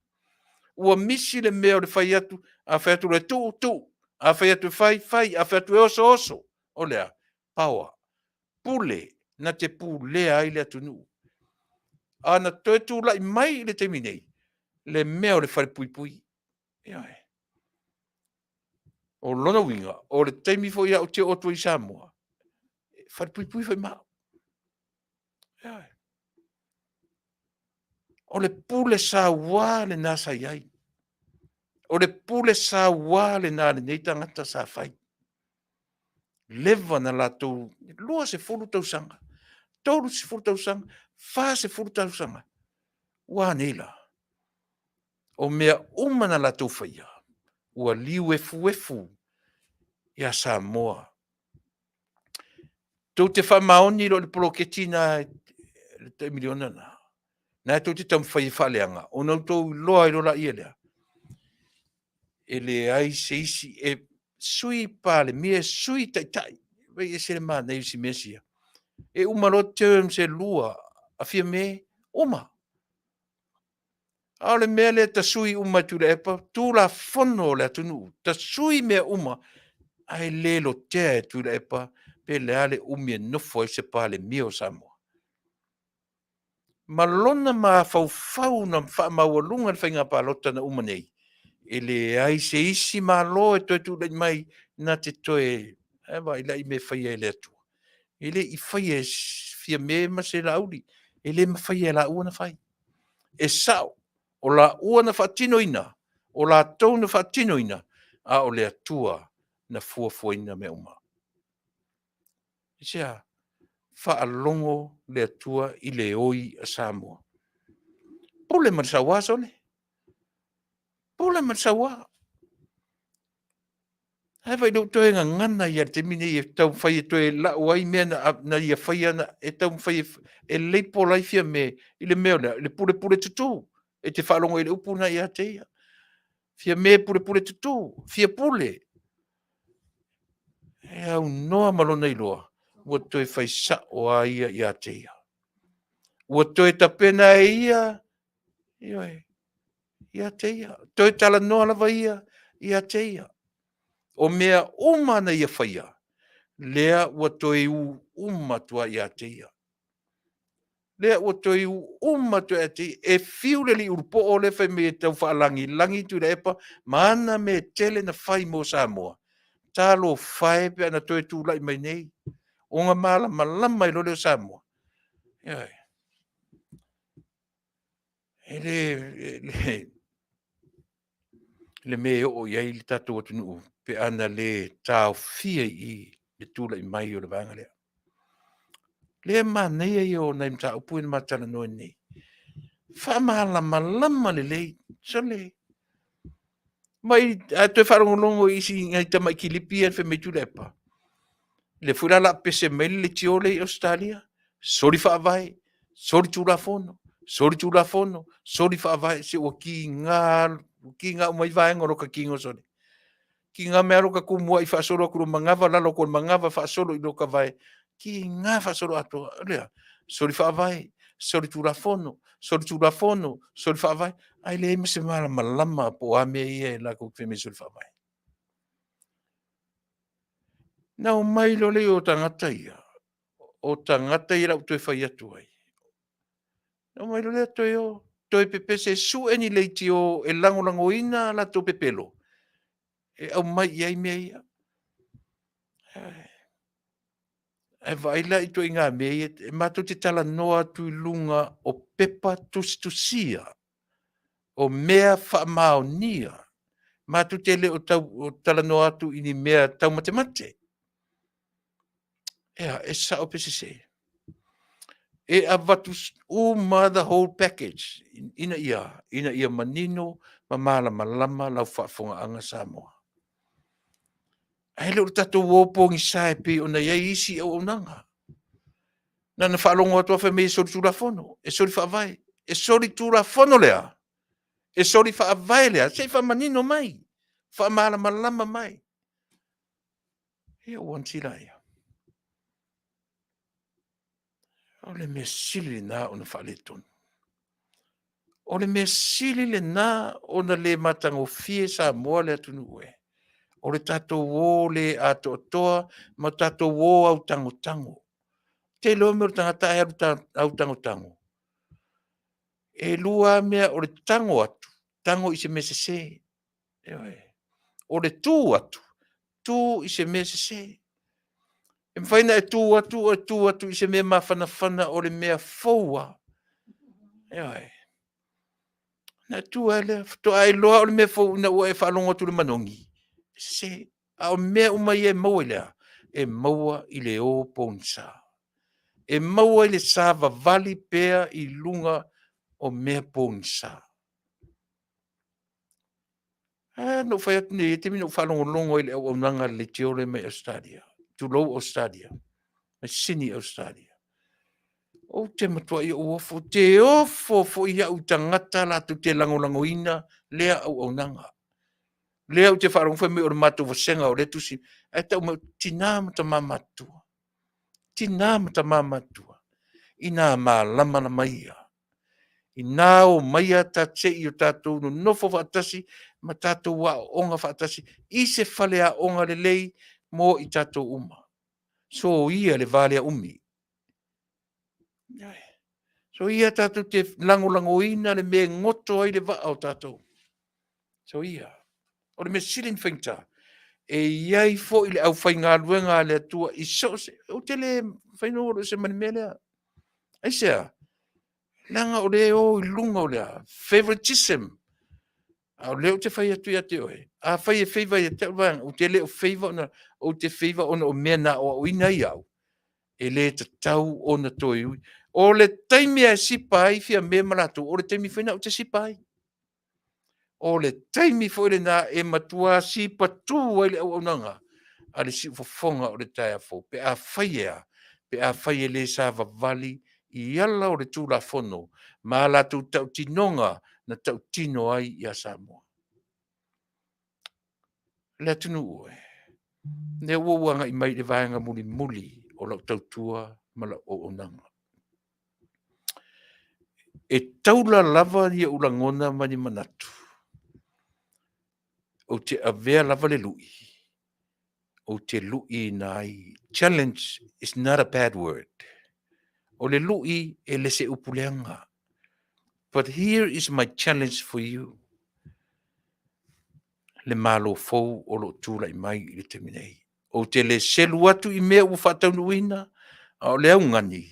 ua misi le mea o le fai atu, a fai atu loa e tuu, tuu, a fai atu e fai, fai, a fai atu e oso, oso. O le a? Power. Pule na te pulea ai le atunuu. A na toe tulai mai i le taimi nei, le mea o le falepuipui. Ioe. O lona uiga, o le taimi foi a ou te oo atu ai i Samoa, e falepuipui foi ma au. Ioe. O le pule saua lena sa i ai. O le pule saua lena a lenei tagata sa fai. Leva na latou 20 tausaga, 30 tausaga, 40 tausaga. Ua a nei la? O mea uma na latou faia, ua liuefuefu ia Samoa. Tou te faamaoni loa i le poloketi na, le tai miliona na, na e tou te taumafai e faaleaga, ona outou iloa ai loa laia lea, e leai se isi e sui Palemia, e sui Taitai. Vai ese le manaia o si mea sia. E uma loa terms e lua a Fiame, uma. A o le mea lea tasui uma e Tuilaepa, Tulafono o le atunuu, tasui mea uma, ae le lotea e Tuilaepa pe le a le umi e nofo ai se Palemia o Samoa. Ma lona mafaufau na faamaualuga i le faiga palota na uma nei, e leai se isi Malo e toe tulai mai na te toe, ae vaai la i mea e faia e le Atua. E le i faia e Fiame ma se Laauli, e le mafaia e laua ona fai. E sao. O laua na faatinoina, o latou na faatinoina, a o le Atua na fuafuaina mea uma. Aisea? Faalogo le Atua i le oi a Samoa. Pule ma le sauā sole. Pule ma le sauā. Ae vaai lea ua toe gagana ia i le taimi nei e taumafai e toe lau ai mea na, na ia faia na, e taumafai e, e label ai Fiame i le mea o lea, le pulepule tutū. E te faalogo i le upu lena ia te ia. Fiame pulepule tutū, fia pule. E aunoa ma lona iloa, ua toe fai sao a ia ia te ia. Ua toe tapena e ia, ioe, ia te ia. Toe talanoa lava ia ia te ia. O mea uma na ia faia, lea ua toe ū uma atu ai ia te ia. Lea ua toe ū uma atu ia te ia. E fiu le alii ulupoo lea fai mai e tau faalagilagi Tuilaepa ma ana mea tele na fai mo Samoa. Talofa e pe ana toe tulai mai nei, ona malamalama ai loa lea o Samoa. Ioe. E le, e le, le mea e oo i ai le tatou atunuu pe ana le taofia i i le tulai mai o le vaega lea. Lea manaia ia o nai mataupu ia na ma talanoa nei. Faamalamalama lelei, sole. Mai, a toe faalogologo i isi nai tamai kilipi ia fai mai Tuilaepa, lea foi la o le a pese mai le leitio lea i Ausetalia, soli faavae, soli tulafono, soli tulafono, soli faavae, se ua kiga, kiga uma ai vaega o lota tino sole. Kiga mai lava lota tumuai faasolo atu i le manava, lalo atu o le manava faasolo i lota vae, kiga faasoloatoa. O lea, soli faavae, soli tulafono, soli tulafono, soli faavae, ae leai ma se malamalama po o a mea ia e latou te fai mai e soli faavae. Na omai loa lea o tagata ia, o tagata ia o le a ou toe fai atu ai, na omai loa lea toe o, toe pepese e sue ni leitio e lagolagoina a latou pepelo, e aumai i ai mea ia. Ae vaai la i ituaiga mea ia, e matou te talanoa atu i luga o pepa tusitusia, o mea faamaonia. Matou te le o tau talanoa atu i ni mea taumatemate. Ea, e sao pe sese? E avatu uma the whole package ina ia, ina ia manino ma malamalama lau faafofogaaga Samoa. Ae le o le tatou o pogisa e pei ona i ai isi auaunaga. Na ona faalogo atu lava fai mai e soli tulafono, e soli faavae. E soli tulafono lea? E soli faavae lea? Se i faamanino mai, faamalamalama mai. Ia ua ansila ia. O le mea sili lena ona faaletonu. O le mea sili lena ona le matagofie Samoa le atunuu e. O le tatou o le atoatoa ma tatou o autagotago. Te iloa mea o le tagata ae alu autagotago. E lua lava mea, o le tago atu, tago i se mea sese. Ioe. O le tu atu, tu i se mea sese. E mafai ona e tu atu o e tu atu i se mea mafanafana o le mea fou lava. Ioe. Na e tu ai lea, faatoa iloa o le mea fou ina ua e faalogo atu i le manogi, e sese. A o mea uma ia e maua i le a? E maua i le o pogisa. E maua i le savavali pea i luga o mea pogisa. A, na ou fai atu nei, e taimi na ou faalogologo ai i le auaunaga a le leitio lea mai Ausetalia, tulou Ausetalia, mai Sini Ausetalia. Ou te matuai ou ofo, ou te ofo foi au i tagata latou te lagolagoina lea auaunaga. Lea ou te faalogo fai mai o le matou vasega o lea e tusi, ae tau mai, tina ma tama matutua, tina ma tama matutua, ina malamalama ia Ina omaia ta se i o tatou nonofo faatasi ma tatou aooga faatasi i se faleaoga lelei mo i tatou uma. Soia le va lea umi. Soia tatou te lagolagoina le mea e goto ai le vaa o tatou. Soia. O le mea sili ona faigata, e i ai foi le aufaigaluega a le Atua i so o se... Ou te le mafai ona ou alu ese ma le mea lea. Aisea? Leaga o le o i luga o le a? Favoritism. A o lea ou te fai atu ia te oe, afai e favour ia te au le vaega, ou te le o favour ona, ou te favour ona o mea na aoaoina ai au, e le tatau ona toe ui. O le taimi e sipa ai Fiame ma latou, o le taimi foi lena ou te sipa ai. O le taimi foi lena e matua sipatu ai le auaunaga a le siufofoga o le taeao fou, pe afai e a? Pe afai e le savavali i ala o le Tulafono ma a latou tautinoga na tautino ai ia Samoa. Le atunuu e, lea ua ou agai mai i le vaega mulimuli o lau tautua ma lau auaunaga. E taula lava ni ou lagona ma ni manatu, ou te avea lava le lui, ou te luiina ai. Challenge is not a bad word. O le lui e le se upu leaga. But here is my challenge for you. Le Malo fou o lo o tulai mai i le taimi nei. Ou te le selu atu i mea ua faataunuuina, a o le augani,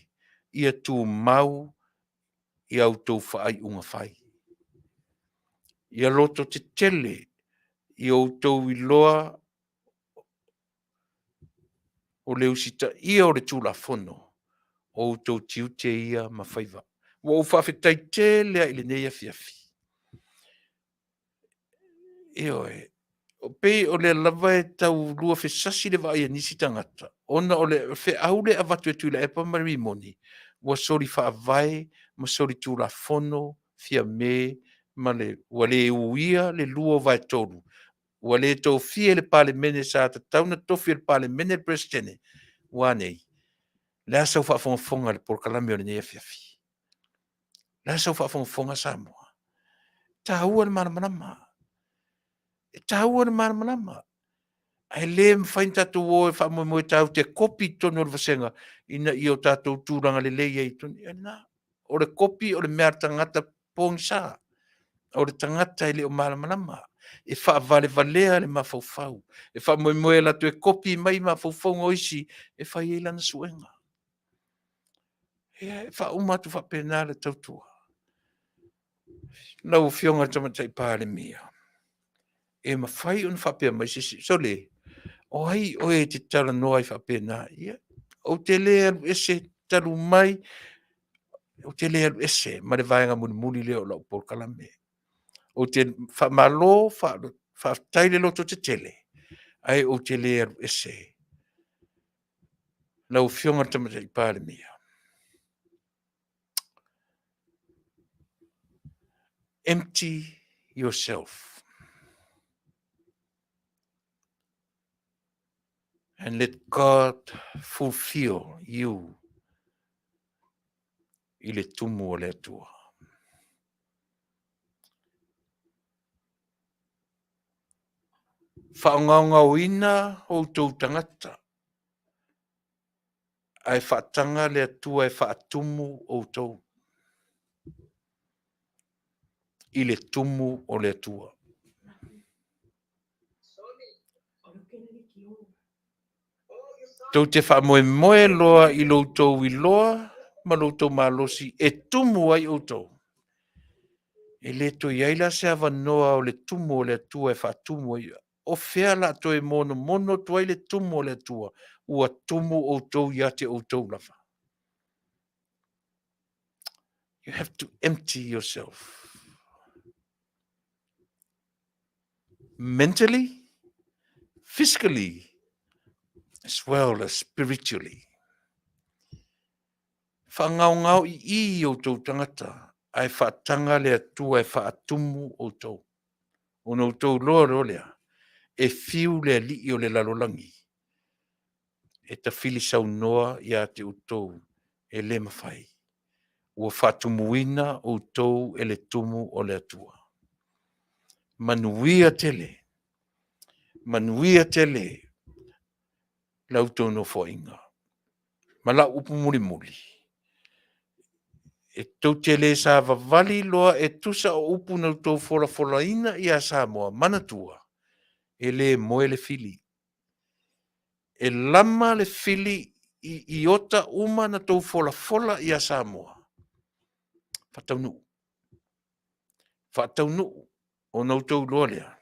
ia tumau i a outou faaiuga fai. Ia lototetele i outou iloa o le usitaia o le Tulafono, o outou tiute ia ma faiva. Ua ou faafetai tele lava i lenei afiafi. Ioe, pei o lea lava e tau luafesasi le vaai a nisi tagata, ona o le feau lea e avatu e Tuilaepa ma Rimoni, ua soli faavae ma soli tulafono Fiame ma le, ua le uia le 2/3, ua le tofia e le Palemene sa tatau ona tofi e le Palemene le Peresetene, ua a nei? O le a sau faafogafoga i le polokalame o lenei afiafi? O le a sau faafogafoga Samoa? E taua le malamalama. E taua le malamalama. Ae le mafai ona tatou o e faamoemoe tatou te kopi i totonu o le vasega ina ia o tatou tulaga lelei ai i totonu. Ia lena. O le kopi o le mea a le tagata pogisa. O le tagata e le o malamalama. E faavalevalea le mafaufau. E faamoemoe e alu atu e kopi mai mafaufauga o isi e fai ai lana suega. Ia, e faauma atu faapena le tautua. Lau Afioga i le Tamaitai Palemia, e mafai ona faapea mai se isi, sole, o ai oe e te talanoa ai faapena? Ia, ou te le alu ese talu mai, ou te le alu ese ma le vaega mulimuli lea o lau polokalame. Ou te faamalo, faafetai le lototetele, ae ou te le alu ese. Lau Afioga i le Tamaitai Palemia, empty yourself and let God fulfill you i le tumu o le Atua. Faagaogaoina outou tagata ae faataga le Atua e faatumu outou i le tumu o le Atua. Tou te faamoemoe loa i lo outou iloa ma lo outou malosi e tumu ai outou. E le toe i ai la se avanoa o le tumu o le Atua e faatumu ai. O fea la toe monomono atu ai le tumu o le Atua? Ua tumu outou ia te outou lava. You have to empty yourself. Mentally, physically, as well as spiritually. Whaangaongao i i outou tangata, ae faataga le Atua e faatumu outou. Ona outou loa loa lea, e fiu le alii o le lalolagi e tafili saunoa ia te outou, e le mafai. Ua faatumuina outou e le tumu o le Atua. Manuia tele, manuia tele la outou nofoaiga. Ma lau upu mulimuli, e tou te le savavali loa e tusa o upu na outou folafolaina ia Samoa, manatua, e le moe le fili. E lama le fili i iota uma na tou folafola ia Samoa. Faataunuu. Faataunuu ona outou iloa lea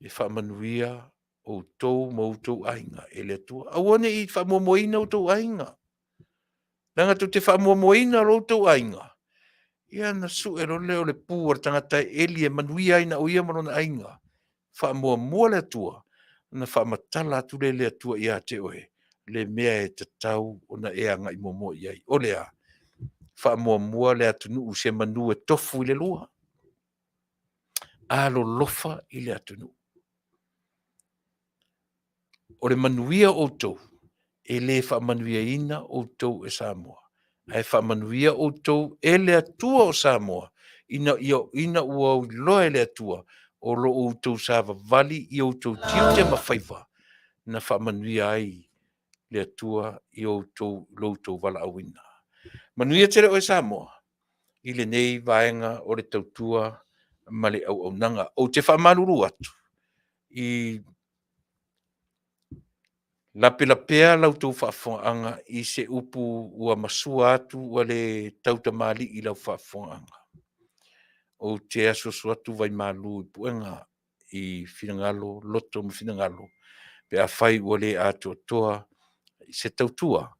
e faamanuia outou ma outou aiga e le Atua. Aua ne i faamuamuaina outou aiga. Leaga tou te faamuamuaina lo outou aiga, ia na sue loa lea o le pu a le tagata e eli e manuia ai na o ia ma lona aiga. Faamuamua le Atua, ona faamatala atu lea e le Atua ia te oe le mea e tatau ona e agai muamua i ai. O le a? Faamuamua le atunuu se manu e tofu i le lua. Alolofa i le atunuu. O le manuia o outou, e le faamanuiaina outou e Samoa, ae faamanuia outou e le Atua o Samoa, ina ia ina ua iloa e le Atua o lo o outou savavali i outou tiute ma faiva, na faamanuia ai le Atua i outou lo outou valaauina. Manuia tele oe Samoa i lenei vaega o le tautua ma le auaunaga. Ou te faamalulu atu i Lapelapea la outou faafofogaaga i se upu ua masua atu ua le tautamalii i lau faafofogaaga. Ou te asuasu atu vaimalu i puega i finagalo, loto ma finagalo pe afai ua le atoatoa se tautua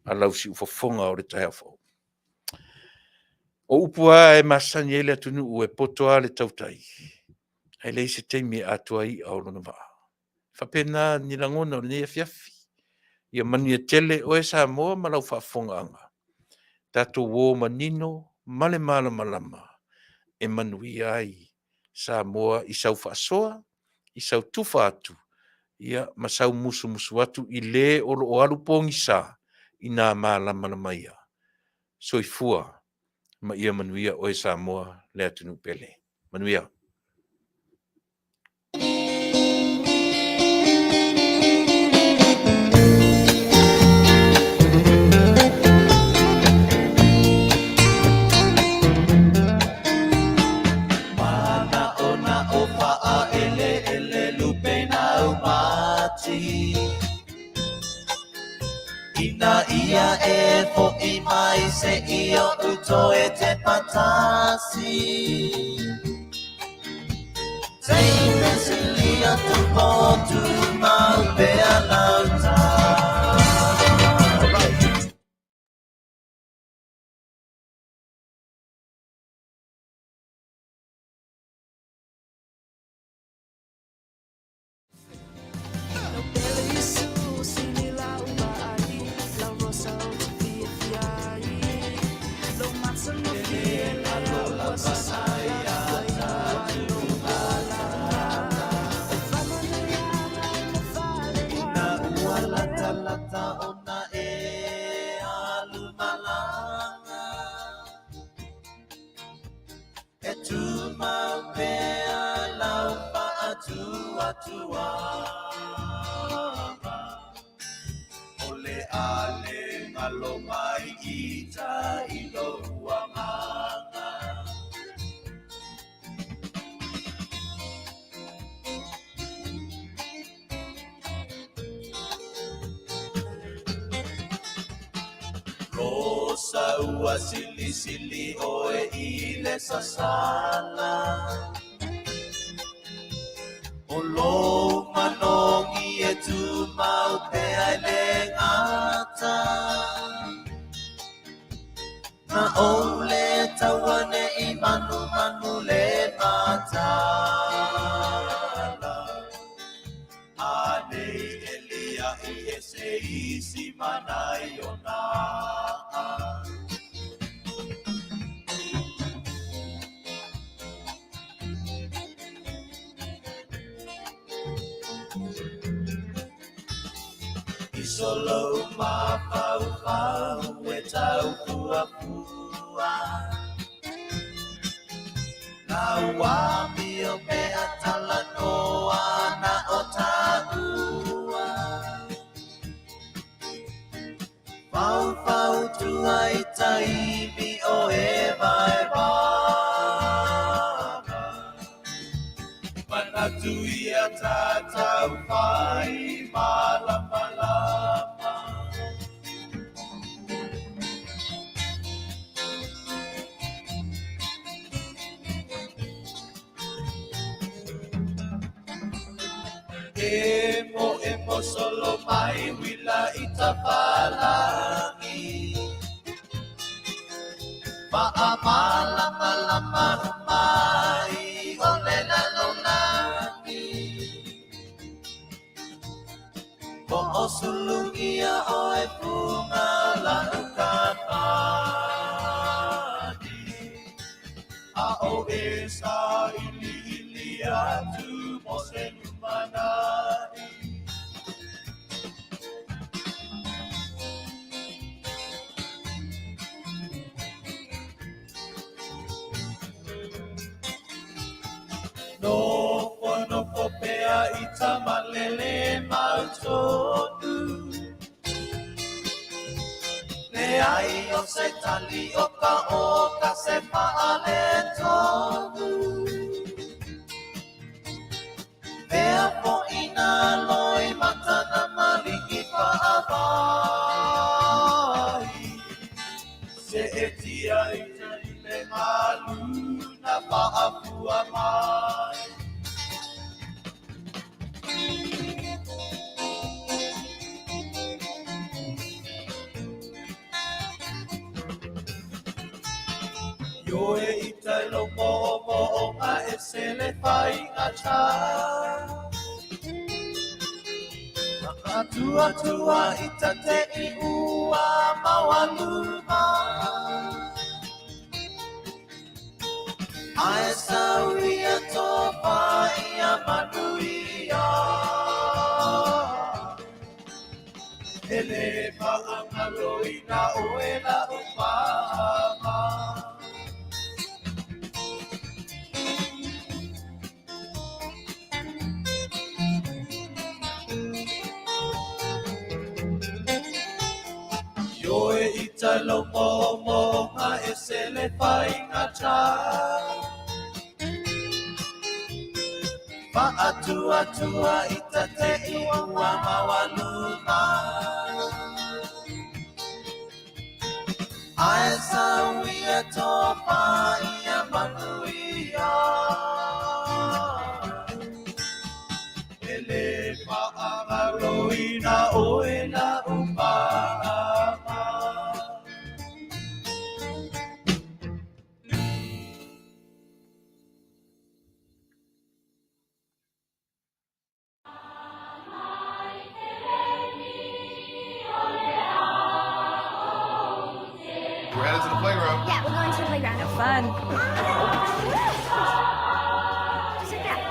a lau siufofoga o le taeao fou. O upu lava e masani ai le atunuu e poto lava le tautai, ae leai se taimi e atoa ai i'a o lona vaa. Faapena ni lagona o lenei afiafi. Ia manuia tele oe Samoa ma lau faafofogaaga. Tatou o manino ma le malamalama e manuia ai Samoa i sau faasoa, i sau tufa atu, ia ma sau musumusu atu i le o lo o alu pogisa ina malamalama ia. Soifua ma ia manuia oe Samoa le atunuu pele. Manuia. Ina ia e fo'i mai se i oʻu toe tepa tasi. Se i fesili atu po o tumau pea lau tala. E tumau pea lau faatuatuaga, O le a le galo mai i tai i lou agaga. Rosa ua silisili oe i le sasala, O lou manogi e tumau pea i le gata. Na ou le taua ne i manumanu le mataala. A nei e liaʻi e se isi mana i ona. I so lou mafaufau e tau fuafua, Lau amio pe a talanoa na o taua. Faufautua i taimi o e vaevaga. Manatu ia tatau whai malamalama. Emo emo solo mai uila i tafalagi Faamalamalama uma ai o le lalolagi Hoosulugia oe fuga lau kapani A o e sailiili atu mo se lumanai. Nofonofo pea i tamalele mau tonu Leai o se tali o ka o ka se faaletonu Fea foʻi nā loimata na maligi faavai Seetia i tai le galu na faafua mai. Ioe i tai lou moomooga e se le faigata. Faatuatua i ta te i ua maualuma. Ae sauia tofa ia manuia. E le faagaloina oe lau mama. Ioe i tai lou moomooga e se le faigata. Faatuatua i ta te i ua maualuma. Ae sauia tofa ia manuia. E le faagaloina oe lau mama. We're headed to the playground. Yeah, we're going to the playground. Have fun. Just like that.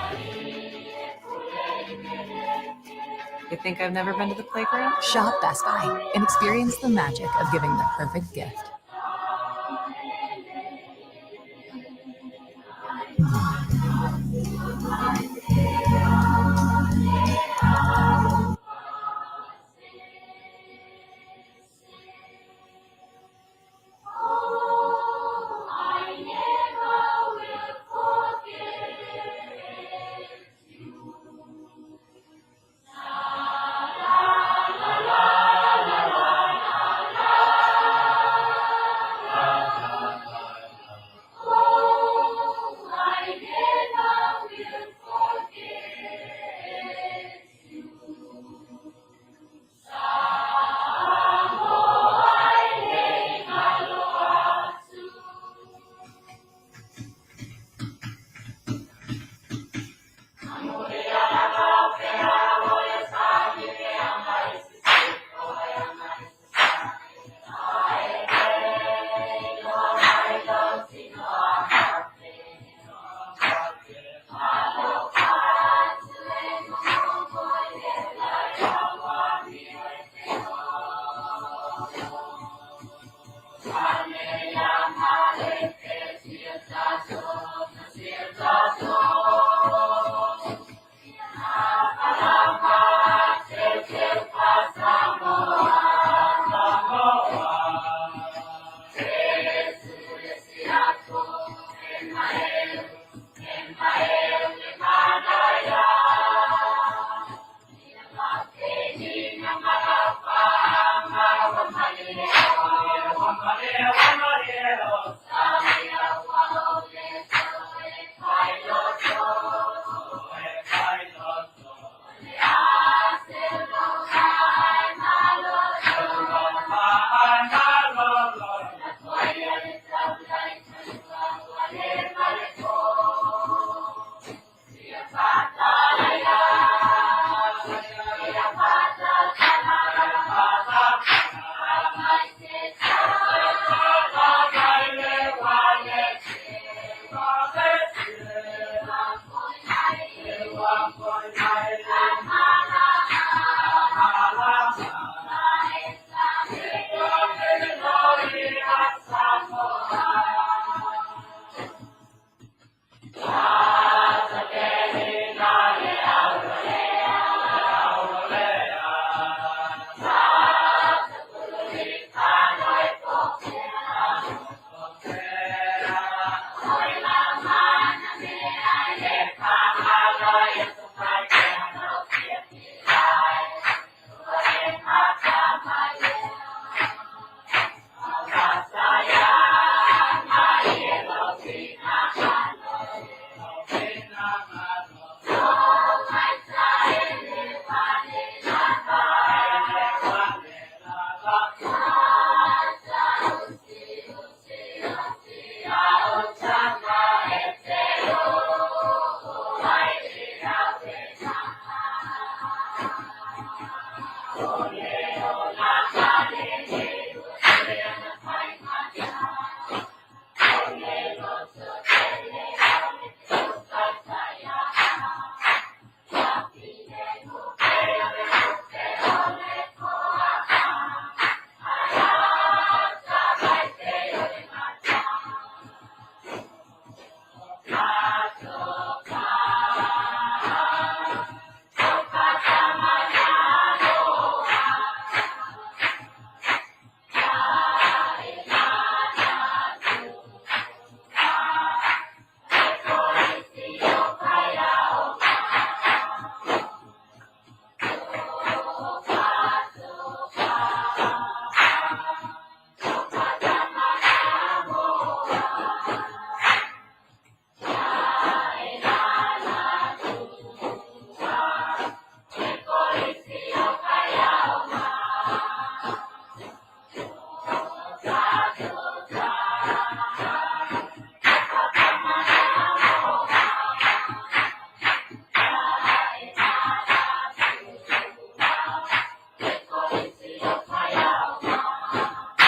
You think I've never been to the playground? Shop Best Buy and experience the magic of giving the perfect gift.